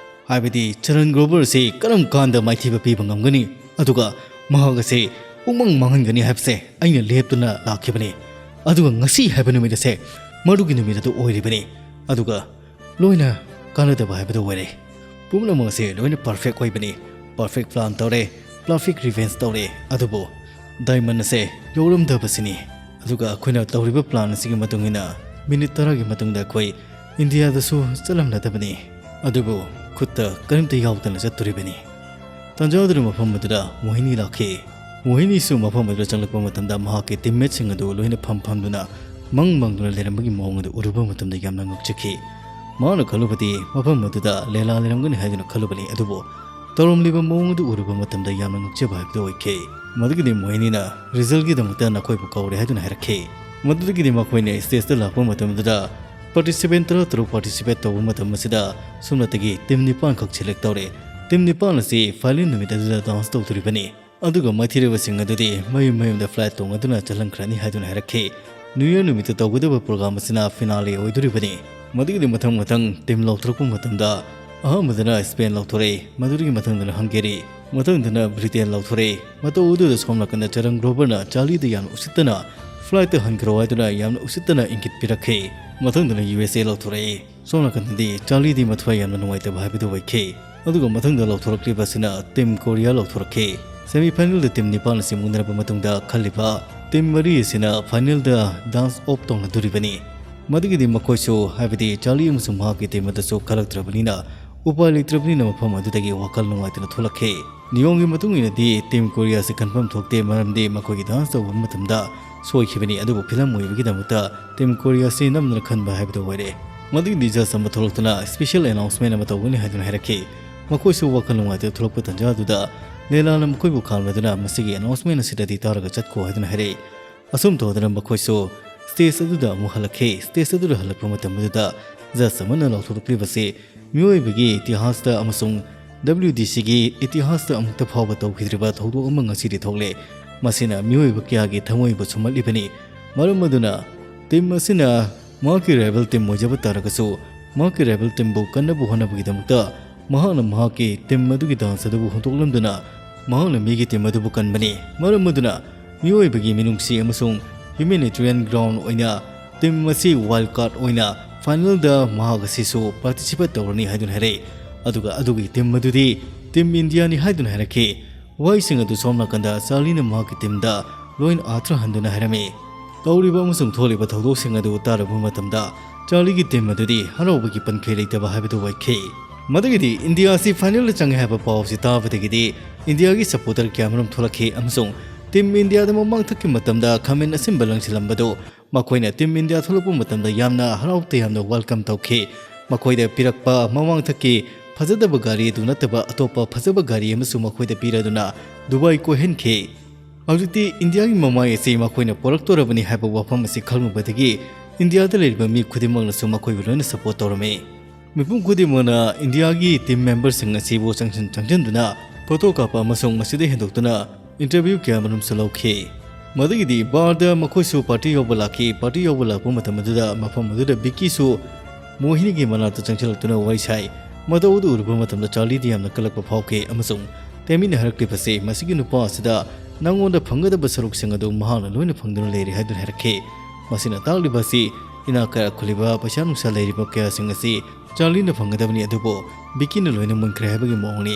ꯍꯥꯏꯕꯗꯤ ꯆꯔꯟ ꯒ꯭ꯔꯣꯕꯔ ꯑꯁꯤ ꯀꯔꯝ ꯀꯥꯟꯗ ꯃꯥꯏꯊꯤꯕ ꯄꯤꯕ ꯉꯝꯒꯅꯤ, ꯑꯗꯨꯒ ꯃꯍꯥꯛ ꯑꯁꯤ ꯄꯨꯡꯃꯥꯡ ꯃꯥꯡꯍꯟꯒꯅꯤ ꯍꯥꯏꯕꯁꯦ ꯑꯩꯅ ꯂꯦꯞꯇꯨꯅ ꯂꯥꯛꯈꯤꯕꯅꯤ꯫ ꯑꯗꯨꯒ ꯉꯁꯤ ꯍꯥꯏꯕ ꯅꯨꯃꯤꯠ ꯑꯁꯦ ꯃꯗꯨꯒꯤ ꯅꯨꯃꯤꯠ ꯑꯗꯨ ꯑꯣꯏꯔꯤꯕꯅꯤ꯫ ꯑꯗꯨꯒ ꯂꯣꯏꯅ ꯀꯥꯟꯅꯗꯕ ꯍꯥꯏꯕꯗꯨ ꯑꯣꯏꯔꯦ꯫ ꯄꯨꯝꯅꯃꯛ ꯑꯁꯦ ꯂꯣꯏꯅ ꯄꯔꯐꯦꯛ ꯑꯣꯏꯕꯅꯤ꯫ ꯄꯔꯐꯦꯛ ꯄ꯭ꯂꯥꯟ ꯇꯧꯔꯦ, ꯄꯔꯐꯦꯛ ꯔꯤꯚꯦꯟꯁ ꯇꯧꯔꯦ, ꯑꯗꯨꯕꯨ ꯗꯥꯏꯃꯟ ꯑꯁꯦ ꯌꯧꯔꯝꯗꯕꯁꯤꯅꯤ꯫ ꯑꯗꯨꯒ ꯑꯩꯈꯣꯏꯅ ꯇꯧꯔꯤꯕ ꯄ꯭ꯂꯥꯟ ꯑꯁꯤꯒꯤ ꯃꯇꯨꯡ ꯏꯟꯅ ꯃꯤꯅꯤꯠ ꯇꯔꯥꯒꯤ ꯃꯇꯨꯡꯗ ꯑꯩꯈꯣꯏ ꯏꯟꯗꯤꯌꯥꯗꯁꯨ ꯆꯠꯂꯝꯂꯗꯕꯅꯤ꯫ ꯑꯗꯨꯕꯨ ꯈꯨꯠꯇ ꯀꯔꯤꯝꯇ ꯌꯥꯎꯗꯅ ꯆꯠꯇꯣꯔꯤꯕꯅꯤ"꯫ ꯇꯥꯟꯖꯥ ꯑꯗꯨꯒꯤ ꯃꯐꯝ ꯑꯗꯨꯗ ꯃꯣꯍꯤꯅꯤ ꯂꯥꯛꯈꯤ꯫ ꯃꯣꯍꯤꯅꯤꯁꯨ ꯃꯐꯝ ꯑꯗꯨꯗ ꯆꯪꯂꯛꯄ ꯃꯇꯝꯗ ꯃꯍꯥꯛꯀꯤ teammateꯁꯤꯡ ꯑꯗꯨ ꯂꯣꯏꯅ ꯐꯝ ꯐꯝꯗꯨꯅ ꯃꯪ ꯃꯪꯗꯨꯅ ꯂꯩꯔꯝꯕꯒꯤ ꯃꯑꯣꯡ ꯑꯗꯨ ꯎꯔꯨꯕ ꯃꯇꯝꯗ ꯌꯥꯝꯅ ꯉꯛꯆꯈꯤ꯫ ꯃꯍꯥꯛꯅ ꯈꯜꯂꯨꯕꯗꯤ ꯃꯐꯝ ꯑꯗꯨꯗ ꯂꯦꯂꯥ ꯂꯩꯔꯝꯒꯅꯤ ꯍꯥꯏꯗꯨꯅ ꯈꯜꯂꯨꯕꯅꯤ, ꯑꯗꯨꯕꯨ ꯇꯧꯔꯝꯂꯤꯕ ꯃꯑꯣꯡ ꯑꯗꯨ ꯎꯔꯨꯕ ꯃꯇꯝꯗ ꯌꯥꯝꯅ ꯉꯛꯆꯕ ꯍꯥꯏꯕꯗꯨ ꯑꯣꯏꯈꯤ꯫ ꯃꯗꯨꯒꯤꯗꯤ ꯃꯣꯍꯤꯅꯤꯅ resultꯒꯤꯗꯃꯛꯇ ꯅꯈꯣꯏꯕꯨ ꯀꯧꯔꯦ ꯍꯥꯏꯗꯨꯅ ꯍꯥꯏꯔꯛꯈꯤ꯫ ꯃꯗꯨꯗꯒꯤꯗꯤ ꯃꯈꯣꯏꯅ stageꯇ ꯂꯥꯛꯄ ꯃꯇꯝꯗꯨꯗ participant ꯇꯔꯥ ꯇꯔꯨꯛ participate ꯇꯧꯕ ꯃꯇꯝ ꯑꯁꯤꯗ ꯁꯨꯞꯅꯇꯒꯤ team ꯅꯤꯄꯥꯟ ꯈꯛ select ꯇꯧꯔꯦ꯫ Team ꯅꯤꯄꯥꯟ ꯑꯁꯤ final ꯅꯨꯃꯤꯠ ꯑꯗꯨꯗ dance ꯇꯧꯗꯣꯔꯤꯕꯅꯤ꯫ ꯑꯗꯨꯒ ꯃꯥꯏꯊꯤꯔꯕꯁꯤꯡ ꯑꯗꯨꯗꯤ ꯃꯌꯨꯝ ꯃꯌꯨꯝꯗ flight ꯇꯣꯡꯉꯗꯨꯅ ꯆꯠꯍꯟꯈ꯭ꯔꯅꯤ ꯍꯥꯏꯗꯨꯅ ꯍꯥꯏꯔꯛꯈꯤ꯫ New Year ꯅꯨꯃꯤꯠꯇ ꯇꯧꯒꯗꯕ program ꯑꯁꯤꯅ finale ꯑꯣꯏꯗꯣꯔꯤꯕꯅꯤ꯫ ꯃꯗꯨꯒꯤꯗꯤ ꯃꯊꯪ ꯃꯊꯪ team ꯂꯥꯎꯊꯣꯔꯛꯄ ꯃꯇꯝꯗ ꯑꯍꯥꯟꯕꯗꯅ Spain ꯂꯥꯎꯊꯣꯔꯛꯏ, ꯃꯗꯨꯗꯒꯤ ꯃꯊꯪꯗꯅ Hungary, ꯃꯊꯪꯗꯅ Britain ꯂꯥꯎꯊꯣꯔꯛꯏ꯫ ꯃꯇꯧ ꯑꯗꯨꯗ ꯁꯣꯝ ꯅꯥꯀꯟꯗ ꯆꯔꯪ ꯒ꯭ꯔꯣꯕꯔꯅ ꯆꯥꯔꯂꯤꯗ ꯌꯥꯝꯅ ꯎꯁꯤꯠꯇꯅ flightꯇ ꯍꯟꯈ꯭ꯔꯣ ꯍꯥꯏꯗꯨꯅ ꯌꯥꯝꯅ ꯎꯁꯤꯠꯇꯅ ꯏꯪꯒꯤꯠ ꯄꯤꯔꯛꯈꯤ꯫ ꯃꯊꯪꯗꯅ U S A ꯂꯥꯎꯊꯣꯔꯛꯏ꯫ ꯁꯣꯝ ꯅꯥꯀꯟꯗꯗꯤ ꯆꯥꯔꯂꯤꯗꯤ ꯃꯊ꯭ꯋꯥꯏ ꯌꯥꯝꯅ ꯅꯨꯡꯉꯥꯏꯇꯕ ꯍꯥꯏꯕꯗꯨ ꯑꯣꯏꯈꯤ꯫ ꯑꯗꯨꯒ ꯃꯊꯪꯗ ꯂꯥꯎꯊꯣꯔꯛꯂꯤꯕ ꯑꯁꯤꯅ Team Korea ꯂꯥꯎꯊꯣꯔꯛꯈꯤ꯫ Semifinalꯗ team ꯅꯤꯄꯥꯟ ꯑꯁꯤ ꯃꯨꯛꯅꯔꯕ ꯃꯇꯨꯡꯗ ꯈꯜꯂꯤꯕ team ꯃꯔꯤ ꯑꯁꯤꯅ finalꯗ dance off ꯇꯧꯅꯗꯣꯔꯤꯕꯅꯤ꯫ ꯃꯗꯨꯒꯤꯗꯤ ꯃꯈꯣꯏꯁꯨ, ꯍꯥꯏꯕꯗꯤ ꯆꯥꯔꯂꯤ ꯑꯃꯁꯨꯡ ꯃꯍꯥꯛꯀꯤ team ꯑꯗꯨꯁꯨ ꯈꯜꯂꯛꯇ꯭ꯔꯕꯅꯤꯅ ꯎꯄꯥꯏ ꯂꯩꯇ꯭ꯔꯕꯅꯤꯅ ꯃꯐꯝ ꯑꯗꯨꯗꯒꯤ ꯋꯥꯈꯜ ꯅꯨꯡꯉꯥꯏꯇꯅ ꯊꯣꯛꯂꯛꯈꯤ꯫ ꯅꯤꯌꯣꯝꯒꯤ ꯃꯇꯨꯡ ꯏꯟꯅꯗꯤ Team Koreaꯁꯤ confirm ꯊꯣꯛꯇꯦ, ꯃꯔꯝꯗꯤ ꯃꯈꯣꯏꯒꯤ dance ꯇꯧꯕ ꯃꯇꯝꯗ ꯁꯣꯏꯈꯤꯕꯅꯤ꯫ ꯑꯗꯨꯕꯨ film ꯑꯣꯏꯕꯒꯤꯗꯃꯛꯇ Team Koreaꯁꯤ ꯅꯝꯗꯅ ꯈꯟꯕ ꯍꯥꯏꯕꯗꯨ ꯑꯣꯏꯔꯦ꯫ ꯃꯗꯨꯒꯤꯗꯤ judge ꯑꯃ ꯊꯣꯛꯂꯛꯇꯨꯅ special announcement ꯑꯃ ꯇꯧꯒꯅꯤ ꯍꯥꯏꯗꯨꯅ ꯍꯥꯏꯔꯛꯈꯤ꯫ ꯃꯈꯣꯏꯁꯨ ꯋꯥꯈꯜ ꯅꯨꯡꯉꯥꯏꯇꯕ ꯊꯣꯛꯂꯛꯄ ꯇꯥꯟꯖꯥ ꯑꯗꯨꯗ ꯂꯦꯂꯥꯅ ꯃꯈꯣꯏꯕꯨ ꯈꯥꯝꯂꯗꯨꯅ ꯃꯁꯤꯒꯤ announcement ꯑꯁꯤꯗꯗꯤ ꯇꯥꯔꯒ ꯆꯠꯈꯣ ꯍꯥꯏꯗꯨꯅ ꯍꯥꯏꯔꯛꯏ꯫ ꯑꯁꯨꯝ ꯇꯧꯗꯅ ꯃꯈꯣꯏꯁꯨ stage ꯑꯗꯨꯗ ꯑꯃꯨꯛ ꯍꯜꯂꯛꯈꯤ꯫ Stage ꯑꯗꯨꯗ ꯍꯜꯂꯛꯄ ꯃꯇꯝ ꯑꯗꯨꯗ judge ꯑꯃꯅ ꯂꯥꯎꯊꯣꯔꯛꯂꯤꯕꯁꯤ ꯃꯤꯑꯣꯏꯕꯒꯤ ꯏꯇꯤꯍꯥꯁꯇ ꯑꯃꯁꯨꯡ W D Cꯒꯤ ꯏꯇꯤꯍꯥꯁꯇ ꯑꯃꯨꯛꯇ ꯐꯥꯎꯕ ꯇꯧꯈꯤꯗ꯭ꯔꯤꯕ ꯊꯧꯗꯣꯛ ꯑꯃ ꯉꯁꯤꯗꯤ ꯊꯣꯛꯂꯦ꯫ ꯃꯁꯤꯅ ꯃꯤꯑꯣꯏꯕ ꯀꯌꯥꯒꯤ ꯊꯃꯣꯏꯕꯨ ꯁꯨꯝꯍꯠꯂꯤꯕꯅꯤ꯫ ꯃꯔꯝ ꯑꯗꯨꯅ team ꯑꯁꯤꯅ ꯃꯍꯥꯛꯀꯤ rival team ꯑꯣꯏꯖꯕ ꯇꯥꯔꯒꯁꯨ, ꯃꯍꯥꯛꯀꯤ rival teamꯕꯨ ꯀꯟꯅꯕ ꯍꯣꯠꯅꯕꯒꯤꯗꯃꯛꯇ ꯃꯍꯥꯛꯅ ꯃꯍꯥꯛꯀꯤ team ꯑꯗꯨꯒꯤ dance ꯑꯗꯨꯕꯨ ꯍꯨꯟꯗꯣꯛꯂꯝꯗꯨꯅ ꯃꯍꯥꯛꯅ ꯃꯤꯒꯤ team ꯑꯗꯨꯕꯨ ꯀꯟꯕꯅꯤ꯫ ꯃꯔꯝ ꯑꯗꯨꯅ ꯃꯤꯑꯣꯏꯕꯒꯤ ꯃꯤꯅꯨꯡꯁꯤ ꯑꯃꯁꯨꯡ humanitarian ground ꯑꯣꯏꯅ team ꯑꯁꯤ wild card ꯑꯣꯏꯅ finalꯗ ꯃꯍꯥꯛ ꯑꯁꯤꯁꯨ participate ꯇꯧꯔꯅꯤ ꯍꯥꯏꯗꯨꯅ ꯍꯥꯏꯔꯛꯏ꯫ ꯑꯗꯨꯒ ꯑꯗꯨꯒꯤ team ꯑꯗꯨꯗꯤ Team Indiaꯅꯤ ꯍꯥꯏꯗꯨꯅ ꯍꯥꯏꯔꯛꯈꯤ꯫ ꯋꯥꯍꯩꯁꯤꯡ ꯑꯗꯨ ꯁꯣꯝ ꯅꯥꯀꯟꯗ ꯆꯥꯔꯂꯤꯅ ꯃꯍꯥꯛꯀꯤ teamꯗ ꯂꯣꯏꯅ ꯑꯥꯔꯊ ꯍꯟꯗꯨꯅ ꯍꯥꯏꯔꯝꯃꯤ꯫ ꯇꯧꯔꯤꯕ ꯑꯃꯁꯨꯡ ꯊꯣꯛꯂꯤꯕ ꯊꯧꯗꯣꯛꯁꯤꯡ ꯑꯗꯨ ꯇꯥꯔꯕ ꯃꯇꯝꯗ ꯆꯥꯔꯂꯤꯒꯤ team ꯑꯗꯨꯗꯤ ꯍꯔꯥꯎꯕꯒꯤ ꯄꯟꯈꯩ ꯂꯩꯇꯕ ꯍꯥꯏꯕꯗꯨ ꯑꯣꯏꯈꯤ꯫ ꯃꯗꯨꯒꯤꯗꯤ ꯏꯟꯗꯤꯌꯥ ꯑꯁꯤ ꯐꯥꯏꯅꯦꯜꯗ ꯆꯪꯉꯦ ꯍꯥꯏꯕ ꯄꯥꯎ ꯑꯁꯤ ꯇꯥꯕꯗꯒꯤꯗꯤ ꯏꯟꯗꯤꯌꯥꯒꯤ ꯁꯄꯣꯔꯇꯔ ꯀꯌꯥ ꯑꯃꯔꯣꯝ ꯊꯣꯛꯂꯛꯈꯤ ꯑꯃꯁꯨꯡ ꯇꯤꯝ ꯏꯟꯗꯤꯌꯥꯗ ꯃꯃꯥꯡꯊꯛꯀꯤ ꯃꯇꯝꯗ ꯈꯥꯃꯦꯟ ꯑꯁꯤꯟꯕ ꯂꯪꯁꯤꯜꯂꯝꯕꯗꯨ ꯃꯈꯣꯏꯅ ꯇꯤꯝ ꯏꯟꯗꯤꯌꯥ ꯊꯣꯛꯂꯛꯄ ꯃꯇꯝꯗ ꯌꯥꯝꯅ ꯍꯔꯥꯎ ꯇꯌꯥꯝꯅ ꯋꯦꯜꯀꯝ ꯇꯧꯈꯤ꯫ ꯃꯈꯣꯏꯗ ꯄꯤꯔꯛꯄ ꯃꯃꯥꯡꯊꯛꯀꯤ ꯐꯖꯗꯕ ꯒꯥꯔꯤ ꯑꯗꯨ ꯅꯠꯇꯕ ꯑꯇꯣꯞꯄ ꯐꯖꯕ ꯒꯥꯔꯤ ꯑꯃꯁꯨ ꯃꯈꯣꯏꯗ ꯄꯤꯔꯗꯨꯅ ꯗꯨꯕꯥꯏ ꯀꯣꯏꯍꯟꯈꯤ꯫ ꯍꯧꯖꯤꯛꯇꯤ ꯏꯟꯗꯤꯌꯥꯒꯤ ꯃꯃꯥꯏ ꯑꯁꯤ ꯃꯈꯣꯏꯅ ꯄꯣꯔꯛꯇꯣꯔꯕꯅꯤ ꯍꯥꯏꯕ ꯋꯥꯐꯝ ꯑꯁꯤ ꯈꯪꯂꯨꯕꯗꯒꯤ ꯏꯟꯗꯤꯌꯥꯗ ꯂꯩꯔꯤꯕ ꯃꯤ ꯈꯨꯗꯤꯡꯃꯛꯅꯁꯨ ꯃꯈꯣꯏꯕꯨ ꯂꯣꯏꯅ ꯁꯄꯣꯔꯠ ꯇꯧꯔꯝꯃꯤ꯫ ꯃꯤꯄꯨꯝ ꯈꯨꯗꯤꯡꯃꯛꯅ ꯏꯟꯗꯤꯌꯥꯒꯤ ꯇꯤꯝ ꯃꯦꯝꯕꯔꯁꯤꯡ ꯑꯁꯤꯕꯨ ꯆꯪꯁꯤꯟ ꯆꯪꯁꯤꯟꯗꯨꯅ ꯐꯣꯇꯣ ꯀꯥꯞꯄ ꯑꯃꯁꯨꯡ ꯃꯁꯤꯗ ꯍꯦꯟꯗꯣꯛꯇꯨꯅ ꯏꯟꯇꯔꯚ꯭ꯌꯨ ꯀꯌꯥ ꯑꯃꯔꯣꯝꯁꯨ ꯂꯧꯈꯤ꯫ ꯃꯗꯨꯒꯤꯗꯤ ꯕꯥꯔꯗ ꯃꯈꯣꯏꯁꯨ ꯄꯥꯔꯇꯤ ꯌꯥꯎꯕ ꯂꯥꯛꯈꯤ꯫ ꯄꯥꯔꯇꯤ ꯌꯥꯎꯕ ꯂꯥꯛꯄ ꯃꯇꯝ ꯑꯗꯨꯗ ꯃꯐꯝ ꯑꯗꯨꯗ ꯕꯤꯀꯤꯁꯨ ꯃꯣꯍꯤꯅꯤꯒꯤ ꯃꯅꯥꯛꯇ ꯆꯪꯁꯤꯜꯂꯛꯇꯨꯅ ꯋꯥꯔꯤ ꯁꯥꯏ꯫ ꯃꯇꯧ ꯑꯗꯨ ꯎꯔꯨꯕ ꯃꯇꯝꯗ ꯆꯥꯔꯂꯤꯗꯤ ꯌꯥꯝꯅ ꯀꯜꯂꯛꯄ ꯐꯥꯎꯈꯤ ꯑꯃꯁꯨꯡ ꯇꯦꯃꯤꯅ ꯍꯥꯏꯔꯛꯂꯤꯕꯁꯤ ꯃꯁꯤꯒꯤ ꯅꯨꯄꯥ ꯑꯁꯤꯗ ꯅꯉꯣꯟꯗ ꯐꯪꯒꯗꯕ ꯁꯔꯨꯛꯁꯤꯡ ꯑꯗꯨ ꯃꯍꯥꯛꯅ ꯂꯣꯏꯅ ꯐꯪꯗꯨꯅ ꯂꯩꯔꯦ ꯍꯥꯏꯗꯨꯅ ꯍꯥꯏꯔꯛꯈꯤ꯫ ꯃꯁꯤꯅ ꯇꯥꯛꯂꯤꯕ ꯑꯁꯤ ꯏꯅꯥꯛ ꯀꯥꯏꯔꯥꯛ ꯈꯨꯜꯂꯤꯕ ꯄꯩꯁꯥ ꯅꯨꯡꯁꯥ ꯂꯩꯔꯤꯕ ꯀꯌꯥꯁꯤꯡ ꯑꯁꯤ ꯆꯥꯔꯂꯤꯅ ꯐꯪꯒꯗꯕꯅꯤ, ꯑꯗꯨꯕꯨ ꯕꯤꯀꯤꯅ ꯂꯣꯏꯅ ꯃꯨꯟꯈ꯭ꯔꯦ ꯍꯥꯏꯕꯒꯤ ꯃꯑꯣꯡꯅꯤ꯫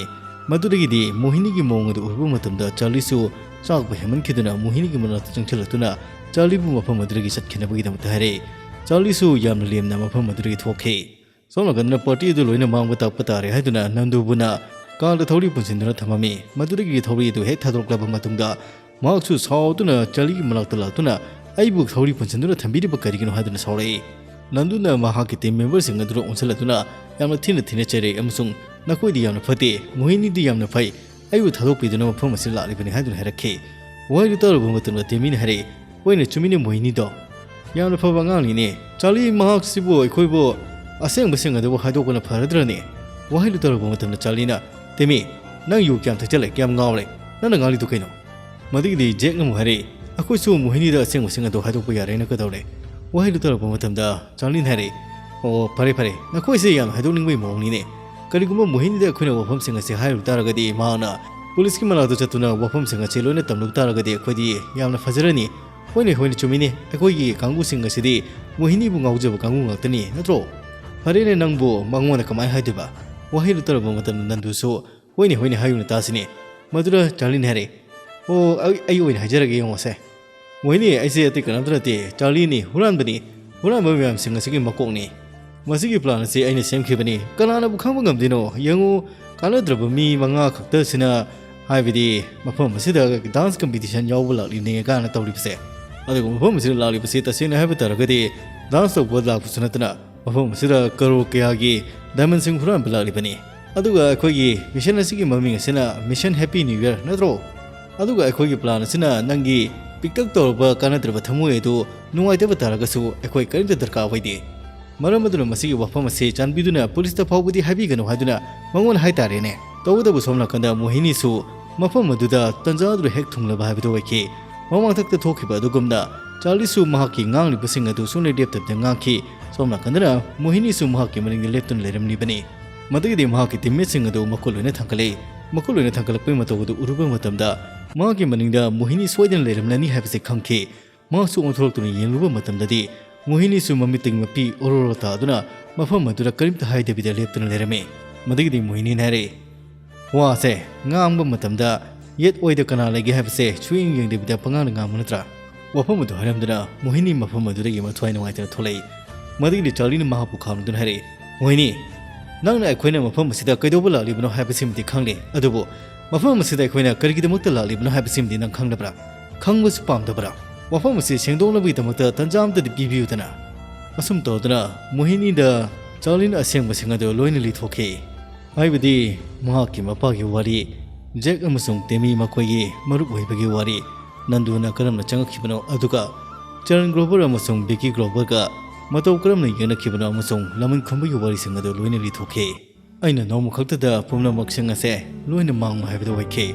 ꯃꯗꯨꯗꯒꯤꯗꯤ ꯃꯣꯍꯤꯅꯤꯒꯤ ꯃꯑꯣꯡ ꯑꯗꯨ ꯎꯔꯨꯕ ꯃꯇꯝꯗ ꯆꯥꯔꯂꯤꯁꯨ ꯆꯥꯛꯄ ꯍꯦꯟꯃꯟꯈꯤꯗꯨꯅ ꯃꯣꯍꯤꯅꯤꯒꯤ ꯃꯅꯥꯛꯇ ꯆꯪꯁꯤꯜꯂꯛꯇꯨꯅ ꯆꯥꯔꯂꯤꯕꯨ ꯃꯐꯝ ꯑꯗꯨꯗꯒꯤ ꯆꯠꯈꯤꯅꯕꯒꯤꯗꯃꯛꯇ ꯍꯥꯏꯔꯛꯏ꯫ ꯆꯥꯔꯂꯤꯁꯨ ꯌꯥꯝꯅ ꯂꯦꯝꯅ ꯃꯐꯝ ꯑꯗꯨꯗꯒꯤ ꯊꯣꯛꯈꯤ꯫ ꯁꯣꯝ ꯅꯥꯀꯟꯗꯅ ꯄꯥꯔꯇꯤ ꯑꯗꯨ ꯂꯣꯏꯅ ꯃꯥꯡꯕ ꯇꯥꯛꯄ ꯇꯥꯔꯦ ꯍꯥꯏꯗꯨꯅ ꯅꯟꯗꯨꯕꯨꯅ ꯀꯥꯔꯗ ꯊꯧꯔꯤ ꯄꯨꯟꯁꯤꯟꯗꯨꯅ ꯊꯝꯃꯝꯃꯤ꯫ ꯃꯗꯨꯗꯒꯤ ꯊꯧꯔꯤ ꯑꯗꯨ ꯍꯦꯛ ꯊꯥꯗꯣꯔꯛꯂꯕ ꯃꯇꯨꯡꯗ ꯃꯍꯥꯛꯁꯨ ꯁꯥꯎꯗꯨꯅ ꯆꯥꯔꯂꯤꯒꯤ ꯃꯅꯥꯛꯇ ꯂꯥꯛꯇꯨꯅ "ꯑꯩꯕꯨ ꯊꯧꯔꯤ ꯄꯨꯟꯁꯤꯟꯗꯨꯅ ꯊꯝꯕꯤꯔꯤꯕ ꯀꯔꯤꯒꯤꯅꯣ?" ꯍꯥꯏꯗꯨꯅ ꯁꯥꯎꯔꯛꯏ꯫ ꯅꯟꯗꯨꯅ ꯃꯍꯥꯛꯀꯤ ꯇꯤꯝ ꯃꯦꯝꯕꯔꯁꯤꯡ ꯑꯗꯨꯗ ꯑꯣꯟꯁꯤꯜꯂꯗꯨꯅ ꯌꯥꯝꯅ ꯊꯤꯅ ꯊꯤꯅ ꯆꯩꯔꯛꯏ ꯑꯃꯁꯨꯡ "ꯅꯈꯣꯏꯗꯤ ꯌꯥꯝꯅ ꯐꯠꯇꯦ, ꯃꯣꯍꯤꯅꯤꯗꯤ ꯌꯥꯝꯅ ꯐꯩ, ꯑꯩꯕꯨ ꯊꯥꯗꯣꯛꯄꯤꯗꯨꯅ ꯃꯐꯝ ꯑꯁꯤꯗ ꯂꯥꯛꯂꯤꯕꯅꯤ" ꯍꯥꯏꯗꯨꯅ ꯍꯥꯏꯔꯛꯈꯤ꯫ ꯋꯥꯍꯩꯗꯨ ꯇꯥꯔꯨꯕ ꯃꯇꯝꯗ ꯇꯦꯃꯤꯅ ꯍꯥꯏꯔꯛꯏ, "ꯍꯣꯏꯅꯦ, ꯆꯨꯝꯃꯤꯅꯦ, ꯃꯣꯍꯤꯅꯤꯗꯣ ꯌꯥꯝꯅ ꯐꯕ ꯑꯉꯥꯡꯅꯤꯅꯦ꯫ ꯆꯥꯔꯂꯤ, ꯃꯍꯥꯛꯁꯤꯕꯨ ꯑꯩꯈꯣꯏꯕꯨ ꯑꯁꯦꯡꯕꯁꯤꯡ ꯑꯗꯨꯕꯨ ꯍꯥꯏꯗꯣꯛꯄꯅ ꯐꯔꯗ꯭ꯔꯅꯦ?" ꯋꯥꯍꯩꯗꯨ ꯇꯥꯔꯨꯕ ꯃꯇꯝꯗ ꯆꯥꯔꯂꯤꯅ, "ꯇꯦꯃꯤ, ꯅꯪ ꯌꯨ ꯀꯌꯥꯝ ꯊꯛꯆꯜꯂꯦ? ꯀꯌꯥꯝ ꯉꯥꯎꯔꯦ? ꯅꯪꯅ ꯉꯥꯡꯂꯤꯗꯨ ꯀꯩꯅꯣ?" ꯃꯗꯨꯒꯤꯗꯤ ꯖꯦꯛꯅ ꯑꯃꯨꯛ ꯍꯥꯏꯔꯛꯏ, "ꯑꯩꯈꯣꯏꯁꯨ ꯃꯣꯍꯤꯅꯤꯗ ꯑꯁꯦꯡꯕꯁꯤꯡ ꯑꯗꯨ ꯍꯥꯏꯗꯣꯛꯄ ꯌꯥꯔꯦꯅ ꯀꯩꯗꯧꯔꯦ?" ꯋꯥꯍꯩꯗꯨ ꯇꯥꯔꯛꯄ ꯃꯇꯝꯗ ꯆꯥꯔꯂꯤꯅ ꯍꯥꯏꯔꯛꯏ, "ꯑꯣ, ꯐꯔꯦ, ꯐꯔꯦ, ꯅꯈꯣꯏꯁꯦ ꯌꯥꯝꯅ ꯍꯥꯏꯗꯣꯛꯅꯤꯡꯕꯒꯤ ꯃꯑꯣꯡꯅꯤꯅꯦ꯫ ꯀꯔꯤꯒꯨꯝꯕ ꯃꯣꯍꯤꯅꯤꯗ ꯑꯩꯈꯣꯏꯅ ꯋꯥꯐꯝꯁꯤꯡ ꯑꯁꯤ ꯍꯥꯏꯔꯨ ꯇꯥꯔꯒꯗꯤ, ꯃꯍꯥꯛꯅ ꯄꯨꯂꯤꯁꯀꯤ ꯃꯅꯥꯛꯇ ꯆꯠꯇꯨꯅ ꯋꯥꯐꯝꯁꯤꯡ ꯑꯁꯤ ꯂꯣꯏꯅ ꯇꯝꯂꯨ ꯇꯥꯔꯒꯗꯤ ꯑꯩꯈꯣꯏꯗꯤ ꯌꯥꯝꯅ ꯐꯖꯔꯅꯤ꯫ ꯍꯣꯏꯅꯦ, ꯍꯣꯏꯅꯦ, ꯆꯨꯝꯃꯤꯅꯦ, ꯑꯩꯈꯣꯏꯒꯤ ꯀꯥꯡꯕꯨꯁꯤꯡ ꯑꯁꯤꯗꯤ ꯃꯣꯍꯤꯅꯤꯕꯨ ꯉꯥꯎꯖꯕ ꯀꯥꯡꯕꯨ ꯉꯥꯛꯇꯅꯤ, ꯅꯠꯇ꯭ꯔꯣ? ꯐꯔꯦꯅꯦ, ꯅꯪꯕꯨ ꯃꯉꯣꯟꯗ ꯀꯃꯥꯏꯅ ꯍꯥꯏꯗꯣꯏꯕ?" ꯋꯥꯍꯩꯗꯨ ꯇꯥꯔꯛꯄ ꯃꯇꯝꯗ ꯅꯟꯗꯨꯁꯨ, "ꯍꯣꯏꯅꯦ, ꯍꯣꯏꯅꯦ, ꯍꯥꯏꯌꯨꯅꯦ ꯇꯥꯁꯤꯅꯦ꯫" ꯃꯗꯨꯗ ꯆꯥꯔꯂꯤꯅ ꯍꯥꯏꯔꯛꯏ, "ꯑꯣ, ꯑꯩ, ꯑꯩ ꯑꯣꯏꯅ ꯍꯥꯏꯖꯔꯒꯦ, ꯌꯦꯡꯉꯣꯁꯦ꯫ ꯃꯣꯍꯤꯅꯤ, ꯑꯩꯁꯦ ꯑꯇꯩ ꯀꯅꯥꯝꯇ ꯅꯠꯇꯦ, ꯆꯥꯔꯂꯤꯅꯤ, ꯍꯨꯔꯥꯟꯕꯅꯤ꯫ ꯍꯨꯔꯥꯟꯕ ꯃꯌꯥꯝꯁꯤꯡ ꯑꯁꯤꯒꯤ ꯃꯀꯣꯛꯅꯤ꯫ "ꯃꯁꯤꯒꯤ plan ꯑꯁꯤ ꯑꯩꯅ ꯁꯦꯝꯈꯤꯕꯅꯤ, ꯀꯅꯥꯅꯕꯨ ꯈꯪꯕ ꯉꯝꯗꯣꯏꯅꯣ? ꯌꯦꯡꯉꯨ, ꯀꯥꯟꯅꯗ꯭ꯔꯕ ꯃꯤ ꯃꯉꯥ ꯈꯛꯇꯁꯤꯅ, ꯍꯥꯏꯕꯗꯤ ꯃꯐꯝ ꯑꯁꯤꯗ dance competition ꯌꯥꯎꯕ ꯂꯥꯛꯂꯤꯕꯅꯦ ꯀꯥꯏꯅ ꯇꯧꯔꯤꯕꯁꯦ꯫ ꯑꯗꯨꯒ ꯃꯐꯝ ꯑꯁꯤꯗ ꯂꯥꯛꯂꯤꯕꯁꯤ ꯇꯁꯦꯡꯅ ꯍꯥꯏꯕ ꯇꯥꯔꯒꯗꯤ dance ꯇꯧꯕ ꯂꯥꯛꯄꯁꯨ ꯅꯠꯇꯅ ꯃꯐꯝ ꯑꯁꯤꯗ ꯀꯔꯣꯔ ꯀꯌꯥꯒꯤ diamondꯁꯤꯡ ꯍꯨꯔꯥꯟꯕ ꯂꯥꯛꯂꯤꯕꯅꯤ꯫ ꯑꯗꯨꯒ ꯑꯩꯈꯣꯏꯒꯤ mission ꯑꯁꯤꯒꯤ ꯃꯃꯤꯡ ꯑꯁꯤꯅ Mission Happy New Year ꯅꯠꯇ꯭ꯔꯣ? ꯑꯗꯨꯒ ꯑꯩꯈꯣꯏꯒꯤ plan ꯑꯁꯤꯅ ꯅꯪꯒꯤ ꯄꯤꯛꯇꯛ ꯇꯧꯔꯕ ꯀꯥꯟꯅꯗ꯭ꯔꯕ ꯊꯃꯣꯏ ꯑꯗꯨ ꯅꯨꯡꯉꯥꯏꯇꯕ ꯇꯥꯔꯒꯁꯨ ꯑꯩꯈꯣꯏ ꯀꯔꯤꯝꯇ ꯗꯔꯀꯥꯔ ꯑꯣꯏꯗꯦ꯫ ꯃꯔꯝ ꯑꯗꯨꯅ ꯃꯁꯤꯒꯤ ꯋꯥꯐꯝ ꯑꯁꯤ ꯆꯥꯟꯕꯤꯗꯨꯅ ꯄꯨꯂꯤꯁꯇ ꯐꯥꯎꯕꯗꯤ ꯍꯥꯏꯕꯤꯒꯅꯨ" ꯍꯥꯏꯗꯨꯅ ꯃꯉꯣꯟꯗ ꯍꯥꯏꯇꯥꯔꯦꯅꯦ꯫ ꯇꯧꯕꯇꯕꯨ ꯁꯣꯝ ꯅꯥꯀꯟꯗ ꯃꯣꯍꯤꯅꯤꯁꯨ ꯃꯐꯝ ꯑꯗꯨꯗ ꯇꯟꯖꯥ ꯑꯗꯨꯗ ꯍꯦꯛ ꯊꯨꯡꯂꯕ ꯍꯥꯏꯕꯗꯨ ꯑꯣꯏꯈꯤ꯫ ꯃꯃꯥꯡꯊꯛꯇ ꯊꯣꯛꯈꯤꯕ ꯑꯗꯨꯒꯨꯝꯅ ꯆꯥꯔꯂꯤꯁꯨ ꯃꯍꯥꯛꯀꯤ ꯉꯥꯡꯂꯤꯕꯁꯤꯡ ꯑꯗꯨ ꯁꯨꯡꯂꯦꯞ ꯂꯦꯞꯇꯕꯤꯗ ꯉꯥꯡꯈꯤ꯫ ꯁꯣꯝ ꯅꯥꯀꯟꯗꯅ ꯃꯣꯍꯤꯅꯤꯁꯨ ꯃꯍꯥꯛꯀꯤ ꯃꯅꯤꯡꯗ ꯂꯦꯞꯇꯨꯅ ꯂꯩꯔꯝꯂꯤꯕꯅꯤ꯫ ꯃꯗꯨꯒꯤꯗꯤ ꯃꯍꯥꯛꯀꯤ teammateꯁꯤꯡ ꯑꯗꯨ ꯃꯈꯨ ꯂꯣꯏꯅ ꯊꯥꯡꯒꯠꯂꯛꯏ꯫ ꯃꯈꯨ ꯂꯣꯏꯅ ꯊꯥꯡꯒꯠꯂꯛꯄꯒꯤ ꯃꯇꯧ ꯑꯗꯨ ꯎꯔꯨꯕ ꯃꯇꯝꯗ ꯃꯍꯥꯛꯀꯤ ꯃꯅꯤꯡꯗ ꯃꯣꯍꯤꯅꯤ ꯁꯣꯏꯗꯅ ꯂꯩꯔꯝꯂꯅꯤ ꯍꯥꯏꯕꯁꯤ ꯈꯪꯈꯤ꯫ ꯃꯍꯥꯛꯁꯨ ꯑꯣꯟꯊꯣꯔꯛꯇꯨꯅ ꯌꯦꯡꯂꯨꯕ ꯃꯇꯝꯗꯗꯤ ꯃꯣꯍꯤꯅꯤꯁꯨ ꯃꯃꯤꯠꯇꯒꯤ ꯃꯄꯤ ꯑꯣꯔꯣꯔꯣ ꯇꯥꯗꯨꯅ ꯃꯐꯝ ꯑꯗꯨꯗ ꯀꯔꯤꯝꯇ ꯍꯥꯏꯗꯕꯤꯗ ꯂꯦꯞꯇꯨꯅ ꯂꯩꯔꯝꯃꯤ꯫ ꯃꯗꯨꯒꯤꯗꯤ ꯃꯣꯍꯤꯅꯤꯅ ꯍꯥꯏꯔꯛꯏ, "ꯋꯥꯁꯦ ꯉꯥꯡꯕ ꯃꯇꯝꯗ ꯌꯦꯠ ꯑꯣꯏꯗ ꯀꯅꯥ ꯂꯩꯒꯦ ꯍꯥꯏꯕꯁꯦ ꯁꯨꯌꯦꯡ ꯌꯦꯡꯗꯕꯤꯗ ꯄꯉꯥꯡꯗ ꯉꯥꯡꯕ ꯅꯠꯇ꯭ꯔꯥ?" ꯋꯥꯐꯝ ꯑꯗꯨ ꯍꯥꯏꯔꯝꯗꯨꯅ ꯃꯣꯍꯤꯅꯤ ꯃꯐꯝ ꯑꯗꯨꯗꯒꯤ ꯃꯊ꯭ꯋꯥꯏ ꯅꯨꯡꯉꯥꯏꯇꯅ ꯊꯣꯛꯂꯛꯏ꯫ ꯃꯗꯨꯒꯤꯗꯤ ꯆꯥꯔꯂꯤꯅ ꯃꯍꯥꯛꯄꯨ ꯈꯥꯝꯗꯨꯅ ꯍꯥꯏꯔꯛꯏ, "ꯃꯣꯍꯤꯅꯤ, ꯅꯪꯅ ꯑꯩꯈꯣꯏꯅ ꯃꯐꯝ ꯑꯁꯤꯗ ꯀꯩꯗꯧꯕ ꯂꯥꯛꯂꯤꯕꯅꯣ ꯍꯥꯏꯕꯁꯤꯃꯗꯤ ꯈꯪꯂꯦ, ꯑꯗꯨꯕꯨ ꯃꯐꯝ ꯑꯁꯤꯗ ꯑꯩꯈꯣꯏꯅ ꯀꯔꯤꯒꯤꯗꯃꯛꯇ ꯂꯥꯛꯂꯤꯕꯅꯣ ꯍꯥꯏꯕꯁꯤꯃꯗꯤ ꯅꯪ ꯈꯪꯂꯕ꯭ꯔꯥ? ꯈꯪꯕꯁꯨ ꯄꯥꯝꯗꯕ꯭ꯔꯥ? ꯋꯥꯐꯝ ꯑꯁꯤ ꯁꯦꯡꯗꯣꯛꯅꯕꯒꯤꯗꯃꯛꯇ ꯇꯟꯖꯥ ꯑꯃꯇꯗꯤ ꯄꯤꯕꯤꯌꯨꯗꯅ?" ꯑꯁꯨꯝ ꯇꯧꯗꯨꯅ ꯃꯣꯍꯤꯅꯤꯗ ꯆꯥꯔꯂꯤꯅ ꯑꯁꯦꯡꯕꯁꯤꯡ ꯑꯗꯨ ꯂꯣꯏꯅ ꯂꯤꯊꯣꯛꯈꯤ꯫ ꯍꯥꯏꯕꯗꯤ ꯃꯍꯥꯛꯀꯤ ꯃꯄꯥꯒꯤ ꯋꯥꯔꯤ, ꯖꯦꯛ ꯑꯃꯁꯨꯡ ꯇꯦꯃꯤ ꯃꯈꯣꯏꯒꯤ ꯃꯔꯨꯞ ꯑꯣꯏꯕꯒꯤ ꯋꯥꯔꯤ, ꯅꯟꯗꯨꯅ ꯀꯔꯝꯅ ꯆꯪꯉꯛꯈꯤꯕꯅꯣ, ꯑꯗꯨꯒ ꯆꯔꯟ ꯒ꯭ꯔꯣꯚꯔ ꯑꯃꯁꯨꯡ ꯕꯤꯀꯤ ꯒ꯭ꯔꯣꯚꯔꯒ ꯃꯇꯧ ꯀꯔꯝꯅ ꯌꯦꯡꯅꯈꯤꯕꯅꯣ ꯑꯃꯁꯨꯡ ꯂꯃꯟ ꯈꯨꯝꯕꯒꯤ ꯋꯥꯔꯤꯁꯤꯡ ꯑꯗꯨ ꯂꯣꯏꯅ ꯂꯤꯊꯣꯛꯈꯤ꯫ ꯑꯩꯅ ꯅꯣꯡꯃ ꯈꯛꯇꯗ ꯄꯨꯝꯅꯃꯛꯁꯤꯡ ꯑꯁꯦ ꯂꯣꯏꯅ ꯃꯥꯡꯕ ꯍꯥꯏꯕꯗꯨ ꯑꯣꯏꯈꯤ꯫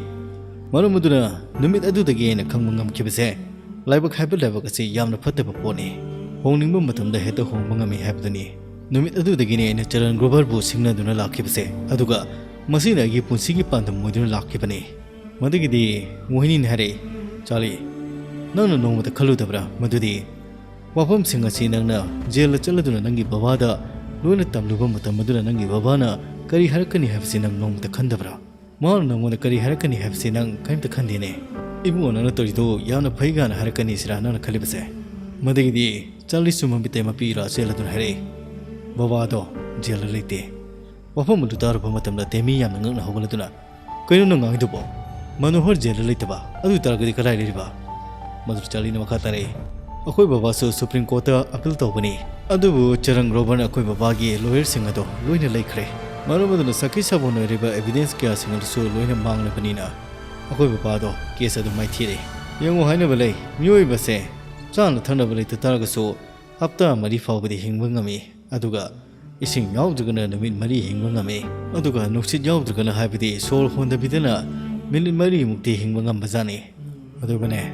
ꯃꯔꯝ ꯑꯗꯨꯅ ꯅꯨꯃꯤꯠ ꯑꯗꯨꯗꯒꯤ ꯑꯩꯅ ꯈꯪꯕ ꯉꯝꯈꯤꯕꯁꯦ, ꯂꯥꯏꯕꯛ ꯍꯥꯏꯕ ꯂꯥꯏꯕꯛ ꯑꯁꯤ ꯌꯥꯝꯅ ꯐꯠꯇꯕ ꯄꯣꯠꯅꯤ꯫ ꯍꯣꯡꯅꯤꯡꯕ ꯃꯇꯝꯗ ꯍꯦꯛꯇ ꯍꯣꯡꯕ ꯉꯝꯃꯤ ꯍꯥꯏꯕꯗꯨꯅꯤ꯫ ꯅꯨꯃꯤꯠ ꯑꯗꯨꯗꯒꯤꯅꯤ ꯑꯩꯅ ꯆꯔꯟ ꯒ꯭ꯔꯣꯚꯔꯕꯨ ꯁꯤꯡꯅꯗꯨꯅ ꯂꯥꯛꯈꯤꯕꯁꯦ, ꯑꯗꯨꯒ ꯃꯁꯤꯅ ꯑꯩꯒꯤ ꯄꯨꯟꯁꯤꯒꯤ ꯄꯥꯟꯗꯝ ꯑꯣꯏꯗꯨꯅ ꯂꯥꯛꯈꯤꯕꯅꯤ꯫ ꯃꯗꯨꯒꯤꯗꯤ ꯃꯣꯍꯤꯅꯤꯅ ꯍꯥꯏꯔꯛꯏ, "ꯆꯥꯔꯂꯤ, ꯅꯪꯅ ꯅꯣꯡꯃꯇ ꯈꯜꯂꯨꯗꯕ꯭ꯔꯥ ꯃꯗꯨꯗꯤ ꯋꯥꯐꯝꯁꯤꯡ ꯑꯁꯤ ꯅꯪꯅ ꯖꯦꯜꯗ ꯆꯠꯂꯗꯨꯅ ꯅꯪꯒꯤ ꯕꯕꯥꯗ ꯂꯣꯏꯅ ꯇꯝꯂꯨꯕ ꯃꯇꯝ ꯑꯗꯨꯗ ꯅꯪꯒꯤ ꯕꯕꯥꯅ ꯀꯔꯤ ꯍꯥꯏꯔꯛꯀꯅꯤ ꯍꯥꯏꯕꯁꯤ ꯅꯪ ꯅꯣꯡꯃꯇ ꯈꯟꯗꯕ꯭ꯔꯥ? ꯃꯍꯥꯛꯅ ꯅꯪꯉꯣꯟꯗ ꯀꯔꯤ ꯍꯥꯏꯔꯛꯀꯅꯤ ꯍꯥꯏꯕꯁꯤ ꯅꯪ ꯀꯔꯤꯝꯇ ꯈꯟꯗꯦꯅꯦ꯫ ꯏꯕꯨꯡꯉꯣ, ꯅꯪꯅ ꯇꯧꯔꯤꯗꯨ ꯌꯥꯝꯅ ꯐꯩ ꯀꯥꯏꯅ ꯍꯥꯏꯔꯛꯀꯅꯤ ꯁꯤꯔꯥ ꯅꯪꯅ ꯈꯜꯂꯤꯕꯁꯦ?" ꯃꯗꯨꯒꯤꯗꯤ ꯆꯥꯔꯂꯤꯁꯨ ꯃꯃꯤꯠꯇꯩ ꯃꯄꯤ ꯏꯔꯥ ꯆꯦꯜꯂꯗꯨꯅ ꯍꯥꯏꯔꯛꯏ, ꯕꯕꯥꯗꯣ ꯖꯦꯜꯗ ꯂꯩꯇꯦ꯫ ꯋꯥꯐꯝ ꯑꯗꯨ ꯇꯥꯔꯨꯕ ꯃꯇꯝꯗ ꯇꯦꯃꯤ ꯌꯥꯝꯅ ꯉꯛꯅ ꯍꯧꯒꯠꯂꯗꯨꯅ, "ꯀꯩꯅꯣ ꯅꯪ ꯉꯥꯡꯉꯤꯗꯨꯕꯣ? ꯃꯅꯣꯍꯔ ꯖꯦꯜꯗ ꯂꯩꯇꯕ? ꯑꯗꯨ ꯑꯣꯏ ꯇꯥꯔꯒꯗꯤ ꯀꯗꯥꯏ ꯂꯩꯔꯤꯕ?" ꯃꯗꯨꯗ ꯆꯥꯔꯂꯤꯅ ꯃꯈꯥ ꯇꯥꯔꯛꯏ, "ꯑꯩꯈꯣꯏ ꯕꯕꯥꯁꯨ ꯁꯨꯄ꯭ꯔꯤꯝ ꯀꯣꯔꯠꯇ ꯑꯄꯤꯜ ꯇꯧꯕꯅꯤ, ꯑꯗꯨꯕꯨ ꯆꯔꯟ ꯒ꯭ꯔꯣꯕꯔꯅ ꯑꯩꯈꯣꯏ ꯕꯕꯥꯒꯤ ꯂꯣꯌꯔꯁꯤꯡ ꯑꯗꯣ ꯂꯣꯏꯅ ꯂꯩꯈ꯭ꯔꯦ꯫ ꯃꯔꯝ ꯑꯗꯨꯅ ꯁꯥꯈꯤ ꯁꯥꯕꯣꯟ ꯑꯣꯏꯔꯤꯕ ꯑꯦꯚꯤꯗꯦꯟꯁ ꯀꯌꯥꯁꯤꯡ ꯑꯗꯨꯁꯨ ꯂꯣꯏꯅ ꯃꯥꯡꯂꯕꯅꯤꯅ ꯑꯩꯈꯣꯏ ꯕꯕꯥꯗꯣ ꯀꯦꯁ ꯑꯗꯨ ꯃꯥꯏꯊꯤꯔꯦ꯫ ꯌꯦꯡꯉꯨ ꯍꯥꯏꯅꯕ ꯂꯩ, ꯃꯤꯑꯣꯏꯕꯁꯦ ꯆꯥꯅ ꯊꯛꯅꯕ ꯂꯩꯇ ꯇꯥꯔꯒꯁꯨ ꯍꯞꯇꯥ ꯃꯔꯤ ꯐꯥꯎꯕꯗꯤ ꯍꯤꯡꯕ ꯉꯝꯃꯤ, ꯑꯗꯨꯒ ꯏꯁꯤꯡ ꯌꯥꯎꯗ꯭ꯔꯒꯅ ꯅꯨꯃꯤꯠ ꯃꯔꯤ ꯍꯤꯡꯕ ꯉꯝꯃꯤ, ꯑꯗꯨꯒ ꯅꯨꯡꯁꯤꯠ ꯌꯥꯎꯗ꯭ꯔꯒꯅ, ꯍꯥꯏꯕꯗꯤ ꯁꯣꯔ ꯍꯣꯟꯗꯕꯤꯗꯅ ꯃꯤꯅꯤꯠ ꯃꯔꯤꯃꯨꯛꯇꯤ ꯍꯤꯡꯕ ꯉꯝꯕꯖꯥꯠꯅꯤ꯫ ꯑꯗꯨꯒꯅꯦ,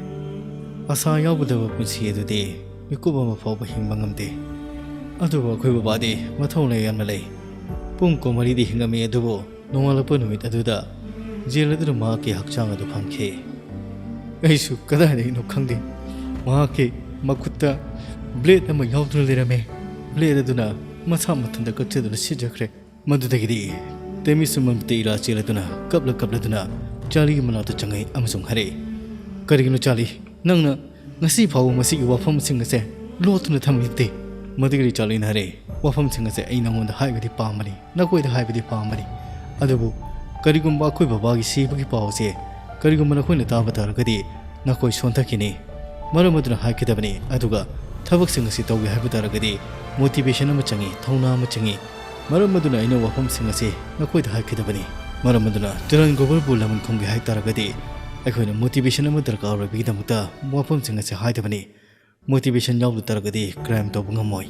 ꯑꯁꯥ ꯌꯥꯎꯒꯗꯕ ꯄꯨꯟꯁꯤ ꯑꯗꯨꯗꯤ ꯃꯤꯀꯨꯞ ꯑꯃ ꯐꯥꯎꯕ ꯍꯤꯡꯕ ꯉꯝꯗꯦ꯫ ꯑꯗꯨꯕꯨ ꯑꯩꯈꯣꯏ ꯕꯕꯥꯗꯤ ꯃꯊꯧꯅꯥ ꯌꯥꯝꯅ ꯂꯩ꯫ ꯄꯨꯡ ꯀꯨꯟꯃꯔꯤꯗꯤ ꯍꯤꯡꯉꯝꯃꯤ, ꯑꯗꯨꯕꯨ ꯅꯣꯡꯉꯥꯜꯂꯛꯄ ꯅꯨꯃꯤꯠ ꯑꯗꯨꯗ ꯖꯦꯜ ꯑꯗꯨꯗ ꯃꯍꯥꯛꯀꯤ ꯍꯛꯆꯥꯡ ꯑꯗꯨ ꯐꯪꯈꯤ꯫ ꯑꯩꯁꯨ ꯀꯗꯥꯏꯗꯒꯤꯅꯣ ꯈꯪꯗꯦ, ꯃꯍꯥꯛꯀꯤ ꯃꯈꯨꯠꯇ ꯕ꯭ꯂꯦꯗ ꯑꯃ ꯌꯥꯎꯗꯨꯅ ꯂꯩꯔꯝꯃꯦ꯫ ꯕ꯭ꯂꯦꯗ ꯑꯗꯨꯅ ꯃꯁꯥ ꯃꯊꯟꯇ ꯀꯛꯆꯗꯨꯅ ꯁꯤꯖꯈ꯭ꯔꯦ꯫ ꯃꯗꯨꯗꯒꯤꯗꯤ ꯇꯦꯃꯤꯁꯨ ꯃꯃꯤꯠꯇ ꯏꯔꯥ ꯆꯦꯜꯂꯗꯨꯅ ꯀꯞꯂ ꯀꯞꯂꯗꯨꯅ ꯆꯥꯔꯂꯤꯒꯤ ꯃꯅꯥꯛꯇ ꯆꯪꯉꯛꯏ ꯑꯃꯁꯨꯡ ꯍꯥꯏꯔꯛꯏ, "ꯀꯔꯤꯒꯤꯅꯣ ꯆꯥꯔꯂꯤ? ꯅꯪꯅ ꯉꯁꯤ ꯐꯥꯎꯕ ꯃꯁꯤꯒꯤ ꯋꯥꯐꯝꯁꯤꯡ ꯑꯁꯦ ꯂꯣꯠꯇꯨꯅ ꯊꯝꯂꯤꯕꯗꯤ?" ꯃꯗꯨꯗꯒꯤꯗꯤ ꯆꯥꯔꯂꯤꯅ ꯍꯥꯏꯔꯛꯏ, "ꯋꯥꯐꯝꯁꯤꯡ ꯑꯁꯦ ꯑꯩ ꯅꯉꯣꯟꯗ ꯍꯥꯏꯕꯗꯤ ꯄꯥꯝꯕꯅꯤ, ꯅꯈꯣꯏꯗ ꯍꯥꯏꯕꯗꯤ ꯄꯥꯝꯕꯅꯤ, ꯑꯗꯨꯕꯨ ꯀꯔꯤꯒꯨꯝꯕ ꯑꯩꯈꯣꯏ ꯕꯕꯥꯒꯤ ꯁꯤꯕꯒꯤ ꯄꯥꯎ ꯑꯁꯦ ꯀꯔꯤꯒꯨꯝꯕ ꯅꯈꯣꯏꯅ ꯇꯥꯕ ꯇꯥꯔꯒꯗꯤ ꯅꯈꯣꯏ ꯁꯣꯟꯊꯈꯤꯅꯤ꯫ ꯃꯔꯝ ꯑꯗꯨꯅ ꯍꯥꯏꯒꯗꯕꯅꯤ, ꯑꯗꯨꯒ ꯊꯕꯛꯁꯤꯡ ꯑꯁꯤ ꯇꯧꯒꯦ ꯍꯥꯏꯕ ꯇꯥꯔꯒꯗꯤ ꯃꯣꯇꯤꯚꯦꯁꯟ ꯑꯃ ꯆꯪꯏ, ꯊꯧꯅꯥ ꯑꯃ ꯆꯪꯏ꯫ ꯃꯔꯝ ꯑꯗꯨꯅ ꯑꯩꯅ ꯋꯥꯐꯝꯁꯤꯡ ꯑꯁꯤ ꯅꯈꯣꯏꯗ ꯍꯥꯏꯒꯗꯕꯅꯤ꯫ ꯃꯔꯝ ꯑꯗꯨꯅ ꯆꯔꯟ ꯒ꯭ꯔꯣꯕꯔꯕꯨ ꯂꯃꯟ ꯈꯨꯝꯒꯦ ꯍꯥꯏ ꯇꯥꯔꯒꯗꯤ ꯑꯩꯈꯣꯏꯅ ꯃꯣꯇꯤꯚꯦꯁꯟ ꯑꯃ ꯗꯔꯀꯥꯔ ꯑꯣꯏꯕꯒꯤꯗꯃꯛꯇ ꯋꯥꯐꯝꯁꯤꯡ ꯑꯁꯤ ꯍꯥꯏꯗꯕꯅꯤ꯫ ꯃꯣꯇꯤꯚꯦꯁꯟ ꯌꯥꯎꯗ ꯇꯥꯔꯒꯗꯤ ꯀ꯭ꯔꯥꯏꯝ ꯇꯧꯕ ꯉꯝꯃꯣꯏ꯫"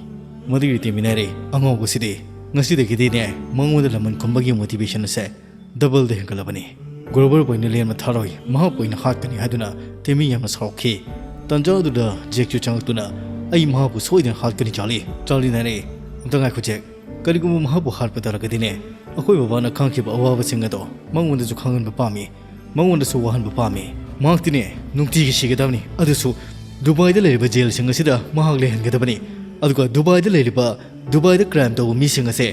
ꯃꯗꯨꯒꯤ ꯇꯦꯃꯤꯅ ꯍꯥꯏꯔꯛꯏ, "ꯑꯉꯥꯎꯕꯁꯤꯗꯤ ꯉꯁꯤꯗꯒꯤꯗꯤꯅꯦ ꯃꯉꯣꯟꯗ ꯂꯃꯟ ꯈꯨꯝꯕꯒꯤ ꯃꯣꯇꯤꯚꯦꯁꯟ ꯑꯁꯦ ꯗꯕꯜꯗ ꯍꯦꯟꯒꯠꯂꯕꯅꯤ꯫ ꯒ꯭ꯔꯣꯕꯔꯕꯨ ꯑꯩꯅ ꯂꯦꯝꯅ ꯊꯥꯔꯣꯏ, ꯃꯍꯥꯛꯄꯨ ꯑꯩꯅ ꯍꯥꯠꯀꯅꯤ" ꯍꯥꯏꯗꯨꯅ ꯇꯦꯃꯤ ꯌꯥꯝꯅ ꯁꯥꯎꯈꯤ꯫ ꯇꯥꯟꯖꯥ ꯑꯗꯨꯗ ꯖꯦꯛꯁꯨ ꯆꯪꯂꯛꯇꯨꯅ, "ꯑꯩ ꯃꯍꯥꯛꯄꯨ ꯁꯣꯏꯗꯅ ꯍꯥꯠꯀꯅꯤ, ꯆꯥꯔꯂꯤ꯫" ꯆꯥꯔꯂꯤꯅ ꯍꯥꯏꯔꯛꯏ, "ꯑꯝꯇ ꯉꯥꯏꯈꯣ ꯖꯦꯛ, ꯀꯔꯤꯒꯨꯝꯕ ꯃꯍꯥꯛꯄꯨ ꯍꯥꯠꯄ ꯇꯥꯔꯒꯗꯤꯅꯦ, ꯑꯩꯈꯣꯏ ꯕꯕꯥꯅ ꯈꯪꯈꯤꯕ ꯑꯋꯥꯕꯁꯤꯡ ꯑꯗꯣ ꯃꯉꯣꯟꯗꯁꯨ ꯈꯪꯍꯟꯕ ꯄꯥꯝꯃꯤ, ꯃꯉꯣꯟꯗꯁꯨ ꯋꯥꯍꯟꯕ ꯄꯥꯝꯃꯤ꯫ ꯃꯍꯥꯛꯇꯤꯅꯦ ꯅꯨꯡꯇꯤꯒꯤ ꯁꯤꯒꯗꯕꯅꯤ, ꯑꯗꯨꯁꯨ ꯗꯨꯕꯥꯏꯗ ꯂꯩꯔꯤꯕ ꯖꯦꯜꯁꯤꯡ ꯑꯁꯤꯗ ꯃꯍꯥꯛ ꯂꯩꯍꯟꯒꯗꯕꯅꯤ꯫ ꯑꯗꯨꯒ ꯗꯨꯕꯥꯏꯗ ꯂꯩꯔꯤꯕ, ꯗꯨꯕꯥꯏꯗ ꯀ꯭ꯔꯥꯏꯝ ꯇꯧꯕ ꯃꯤꯁꯤꯡ ꯑꯁꯦ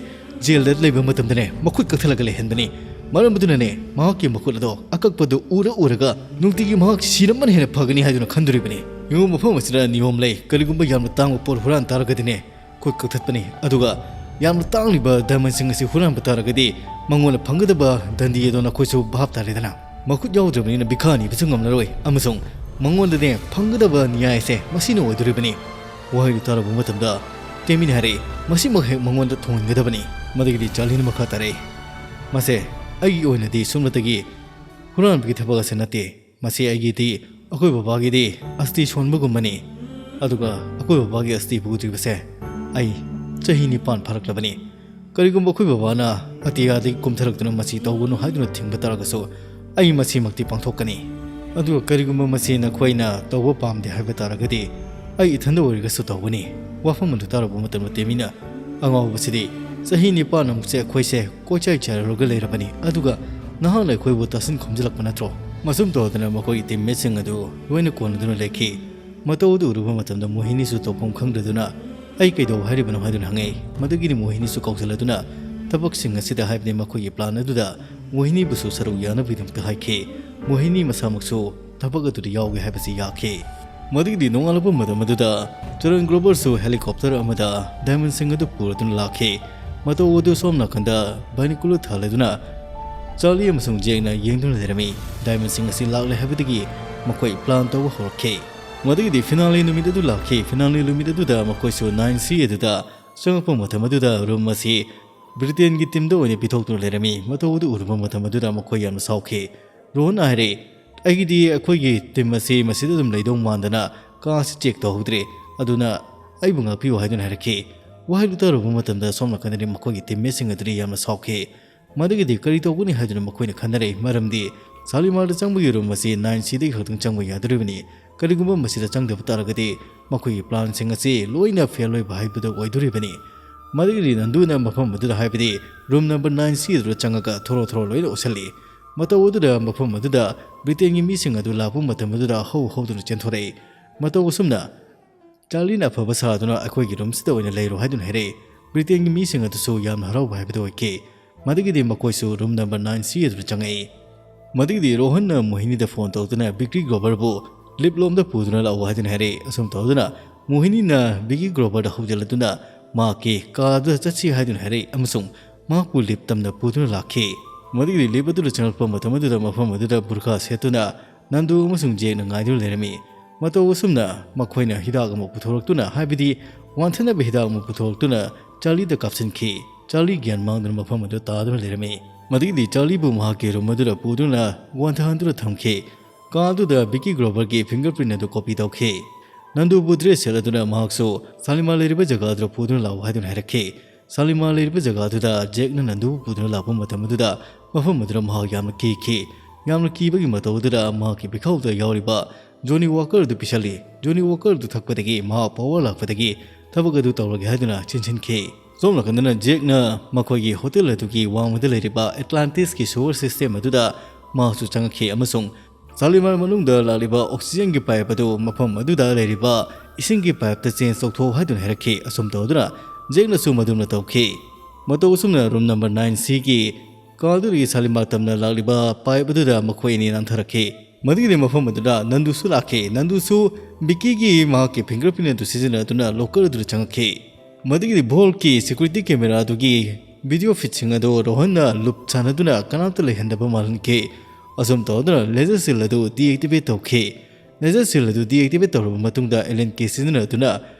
ꯖꯦꯜꯗ ꯂꯩꯕ ꯃꯇꯝꯗꯅꯦ ꯃꯈꯨꯠ ꯀꯛꯊꯠꯂꯒ ꯂꯩꯍꯟꯕꯅꯤ꯫ ꯃꯔꯝ ꯑꯗꯨꯅꯅꯦ ꯃꯍꯥꯛꯀꯤ ꯃꯈꯨꯠ ꯑꯗꯣ ꯑꯀꯛꯄꯗꯨ ꯎꯔ ꯎꯔꯒ ꯅꯨꯡꯇꯤꯒꯤ ꯃꯍꯥꯛ ꯁꯤꯔꯝꯕꯅ ꯍꯦꯟꯅ ꯐꯒꯅꯤ ꯍꯥꯏꯗꯨꯅ ꯈꯟꯗꯣꯔꯤꯕꯅꯤ꯫ ꯌꯦꯡꯉꯨ, ꯃꯐꯝ ꯑꯁꯤꯗ ꯅꯤꯌꯣꯝ ꯂꯩ, ꯀꯔꯤꯒꯨꯝꯕ ꯌꯥꯝꯅ ꯇꯥꯡꯕ ꯄꯣꯠ ꯍꯨꯔꯥꯟ ꯇꯥꯔꯒꯗꯤꯅꯦ ꯈꯨꯠ ꯀꯛꯊꯠꯄꯅꯤ꯫ ꯑꯗꯨꯒ ꯌꯥꯝꯅ ꯇꯥꯡꯂꯤꯕ diamondꯁꯤꯡ ꯑꯁꯤ ꯍꯨꯔꯥꯟꯕ ꯇꯥꯔꯒꯗꯤ ꯃꯉꯣꯟꯗ ꯐꯪꯒꯗꯕ ꯗꯟꯗꯤ ꯑꯗꯣ ꯅꯈꯣꯏꯁꯨ ꯚꯥꯞ ꯇꯥꯔꯦꯗꯅ꯫ ꯃꯈꯨꯠ ꯌꯥꯎꯗ꯭ꯔꯕꯅꯤꯅ ꯕꯤꯈꯥ ꯅꯤꯕꯁꯨ ꯉꯝꯂꯔꯣꯏ ꯑꯃꯁꯨꯡ ꯃꯉꯣꯟꯗꯅꯦ ꯐꯪꯒꯗꯕ ꯅ꯭ꯌꯥꯏ ꯑꯁꯦ ꯃꯁꯤꯅ ꯑꯣꯏꯗꯣꯔꯤꯕꯅꯤ꯫ ꯋꯥꯍꯩꯗꯨ ꯇꯥꯔꯕ ꯃꯇꯝꯗ ꯇꯦꯃꯤꯅ ꯍꯥꯏꯔꯛꯏ, "ꯃꯁꯤꯃꯛ ꯍꯦꯛ ꯃꯉꯣꯟꯗ ꯊꯨꯡꯍꯟꯒꯗꯕꯅꯤ꯫" ꯃꯗꯨꯒꯤꯗꯤ ꯆꯥꯔꯂꯤꯅ ꯃꯈꯥ ꯇꯥꯔꯛꯏ, "ꯃꯁꯦ ꯑꯩꯒꯤ ꯑꯣꯏꯅꯗꯤ ꯁꯨꯞꯅꯇꯒꯤ ꯍꯨꯔꯥꯟꯕꯒꯤ ꯊꯕꯛ ꯑꯁꯤ ꯅꯠꯇꯦ꯫ ꯃꯁꯤ ꯑꯩꯒꯤꯗꯤ ꯑꯩꯈꯣꯏ ꯕꯕꯥꯒꯤꯗꯤ ꯑꯁꯇꯤ ꯁꯣꯟꯕꯒꯨꯝꯕꯅꯤ꯫ ꯑꯗꯨꯒ ꯑꯩꯈꯣꯏ ꯕꯕꯥꯒꯤ ꯑꯁꯇꯤ ꯄꯨꯗ꯭ꯔꯤꯕꯁꯦ ꯑꯩ ꯆꯍꯤ ꯅꯤꯄꯥꯟ ꯐꯥꯔꯛꯂꯕꯅꯤ꯫ ꯀꯔꯤꯒꯨꯝꯕ ꯑꯩꯈꯣꯏ ꯕꯕꯥꯅ ꯑꯇꯤꯌꯥꯗꯒꯤ ꯀꯨꯝꯊꯔꯛꯇꯨꯅ ꯃꯁꯤ ꯇꯧꯒꯅꯨ ꯍꯥꯏꯗꯨꯅ ꯊꯤꯡꯕ ꯇꯥꯔꯒꯁꯨ ꯑꯩ ꯃꯁꯤꯃꯛꯇꯤ ꯄꯥꯡꯊꯣꯛꯀꯅꯤ꯫ ꯑꯗꯨꯒ ꯀꯔꯤꯒꯨꯝꯕ ꯃꯁꯤ ꯅꯈꯣꯏꯅ ꯇꯧꯕ ꯄꯥꯝꯗꯦ ꯍꯥꯏꯕ ꯇꯥꯔꯒꯗꯤ ꯑꯩ ꯏꯊꯟꯗ ꯑꯣꯏꯔꯒꯁꯨ ꯇꯧꯒꯅꯤ꯫" ꯋꯥꯐꯝ ꯑꯗꯨ ꯇꯥꯔꯕ ꯃꯇꯝꯗ ꯇꯦꯃꯤꯅ, "ꯑꯉꯥꯎꯕꯁꯤꯗꯤ ꯆꯍꯤ ꯅꯤꯄꯥꯟ ꯑꯃꯨꯛꯁꯦ ꯑꯩꯈꯣꯏꯁꯦ ꯀꯣꯏꯆꯥꯏ ꯆꯥꯏꯔꯨꯔꯒ ꯂꯩꯔꯕꯅꯤ, ꯑꯗꯨꯒ ꯅꯍꯥꯛꯅ ꯑꯩꯈꯣꯏꯕꯨ ꯇꯥꯁꯤꯟ ꯈꯣꯝꯖꯤꯜꯂꯛꯄ ꯅꯠꯇ꯭ꯔꯣ?" ꯃꯁꯨꯝ ꯇꯧꯗꯅ ꯃꯈꯣꯏꯒꯤ teammateꯁꯤꯡ ꯑꯗꯨ ꯂꯣꯏꯅ ꯀꯣꯟꯅꯗꯨꯅ ꯂꯩꯈꯤ꯫ ꯃꯇꯧ ꯑꯗꯨ ꯎꯔꯨꯕ ꯃꯇꯝꯗ ꯃꯣꯍꯤꯅꯤꯁꯨ ꯇꯧꯐꯝ ꯈꯪꯗꯗꯨꯅ, "ꯑꯩ ꯀꯩꯗꯧ ꯍꯥꯏꯔꯤꯕꯅꯣ?" ꯍꯥꯏꯗꯨꯅ ꯍꯪꯉꯛꯏ꯫ ꯃꯗꯨꯒꯤꯗꯤ ꯃꯣꯍꯤꯅꯤꯁꯨ ꯀꯧꯁꯤꯜꯂꯗꯨꯅ ꯊꯕꯛꯁꯤꯡ ꯑꯁꯤꯗ, ꯍꯥꯏꯕꯗꯤ ꯃꯈꯣꯏꯒꯤ plan ꯑꯗꯨꯗ ꯃꯣꯍꯤꯅꯤꯕꯨꯁꯨ ꯁꯔꯨꯛ ꯌꯥꯅꯕꯒꯤꯗꯃꯛꯇ ꯍꯥꯏꯈꯤ꯫ ꯃꯣꯍꯤꯅꯤ ꯃꯁꯥꯃꯛꯁꯨ ꯊꯕꯛ ꯑꯗꯨꯗ ꯌꯥꯎꯒꯦ ꯍꯥꯏꯕꯁꯤ ꯌꯥꯈꯤ꯫ ꯃꯗꯨꯒꯤꯗꯤ ꯅꯣꯡꯉꯥꯜꯂꯛꯄ ꯃꯇꯝ ꯑꯗꯨꯗ ꯆꯔꯟ ꯒ꯭ꯔꯣꯕꯔꯁꯨ helicopter ꯑꯃꯗ diamondꯁꯤꯡ ꯑꯗꯨ ꯄꯨꯔꯗꯨꯅ ꯂꯥꯛꯈꯤ꯫ ꯃꯇꯧ ꯑꯗꯨ ꯁꯣꯝ ꯅꯥꯀꯟꯗ binocular ꯊꯥꯜꯂꯗꯨꯅ ꯆꯥꯔꯂꯤ ꯑꯃꯁꯨꯡ ꯖꯦꯛꯅ ꯌꯦꯡꯗꯨꯅ ꯂꯩꯔꯝꯃꯤ꯫ Diamondꯁꯤꯡ ꯑꯁꯤ ꯂꯥꯛꯂꯦ ꯍꯥꯏꯕꯗꯒꯤ ꯃꯈꯣꯏ plan ꯇꯧꯕ ꯍꯧꯔꯛꯈꯤ꯫ ꯃꯗꯨꯒꯤꯗꯤ finale ꯅꯨꯃꯤꯠ ꯑꯗꯨ ꯂꯥꯛꯈꯤ꯫ Finale ꯅꯨꯃꯤꯠ ꯑꯗꯨꯗ ꯃꯈꯣꯏꯁꯨ nine C ꯑꯗꯨꯗ ꯆꯪꯉꯛꯄ ꯃꯇꯝ ꯑꯗꯨꯗ room ꯑꯁꯤ Britainꯒꯤ teamꯗ ꯑꯣꯏꯅ ꯄꯤꯊꯣꯛꯇꯨꯅ ꯂꯩꯔꯝꯃꯤ꯫ ꯃꯇꯧ ꯑꯗꯨ ꯎꯔꯨꯕ ꯃꯇꯝ ꯑꯗꯨꯗ ꯃꯈꯣꯏ ꯌꯥꯝꯅ ꯁꯥꯎꯈꯤ꯫ ꯔꯣꯍꯟꯅ ꯍꯥꯏꯔꯦ, "ꯑꯩꯒꯤꯗꯤ ꯑꯩꯈꯣꯏꯒꯤ team ꯑꯁꯤ ꯃꯁꯤꯗ ꯑꯗꯨꯝ ꯂꯩꯗꯧ ꯃꯥꯟꯗꯅ ꯀꯥ ꯑꯁꯤ check ꯇꯧꯍꯧꯗ꯭ꯔꯦ, ꯑꯗꯨꯅ ꯑꯩꯕꯨ ꯉꯥꯛꯄꯤꯌꯨ" ꯍꯥꯏꯗꯨꯅ ꯍꯥꯏꯔꯛꯈꯤ꯫ ꯋꯥꯍꯩꯗꯨ ꯇꯥꯔꯨꯕ ꯃꯇꯝꯗ ꯁꯣꯝ ꯅꯥꯀꯟꯗꯗꯤ ꯃꯈꯣꯏꯒꯤ teammateꯁꯤꯡ ꯑꯗꯨꯗꯤ ꯌꯥꯝꯅ ꯁꯥꯎꯈꯤ꯫ ꯃꯗꯨꯒꯤꯗꯤ ꯀꯔꯤ ꯇꯧꯒꯅꯤ ꯍꯥꯏꯗꯨꯅ ꯃꯈꯣꯏꯅ ꯈꯟꯅꯔꯦ, ꯃꯔꯝꯗꯤ ꯁꯥꯂꯤꯃꯥꯔꯗ ꯆꯪꯕꯒꯤ room ꯑꯁꯤ nine Cꯗꯒꯤ ꯈꯛꯇꯪ ꯆꯪꯕ ꯌꯥꯗꯣꯔꯤꯕꯅꯤ꯫ ꯀꯔꯤꯒꯨꯝꯕ ꯃꯁꯤꯗ ꯆꯪꯗꯕ ꯇꯥꯔꯒꯗꯤ ꯃꯈꯣꯏꯒꯤ planꯁꯤꯡ ꯑꯁꯤ ꯂꯣꯏꯅ fail ꯑꯣꯏꯕ ꯍꯥꯏꯕꯗꯨ ꯑꯣꯏꯗꯣꯔꯤꯕꯅꯤ꯫ ꯃꯗꯨꯒꯤꯗꯤ ꯅꯟꯗꯨꯅ ꯃꯐꯝ ꯑꯗꯨꯗ, ꯍꯥꯏꯕꯗꯤ room number nine C ꯑꯗꯨꯗ ꯆꯪꯉꯒ ꯊꯣꯔꯣ ꯊꯣꯔꯣ ꯂꯣꯏꯅ ꯎꯠꯁꯜꯂꯤ꯫ ꯃꯇꯧ ꯑꯗꯨꯗ ꯃꯐꯝ ꯑꯗꯨꯗ Britainꯒꯤ ꯃꯤꯁꯤꯡ ꯑꯗꯨ ꯂꯥꯛꯄ ꯃꯇꯝ ꯑꯗꯨꯗ ꯍꯧ ꯍꯧꯗꯨꯅ ꯆꯦꯟꯊꯣꯔꯛꯏ꯫ ꯃꯇꯧ ꯑꯁꯨꯝꯅ ꯆꯥꯔꯂꯤꯅ ꯑꯐꯕ ꯁꯥꯗꯨꯅ ꯑꯩꯈꯣꯏꯒꯤ roomꯁꯤꯗ ꯑꯣꯏꯅ ꯂꯩꯔꯣ ꯍꯥꯏꯗꯨꯅ ꯍꯥꯏꯔꯛꯏ꯫ Britainꯒꯤ ꯃꯤꯁꯤꯡ ꯑꯗꯨꯁꯨ ꯌꯥꯝꯅ ꯍꯔꯥꯎꯕ ꯍꯥꯏꯕꯗꯨ ꯑꯣꯏꯈꯤ꯫ ꯃꯗꯨꯒꯤꯗꯤ ꯃꯈꯣꯏꯁꯨ room number nine C ꯑꯗꯨꯗ ꯆꯪꯉꯛꯏ꯫ ꯃꯗꯨꯒꯤꯗꯤ ꯔꯣꯍꯟꯅ ꯃꯣꯍꯤꯅꯤꯗ phone ꯇꯧꯗꯨꯅ ꯕꯤꯀꯤ ꯒ꯭ꯔꯣꯕꯔꯕꯨ lift ꯂꯣꯝꯗ ꯄꯨꯗꯨꯅ ꯂꯥꯛꯎ ꯍꯥꯏꯗꯨꯅ ꯍꯥꯏꯔꯛꯏ꯫ ꯑꯁꯨꯝ ꯇꯧꯗꯨꯅ ꯃꯣꯍꯤꯅꯤꯅ ꯕꯤꯀꯤ ꯒ꯭ꯔꯣꯕꯔꯗ ꯍꯧꯖꯤꯜꯂꯗꯨꯅ ꯃꯍꯥꯛꯀꯤ ꯀꯥ ꯑꯗꯨꯗ ꯆꯠꯁꯤ ꯍꯥꯏꯗꯨꯅ ꯍꯥꯏꯔꯛꯏ ꯑꯃꯁꯨꯡ ꯃꯍꯥꯛꯄꯨ ꯂꯤꯞ ꯇꯝꯅ ꯄꯨꯗꯨꯅ ꯂꯥꯛꯈꯤ꯫ ꯃꯗꯨꯒꯤꯗꯤ ꯂꯤꯞ ꯑꯗꯨꯗ ꯆꯪꯂꯛꯄ ꯃꯇꯝ ꯑꯗꯨꯗ ꯃꯐꯝ ꯑꯗꯨꯗ ꯕꯨꯔꯈꯥ ꯁꯦꯠꯇꯨꯅ ꯅꯟꯗꯨ ꯑꯃꯁꯨꯡ ꯖꯦꯛꯅ ꯉꯥꯏꯗꯨꯅ ꯂꯩꯔꯝꯃꯤ꯫ ꯃꯇꯧ ꯑꯁꯨꯝꯅ ꯃꯈꯣꯏꯅ ꯍꯤꯗꯥꯛ ꯑꯃ ꯄꯨꯊꯣꯔꯛꯇꯨꯅ, ꯍꯥꯏꯕꯗꯤ ꯋꯥꯟꯊꯅꯕ ꯍꯤꯗꯥꯛ ꯑꯃ ꯄꯨꯊꯣꯔꯛꯇꯨꯅ ꯆꯥꯔꯂꯤꯗ ꯀꯥꯞꯁꯤꯟꯈꯤ꯫ ꯆꯥꯔꯂꯤ ꯒ꯭ꯌꯥꯟ ꯃꯥꯡꯗꯨꯅ ꯃꯐꯝ ꯑꯗꯨꯗ ꯇꯥꯗꯨꯅ ꯂꯩꯔꯝꯃꯤ꯫ ꯃꯗꯨꯒꯤꯗꯤ ꯆꯥꯔꯂꯤꯕꯨ ꯃꯍꯥꯛꯀꯤ ꯔꯨꯝ ꯑꯗꯨꯗ ꯄꯨꯗꯨꯅ ꯋꯥꯟꯊꯍꯟꯗꯨꯅ ꯊꯝꯈꯤ꯫ ꯀꯥ ꯑꯗꯨꯗ ꯕꯤꯀꯤ ꯒ꯭ꯔꯣꯕꯔꯒꯤ ꯐꯤꯡꯒꯔ ꯄ꯭ꯔꯤꯟ ꯑꯗꯨ ꯀꯣꯄꯤ ꯇꯧꯈꯤ꯫ ꯅꯟꯗꯨꯕꯨ ꯗ꯭ꯔꯦꯁ ꯁꯦꯠꯂꯗꯨꯅ ꯃꯍꯥꯛꯁꯨ ꯁꯥꯂꯤꯃꯥꯔ ꯂꯩꯔꯤꯕ ꯖꯒꯥ ꯑꯗꯨꯗ ꯄꯨꯗꯨꯅ ꯂꯥꯛꯎ ꯍꯥꯏꯗꯨꯅ ꯍꯥꯏꯔꯛꯈꯤ꯫ ꯁꯥꯂꯤꯃꯥꯔ ꯂꯩꯔꯤꯕ ꯖꯒꯥ ꯑꯗꯨꯗ ꯖꯦꯛꯅ ꯅꯟꯗꯨꯕꯨ ꯄꯨꯗꯨꯅ ꯂꯥꯛꯄ ꯃꯇꯝ ꯑꯗꯨꯗ ꯃꯐꯝ ꯑꯗꯨꯗ ꯃꯍꯥꯛ ꯌꯥꯝꯅ ꯀꯤꯈꯤ꯫ ꯌꯥꯝꯅ ꯀꯤꯕꯒꯤ ꯃꯇꯧ ꯑꯗꯨꯗ ꯃꯍꯥꯛꯀꯤ ꯄꯤꯈꯥꯎꯗ ꯌꯥꯎꯔꯤꯕ ꯖꯣꯅꯤ ꯋꯥꯀꯔ ꯑꯗꯨ ꯄꯤꯁꯜꯂꯤ꯫ ꯖꯣꯅꯤ ꯋꯥꯀꯔ ꯑꯗꯨ ꯊꯛꯄꯗꯒꯤ ꯃꯍꯥꯛ ꯄꯥꯋꯔ ꯂꯥꯛꯄꯗꯒꯤ ꯊꯕꯛ ꯑꯗꯨ ꯇꯧꯔꯒꯦ ꯍꯥꯏꯗꯨꯅ ꯆꯦꯟꯁꯤꯟꯈꯤ꯫ ꯁꯣꯝ ꯅꯥꯀꯟꯗꯅ ꯖꯦꯛꯅ ꯃꯈꯣꯏꯒꯤ ꯍꯣꯇꯦꯜ ꯑꯗꯨꯒꯤ ꯋꯥꯡꯃꯗ ꯂꯩꯔꯤꯕ ꯑꯦꯠꯂꯥꯟꯇꯤꯁꯀꯤ ꯁꯣꯋꯔ ꯁꯤꯁꯇꯦꯝ ꯑꯗꯨꯗ ꯃꯍꯥꯛꯁꯨ ꯆꯪꯉꯛꯈꯤ ꯑꯃꯁꯨꯡ ꯁꯥꯂꯤꯃꯥꯔ ꯃꯅꯨꯡꯗ ꯂꯥꯛꯂꯤꯕ ꯑꯣꯛꯁꯤꯖꯦꯟꯒꯤ ꯄꯥꯏꯞ ꯑꯗꯨ ꯃꯐꯝ ꯑꯗꯨꯗ ꯂꯩꯔꯤꯕ ꯏꯁꯤꯡꯒꯤ ꯄꯥꯏꯞꯇ ꯆꯦꯟꯖ ꯇꯧꯊꯣꯛꯎ ꯍꯥꯏꯗꯨꯅ ꯍꯥꯏꯔꯛꯈꯤ꯫ ꯑꯁꯨꯝ ꯇꯧꯗꯨꯅ ꯖꯦꯛꯅꯁꯨ ꯃꯗꯨꯝꯅ ꯇꯧꯈꯤ꯫ ꯃꯇꯧ ꯑꯁꯨꯝꯅ ꯔꯨꯝ ꯅꯝꯕꯔ ꯅꯥꯏꯟ ꯁꯤꯒꯤ ꯀꯥ ꯑꯗꯨꯗꯒꯤ ꯁꯥꯂꯤꯃꯥꯔ ꯇꯝꯅ ꯂꯥꯛꯂꯤꯕ ꯄꯥꯏꯞ ꯑꯗꯨꯗ ꯃꯈꯣꯏ ꯑꯅꯤ ꯅꯥꯟꯊꯔꯛꯈꯤ꯫ ꯃꯗꯨꯒꯤꯗꯤ ꯃꯐꯝ ꯑꯗꯨꯗ ꯅꯟꯗꯨꯁꯨ ꯂꯥꯛꯈꯤ꯫ ꯅꯟꯗꯨꯁꯨ ꯕꯤꯀꯤꯒꯤ ꯃꯍꯥꯛꯀꯤ ꯐꯤꯡꯒꯔ ꯄ꯭ꯔꯤꯟ ꯑꯗꯨ ꯁꯤꯖꯤꯟꯅꯗꯨꯅ ꯂꯣꯀꯔ ꯑꯗꯨꯗ ꯆꯪꯉꯛꯈꯤ꯫ ꯃꯗꯨꯒꯤꯗꯤ ꯚꯣꯜꯀꯤ ꯁꯦꯀ꯭ꯌꯨꯔꯤꯇꯤ ꯀꯦꯃꯦꯔꯥ ꯑꯗꯨꯒꯤ ꯚꯤꯗꯤꯑꯣ ꯐꯤꯠꯁꯤꯡ ꯑꯗꯨ ꯔꯣꯍꯟꯅ ꯂꯨꯞ ꯁꯥꯟꯅꯗꯨꯅ ꯀꯅꯥꯝꯇ ꯂꯩꯍꯟꯗꯕ ꯃꯥꯜꯍꯟꯈꯤ꯫ ꯑꯁꯨꯝ ꯇꯧꯗꯨꯅ ꯂꯦꯖꯔ ꯁꯤꯜ ꯑꯗꯨ ꯗꯤꯑꯦꯛꯇꯤꯚꯦꯠ ꯇꯧꯈꯤ꯫ ꯂꯦꯖꯔ ꯁꯤꯜ ꯑꯗꯨ ꯗꯤꯑꯦꯛꯇꯤꯚꯦꯠ ꯇꯧꯔꯕ ꯃꯇꯨꯡꯗ ꯑꯦꯂꯦꯟ ꯀꯤ ꯁꯤꯖꯤꯟꯅꯗꯨꯅ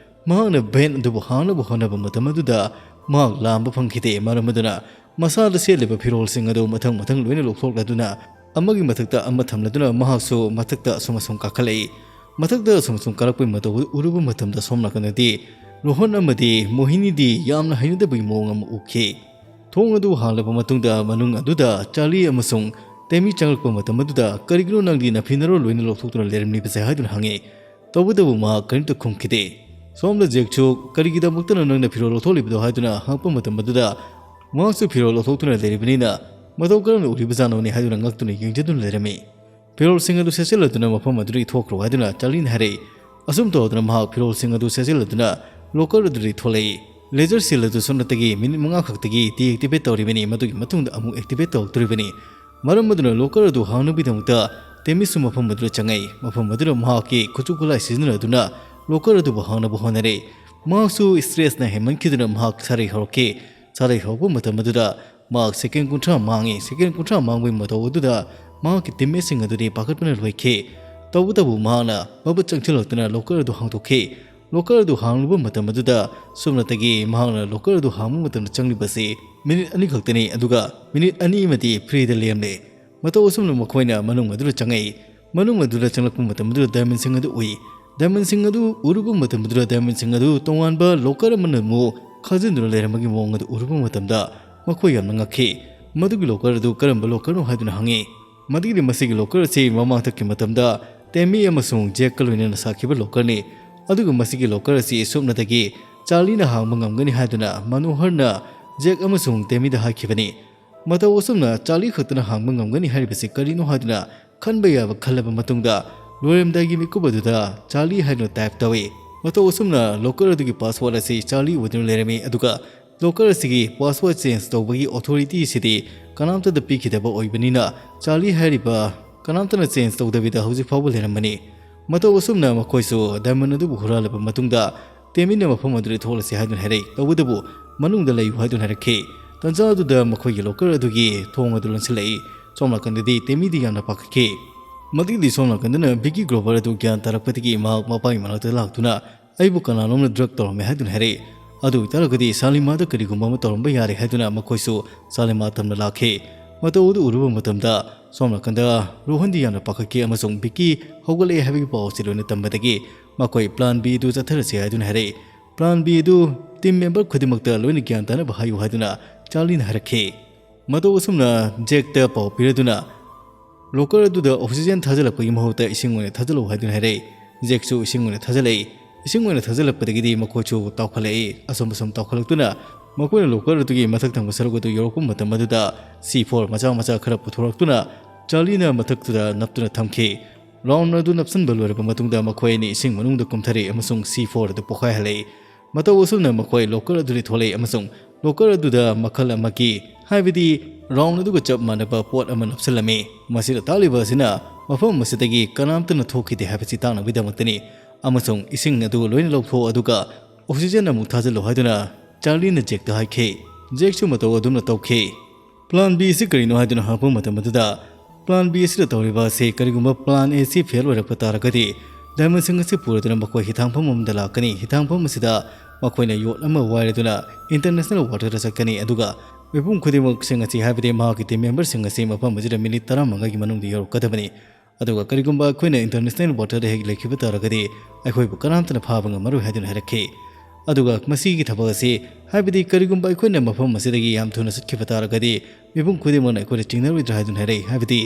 ꯃꯍꯥꯛꯅ ꯚꯦꯟ ꯑꯗꯨꯕꯨ ꯍꯥꯡꯅꯕ ꯍꯣꯠꯅꯕ ꯃꯇꯝ ꯑꯗꯨꯗ ꯃꯍꯥꯛ ꯂꯥꯝꯕ ꯐꯪꯈꯤꯗꯦ꯫ ꯃꯔꯝ ꯑꯗꯨꯅ ꯃꯁꯥꯗ ꯁꯦꯠꯂꯤꯕ ꯐꯤꯔꯣꯜꯁꯤꯡ ꯑꯗꯨ ꯃꯊꯪ ꯃꯊꯪ ꯂꯣꯏꯅ ꯂꯧꯊꯣꯛꯂꯗꯨꯅ ꯑꯃꯒꯤ ꯃꯊꯛꯇ ꯑꯃ ꯊꯝꯂꯗꯨꯅ ꯃꯍꯥꯛꯁꯨ ꯃꯊꯛꯇ ꯑꯁꯨꯝ ꯑꯁꯨꯝ ꯀꯥꯈꯠꯂꯛꯏ꯫ ꯃꯊꯛꯇ ꯑꯁꯨꯝ ꯑꯁꯨꯝ ꯀꯥꯔꯛꯄꯒꯤ ꯃꯇꯧ ꯑꯗꯨ ꯎꯔꯨꯕ ꯃꯇꯝꯗ ꯁꯣꯝ ꯅꯥꯀꯟꯗꯗꯤ ꯔꯣꯍꯟ ꯑꯃꯗꯤ ꯃꯣꯍꯤꯅꯤꯗꯤ ꯌꯥꯝꯅ ꯍꯩꯅꯗꯕꯒꯤ ꯃꯑꯣꯡ ꯑꯃ ꯎꯈꯤ꯫ ꯊꯣꯡ ꯑꯗꯨ ꯍꯥꯡꯂꯕ ꯃꯇꯨꯡꯗ ꯃꯅꯨꯡ ꯑꯗꯨꯗ ꯆꯥꯔꯂꯤ ꯑꯃꯁꯨꯡ ꯇꯦꯃꯤ ꯆꯪꯂꯛꯄ ꯃꯇꯝ ꯑꯗꯨꯗ, "ꯀꯔꯤꯒꯤꯅꯣ ꯅꯪꯗꯤ ꯅꯐꯤꯅꯔꯣꯜ ꯂꯣꯏꯅ ꯂꯧꯊꯣꯛꯇꯨꯅ ꯂꯩꯔꯝꯂꯤꯕꯁꯦ?" ꯍꯥꯏꯗꯨꯅ ꯍꯪꯉꯤ꯫ ꯇꯧꯕꯇꯕꯨ ꯃꯍꯥꯛ ꯀꯔꯤꯝꯇ ꯈꯨꯝꯈꯤꯗꯦ꯫ ꯁꯣꯝꯗ ꯖꯦꯛꯁꯨ, "ꯀꯔꯤꯒꯤꯗꯃꯛꯇꯅꯣ ꯅꯪꯅ ꯐꯤꯔꯣꯜ ꯂꯧꯊꯣꯛꯂꯤꯕꯗꯣ?" ꯍꯥꯏꯗꯨꯅ ꯍꯪꯉꯛꯄ ꯃꯇꯝ ꯑꯗꯨꯗ, ꯃꯍꯥꯛꯁꯨ ꯐꯤꯔꯣꯜ ꯂꯧꯊꯣꯛꯇꯨꯅ ꯂꯩꯔꯤꯕꯅꯤꯅ ꯃꯇꯧ ꯀꯔꯝꯅ ꯎꯔꯤꯕꯖꯥꯠꯅꯣꯅꯦ ꯍꯥꯏꯗꯨꯅ ꯉꯛꯇꯨꯅ ꯌꯦꯡꯖꯗꯨꯅ ꯂꯩꯔꯝꯃꯤ꯫ "ꯐꯤꯔꯣꯜꯁꯤꯡ ꯑꯗꯨ ꯁꯦꯠꯆꯜꯂꯗꯨꯅ ꯃꯐꯝ ꯑꯗꯨꯗꯒꯤ ꯊꯣꯛꯈ꯭ꯔꯣ" ꯍꯥꯏꯗꯨꯅ ꯆꯥꯔꯂꯤꯅ ꯍꯥꯏꯔꯛꯏ꯫ ꯑꯁꯨꯝ ꯇꯧꯗꯨꯅ ꯃꯍꯥꯛ ꯐꯤꯔꯣꯜꯁꯤꯡ ꯑꯗꯨ ꯁꯦꯠꯆꯜꯂꯗꯨꯅ ꯂꯣꯀꯔ ꯑꯗꯨꯗꯒꯤ ꯊꯣꯛꯂꯛꯏ꯫ ꯂꯦꯖꯔ ꯁꯤꯜ ꯑꯗꯨ ꯁꯨꯞꯅꯇꯒꯤ ꯃꯤꯅꯤꯠ ꯃꯉꯥ ꯈꯛꯇꯒꯤ ꯗꯤꯑꯦꯛꯇꯤꯚꯦꯠ ꯇꯧꯔꯤꯕꯅꯤ, ꯃꯗꯨꯒꯤ ꯃꯇꯨꯡꯗ ꯑꯃꯨꯛ ꯑꯦꯛꯇꯤꯚꯦꯠ ꯇꯧꯔꯛꯇꯣꯔꯤꯕꯅꯤ꯫ ꯃꯔꯝ ꯑꯗꯨꯅ ꯂꯣꯀꯔ ꯑꯗꯨ ꯍꯥꯡꯅꯕꯒꯤꯗꯃꯛꯇ ꯇꯦꯃꯤꯁꯨ ꯃꯐꯝ ꯑꯗꯨꯗ ꯆꯪꯉꯛꯏ꯫ ꯃꯐꯝ ꯑꯗꯨꯗ ꯃꯍꯥꯛꯀꯤ ꯈꯨꯠꯁꯨ ꯈꯨꯠꯂꯥꯏ ꯁꯤꯖꯤꯟꯅꯗꯨꯅ ꯂꯣꯀꯔ ꯑꯗꯨꯕꯨ ꯍꯥꯡꯅꯕ ꯍꯣꯠꯅꯔꯦ꯫ ꯃꯍꯥꯛꯁꯨ ꯁ꯭ꯇ꯭ꯔꯦꯁꯅ ꯍꯦꯟꯃꯟꯈꯤꯗꯨꯅ ꯃꯍꯥꯛ ꯁꯥꯔꯩ ꯍꯧꯔꯛꯈꯤ꯫ ꯁꯥꯔꯩ ꯍꯧꯔꯛꯄ ꯃꯇꯝ ꯑꯗꯨꯗ ꯃꯍꯥꯛ ꯁꯦꯀꯦꯟ ꯀꯨꯟꯊ꯭ꯔꯥ ꯃꯥꯡꯉꯤ꯫ ꯁꯦꯀꯦꯟ ꯀꯨꯟꯊ꯭ꯔꯥ ꯃꯥꯡꯕꯒꯤ ꯃꯇꯧ ꯑꯗꯨꯗ ꯃꯍꯥꯛꯀꯤ ꯇꯤꯝꯃꯦꯠꯁꯤꯡ ꯑꯗꯨꯗꯤ ꯄꯥꯈꯠꯄꯅ ꯂꯣꯏꯈꯤ꯫ ꯇꯧꯕꯇꯕꯨ ꯃꯍꯥꯛꯅ ꯃꯃꯨꯠ ꯆꯪꯁꯤꯜꯂꯛꯇꯨꯅ ꯂꯣꯀꯔ ꯑꯗꯨ ꯍꯥꯡꯗꯣꯛꯈꯤ꯫ ꯂꯣꯀꯔ ꯑꯗꯨ ꯍꯥꯡꯂꯨꯕ ꯃꯇꯝ ꯑꯗꯨꯗ ꯁꯨꯞꯅꯇꯒꯤ ꯃꯍꯥꯛꯅ ꯂꯣꯀꯔ ꯑꯗꯨ ꯍꯥꯡꯕ ꯃꯇꯝꯗ ꯆꯪꯂꯤꯕꯁꯤ ꯃꯤꯅꯤꯠ ꯑꯅꯤ ꯈꯛꯇꯅꯤ, ꯑꯗꯨꯒ ꯃꯤꯅꯤꯠ ꯑꯅꯤ ꯑꯃꯗꯤ ꯐ꯭ꯔꯤꯗ ꯂꯦꯝꯂꯦ꯫ ꯃꯇꯧ ꯑꯁꯨꯝꯅ ꯃꯈꯣꯏꯅ ꯃꯅꯨꯡ ꯑꯗꯨꯗ ꯆꯪꯉꯛꯏ꯫ ꯃꯅꯨꯡ ꯑꯗꯨꯗ ꯆꯪꯂꯛꯄ ꯃꯇꯝ ꯑꯗꯨꯗ ꯗꯥꯏꯃꯟꯁꯤꯡ ꯑꯗꯨ ꯎꯏ꯫ ꯗꯥꯏꯃꯟꯁꯤꯡ ꯑꯗꯨ ꯎꯔꯨꯕ ꯃꯇꯝ ꯑꯗꯨꯗ ꯗꯥꯏꯃꯟꯁꯤꯡ ꯑꯗꯨ ꯇꯣꯉꯥꯟꯕ ꯂꯣꯀꯔ ꯑꯃꯅ ꯑꯃꯨꯛ ꯈꯥꯖꯤꯟꯗꯨꯅ ꯂꯩꯔꯝꯕꯒꯤ ꯃꯑꯣꯡ ꯑꯗꯨ ꯎꯔꯨꯕ ꯃꯇꯝꯗ ꯃꯈꯣꯏ ꯌꯥꯝꯅ ꯉꯛꯈꯤ꯫ ꯃꯗꯨꯒꯤ ꯂꯣꯀꯔ ꯑꯗꯨ ꯀꯔꯝꯕ ꯂꯣꯀꯔꯅꯣ ꯍꯥꯏꯗꯨꯅ ꯍꯪꯉꯤ꯫ ꯃꯗꯨꯒꯤꯗꯤ ꯃꯁꯤꯒꯤ ꯂꯣꯀꯔ ꯑꯁꯤ ꯃꯃꯥꯡ ꯊꯛꯀꯤ ꯃꯇꯝꯗ ꯇꯦꯃꯤ ꯑꯃꯁꯨꯡ ꯖꯦꯛꯀ ꯂꯣꯏꯅꯅ ꯁꯥꯈꯤꯕ ꯂꯣꯀꯔꯅꯤ꯫ ꯑꯗꯨꯒ ꯃꯁꯤꯒꯤ ꯂꯣꯀꯔ ꯑꯁꯤ ꯁꯨꯞꯅꯇꯒꯤ ꯆꯥꯔꯂꯤꯅ ꯍꯥꯡꯕ ꯉꯝꯒꯅꯤ ꯍꯥꯏꯗꯨꯅ ꯃꯅꯣꯍꯔꯅ ꯖꯦꯛ ꯑꯃꯁꯨꯡ ꯇꯦꯃꯤꯗ ꯍꯥꯏꯈꯤꯕꯅꯤ꯫ ꯃꯇꯧ ꯑꯁꯨꯝꯅ ꯆꯥꯔꯂꯤ ꯈꯛꯇꯅ ꯍꯥꯡꯕ ꯉꯝꯒꯅꯤ ꯍꯥꯏꯔꯤꯕꯁꯤ ꯀꯔꯤꯅꯣ ꯍꯥꯏꯗꯨꯅ ꯈꯟꯕ ꯌꯥꯕ ꯈꯜꯂꯕ ꯃꯇꯨꯡꯗ ꯂꯣꯏꯔꯝꯗꯥꯏꯒꯤ ꯃꯤꯀꯨꯞ ꯑꯗꯨꯗ ꯆꯥꯔꯂꯤ ꯍꯥꯏꯗꯨꯅ ꯇꯥꯏꯞ ꯇꯧꯏ꯫ ꯃꯇꯧ ꯑꯁꯨꯝꯅ ꯂꯣꯀꯔ ꯑꯗꯨꯒꯤ ꯄꯥꯁꯋꯥꯔꯗ ꯑꯁꯤ ꯆꯥꯔꯂꯤ ꯑꯣꯏꯗꯨꯅ ꯂꯩꯔꯝꯃꯤ, ꯑꯗꯨꯒ ꯂꯣꯀꯔ ꯑꯁꯤꯒꯤ ꯄꯥꯁꯋꯥꯔꯗ ꯆꯦꯟꯖ ꯇꯧꯕꯒꯤ ꯑꯣꯊꯣꯔꯤꯇꯤ ꯑꯁꯤꯗꯤ ꯀꯅꯥꯝꯇꯗ ꯄꯤꯈꯤꯗꯕ ꯑꯣꯏꯕꯅꯤꯅ ꯆꯥꯔꯂꯤ ꯍꯥꯏꯔꯤꯕ ꯀꯅꯥꯝꯇꯅ ꯆꯦꯟꯖ ꯇꯧꯗꯕꯤꯗ ꯍꯧꯖꯤꯛ ꯐꯥꯎꯕ ꯂꯩꯔꯝꯕꯅꯤ꯫ ꯃꯇꯧ ꯑꯁꯨꯝꯅ ꯃꯈꯣꯏꯁꯨ ꯗꯥꯏꯃꯟ ꯑꯗꯨꯕꯨ ꯍꯨꯔꯥꯜꯂꯕ ꯃꯇꯨꯡꯗ ꯇꯦꯃꯤꯟꯅ ꯃꯐꯝ ꯑꯗꯨꯗ ꯊꯣꯛꯂꯁꯤ ꯍꯥꯏꯗꯨꯅ ꯍꯥꯏꯔꯛꯏ꯫ ꯇꯧꯕꯇꯕꯨ ꯃꯅꯨꯡꯗ ꯂꯩꯌꯨ ꯍꯥꯏꯗꯨꯅ ꯍꯥꯏꯔꯛꯈꯤ꯫ ꯇꯟꯖꯥ ꯑꯗꯨꯗ ꯃꯈꯣꯏꯒꯤ ꯂꯣꯀꯔ ꯑꯗꯨꯒꯤ ꯊꯣꯡ ꯑꯗꯨ ꯂꯣꯟꯁꯤꯜꯂꯛꯏ꯫ ꯁꯣꯝ ꯅꯥꯀꯟꯗꯗꯤ ꯇꯦꯃꯤꯗꯤ ꯌꯥꯝꯅ ꯄꯥꯈꯠꯈꯤ꯫ ꯃꯗꯨꯒꯤꯗꯤ ꯁꯣꯝ ꯅꯥꯀꯟꯗꯅ ꯕꯤꯀꯤ ꯒ꯭ꯔꯣꯕꯔ ꯑꯗꯨ ꯒ꯭ꯌꯥꯟ ꯇꯥꯔꯛꯄꯗꯒꯤ ꯃꯍꯥꯛ ꯃꯄꯥꯒꯤ ꯃꯅꯥꯛꯇ ꯂꯥꯛꯇꯨꯅ, "ꯑꯩꯕꯨ ꯀꯅꯥꯅꯣꯝꯅ ꯗ꯭ꯔꯒ ꯇꯧꯔꯝꯃꯦ" ꯍꯥꯏꯗꯨꯅ ꯍꯥꯏꯔꯛꯏ꯫ ꯑꯗꯨ ꯑꯣꯏꯇꯥꯔꯒꯗꯤ ꯁꯥꯂꯤꯃꯥꯗ ꯀꯔꯤꯒꯨꯝꯕ ꯑꯃ ꯇꯧꯔꯝꯕ ꯌꯥꯔꯦ ꯍꯥꯏꯗꯨꯅ ꯃꯈꯣꯏꯁꯨ ꯁꯥꯂꯤꯃꯥ ꯇꯝꯅ ꯂꯥꯛꯈꯤ꯫ ꯃꯇꯧ ꯑꯗꯨ ꯎꯔꯨꯕ ꯃꯇꯝꯗ ꯁꯣꯝ ꯅꯥꯀꯟꯗ ꯔꯣꯍꯟꯗꯤ ꯌꯥꯝꯅ ꯄꯥꯈꯠꯈꯤ ꯑꯃꯁꯨꯡ ꯕꯤꯀꯤ ꯍꯧꯒꯠꯂꯛꯑꯦ ꯍꯥꯏꯕꯒꯤ ꯄꯥꯎ ꯑꯁꯤ ꯂꯣꯏꯅ ꯇꯝꯕꯗꯒꯤ ꯃꯈꯣꯏ ꯄ꯭ꯂꯥꯟ ꯕꯤ ꯑꯗꯨ ꯆꯠꯊꯔꯁꯤ ꯍꯥꯏꯗꯨꯅ ꯍꯥꯏꯔꯛꯏ꯫ ꯄ꯭ꯂꯥꯟ ꯕꯤ ꯑꯗꯨ ꯇꯤꯝ ꯃꯦꯝꯕꯔ ꯈꯨꯗꯤꯡꯃꯛꯇ ꯂꯣꯏꯅ ꯒ꯭ꯌꯥꯟ ꯇꯥꯅꯕ ꯍꯥꯏꯌꯨ ꯍꯥꯏꯗꯨꯅ ꯆꯥꯔꯂꯤꯅ ꯍꯥꯏꯔꯛꯈꯤ꯫ ꯃꯇꯧ ꯑꯁꯨꯝꯅ ꯖꯦꯛꯇ ꯄꯥꯎ ꯄꯤꯔꯗꯨꯅ ꯂꯣꯀꯔ ꯑꯗꯨꯗ ꯑꯣꯛꯁꯤꯖꯦꯟ ꯊꯥꯖꯤꯜꯂꯛꯄꯒꯤ ꯃꯍꯨꯠꯇ ꯏꯁꯤꯡ ꯑꯣꯏꯅ ꯊꯥꯖꯤꯜꯂꯛꯎ ꯍꯥꯏꯗꯨꯅ ꯍꯥꯏꯔꯛꯏ꯫ ꯖꯦꯛꯁꯨ ꯏꯁꯤꯡ ꯑꯣꯏꯅ ꯊꯥꯖꯤꯜꯂꯛꯏ꯫ ꯏꯁꯤꯡ ꯑꯣꯏꯅ ꯊꯥꯖꯤꯜꯂꯛꯄꯗꯒꯤꯗꯤ ꯃꯈꯣꯏꯁꯨ ꯇꯥꯎꯈꯠꯂꯛꯏ꯫ ꯑꯁꯨꯝ ꯑꯁꯨꯝ ꯇꯥꯎꯈꯠꯂꯛꯇꯨꯅ ꯃꯈꯣꯏꯅ ꯂꯣꯀꯔ ꯑꯗꯨꯒꯤ ꯃꯊꯛ ꯊꯪꯕ ꯁꯔꯨꯛ ꯑꯗꯨ ꯌꯧꯔꯛꯄ ꯃꯇꯝ ꯑꯗꯨꯗ ꯁꯤ ꯐꯣꯔ ꯃꯆꯥ ꯃꯆꯥ ꯈꯔ ꯄꯨꯊꯣꯔꯛꯇꯨꯅ ꯆꯥꯔꯂꯤꯅ ꯃꯊꯛꯇꯨꯗ ꯅꯞꯇꯨꯅ ꯊꯝꯈꯤ꯫ ꯔꯥꯎꯟ ꯑꯗꯨ ꯅꯞꯁꯤꯟꯕ ꯂꯣꯏꯔꯕ ꯃꯇꯨꯡꯗ ꯃꯈꯣꯏ ꯑꯅꯤ ꯏꯁꯤꯡ ꯃꯅꯨꯡꯗ ꯀꯨꯝꯊꯔꯛꯏ ꯑꯃꯁꯨꯡ ꯁꯤ ꯐꯣꯔ ꯑꯗꯨ ꯄꯣꯈꯥꯏꯍꯜꯂꯛꯏ꯫ ꯃꯇꯧ ꯑꯁꯨꯝꯅ ꯃꯈꯣꯏ ꯂꯣꯀꯔ ꯑꯗꯨꯗꯒꯤ ꯊꯣꯛꯂꯛꯏ ꯑꯃꯁꯨꯡ ꯂꯣꯀꯔ ꯑꯗꯨꯗ ꯃꯈꯜ ꯑꯃꯒꯤ, ꯍꯥꯏꯕꯗꯤ ꯔꯥꯎꯟ ꯑꯗꯨꯒ ꯆꯞ ꯃꯥꯟꯅꯕ ꯄꯣꯠ ꯑꯃ ꯅꯞꯁꯤꯜꯂꯝꯃꯤ꯫ ꯃꯁꯤꯗ ꯇꯥꯛꯂꯤꯕ ꯑꯁꯤꯅ ꯃꯐꯝ ꯑꯁꯤꯗꯒꯤ ꯀꯅꯥꯝꯇꯅ ꯊꯣꯛꯈꯤꯗꯦ ꯍꯥꯏꯕꯁꯤ ꯇꯥꯛꯅꯕꯒꯤꯗꯃꯛꯇꯅꯤ꯫ ꯑꯃꯁꯨꯡ ꯏꯁꯤꯡ ꯑꯗꯨ ꯂꯣꯏꯅ ꯂꯧꯊꯣꯛ, ꯑꯗꯨꯒ ꯑꯣꯛꯁꯤꯖꯦꯟ ꯑꯃꯨꯛ ꯊꯥꯖꯤꯜꯂꯨ ꯍꯥꯏꯗꯨꯅ ꯆꯥꯔꯂꯤꯅ ꯖꯦꯛꯇ ꯍꯥꯏꯈꯤ꯫ ꯖꯦꯛꯁꯨ ꯃꯇꯧ ꯑꯗꯨꯝꯅ ꯇꯧꯈꯤ꯫ Plan B ꯑꯁꯤ ꯀꯔꯤꯅꯣ ꯍꯥꯏꯗꯨꯅ ꯍꯪꯉꯛꯄ ꯃꯇꯝ ꯑꯗꯨꯗ, Plan B ꯑꯁꯤꯗ ꯇꯧꯔꯤꯕ ꯑꯁꯤ ꯀꯔꯤꯒꯨꯝꯕ Plan A ꯑꯁꯤ ꯐꯦꯜ ꯑꯣꯏꯔꯛꯄ ꯇꯥꯔꯒꯗꯤ, ꯗꯥꯏꯃꯟꯁꯤꯡ ꯑꯁꯤ ꯄꯨꯔꯗꯨꯅ ꯃꯈꯣꯏ ꯍꯤꯊꯥꯡꯐꯝ ꯑꯃꯗ ꯂꯥꯛꯀꯅꯤ꯫ ꯍꯤꯊꯥꯡꯐꯝ ꯑꯁꯤꯗ ꯃꯈꯣꯏꯅ ꯌꯣꯠ ꯑꯃ ꯋꯥꯏꯔꯗꯨꯅ ꯏꯟꯇꯔꯅꯦꯁꯅꯦꯜ ꯋꯥꯇꯔꯗ ꯆꯠꯀꯅꯤ, ꯑꯗꯨꯒ ꯃꯤꯄꯨꯝ ꯈꯨꯗꯤꯡꯃꯛꯁꯤꯡ ꯑꯁꯤ, ꯍꯥꯏꯕꯗꯤ ꯃꯍꯥꯛꯀꯤ ꯇꯤꯝ ꯃꯦꯝꯕꯔꯁꯤꯡ ꯑꯁꯤ ꯃꯐꯝ ꯑꯁꯤꯗ ꯃꯤꯅꯤꯠ ꯇꯔꯥꯃꯉꯥꯒꯤ ꯃꯅꯨꯡꯗ ꯌꯧꯔꯛꯀꯗꯕꯅꯤ꯫ ꯑꯗꯨꯒ ꯀꯔꯤꯒꯨꯝꯕ ꯑꯩꯈꯣꯏꯅ ꯏꯟꯇꯔꯅꯦꯁꯅꯦꯜ ꯋꯥꯇꯔꯗ ꯍꯦꯛ ꯂꯩꯈꯤꯕ ꯇꯥꯔꯒꯗꯤ, ꯑꯩꯈꯣꯏꯕꯨ ꯀꯅꯥꯝꯇꯅ ꯐꯥꯕ ꯉꯝꯃꯔꯣꯏ ꯍꯥꯏꯗꯨꯅ ꯍꯥꯏꯔꯛꯈꯤ꯫ ꯑꯗꯨꯒ ꯃꯁꯤꯒꯤ ꯊꯕꯛ ꯑꯁꯤ, ꯍꯥꯏꯕꯗꯤ ꯀꯔꯤꯒꯨꯝꯕ ꯑꯩꯈꯣꯏꯅ ꯃꯐꯝ ꯑꯁꯤꯗꯒꯤ ꯌꯥꯝ ꯊꯨꯅ ꯆꯠꯈꯤꯕ ꯇꯥꯔꯒꯗꯤ, ꯃꯤꯄꯨꯝ ꯈꯨꯗꯤꯡꯃꯛꯅ ꯑꯩꯈꯣꯏꯗ ꯆꯤꯡꯅꯔꯣꯏꯗ꯭ꯔꯥ ꯍꯥꯏꯗꯨꯅ ꯍꯥꯏꯔꯛꯏ꯫ ꯍꯥꯏꯕꯗꯤ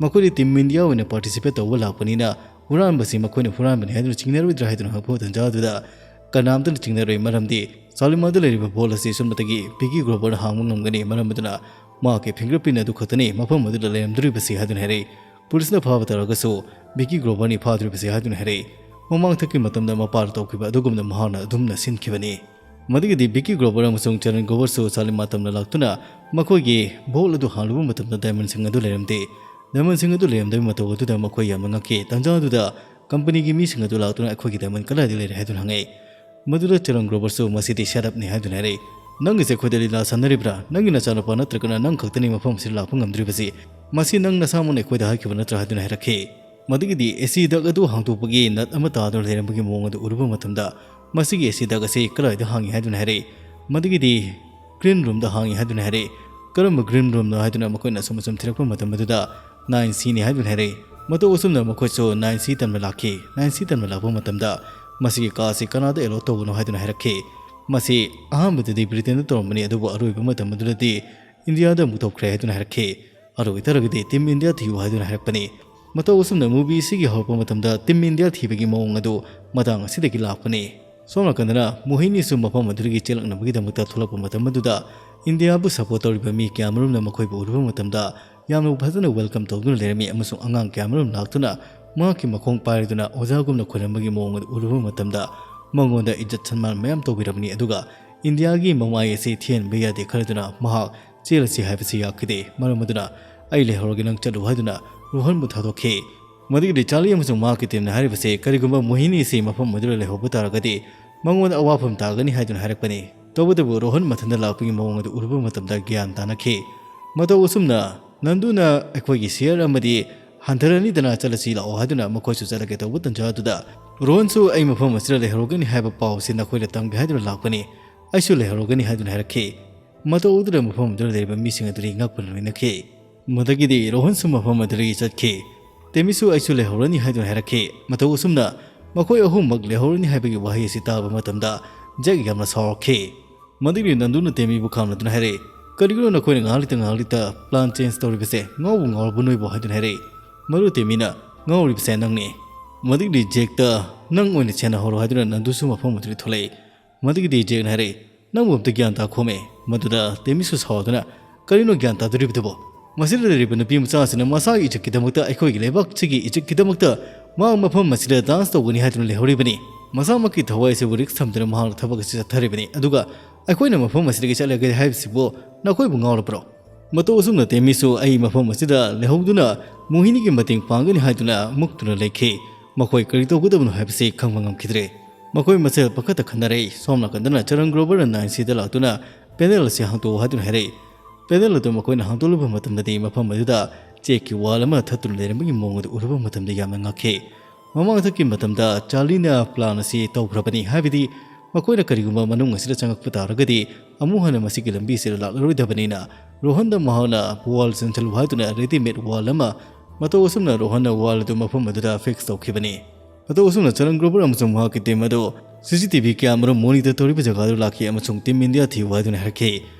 ꯃꯈꯣꯏꯗꯤ ꯇꯤꯝ ꯏꯟꯗꯤꯌꯥ ꯑꯣꯏꯅ ꯄꯥꯔꯇꯤꯁꯤꯄꯦꯠ ꯇꯧꯕ ꯂꯥꯛꯄꯅꯤꯅ, ꯍꯨꯔꯥꯟꯕꯁꯤ ꯃꯈꯣꯏꯅ ꯍꯨꯔꯥꯟꯕꯅꯤ ꯍꯥꯏꯗꯨꯅ ꯆꯤꯡꯅꯔꯣꯏꯗ꯭ꯔꯥ ꯍꯥꯏꯗꯨꯅ ꯍꯪꯉꯛꯄ ꯇꯥꯟꯖꯥ ꯑꯗꯨꯗ, ꯀꯅꯥꯝꯇꯅ ꯆꯤꯡꯅꯔꯣꯏ, ꯃꯔꯝꯗꯤ ꯆꯥꯂꯤꯃꯥꯗ ꯂꯩꯔꯤꯕ ꯚꯣꯜ ꯑꯁꯤ ꯁꯣꯝꯗꯒꯤ ꯕꯤꯀꯤ ꯒ꯭ꯔꯣꯕꯔꯅ ꯍꯥꯡꯕ ꯉꯝꯒꯅꯤ꯫ ꯃꯔꯝ ꯑꯗꯨꯅ ꯃꯍꯥꯛꯀꯤ ꯐꯤꯡꯒꯔ ꯄ꯭ꯔꯤꯟ ꯑꯗꯨ ꯈꯛꯇꯅꯤ ꯃꯐꯝ ꯑꯗꯨꯗ ꯂꯩꯔꯝꯗꯣꯔꯤꯕꯁꯤ ꯍꯥꯏꯗꯨꯅ ꯍꯥꯏꯔꯛꯏ꯫ ꯄꯨꯂꯤꯁꯅ ꯐꯥꯕ ꯇꯥꯔꯒꯁꯨ ꯕꯤꯀꯤ ꯒ꯭ꯔꯣꯕꯔꯅꯤ ꯐꯥꯗꯣꯔꯤꯕꯁꯤ ꯍꯥꯏꯗꯨꯅ ꯍꯥꯏꯔꯛꯏ꯫ ꯃꯃꯥꯡꯊꯛꯀꯤ ꯃꯇꯝꯗ ꯃꯄꯥꯅ ꯇꯧꯈꯤꯕ ꯑꯗꯨꯒꯨꯝꯅ ꯃꯍꯥꯛꯅ ꯑꯗꯨꯝꯅ ꯁꯤꯟꯈꯤꯕꯅꯤ꯫ ꯃꯗꯨꯒꯤꯗꯤ ꯕꯤꯀꯤ ꯒ꯭ꯔꯣꯕꯔ ꯑꯃꯁꯨꯡ ꯆꯔꯟ ꯒ꯭ꯔꯣꯕꯔꯁꯨ ꯆꯥꯂꯤꯃꯥ ꯇꯝꯅ ꯂꯥꯛꯇꯨꯅ ꯃꯈꯣꯏꯒꯤ ꯚꯣꯜ ꯑꯗꯨ ꯍꯥꯡꯂꯨꯕ ꯃꯇꯝꯗ ꯗꯥꯏꯃꯟꯁꯤꯡ ꯑꯗꯨ ꯂꯩꯔꯝꯗꯦ꯫ ꯗꯥꯏꯃꯟꯁꯤꯡ ꯑꯗꯨ ꯂꯩꯔꯝꯗꯕꯒꯤ ꯃꯇꯧ ꯑꯗꯨꯗ ꯃꯈꯣꯏ ꯌꯥꯝꯅ ꯉꯛꯈꯤ꯫ ꯇꯥꯟꯖꯥ ꯑꯗꯨꯗ ꯀꯝꯄꯅꯤꯒꯤ ꯃꯤꯁꯤꯡ ꯑꯗꯨ ꯂꯥꯛꯇꯨꯅ ꯑꯩꯈꯣꯏꯒꯤ ꯗꯥꯏꯃꯟ ꯀꯗꯥꯏꯗ ꯂꯩꯔꯦ ꯍꯥꯏꯗꯨꯅ ꯍꯪꯉꯛꯏ꯫ ꯃꯗꯨꯗ ꯆꯔꯟ ꯒ꯭ꯔꯣꯕꯔꯁꯨ ꯃꯁꯤꯗꯤ ꯁꯦꯠ ꯑꯞꯅꯤ ꯍꯥꯏꯗꯨꯅ ꯍꯥꯏꯔꯛꯏ꯫ "ꯅꯪꯒꯤꯁꯦ ꯑꯩꯈꯣꯏꯗ ꯂꯤꯂꯥ ꯁꯥꯟꯅꯔꯤꯕ꯭ꯔꯥ? ꯅꯪꯒꯤ ꯅꯆꯥꯅꯨꯄꯥ ꯅꯠꯇ꯭ꯔꯒꯅ ꯅꯪ ꯈꯛꯇꯅꯤ ꯃꯐꯝ ꯑꯁꯤꯗ ꯂꯥꯛꯄ ꯉꯝꯗ꯭ꯔꯤꯕꯁꯤ꯫ ꯃꯁꯤ ꯅꯪ ꯅꯁꯥꯃꯛꯅ ꯑꯩꯈꯣꯏꯗ ꯍꯥꯏꯈꯤꯕ ꯅꯠꯇ꯭ꯔꯥ?" ꯍꯥꯏꯗꯨꯅ ꯍꯥꯏꯔꯛꯈꯤ꯫ ꯃꯗꯨꯒꯤꯗꯤ ꯑꯦꯁꯤ ꯗꯛ ꯑꯗꯨ ꯍꯥꯡꯗꯣꯛꯄꯒꯤ ꯅꯠ ꯑꯃ ꯇꯥꯗꯨꯅ ꯂꯩꯔꯝꯕꯒꯤ ꯃꯑꯣꯡ ꯑꯗꯨ ꯎꯔꯨꯕ ꯃꯇꯝꯗ, "ꯃꯁꯤꯒꯤ ꯑꯦꯁꯤ ꯗꯛ ꯑꯁꯤ ꯀꯗꯥꯏꯗ ꯍꯥꯡꯉꯤ?" ꯍꯥꯏꯗꯨꯅ ꯍꯥꯏꯔꯛꯏ꯫ ꯃꯗꯨꯒꯤꯗꯤ "ꯒ꯭ꯔꯤꯟ ꯔꯨꯝꯗ ꯍꯥꯡꯉꯤ" ꯍꯥꯏꯗꯨꯅ ꯍꯥꯏꯔꯛꯏ꯫ "ꯀꯔꯝꯕ ꯒ꯭ꯔꯤꯟ ꯔꯨꯝꯅꯣ?" ꯍꯥꯏꯗꯨꯅ ꯃꯈꯣꯏꯅ ꯑꯁꯨꯝ ꯑꯁꯨꯝ ꯊꯤꯔꯛꯄ ꯃꯇꯝ ꯑꯗꯨꯗ, "ꯅꯥꯏꯟ ꯁꯤꯅꯤ" ꯍꯥꯏꯗꯨꯅ ꯍꯥꯏꯔꯛꯏ꯫ ꯃꯇꯧ ꯑꯁꯨꯝꯅ ꯃꯈꯣꯏꯁꯨ ꯅꯥꯏꯟ ꯁꯤ ꯇꯝꯅ ꯂꯥꯛꯈꯤ꯫ ꯅꯥꯏꯟ ꯁꯤ ꯇꯝꯅ ꯂꯥꯛꯄ ꯃꯇꯝꯗ, "ꯃꯁꯤꯒꯤ ꯀꯥ ꯑꯁꯤ ꯀꯅꯥꯗ ꯑꯦꯂꯣꯠ ꯇꯧꯕꯅꯣ?" ꯍꯥꯏꯗꯨꯅ ꯍꯥꯏꯔꯛꯈꯤ꯫ "ꯃꯁꯤ ꯑꯍꯥꯟꯕꯗꯗꯤ ꯕ꯭ꯔꯤꯇꯦꯟꯗ ꯇꯧꯔꯝꯕꯅꯤ, ꯑꯗꯨꯕꯨ ꯑꯔꯣꯏꯕ ꯃꯇꯝ ꯑꯗꯨꯗꯗꯤ ꯏꯟꯗꯤꯌꯥꯗ ꯑꯃꯨꯛ ꯇꯧꯈ꯭ꯔꯦ" ꯍꯥꯏꯗꯨꯅ ꯍꯥꯏꯔꯛꯈꯤ꯫ "ꯑꯗꯨ ꯑꯣꯏꯇꯥꯔꯒꯗꯤ ꯇꯤꯝ ꯏꯟꯗꯤꯌꯥ ꯊꯤꯌꯨ" ꯍꯥꯏꯗꯨꯅ ꯍꯥꯏꯔꯛꯄꯅꯤ꯫ ꯃꯇꯧ ꯑꯁꯨꯝꯅ ꯃꯨꯚꯤ ꯑꯁꯤꯒꯤ ꯍꯧꯔꯛꯄ ꯃꯇꯝꯗ ꯇꯤꯝ ꯏꯟꯗꯤꯌꯥ ꯊꯤꯕꯒꯤ ꯃꯑꯣꯡ ꯑꯗꯨ ꯃꯇꯥꯡ ꯑꯁꯤꯗꯒꯤ ꯂꯥꯛꯄꯅꯤ꯫ ꯁꯣꯝ ꯅꯥꯀꯟꯗꯅ ꯃꯣꯍꯤꯅꯤꯁꯨ ꯃꯐꯝ ꯑꯗꯨꯗꯒꯤ ꯆꯦꯜꯂꯛꯅꯕꯒꯤꯗꯃꯛꯇ ꯊꯣꯛꯂꯛꯄ ꯃꯇꯝ ꯑꯗꯨꯗ, ꯏꯟꯗꯤꯌꯥꯕꯨ ꯁꯄꯣꯔꯠ ꯇꯧꯔꯤꯕ ꯃꯤ ꯀꯌꯥꯃꯔꯨꯝꯅ ꯃꯈꯣꯏꯕꯨ ꯎꯔꯨꯕ ꯃꯇꯝꯗ ꯌꯥꯝꯅ ꯐꯖꯅ ꯋꯦꯜꯀꯝ ꯇꯧꯗꯨꯅ ꯂꯩꯔꯝꯃꯤ, ꯑꯃꯁꯨꯡ ꯑꯉꯥꯡ ꯀꯌꯥꯃꯔꯨꯝ ꯂꯥꯛꯇꯨꯅ ꯃꯍꯥꯛꯀꯤ ꯃꯈꯣꯡ ꯄꯥꯏꯔꯗꯨꯅ ꯑꯣꯖꯥꯒꯨꯝꯅ ꯈꯣꯏꯔꯝꯕꯒꯤ ꯃꯑꯣꯡ ꯑꯗꯨ ꯎꯔꯨꯕ ꯃꯇꯝꯗ, ꯃꯉꯣꯟꯗ ꯏꯖꯠ ꯁꯟꯃꯥꯟ ꯃꯌꯥꯝ ꯇꯧꯕꯤꯔꯝꯃꯤ꯫ ꯑꯗꯨꯒ ꯏꯟꯗꯤꯌꯥꯒꯤ ꯃꯃꯥꯏ ꯑꯁꯤ ꯊꯤꯍꯟꯕ ꯌꯥꯗꯦ ꯈꯜꯂꯗꯨꯅ ꯃꯍꯥꯛ ꯆꯦꯜꯂꯁꯤ ꯍꯥꯏꯕꯁꯤ ꯌꯥꯈꯤꯗꯦ꯫ ꯃꯔꯝ ꯑꯗꯨꯅ "ꯑꯩ ꯂꯩꯍꯧꯔꯒꯦ, ꯅꯪ ꯆꯠꯂꯨ" ꯍꯥꯏꯗꯨꯅ ꯔꯣꯍꯟꯕꯨ ꯊꯥꯗꯣꯛꯈꯤ꯫ ꯃꯗꯨꯒꯤꯗꯤ ꯆꯥꯔꯂꯤ ꯑꯃꯁꯨꯡ ꯃꯍꯥꯛꯀꯤ ꯇꯤꯝꯅ ꯍꯥꯏꯔꯤꯕꯁꯤ, ꯀꯔꯤꯒꯨꯝꯕ ꯃꯣꯍꯤꯅꯤ ꯑꯁꯤ ꯃꯐꯝ ꯑꯗꯨꯗ ꯂꯩꯍꯧꯕ ꯇꯥꯔꯒꯗꯤ, ꯃꯉꯣꯟꯗ ꯑꯋꯥꯐꯝ ꯇꯥꯒꯅꯤ ꯍꯥꯏꯗꯨꯅ ꯍꯥꯏꯔꯛꯄꯅꯤ꯫ ꯇꯧꯕꯇꯕꯨ ꯔꯣꯍꯟ ꯃꯊꯟꯇ ꯂꯥꯛꯄꯒꯤ ꯃꯑꯣꯡ ꯑꯗꯨ ꯎꯔꯨꯕ ꯃꯇꯝꯗ ꯒ꯭ꯌꯥꯟ ꯇꯥꯅꯈꯤ꯫ ꯃꯇꯧ ꯑꯁꯨꯝꯅ ꯅꯟꯗꯨꯅ ꯑꯩꯈꯣꯏꯒꯤ ꯁꯤꯌꯔ ꯑꯃꯗꯤ ꯍꯟꯊꯔꯅꯤꯗꯅ ꯆꯠꯂꯁꯤ ꯂꯥꯛꯑꯣ ꯍꯥꯏꯗꯨꯅ ꯃꯈꯣꯏꯁꯨ ꯆꯠꯂꯒꯦ ꯇꯧꯕ ꯇꯟꯖꯥ ꯑꯗꯨꯗ ꯔꯣꯍꯟꯁꯨ ꯑꯩ ꯃꯐꯝ ꯑꯁꯤꯗ ꯂꯩꯍꯧꯔꯒꯅꯤ ꯍꯥꯏꯕ ꯄꯥꯎꯁꯤ ꯅꯈꯣꯏꯗ ꯇꯝꯒꯦ ꯍꯥꯏꯗꯨꯅ ꯂꯥꯛꯄꯅꯤ꯫ ꯑꯩꯁꯨ ꯂꯩꯍꯧꯔꯒꯅꯤ ꯍꯥꯏꯗꯨꯅ ꯍꯥꯏꯔꯛꯈꯤ꯫ ꯃꯇꯧ ꯑꯗꯨꯗ ꯃꯐꯝ ꯑꯗꯨꯗ ꯂꯩꯔꯤꯕ ꯃꯤꯁꯤꯡ ꯑꯗꯨꯗꯤ ꯉꯛꯄꯅ ꯂꯣꯏꯅꯈꯤ꯫ ꯃꯗꯨꯒꯤꯗꯤ ꯔꯣꯍꯟꯁꯨ ꯃꯐꯝ ꯑꯗꯨꯗꯒꯤ ꯆꯠꯈꯤ꯫ ꯇꯦꯃꯤꯁꯨ ꯑꯩꯁꯨ ꯂꯩꯍꯧꯔꯅꯤ ꯍꯥꯏꯗꯨꯅ ꯍꯥꯏꯔꯛꯈꯤ꯫ ꯃꯇꯧ ꯑꯁꯨꯝꯅ ꯃꯈꯣꯏ ꯑꯍꯨꯝꯃꯛ ꯂꯩꯍꯧꯔꯅꯤ ꯍꯥꯏꯕꯒꯤ ꯋꯥꯍꯩ ꯑꯁꯤ ꯇꯥꯕ ꯃꯇꯝꯗ ꯖꯦꯛ ꯌꯥꯝꯅ ꯁꯥꯎꯔꯛꯈꯤ꯫ ꯃꯗꯨꯒꯤ ꯅꯟꯗꯨꯅ ꯇꯦꯃꯤꯕꯨ ꯈꯥꯝꯂꯗꯨꯅ ꯍꯥꯏꯔꯛꯏ, "ꯀꯔꯤꯒꯤꯅꯣ ꯅꯈꯣꯏꯅ ꯉꯥꯏꯍꯥꯛ ꯂꯩꯇ ꯉꯥꯏꯍꯥꯛ ꯂꯩꯇ ꯄ꯭ꯂꯥꯟ ꯆꯦꯟꯖ ꯇꯧꯔꯤꯕꯁꯦ? ꯉꯥꯎꯕꯨ ꯉꯥꯎꯔꯕ ꯅꯣꯏꯕꯨ?" ꯍꯥꯏꯗꯨꯅ ꯍꯥꯏꯔꯛꯏ꯫ ꯃꯗꯨ ꯇꯦꯃꯤꯅ, "ꯉꯥꯎꯔꯤꯕꯁꯦ ꯅꯪꯅꯤ꯫ ꯃꯗꯨꯒꯤ ꯖꯦꯛꯇ ꯅꯪ ꯑꯣꯏꯅ ꯁꯦꯟꯅꯍꯧꯔꯣ" ꯍꯥꯏꯗꯨꯅ ꯅꯟꯗꯨꯁꯨ ꯃꯐꯝ ꯑꯗꯨꯗꯒꯤ ꯊꯣꯛꯂꯛꯏ꯫ ꯃꯗꯨꯒꯤꯗꯤ ꯖꯦꯛꯅ ꯍꯥꯏꯔꯛꯏ, "ꯅꯪꯕꯨ ꯑꯝꯇ ꯒ꯭ꯌꯥꯟ ꯇꯥꯈꯣꯃꯦ"꯫ ꯃꯗꯨꯗ ꯇꯦꯃꯤꯁꯨ ꯁꯥꯎꯗꯨꯅ, "ꯀꯔꯤꯅꯣ ꯒ꯭ꯌꯥꯟ ꯇꯥꯗꯣꯔꯤꯕꯗꯨꯕꯣ? ꯃꯁꯤꯗ ꯂꯩꯔꯤꯕ ꯅꯨꯄꯤ ꯃꯆꯥꯁꯤꯅ ꯃꯁꯥꯒꯤ ꯏꯖꯠꯀꯤꯗꯃꯛꯇ, ꯑꯩꯈꯣꯏꯒꯤ ꯂꯩꯕꯥꯛꯁꯤꯒꯤ ꯏꯖꯠꯀꯤꯗꯃꯛꯇ ꯃꯍꯥꯛ ꯃꯐꯝ ꯑꯁꯤꯗ ꯗꯥꯟꯁ ꯇꯧꯒꯅꯤ ꯍꯥꯏꯗꯨꯅ ꯂꯩꯍꯧꯔꯤꯕꯅꯤ꯫ ꯃꯁꯥꯃꯛꯀꯤ ꯊꯋꯥꯏ ꯑꯁꯤꯕꯨ ꯔꯤꯛꯁ ꯊꯝꯗꯨꯅ ꯃꯍꯥꯛꯅ ꯊꯕꯛ ꯑꯁꯤ ꯆꯠꯊꯔꯤꯕꯅꯤ꯫ ꯑꯗꯨꯒ ꯑꯩꯈꯣꯏꯅ ꯃꯐꯝ ꯑꯁꯤꯗꯒꯤ ꯆꯠꯂꯒꯦ ꯍꯥꯏꯕꯁꯤꯕꯨ ꯅꯈꯣꯏꯕꯨ ꯉꯥꯎꯔꯕ꯭ꯔꯣ?" ꯃꯇꯧ ꯑꯁꯨꯝꯅ ꯇꯦꯃꯤꯁꯨ ꯑꯩ ꯃꯐꯝ ꯑꯁꯤꯗ ꯂꯩꯍꯧꯗꯨꯅ ꯃꯣꯍꯤꯅꯤꯒꯤ ꯃꯇꯦꯡ ꯄꯥꯡꯒꯅꯤ ꯍꯥꯏꯗꯨꯅ ꯃꯨꯛꯇꯨꯅ ꯂꯩꯈꯤ꯫ ꯃꯈꯣꯏ ꯀꯔꯤ ꯇꯧꯒꯗꯕꯅꯣ ꯍꯥꯏꯕꯁꯤ ꯈꯪꯕ ꯉꯝꯈꯤꯗ꯭ꯔꯦ꯫ ꯃꯈꯣꯏ ꯃꯁꯦꯜ ꯄꯪꯈꯠꯇ ꯈꯟꯅꯔꯛꯏ꯫ ꯁꯣꯝ ꯅꯥꯀꯟꯗꯅ ꯆꯔꯟ ꯒ꯭ꯔꯣꯕꯔꯅ ꯅꯥꯏꯟ ꯁꯤꯗ ꯂꯥꯛꯇꯨꯅ ꯄꯦꯅꯦꯜ ꯑꯁꯤ ꯍꯥꯡꯇꯣꯛꯎ ꯍꯥꯏꯗꯨꯅ ꯍꯥꯏꯔꯛꯏ꯫ ꯄꯦꯅꯦꯜ ꯑꯗꯨ ꯃꯈꯣꯏꯅ ꯍꯥꯡꯗꯣꯛꯂꯨꯕ ꯃꯇꯝꯗꯗꯤ ꯃꯐꯝ ꯑꯗꯨꯗ ꯆꯦꯛꯀꯤ ꯋꯥꯜ ꯑꯃ ꯊꯠꯇꯨꯅ ꯂꯩꯔꯝꯕꯒꯤ ꯃꯑꯣꯡ ꯑꯗꯨ ꯎꯔꯨꯕ ꯃꯇꯝꯗ ꯌꯥꯝꯅ ꯉꯛꯈꯤ꯫ ꯃꯃꯥꯡꯊꯛꯀꯤ ꯃꯇꯝꯗ ꯆꯥꯔꯂꯤꯅ ꯄ꯭ꯂꯥꯟ ꯑꯁꯤ ꯇꯧꯈ꯭ꯔꯕꯅꯤ, ꯍꯥꯏꯕꯗꯤ ꯃꯈꯣꯏꯅ ꯀꯔꯤꯒꯨꯝꯕ ꯃꯅꯨꯡ ꯑꯁꯤꯗ ꯆꯪꯂꯛꯄ ꯇꯥꯔꯒꯗꯤ ꯑꯃꯨꯛ ꯍꯟꯅ ꯃꯁꯤꯒꯤ ꯂꯝꯕꯤ ꯑꯁꯤꯗ ꯂꯥꯛꯂꯔꯣꯏꯗꯕꯅꯤꯅ꯫ ꯔꯣꯍꯟꯗ ꯃꯍꯥꯛꯅ ꯋꯥꯜ ꯆꯟꯁꯤꯜꯂꯨ ꯍꯥꯏꯗꯨꯅ ꯔꯦꯗꯤꯃꯦꯗ ꯋꯥꯜ ꯑꯃ, ꯃꯇꯧ ꯑꯁꯨꯝꯅ ꯔꯣꯍꯟꯅ ꯋꯥꯜ ꯑꯗꯨ ꯃꯐꯝ ꯑꯗꯨꯗ ꯐꯤꯛꯁ ꯇꯧꯈꯤꯕꯅꯤ꯫ ꯃꯇꯧ ꯑꯁꯨꯝꯅ ꯆꯔꯟ ꯒ꯭ꯔꯣꯕꯔ ꯑꯃꯁꯨꯡ ꯃꯍꯥꯛꯀꯤ ꯇꯤꯝ ꯑꯗꯨ ꯁꯤ C T V camera monitor ꯇꯧꯔꯤꯕ ꯖꯒꯥꯗꯨ ꯂꯥꯛꯈꯤ ꯑꯃꯁꯨꯡ ꯇꯤꯝ ꯏꯟꯗꯤꯌꯥ ꯊꯤꯌꯨ ꯍꯥꯏꯗꯨꯅ ꯍꯥꯏꯔꯛꯈꯤ꯫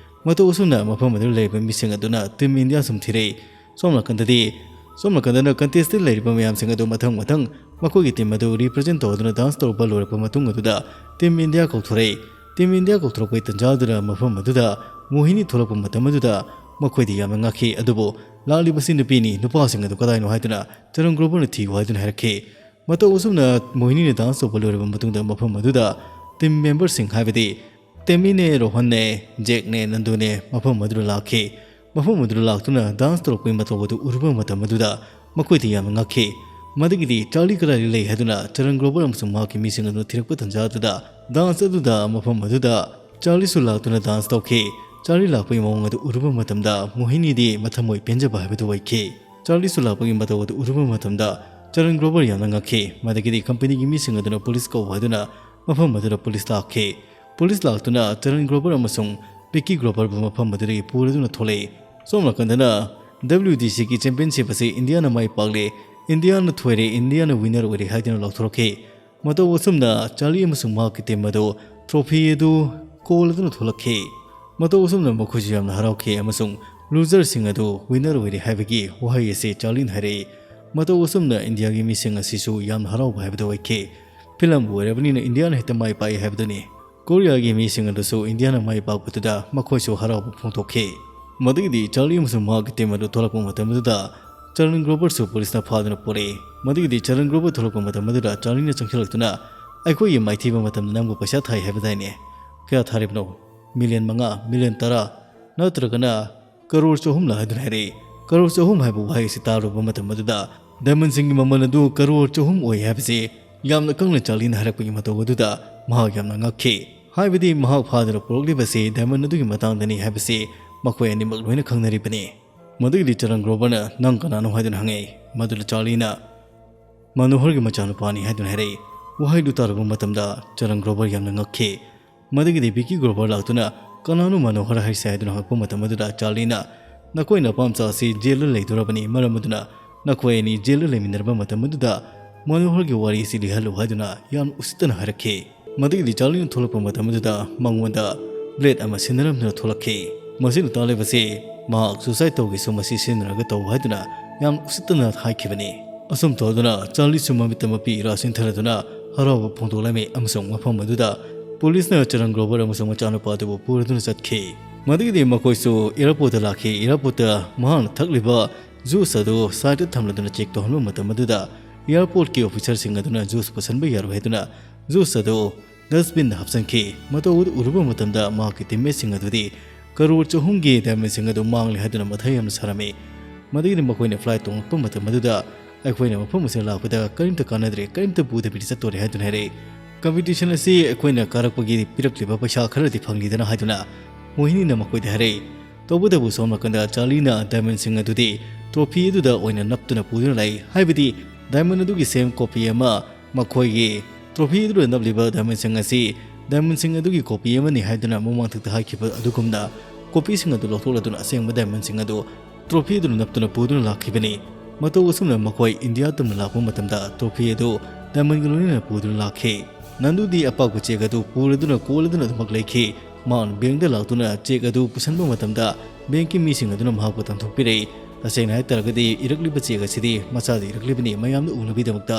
ꯃꯇꯧ ꯑꯁꯨꯝꯅ ꯃꯐꯝ ꯑꯗꯨꯗ ꯂꯩꯔꯤꯕ ꯃꯤꯁꯤꯡ ꯑꯗꯨꯅ ꯇꯤꯝ ꯏꯟꯗꯤꯌꯥ ꯁꯨꯝ ꯊꯤꯔꯛꯏ꯫ ꯁꯣꯝ ꯅꯥꯀꯟꯗꯗꯤ, ꯁꯣꯝ ꯅꯥꯀꯟꯗꯅ ꯀꯟꯇꯦꯁꯇꯦꯟ ꯂꯩꯔꯤꯕ ꯃꯌꯥꯝꯁꯤꯡ ꯑꯗꯨ ꯃꯊꯪ ꯃꯊꯪ ꯃꯈꯣꯏꯒꯤ ꯇꯤꯝ ꯑꯗꯨ ꯔꯤꯄ꯭ꯔꯖꯦꯟ ꯇꯧꯗꯨꯅ ꯗꯥꯟꯁ ꯇꯧꯕ ꯂꯣꯏꯔꯛꯄ ꯃꯇꯨꯡ ꯑꯗꯨꯗ ꯇꯤꯝ ꯏꯟꯗꯤꯌꯥ ꯀꯧꯊꯣꯔꯛꯏ꯫ ꯇꯤꯝ ꯏꯟꯗꯤꯌꯥ ꯀꯧꯊꯣꯔꯛꯄꯒꯤ ꯇꯟꯖꯥ ꯑꯗꯨꯗ ꯃꯐꯝ ꯑꯗꯨꯗ ꯃꯣꯍꯤꯅꯤ ꯊꯣꯛꯂꯛꯄ ꯃꯇꯝ ꯑꯗꯨꯗ ꯃꯈꯣꯏꯗꯤ ꯌꯥꯝꯅ ꯉꯛꯈꯤ꯫ ꯑꯗꯨꯕꯨ ꯂꯥꯛꯂꯤꯕꯁꯤ ꯅꯨꯄꯤꯅꯤ, ꯅꯨꯄꯥꯁꯤꯡ ꯑꯗꯨ ꯀꯗꯥꯏꯅꯣ ꯍꯥꯏꯗꯨꯅ ꯆꯔꯟ ꯒ꯭ꯔꯣꯕꯔꯅ ꯊꯤꯌꯨ ꯍꯥꯏꯗꯨꯅ ꯍꯥꯏꯔꯛꯈꯤ꯫ ꯃꯇꯧ ꯑꯁꯨꯝꯅ ꯃꯣꯍꯤꯅꯤꯅ ꯗꯥꯟꯁ ꯇꯧꯕ ꯂꯣꯏꯔꯕ ꯃꯇꯨꯡꯗ ꯃꯐꯝ ꯑꯗꯨꯗ ꯇꯤꯝ ꯃꯦꯝꯕꯔꯁꯤꯡ ꯍꯥꯏꯕꯗꯤ ꯇꯦꯃꯤꯅꯦ, ꯔꯣꯍꯟꯅꯦ, ꯖꯦꯛꯅꯦ, ꯅꯟꯗꯨꯅꯦ ꯃꯐꯝ ꯑꯗꯨꯗ ꯂꯥꯛꯈꯤ꯫ ꯃꯐꯝ ꯑꯗꯨꯗ ꯂꯥꯛꯇꯨꯅ ꯗꯥꯟꯁ ꯇꯧꯔꯛꯄꯒꯤ ꯃꯇꯧ ꯑꯗꯨ ꯎꯔꯨꯕ ꯃꯇꯝ ꯑꯗꯨꯗ ꯃꯈꯣꯏꯗꯤ ꯌꯥꯝꯅ ꯉꯛꯈꯤ꯫ ꯃꯗꯨꯒꯤꯗꯤ ꯆꯥꯔꯂꯤ ꯀꯗꯥꯏꯗ ꯂꯩ ꯍꯥꯏꯗꯨꯅ ꯆꯔꯟ ꯒ꯭ꯔꯣꯕꯔ ꯑꯃꯁꯨꯡ ꯃꯍꯥꯛꯀꯤ ꯃꯤꯁꯤꯡ ꯑꯗꯨꯅ ꯊꯤꯔꯛꯄ ꯇꯟꯖꯥ ꯑꯗꯨꯗ Dance ꯑꯗꯨꯗ ꯃꯐꯝ ꯑꯗꯨꯗ ꯆꯥꯔꯂꯤꯁꯨ ꯂꯥꯛꯇꯨꯅ dance ꯇꯧꯈꯤ꯫ ꯆꯥꯔꯂꯤ ꯂꯥꯛꯄꯒꯤ ꯃꯑꯣꯡ ꯑꯗꯨ ꯎꯔꯨꯕ ꯃꯇꯝꯗ ꯃꯣꯍꯤꯅꯤꯗꯤ ꯃꯊꯃꯣꯏ ꯄꯦꯟꯖꯕ ꯍꯥꯏꯕꯗꯨ ꯑꯣꯏꯈꯤ꯫ ꯆꯥꯔꯂꯤꯁꯨ ꯂꯥꯛꯄꯒꯤ ꯃꯇꯧ ꯑꯗꯨ ꯎꯔꯨꯕ ꯃꯇꯝꯗ ꯆꯔꯟ ꯒ꯭ꯔꯣꯕꯔ ꯌꯥꯝꯅ ꯉꯛꯈꯤ꯫ ꯃꯗꯒꯤꯗꯤ companyꯒꯤ ꯃꯤꯁꯤꯡ ꯑꯗꯨꯅ police ꯀꯧ ꯍꯥꯏꯗꯨꯅ ꯃꯐꯝ ꯑꯗꯨꯗ police ꯂꯥꯛꯈꯤ꯫ Police ꯂꯥꯛꯇꯨꯅ ꯆꯔꯟ ꯒ꯭ꯔꯣꯕꯔ ꯑꯃꯁꯨꯡ ꯕꯤꯀꯤ ꯒ꯭ꯔꯣꯕꯔꯕꯨ ꯃꯐꯝ ꯑꯗꯨꯗꯒꯤ ꯄꯨꯔꯗꯨꯅ ꯊꯣꯛꯂꯛꯏ꯫ ꯁꯣꯝ ꯅꯥꯀꯟꯗꯅ WDCꯒꯤ championship ꯑꯁꯤ ꯏꯟꯗꯤꯌꯥꯅ ꯃꯥꯏ ꯄꯥꯛꯂꯦ, ꯏꯟꯗꯤꯌꯥꯅ ꯊꯣꯏꯔꯦ, ꯏꯟꯗꯤꯌꯥꯅ winner ꯑꯣꯏꯔꯦ ꯍꯥꯏꯗꯨꯅ ꯂꯥꯎꯊꯣꯔꯛꯈꯤ꯫ ꯃꯇꯧ ꯑꯁꯨꯝꯅ ꯆꯥꯔꯂꯤ ꯑꯃꯁꯨꯡ ꯃꯍꯥꯛꯀꯤ team ꯑꯗꯨ trophy ꯑꯗꯨ ꯀꯣꯜꯂꯗꯨꯅ ꯊꯣꯛꯂꯛꯈꯤ꯫ ꯃꯇꯧ ꯑꯁꯨꯝꯅ ꯃꯈꯣꯏꯁꯨ ꯌꯥꯝꯅ ꯍꯔꯥꯎꯈꯤ ꯑꯃꯁꯨꯡ loserꯁꯤꯡ ꯑꯗꯨ winner ꯑꯣꯏꯔꯦ ꯍꯥꯏꯕꯒꯤ ꯋꯥꯍꯩ ꯑꯁꯤ ꯆꯥꯔꯂꯤꯅ ꯍꯥꯏꯔꯛꯏ꯫ ꯃꯇꯧ ꯑꯁꯨꯝꯅ ꯏꯟꯗꯤꯌꯥꯒꯤ ꯃꯤꯁꯤꯡ ꯑꯁꯤꯁꯨ ꯌꯥꯝꯅ ꯍꯔꯥꯎꯕ ꯍꯥꯏꯕꯗꯨ ꯑꯣꯏꯈꯤ꯫ ꯐꯤꯂꯝꯕꯨ ꯑꯣꯏꯔꯕꯅꯤꯅ ꯏꯟꯗꯤꯌꯥꯅ ꯍꯦꯛꯇ ꯃꯥꯏ ꯄꯥꯛꯏ ꯍꯥꯏꯕꯗꯨꯅꯤ꯫ ꯀꯣꯔꯤꯌꯥꯒꯤ ꯃꯤꯁꯤꯡ ꯑꯗꯨꯁꯨ ꯏꯟꯗꯤꯌꯥꯅ ꯃꯥꯏ ꯄꯥꯛꯄꯗꯨꯗ ꯃꯈꯣꯏꯁꯨ ꯍꯔꯥꯎꯕ ꯐꯣꯡꯗꯣꯛꯈꯤ꯫ ꯃꯗꯨꯒꯤꯗꯤ ꯆꯥꯔꯂꯤ ꯑꯃꯁꯨꯡ ꯃꯍꯥꯛꯀꯤ team ꯑꯗꯨ ꯊꯣꯛꯂꯛꯄ ꯃꯇꯝꯗꯨꯗ ꯆꯔꯟ ꯒ꯭ꯔꯣꯕꯔꯁꯨ policeꯅ ꯐꯥꯗꯨꯅ ꯄꯨꯔꯛꯏ꯫ ꯃꯗꯨꯒꯤꯗꯤ ꯆꯔꯟ ꯒ꯭ꯔꯣꯕꯔ ꯊꯣꯛꯂꯛꯄ ꯃꯇꯝ ꯑꯗꯨꯗ ꯆꯥꯔꯂꯤꯅ ꯆꯪꯁꯤꯜꯂꯛꯇꯨꯅ, "ꯑꯩꯈꯣꯏꯒꯤ ꯃꯥꯏꯊꯤꯕ ꯃꯇꯝꯗ ꯅꯪꯕꯨ ꯄꯩꯁꯥ ꯊꯥꯏ ꯍꯥꯏꯕꯗꯥꯏꯅꯦ? ꯀꯌꯥ ꯊꯥꯔꯤꯕꯅꯣ? ꯃꯤꯂꯤꯌꯟ ꯃꯉꯥ, ꯃꯤꯂꯤꯌꯟ ꯇꯔꯥ, ꯅꯠꯇ꯭ꯔꯒꯅ ꯀꯔꯣꯔ ꯆꯍꯨꯝꯂ?" ꯍꯥꯏꯗꯨꯅ ꯍꯥꯏꯔꯛꯏ꯫ ꯀꯔꯣꯔ ꯆꯍꯨꯝ ꯍꯥꯏꯕ ꯋꯥꯍꯩ ꯑꯁꯤ ꯇꯥꯔꯨꯕ ꯃꯇꯝ ꯑꯗꯨꯗ diamondꯁꯤꯡꯒꯤ ꯃꯃꯜ ꯑꯗꯨ ꯀꯔꯣꯔ ꯆꯍꯨꯝ ꯑꯣꯏ ꯍꯥꯏꯕꯁꯤ ꯌꯥꯝꯅ ꯈꯪꯅ ꯆꯥꯔꯂꯤꯅ ꯍꯥꯏꯔꯛꯄꯒꯤ ꯃꯇꯧ ꯑꯗꯨꯗ ꯃꯍꯥꯛ ꯌꯥꯝꯅ ꯉꯛꯈꯤ꯫ ꯍꯥꯏꯕꯗꯤ ꯃꯍꯥꯛ ꯐꯥꯗꯨꯅ ꯄꯨꯔꯛꯂꯤꯕꯁꯤ diamond ꯑꯗꯨꯒꯤ ꯃꯇꯥꯡꯗꯅꯤ ꯍꯥꯏꯕꯁꯤ ꯃꯈꯣꯏ ꯑꯅꯤꯃꯛ ꯂꯣꯏꯅ ꯈꯪꯅꯔꯤꯕꯅꯤ꯫ ꯃꯗꯨꯒꯤꯗꯤ ꯆꯔꯟ ꯒ꯭ꯔꯣꯕꯔꯅ, "ꯅꯪ ꯀꯅꯥꯅꯣ?" ꯍꯥꯏꯗꯨꯅ ꯍꯪꯉꯛꯏ꯫ ꯃꯗꯨꯗ ꯆꯥꯔꯂꯤꯅ, "ꯃꯅꯣꯍꯔꯒꯤ ꯃꯆꯥꯅꯨꯄꯥꯅꯤ" ꯍꯥꯏꯗꯨꯅ ꯍꯥꯏꯔꯛꯏ꯫ ꯋꯥꯍꯩꯗꯨ ꯇꯥꯔꯨꯕ ꯃꯇꯝꯗ ꯆꯔꯟ ꯒ꯭ꯔꯣꯕꯔ ꯌꯥꯝꯅ ꯉꯛꯈꯤ꯫ ꯃꯗꯨꯒꯤꯗꯤ ꯕꯤꯀꯤ ꯒ꯭ꯔꯣꯕꯔ ꯂꯥꯛꯇꯨꯅ, "ꯀꯅꯥꯅꯣ ꯃꯅꯣꯍꯔ ꯍꯥꯏꯔꯤꯁꯦ?" ꯍꯥꯏꯗꯨꯅ ꯍꯪꯉꯛꯄ ꯃꯇꯝ ꯑꯗꯨꯗ ꯆꯥꯔꯂꯤꯅ, "ꯅꯈꯣꯏ ꯅꯄꯥꯝꯆꯥ ꯑꯁꯤ ꯖꯦꯜꯗ ꯂꯩꯗꯣꯔꯕꯅꯤ, ꯃꯔꯝ ꯑꯗꯨꯅ ꯅꯈꯣꯏ ꯑꯅꯤ ꯖꯦꯜꯗ ꯂꯩꯃꯤꯟꯅꯔꯕ ꯃꯇꯝ ꯑꯗꯨꯗ ꯃꯅꯣꯍꯔꯒꯤ ꯋꯥꯔꯤ ꯑꯁꯤ ꯂꯤꯍꯜꯂꯨ" ꯍꯥꯏꯗꯨꯅ ꯌꯥꯝ ꯎꯁꯤꯠꯇꯅ ꯍꯥꯏꯔꯛꯈꯤ꯫ ꯃꯗꯨꯒꯤꯗꯤ ꯆꯥꯔꯂꯤꯅ ꯊꯣꯛꯂꯛꯄ ꯃꯇꯝ ꯑꯗꯨꯗ ꯃꯉꯣꯟꯗ blade ꯑꯃ ꯁꯤꯟꯅꯔꯝꯗꯨꯅ ꯊꯣꯛꯂꯛꯈꯤ꯫ ꯃꯁꯤꯅ ꯇꯥꯛꯂꯤꯕꯁꯤ ꯃꯍꯥꯛ suicide ꯇꯧꯒꯦꯁꯨ ꯃꯁꯤ ꯁꯤꯖꯤꯟꯅꯔꯒ ꯇꯧ ꯍꯥꯏꯗꯨꯅ ꯌꯥꯝ ꯎꯁꯤꯠꯇꯅ ꯍꯥꯏꯈꯤꯕꯅꯤ꯫ ꯑꯁꯨꯝ ꯇꯧꯗꯨꯅ ꯆꯥꯔꯂꯤꯁꯨ ꯃꯃꯤꯠꯇ ꯃꯄꯤ ꯏꯔꯥ ꯆꯤꯟꯊꯔꯗꯨꯅ ꯍꯔꯥꯎꯕ ꯐꯣꯡꯗꯣꯛꯂꯝꯃꯤ ꯑꯃꯁꯨꯡ ꯃꯐꯝ ꯑꯗꯨꯗ policeꯅ ꯆꯔꯟ ꯒ꯭ꯔꯣꯕꯔ ꯑꯃꯁꯨꯡ ꯃꯆꯥꯅꯨꯄꯥ ꯑꯗꯨꯕꯨ ꯄꯨꯔꯗꯨꯅ ꯆꯠꯈꯤ꯫ ꯃꯗꯨꯒꯤꯗꯤ ꯃꯈꯣꯏꯁꯨ airportꯇ ꯂꯥꯛꯈꯤ꯫ Airportꯇ ꯃꯍꯥꯛꯅ ꯊꯛꯂꯤꯕ juice ꯑꯗꯨ sideꯇ ꯊꯝꯂꯗꯨꯅ check ꯇꯧꯍꯟꯕ ꯃꯇꯝ ꯑꯗꯨꯗ airportꯀꯤ officerꯁꯤꯡ ꯑꯗꯨꯅ juice ꯄꯨꯁꯟꯕ ꯌꯥꯔꯣꯏ ꯍꯥꯏꯗꯨꯅ juice ꯑꯗꯨ dustbinꯗ ꯍꯥꯞꯆꯤꯟꯈꯤ꯫ ꯃꯇꯧ ꯑꯗꯨ ꯎꯔꯨꯕ ꯃꯇꯝꯗ ꯃꯍꯥꯛꯀꯤ teammateꯁꯤꯡ ꯑꯗꯨꯗꯤ ꯀꯔꯣꯔ ꯆꯍꯨꯝꯒꯤ diamondꯁꯤꯡ ꯑꯗꯨ ꯃꯥꯡꯂꯦ ꯍꯥꯏꯗꯨꯅ ꯃꯊꯥ ꯌꯥꯝꯅ ꯁꯥꯔꯝꯃꯤ꯫ ꯃꯗꯨꯒꯤꯗꯤ ꯃꯈꯣꯏꯅ flight ꯇꯣꯡꯂꯛꯄ ꯃꯇꯝ ꯑꯗꯨꯗ, "ꯑꯩꯈꯣꯏꯅ ꯃꯐꯝ ꯑꯁꯤꯗ ꯂꯥꯛꯄꯗ ꯀꯔꯤꯝꯇ ꯀꯥꯟꯅꯗ꯭ꯔꯦ, ꯀꯔꯤꯝꯇ ꯄꯨꯗꯕꯤꯗ ꯆꯠꯇꯣꯔꯦ" ꯍꯥꯏꯗꯨꯅ ꯍꯥꯏꯔꯛꯏ꯫ "ꯀꯝꯄꯤꯇꯤꯁꯟ ꯑꯁꯤ ꯑꯩꯈꯣꯏꯅ ꯀꯥꯔꯛꯄꯒꯤ ꯄꯤꯔꯛꯂꯤꯕ ꯄꯩꯁꯥ ꯈꯔꯗꯤ ꯐꯪꯂꯤꯗꯅ" ꯍꯥꯏꯗꯨꯅ ꯃꯣꯍꯤꯅꯤꯅ ꯃꯈꯣꯏꯗ ꯍꯥꯏꯔꯛꯏ꯫ ꯇꯧꯕꯇꯕꯨ ꯁꯣꯝ ꯅꯥꯀꯟꯗ ꯆꯥꯔꯂꯤꯅ ꯗꯥꯏꯃꯟꯁꯤꯡ ꯑꯗꯨꯗꯤ ꯇ꯭ꯔꯣꯐꯤ ꯑꯗꯨꯗ ꯑꯣꯏꯅ ꯅꯞꯇꯨꯅ ꯄꯨꯗꯨꯅ ꯂꯩ, ꯍꯥꯏꯕꯗꯤ ꯗꯥꯏꯃꯟ ꯑꯗꯨꯒꯤ ꯁꯦꯝ ꯀꯣꯄꯤ ꯑꯃ ꯃꯈꯣꯏꯒꯤ ꯇ꯭ꯔꯣꯐꯤ ꯑꯗꯨꯗ ꯅꯞꯂꯤꯕ ꯗꯥꯏꯃꯟꯁꯤꯡ ꯑꯁꯤ ꯗꯥꯏꯃꯟꯁꯤꯡ ꯑꯗꯨꯒꯤ ꯀꯣꯄꯤ ꯑꯃꯅꯤ ꯍꯥꯏꯗꯨꯅ ꯃꯃꯥꯡꯊꯛꯇ ꯍꯥꯏꯈꯤꯕ ꯑꯗꯨꯒꯨꯝꯅ ꯀꯣꯄꯤꯁꯤꯡ ꯑꯗꯨ ꯂꯧꯊꯣꯛꯂꯗꯨꯅ ꯑꯁꯦꯡꯕ ꯗꯥꯏꯃꯟꯁꯤꯡ ꯑꯗꯨ ꯇ꯭ꯔꯣꯐꯤ ꯑꯗꯨꯅ ꯅꯞꯇꯨꯅ ꯄꯨꯗꯨꯅ ꯂꯥꯛꯈꯤꯕꯅꯤ꯫ ꯃꯇꯧ ꯑꯁꯨꯝꯅ ꯃꯈꯣꯏ ꯏꯟꯗꯤꯌꯥ ꯇꯝꯅ ꯂꯥꯛꯄ ꯃꯇꯝꯗ ꯇ꯭ꯔꯣꯐꯤ ꯑꯗꯨ ꯗꯥꯏꯃꯟꯒ ꯂꯣꯏꯅꯅ ꯄꯨꯗꯨꯅ ꯂꯥꯛꯈꯤ꯫ ꯅꯟꯗꯨꯗꯤ ꯑꯄꯥꯛꯄ ꯆꯦꯛ ꯑꯗꯨ ꯄꯨꯔꯗꯨꯅ ꯀꯣꯜꯂꯗꯨꯅ ꯑꯗꯨꯃꯛ ꯂꯩꯈꯤ꯫ ꯃꯍꯥꯛꯅ ꯕꯦꯡꯗ ꯂꯥꯛꯇꯨꯅ ꯆꯦꯛ ꯑꯗꯨ ꯄꯨꯁꯟꯕ ꯃꯇꯝꯗ ꯕꯦꯡꯀꯤ ꯃꯤꯁꯤꯡ ꯑꯗꯨꯅ ꯃꯍꯥꯛꯄꯨ ꯇꯥꯟꯊꯣꯛꯄꯤꯔꯛꯏ꯫ ꯇꯁꯦꯡꯅ ꯍꯥꯏꯇꯥꯔꯒꯗꯤ ꯏꯔꯛꯂꯤꯕ ꯆꯦꯛ ꯑꯁꯤꯗꯤ ꯃꯆꯥꯗ ꯏꯔꯛꯂꯤꯕꯅꯤ, ꯃꯌꯥꯝꯅ ꯎꯅꯕꯒꯤꯗꯃꯛꯇ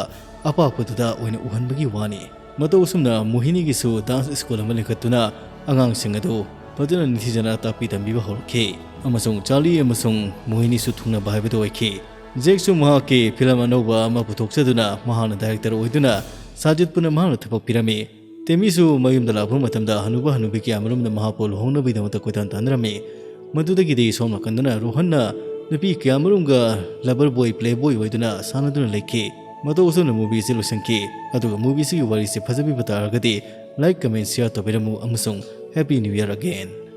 ꯑꯄꯥꯛꯄꯗꯨꯗ ꯑꯣꯏꯅ ꯎꯍꯟꯕꯒꯤ ꯋꯥꯅꯤ꯫ ꯃꯇꯧ ꯑꯁꯨꯝꯅ ꯃꯣꯍꯤꯅꯤꯒꯤꯁꯨ ꯗꯥꯟꯁ ꯁ꯭ꯀꯨꯜ ꯑꯃ ꯂꯤꯡꯈꯠꯇꯨꯅ ꯑꯉꯥꯡꯁꯤꯡ ꯑꯗꯨ ꯐꯖꯅ ꯅꯤꯡꯊꯤꯖꯅ ꯇꯥꯛꯄꯤ ꯇꯝꯕꯤꯕ ꯍꯧꯔꯛꯈꯤ, ꯑꯃꯁꯨꯡ ꯆꯥꯔꯂꯤ ꯑꯃꯁꯨꯡ ꯃꯣꯍꯤꯅꯤꯁꯨ ꯊꯨꯡꯅꯕ ꯍꯥꯏꯕꯗꯨ ꯑꯣꯏꯈꯤ꯫ ꯖꯦꯛꯁꯨ ꯃꯍꯥꯛꯀꯤ ꯐꯤꯂꯝ ꯑꯅꯧꯕ ꯑꯃ ꯄꯨꯊꯣꯛꯆꯗꯨꯅ ꯃꯍꯥꯛꯅ ꯗꯥꯏꯔꯦꯛꯇꯔ ꯑꯣꯏꯗꯨꯅ ꯁꯥꯖꯤꯠ ꯄꯨꯟꯅ ꯃꯍꯥꯛꯅ ꯊꯕꯛ ꯄꯤꯔꯝꯃꯤ꯫ ꯇꯦꯃꯤꯁꯨ ꯃꯌꯨꯝꯗ ꯂꯥꯛꯄ ꯃꯇꯝꯗ ꯍꯅꯨꯕ ꯍꯅꯨꯕꯤ ꯀꯌꯥꯃꯔꯨꯝꯅ ꯃꯍꯥꯛꯄꯨ ꯂꯨꯍꯣꯡꯅꯕꯒꯤꯗꯃꯛꯇ ꯀꯣꯏꯇꯥꯟ ꯇꯥꯟꯅꯔꯝꯃꯤ꯫ ꯃꯗꯨꯗꯒꯤꯗꯤ ꯁꯣꯝ ꯅꯥꯀꯟꯗꯅ ꯔꯣꯍꯟꯅ ꯅꯨꯄꯤ ꯀꯌꯥꯃꯔꯨꯝꯒ ꯂꯕꯔ ꯕꯣꯏ ꯄ꯭ꯂꯦ ꯕꯣꯏ ꯑꯣꯏꯗꯨꯅ ꯁꯥꯟꯅꯗꯨꯅ ꯂꯩꯈꯤ꯫ ꯃꯇꯧ ꯑꯁꯨꯝꯅ ꯃꯨꯚꯤꯁꯤ ꯂꯣꯏꯁꯤꯟꯈꯤ꯫ ꯑꯗꯨꯒ ꯃꯨꯚꯤꯁꯤꯒꯤ ꯋꯥꯔꯤꯁꯤ ꯐꯖꯕꯤꯕ ꯇꯥꯔꯒꯗꯤ ꯂꯥꯏꯛ, ꯀꯃꯦꯟ, ꯁꯤꯌꯥꯔ ꯇꯧꯕꯤꯔꯝꯃꯨ ꯑꯃꯁꯨꯡ Happy New Year again꯫